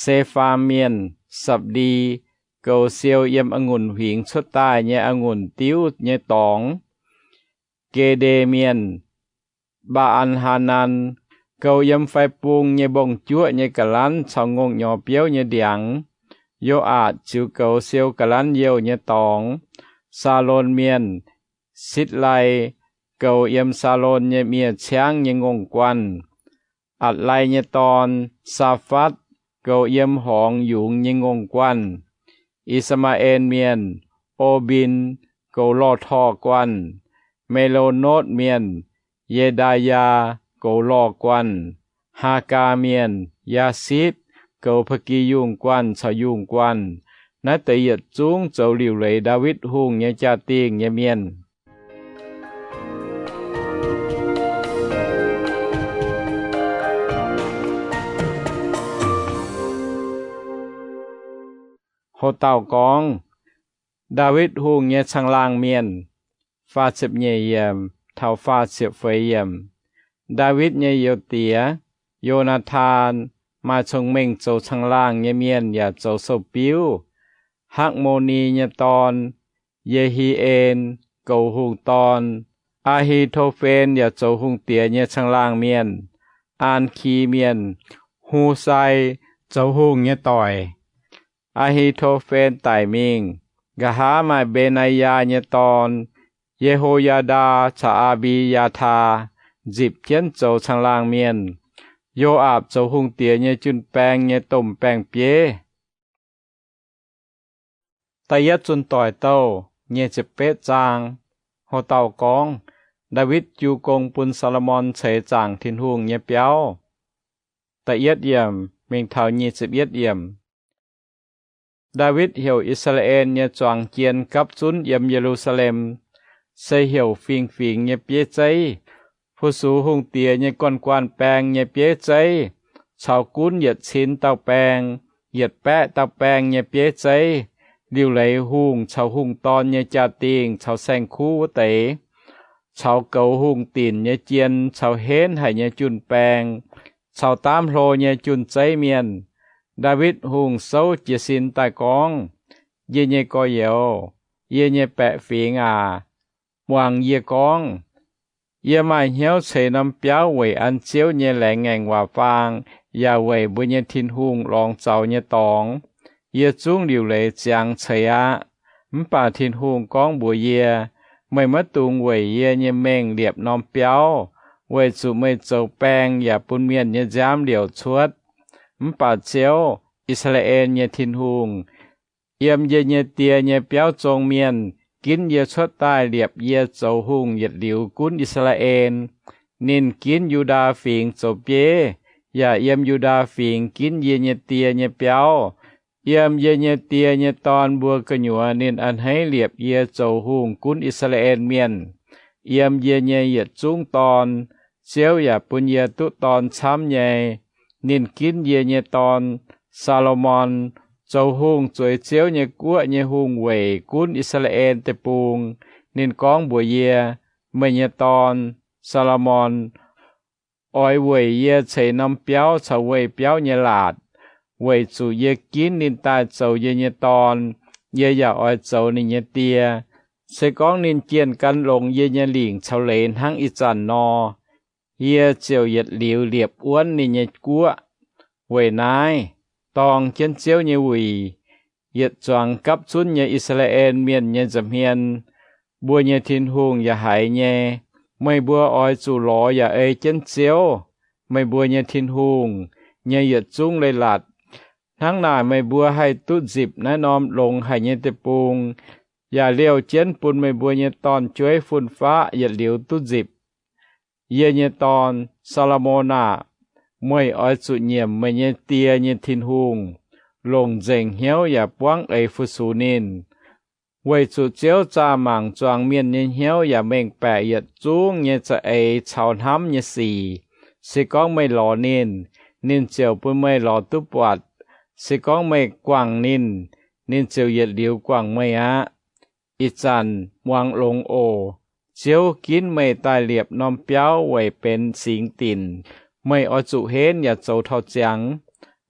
Sefaam Mienh, Sapv^ndi, goux siou yiem a'ngunc huingx cuotv daaih nyei a'ngunc diuv nyei dorngx. Gede Mienh, Mbaa^an^haa^nan, goux yiem fai bung nyei mbong-juoqv nyei ga'lanv caux ngongh nyorx biouv nyei ndiangx. Yo^aatc ziux goux siou ga'lanv youh nyei dorngx. Saalon Mienh, Sitv^lai, goux yiem Saalon nyei miev-ciangv nyei ngongh guanh. Atc^lai nyei dorn, Saafatv, goux yiem horngz yungz nyei ngongh guanh. I^saa^maa^en Mienh, O^mbin, goux lorh torh guanh. Me^lo^notv Mienh, Ye^ndaa^yaa, goux lorh guanh. Haagaa Mienh, Yaasitv, goux ba'gi yungh guanh caux yungh guanh. Naaiv deix yietc zungv zoux liuc leiz Ndaawitv Hungh nyei jaa-dingh nyei mienh. Ho dauh gorngv, Ndaawitv Hungh nyei caangh laangh mienh. Faah ziepc nyeic yiemc taux faah ziepc feix yiemc. Ndaawitv nyei youz diex, Yo^naa^taan, maaih cong-mengh zoux caangh laangh nyei mienh yaac zoux sou-biuv. Hakv^mo^ni nyei dorn, Ye^hi^en, goux hungh dorn. Aa^hi^to^fen yaac zoux hungh diex nyei caangh laangh mienh. Aan^ki Mienh, Hu^sai, zoux hungh nyei doic. Aa^hi^to^fen daic mingh, nqa'haav maaih Mbe^naa^yaa nyei dorn, Ye^ho^yaa^ndaa, caux Aa^mbi^yaa^taa nzipc jienv zoux caangh laangh mienh. Yo^aapc zoux hungh diex nyei jun-baeng nyei domh baeng-bieiv. Da'yietv Zunh Doic Douh nyic ziepc betv zaang. Ho dauh gorngv, Ndaawitv jiu gong bun Saa^lo^morn ceix zaangc Tin-Hungh nyei biauv. Da'yietv yiemc mingh taux nyic ziepc yietv yiemc. Ndaawitv heuc I^saa^laa^en nyei zuangx jien gapv zunv yiem Ye^lu^saa^lem, se heuc fingx-fingx nyei bieiv zeiv, fu-sux hungh diex nyei guanh guanh baeng nyei bieiv zeiv, caux gunv yietc cin dauh baeng, yietc baeqv dauh baeng nyei bieiv zeiv, liuc leiz hungh caux hungh dorn nyei jaa-dingh caux saeng-kuv wuov deix, caux goux hungh dinc nyei jien caux henv haic nyei jun-baeng, caux daamv hlo nyei jun-zeiv mienh. Ndaawitv Hungh souv jiez sin daaih gorngv, Yie nyei gorx-youz, yie nyei baeqc fingx aac, muangx yie gorngv. Yie maaih hnyouv ceix norm biauv weic an Ziouv nyei laengz ngaengc waac faang yaac weic mbuo nyei Tin-Hungh lorngx zaux nyei dorngx. Yie zungv liuc leiz ziangx ceix aqv. Mv baac Tin-Hungh gorngv mbuox yie, Meih maiv dungx weic yie nyei mengh liepc norm biauv, weic zuqc meih zoux baeng yaac bun mienh nyei nziaamv liouc cuotv. Mv baac Ziouv, I^saa^laa^en nyei Tin-Hungh, yiem yie nyei die nyei biauv zong mienh ginv yie cuotv daaih liepc yie zoux hungh yietc liuz gunv I^saa^laa^en. Ninh ginv Yu^ndaa Fingx zoux bieiv, yaac yiem Yu^ndaa Fingx ginv yie nyei die nyei biauv. Yiem yie nyei die nyei dorn mbuo gu'nyuoz ninh a'hneiv liepc yie zoux hungh gunv I^saa^laa^en Mienh. Yiem yie nyei yietc zungv dorn, Ziouv yaac bun yie duqv dorn camv nyei. Ninh ginv yie nyei dorn, Saa^lo^morn, zoux hungh zueiz Ziouv nyei guoqv nyei hungh weic gunv I^saa^laa^en Deic-Bung. Ninh gorngv mbuox yie, Meih nyei dorn, Saa^lo^morn, oix weic yie ceix norm biauv caux weih biauv nyei laatc, weic zuqc yie ginv ninh daaih zoux yie nyei dorn. Yie yaac oix zoux ninh nyei die. Se gorngv ninh jienh gan longx yie nyei lingc caux leiz hnangv ih zanc nor, yie ziouc yietc liuz liepc wuonv ninh nyei guoqv. Weic naaiv, dorng jienv Ziouv nyei wuic, yietc zuangx gapv zunv nyei I^saa^laa^en Mienh nyei nza'hmien, mbuo nyei Tin-Hungh yaac haiz nyei. Meih mbuo oix zuqc lorz yaac ei jienv Ziouv, meih mbuo nyei Tin-Hungh, nyei yietc zungv leiz-latc. Hnangv naaic meih mbuo haih duqv nzipc naaiv norm longx haic nyei deic-bung, yaac liouh jienv bun meih mbuo nyei dorn-jueiv fun-faqv yietc liuz duqv nzipc. Yie nyei dorn, Saa^lo^morn aah! Meih oix zuqc nyiemc meih nyei die nyei Tin-Hungh, longc nzengc hnyouv yaac buangv eix fu-sux ninh, weic zuqc Ziouv zaah mangc zuangx mienh nyei hnyouv yaac mengh baeqc yietc zungv nyei za'eix caux hnamv nyei sic. Se gorngv meih lorz ninh, ninh ziouc bun meih lorz duqv buatc. Se gorngv meih guangc ninh, ninh ziouc yietc liuz guangc meih aqv. Ih zanc muangx longx oc. Ziouv ginv meih daaih liepc norm biauv weic benx singx dinc. Meih oix zuqc henv yaac zoux taux ziangx.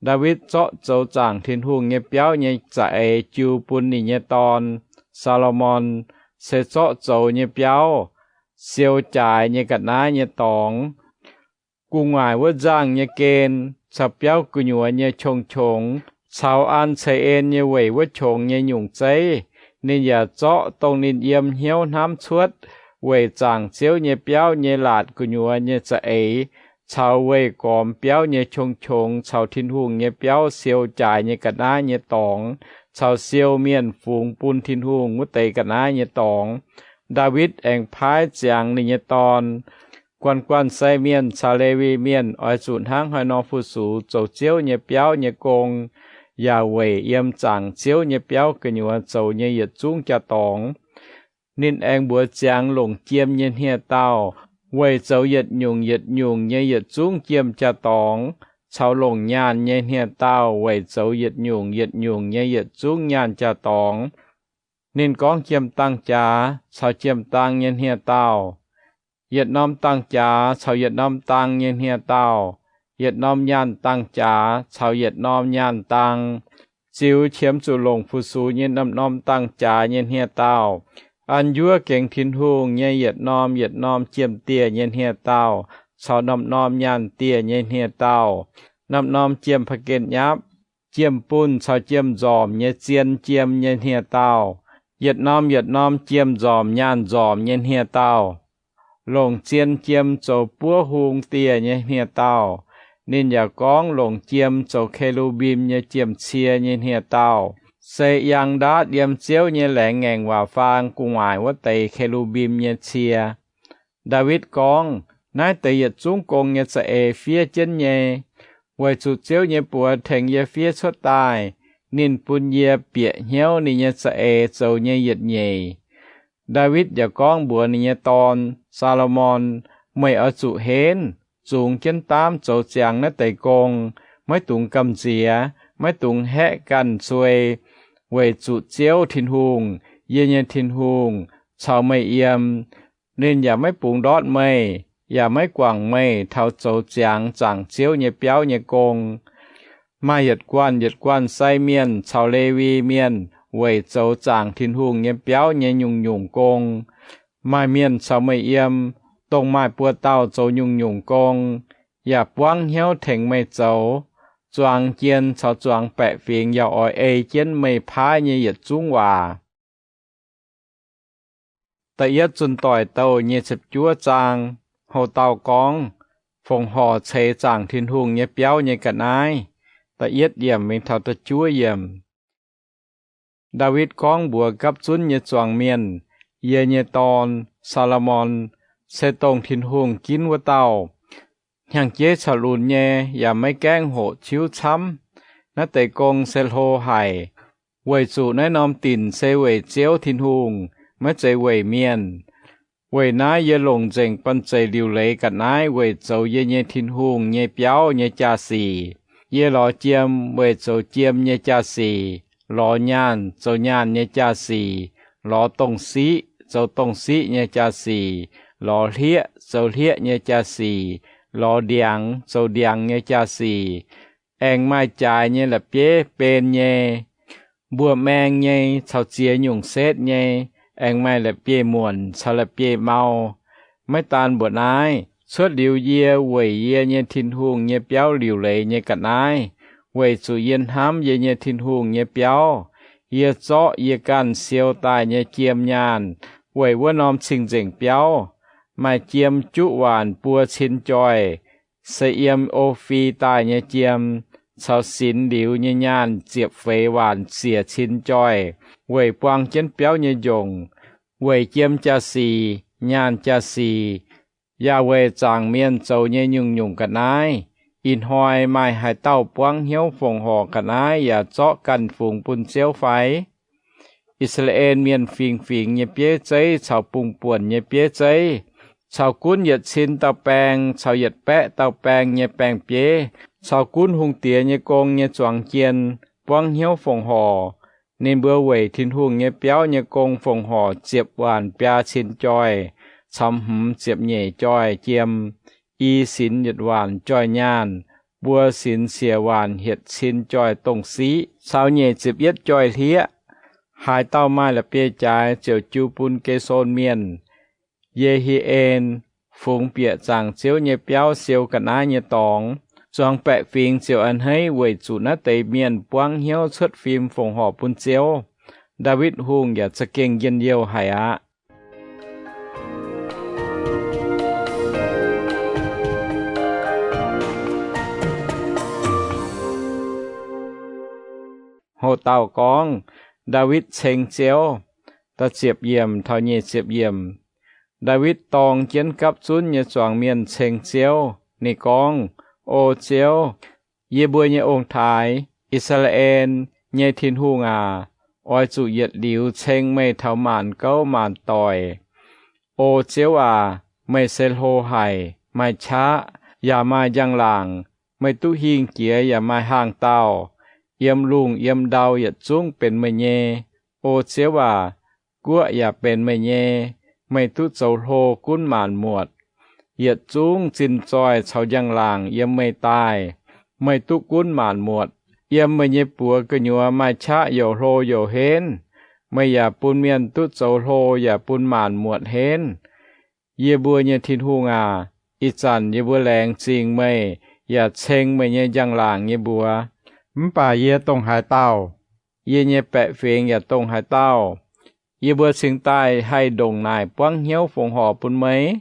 Ndaawitv zorqv zoux zaangc Tin-Hungh nyei biauv nyei za'eix jiu bun ninh nyei dorn, Saa^lo^morn, se zorqv zoux nyei biauv, siou jaaix nyei ga'naaiv nyei dorngx, gu'nguaaic wuov nzangh nyei gen, caux biauv gu'nyuoz nyei qongx-qongx, caux an ceix en nyei weic wuov qongx nyei nyungc zeiv. Ninh yaac zorqv dongh ninh yiem hnyouv hnamv cuotv weic zaangc Ziouv nyei biauv nyei laatc gu'nyuoz nyei za'eix, caux weih gormx biauv nyei qongx-qongx caux Tin-Hungh nyei biauv siou jaaix nyei ga'naaiv nyei dorngx, caux siou mienh fungx bun Tin-Hungh wuov deix ga'naaiv nyei dorngx. Ndaawitv aengx paaiv ziangx ninh nyei dorn, Guanh guanh sai mienh caux Lewi Mienh oix zuqc hnangv haaix nor fu-sux zoux Ziouv nyei biauv nyei gong, yaac weic yiem zaangc Ziouv nyei biauv gu'nyuoz zoux nyei yietc zungv jaa-dorngx. Ninh aengx mbuox ziangx longc jiem nyei hniev-daauh weic zoux yietc nyungc yietc nyungc nyei yietc zungv jiem jaa-dorngx, caux longc nyaanh nyei hniev-daauh weic zoux yietc nyungc yietc nyungc nyei yietc zungv nyaanh jaa-dorngx. Ninh gorngv jiem dang-jaax caux jiem dang nyei hniev-daauh, yietc norm dang-jaax caux yietc norm dang nyei hniev-daauh, yietc norm nyaanh dang-jaax caux yietc norm nyaanh dang, ziux qiemx zuqc longc fu-sux nyei norm-norm dang-jaax nyei hniev-daauh, an njuov gengx Tin-Hungh nyei yietc norm yietc norm jiem dieh nyei hniev-daauh, caux norm-norm nyaanh dieh nyei hniev-daauh, norm-norm jiem pa'gen nyapv, jiem-bunh caux jiem-nzormc nyei zien jiem nyei hniev-daauh, yietc norm yietc norm jiem-nzormc nyaanh nzormc nyei hniev-daauh, longc zien jiem zoux buov hung dieh nyei hniev-daauh. Ninh yaac gorngv longc jiem zoux ke^lu^mbim nyei jiem-cie nyei hniev-daauh, se yangh ndaatv yiem Ziouv nyei laengz ngaengc waac faang gu'nguaaic wuov deix ke^lu^mbim nyei cie. Ndaawitv gorngv, Naaiv deix yietc zungv gong nyei za'eix fiev jienv nyei, weic zuqc Ziouv nyei buoz tengx yie fiev cuotv daaih. Ninh bun yie bieqc hnyouv ninh nyei za'eix zoux nyei yietc nyeic. Ndaawitv yaac gorngv mbuox ninh nyei dorn, Saa^lo^morn, Meih oix zuqc henv, zungx jienv daamv zoux ziangx naaiv deix gong. Maiv dungx gamh nziex, maiv dungx haeqv ganh suei, weic zuqc Ziouv Tin-Hungh, yie nyei Tin-Hungh, caux meih yiem. Ninh yaac maiv bungx ndortv meih, yaac maiv guangc meih taux zoux ziangx zaangc Ziouv nyei biauv nyei gong. Maaih yietc guanh yietc guanh sai mienh caux Lewi Mienh weic zoux zaangc Tin-Hungh nyei biauv nyei nyungc-nyungc gong. Maaih mienh caux meih yiem, dongh maaih buo dauh zoux nyungc-nyungc gong, yaac buangv hnyouv tengx meih zoux. Zuangx jien caux zuangx baeqc fingx yaac oix ei jienv meih paaiv nyei yietc zungv waac. Da'yietv Zunh Doic Douh nyic ziepc juov zaang. Houc dauh gorngv, Fongc horc ceix zaangc Tin-Hungh nyei biauv nyei ga'naaiv. Da'yietv yiemc mingh taux da'juov yiemc. Ndaawitv gorngv mbuox gapv zunv nyei zuangx mienh, Yie nyei dorn, Saa^lo^morn, se dongh Tin-Hungh ginv wuov dauh. Hnyangx-jeiv caux lunx nyei yaac maiv gaengh hoqc tiuv camv. Naaiv deix gong se hlo haic, weic zuqc naaiv norm dinc se weic Ziouv Tin-Hungh, maiv zeiz weic mienh. Weic naaiv yie longc nzengc banh zeic liuc leiz ga'naaiv weic zoux yie nyei Tin-Hungh nyei biauv nyei jaa-sic. Yie lorz jiem weic zoux jiem nyei jaa-sic, lorz nyaanh zoux nyaanh nyei jaa-sic, lorz dongh siqv zoux dongh siqv nyei jaa-sic, lorz hlieqv zoux hlieqv nyei jaa-sic, lorz ndiangx zoux ndiangx nyei jaa-sic. aengx maaih jaaix nyei la'bieiv ben nyei, mbuo maeng nyei caux ziex nyungc setv nyei, aengx maaih la'bieiv-muonc caux la'bieiv-mau. Maiv daan mbuoqc naaiv, cuotv liuz yie weic yie nyei Tin-Hungh nyei biauv liuc leiz nyei ga'naaiv, weic zuqc yie hnamv yie nyei Tin-Hungh nyei biauv, yie zorqv yie ganh siou daaih nyei jiem nyaanh weic wuov norm cing-nzengc biauv. Maaih jiem juqv waanc buo cin joih, se yiem O^fi daaih nyei jiem, caux sinx liuz nyei nyaanh ziepc feix waanc siec cin joih, weic buang jienv biauv nyei njongc, weic jiem jaa-sic, nyaanh jaa-sic, yaac weic zaangc mienh zoux nyei nyungc-nyungc ga'naaiv. Ih hnoi maaih haaix dauh buangv hnyouv fongc horc ga'naaiv yaac zorqv ganh fungx bun Ziouv fai? I^saa^laa^en Mienh fingx fingx nyei bieiv zeiv caux bungx buonc nyei bieiv zeiv, caux gunv yietc cin dauh baeng caux yietc baeqv dauh baeng nyei baeng-bieiv, caux gunv hungh diex nyei gong nyei zuangx jien, buangv hnyouv fongc horc. Ninh mbuo weic Tin-Hungh nyei biauv nyei gong fongc horc ziepc waanc biaa cin joih caux hmz ziepc nyeic joih jiem, i sinx yietc waanc joih nyaanh, buo sinx siec waanc hietc cin joih dongh siqv, caux nyeic ziepc yietv joih hlieqv. Haaix dauh maaih la'bieiv-jaaix ziouc jiu bun Ge^son Mienh Ye^hi^en, fungx bieqc zaangc Ziouv nyei biauv siou ga'naaiv nyei dorngx. Zuangx baeqc fingx ziouc a'hneiv weic zuqc naaiv deix mienh buangv hnyouv cuotv fim fongc horc bun Ziouv. Ndaawitv Hungh yaac za'gengh njien-youh haic aqv. Ho dauh gorngv, Ndaawitv Ceng Ziouv. Da'ziepc yiemc taux nyic ziepc yiemc. Ndaawitv dorng jienv gapv zunv nyei zuangx mienh ceng Ziouv. Ninh gorngv, O Ziouv, yie mbuo nyei ong-taaix, I^saa^laa^en nyei Tin-Hungh aac, oix zuqc yietc liuz ceng meih taux maanc gouv maanc doic. O Ziouv aac, meih se hlo haic, maaih qaqv, yaac maaih njang-laangc. Meih duqv hingh jiex yaac maaih hnaangx-daauh. Yiem lungh yiem ndau yietc zungv benx meih nyei. O Ziouv aac, guoqv yaac benx meih nyei. Meih duqv zoux hlo gunv maanc muotc. Yietc zungv zinh zoih caux njang-laangc yiem meih daaih. Meih duqv gunv maanc muotc. Yiem meih nyei buoz gu'nyuoz maaih qaqv youc hlo youc henv. Meih yaac bun mienh duqv zoux hlo yaac bun maanc muotc henv. Yie mbuo nyei Tin-Hungh aac, ih zanc yie mbuo laengz zingh meih yaac ceng meih nyei njang-laangc nyei mbuox. Mv baac yie dongh haaix dauh? Yie nyei baeqc fingx yaac dongh haaix dauh? Yie mbuo cingx daaih haih ndongc naaic buangv hnyouv fongc horc bun meih?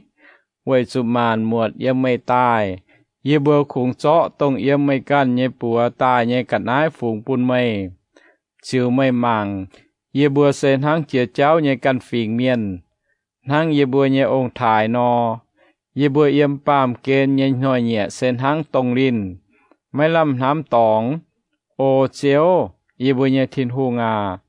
Weic zuqc maanc muotc yiem meih daaih. Yie mbuo kungx zorqv dongh yiem meih ganh nyei buoz daaih nyei ga'naaiv fungx bun meih. Ziux meih mangc, yie mbuo se hnangv jiex jauv nyei ganh fingx mienh, hnangv yie mbuo nyei ong-taaix nor. Yie mbuo yiem baamh gen nyei hnoi-nyieqc se hnangv dongh linh, maiv lamh hnamv dorngx. O Ziouv, yie mbuo nyei Tin-Hungh aac,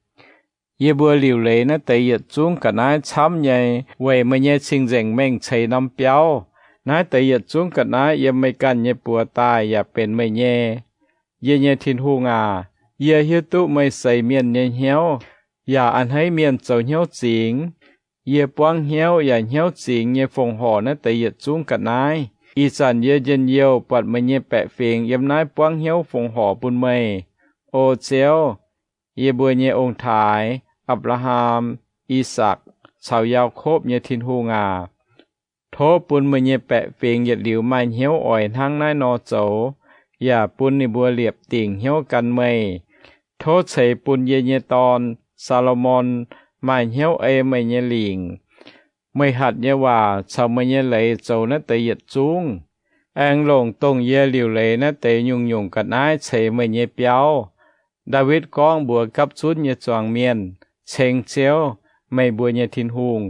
yie mbuo liuc leiz naaiv deix yietc zungv ga'naaiv camv nyei weic meih nyei cing-nzengc mengh ceix norm biauv. Naaiv deix yietc zungv ga'naaiv yiem meih ganh nyei buoz daaih yaac benx meih nyei. Yie nyei Tin-Hungh aac, yie hiuv duqv meih seix mienh nyei hnyouv, yaac a'hneiv mienh zoux hnyouv zingx. Yie buangv hnyouv yaac hnyouv zingx nyei fongc horc naaiv deix yietc zungv ga'naaiv. Ih zanc yie njien-youh buatc meih nyei baeqc fingx yiem naaiv buangv hnyouv fongc horc bun meih. O Ziouv, yie mbuo nyei ong-taaix, Apc^laa^ham, I^sakc, caux Yaakopv nyei Tin-Hungh aac, tov bun meih nyei baeqc fingx yietc liuz maaih hnyouv oix hnangv naaiv nor zoux, yaac bun ninh mbuo liepc dingc hnyouv gan meih. Tov ceix bun yie nyei dorn, Saa^lo^morn, maaih hnyouv ei meih nyei lingc, meih hatc nyei waac caux meih nyei leiz zoux naaiv deix yietc zungv. Aengx longc dongh yie liuc leiz naaiv deix nyungc-nyungc ga'naaiv ceix meih nyei biauv. Ndaawitv gorngv mbuox gapv zunv nyei zuangx mienh, Ceng Ziouv, meih mbuo nyei Tin-Hungh.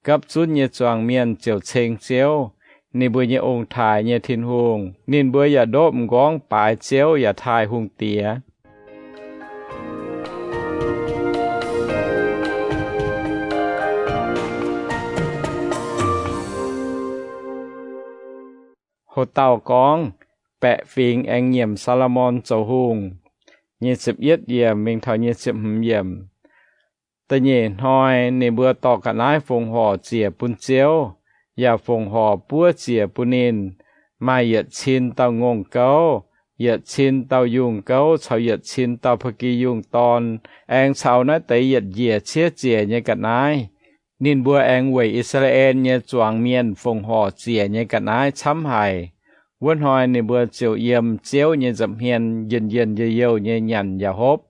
Gapv zunv nyei zuangx mienh ziouc ceng Ziouv, ninh mbuo nyei ong-taaix nyei Tin-Hungh. Ninh mbuo yaac ndoqv m'nqorngv baaix Ziouv yaac taaih hungh diex. Ho dauh gorngv, Baeqc Fingx Aengx Nyiemc Saa^lo^morn Zoux Hungh. Nyic ziepc yietv yiemc mingh taux nyic ziepc hmz yiemc. Da'nyeic hnoi ninh mbuo dorh ga'naaiv fongc horc ziec bun Ziouv, yaac fongc horc buov ziec bun ninh. Maaih yietc cin dauh ngongh gouv, yietc cin dauh yungh gouv caux yietc cin dauh ba'gi yungh dorn, aengx caux naaiv deix yietc njiec ciev ziec nyei ga'naaiv. Ninh mbuo aengx weic I^saa^laa^en nyei zuangx mienh fongc horc ziec nyei ga'naaiv camv haic. Wuov hnoi ninh mbuo ziouc yiem Ziouv nyei nza'hmien njien-njien-youh-youh nyei nyanc yaac hopv.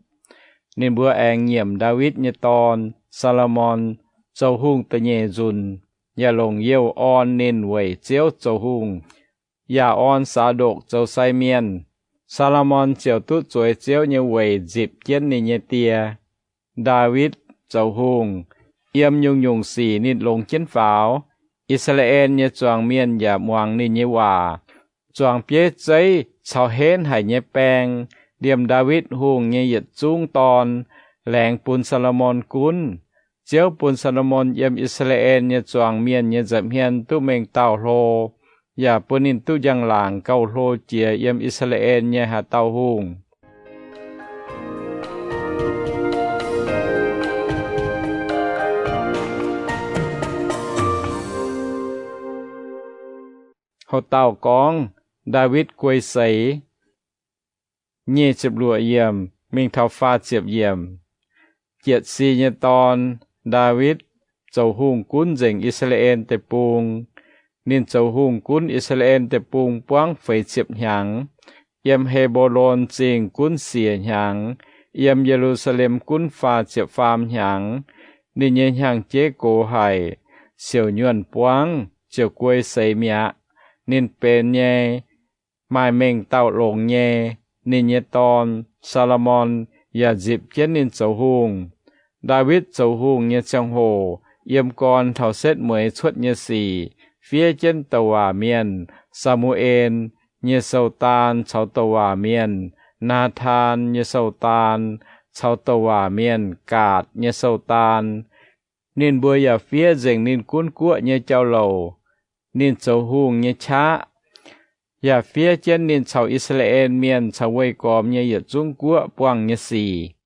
Ninh mbuo aengx nyiemc Ndaawitv nyei dorn, Saa^lo^morn, zoux hungh da'nyeic nzunc, yaac longc youh orn ninh weic Ziouv zoux hungh, yaac orn Saa^ndokc zoux sai mienh. Saa^lo^morn ziouc duqv zueiz Ziouv nyei weic nzipc jienv ninh nyei die, Ndaawitv, zoux hungh. Yiem nyungc-nyungc sic ninh longx jienv faaux. I^saa^laa^en nyei zuangx mienh yaac muangx ninh nyei waac. Zuangx bieiv zeiv caux henv haic nyei baeng, liemh Ndaawitv Hungh nyei yietc zungv dorn, laengz bun Saa^lo^morn gunv. Ziouv bun Saa^lo^morn yiem I^saa^laa^en nyei zuangx mienh nyei nza'hmien duqv mengh dauh hlo, yaac bun ninh duqv njang-laangc gauh hlo jiex yiem I^saa^laa^en nyei haaix dauh hungh. Houc dauh gorngv Ndaawitv guei seix. Nyic ziepc luoqc yiemc mingh taux faah ziepc yiemc. Jietc si nyei dorn, Ndaawitv, zoux hungh gunv nzengc I^saa^laa^en Deic-Bung. Ninh zoux hungh gunv I^saa^laa^en Deic-Bung buangv feix ziepc hnyangx. Yiem He^mbo^lon Zingh gunv siec hnyangx. Yiem Ye^lu^saa^lem gunv faah ziepc faam hnyangx. Ninh nyei hnyangx-jeiv gox haic, siouc nyuonh buangv, ziouc guei seix mi'aqv. Ninh benx nyei, maaih mengh dauh longx nyei. Ninh nyei dorn, Saa^lo^morn, yaac nzipc jienv ninh zoux hungh. Ndaawitv zoux hungh nyei ziangh hoc yiem gorn taux setv mueiz cuotv nyei sic, fiev jienv douc waac mienh, Saa^mu^en, nyei sou-daan caux douc waac mienh, Naa^taan, nyei sou-daan caux douc waac mienh, Gaatc, nyei sou-daan. Ninh mbuo yaac fiev nzengc ninh gunv guoqv nyei jauv-louc, ninh zoux hungh nyei qaqv, yaac fiev jienv ninh caux I^saa^laa^en Mienh caux weih gormx nyei yietc zungv guoqv buangh nyei sic.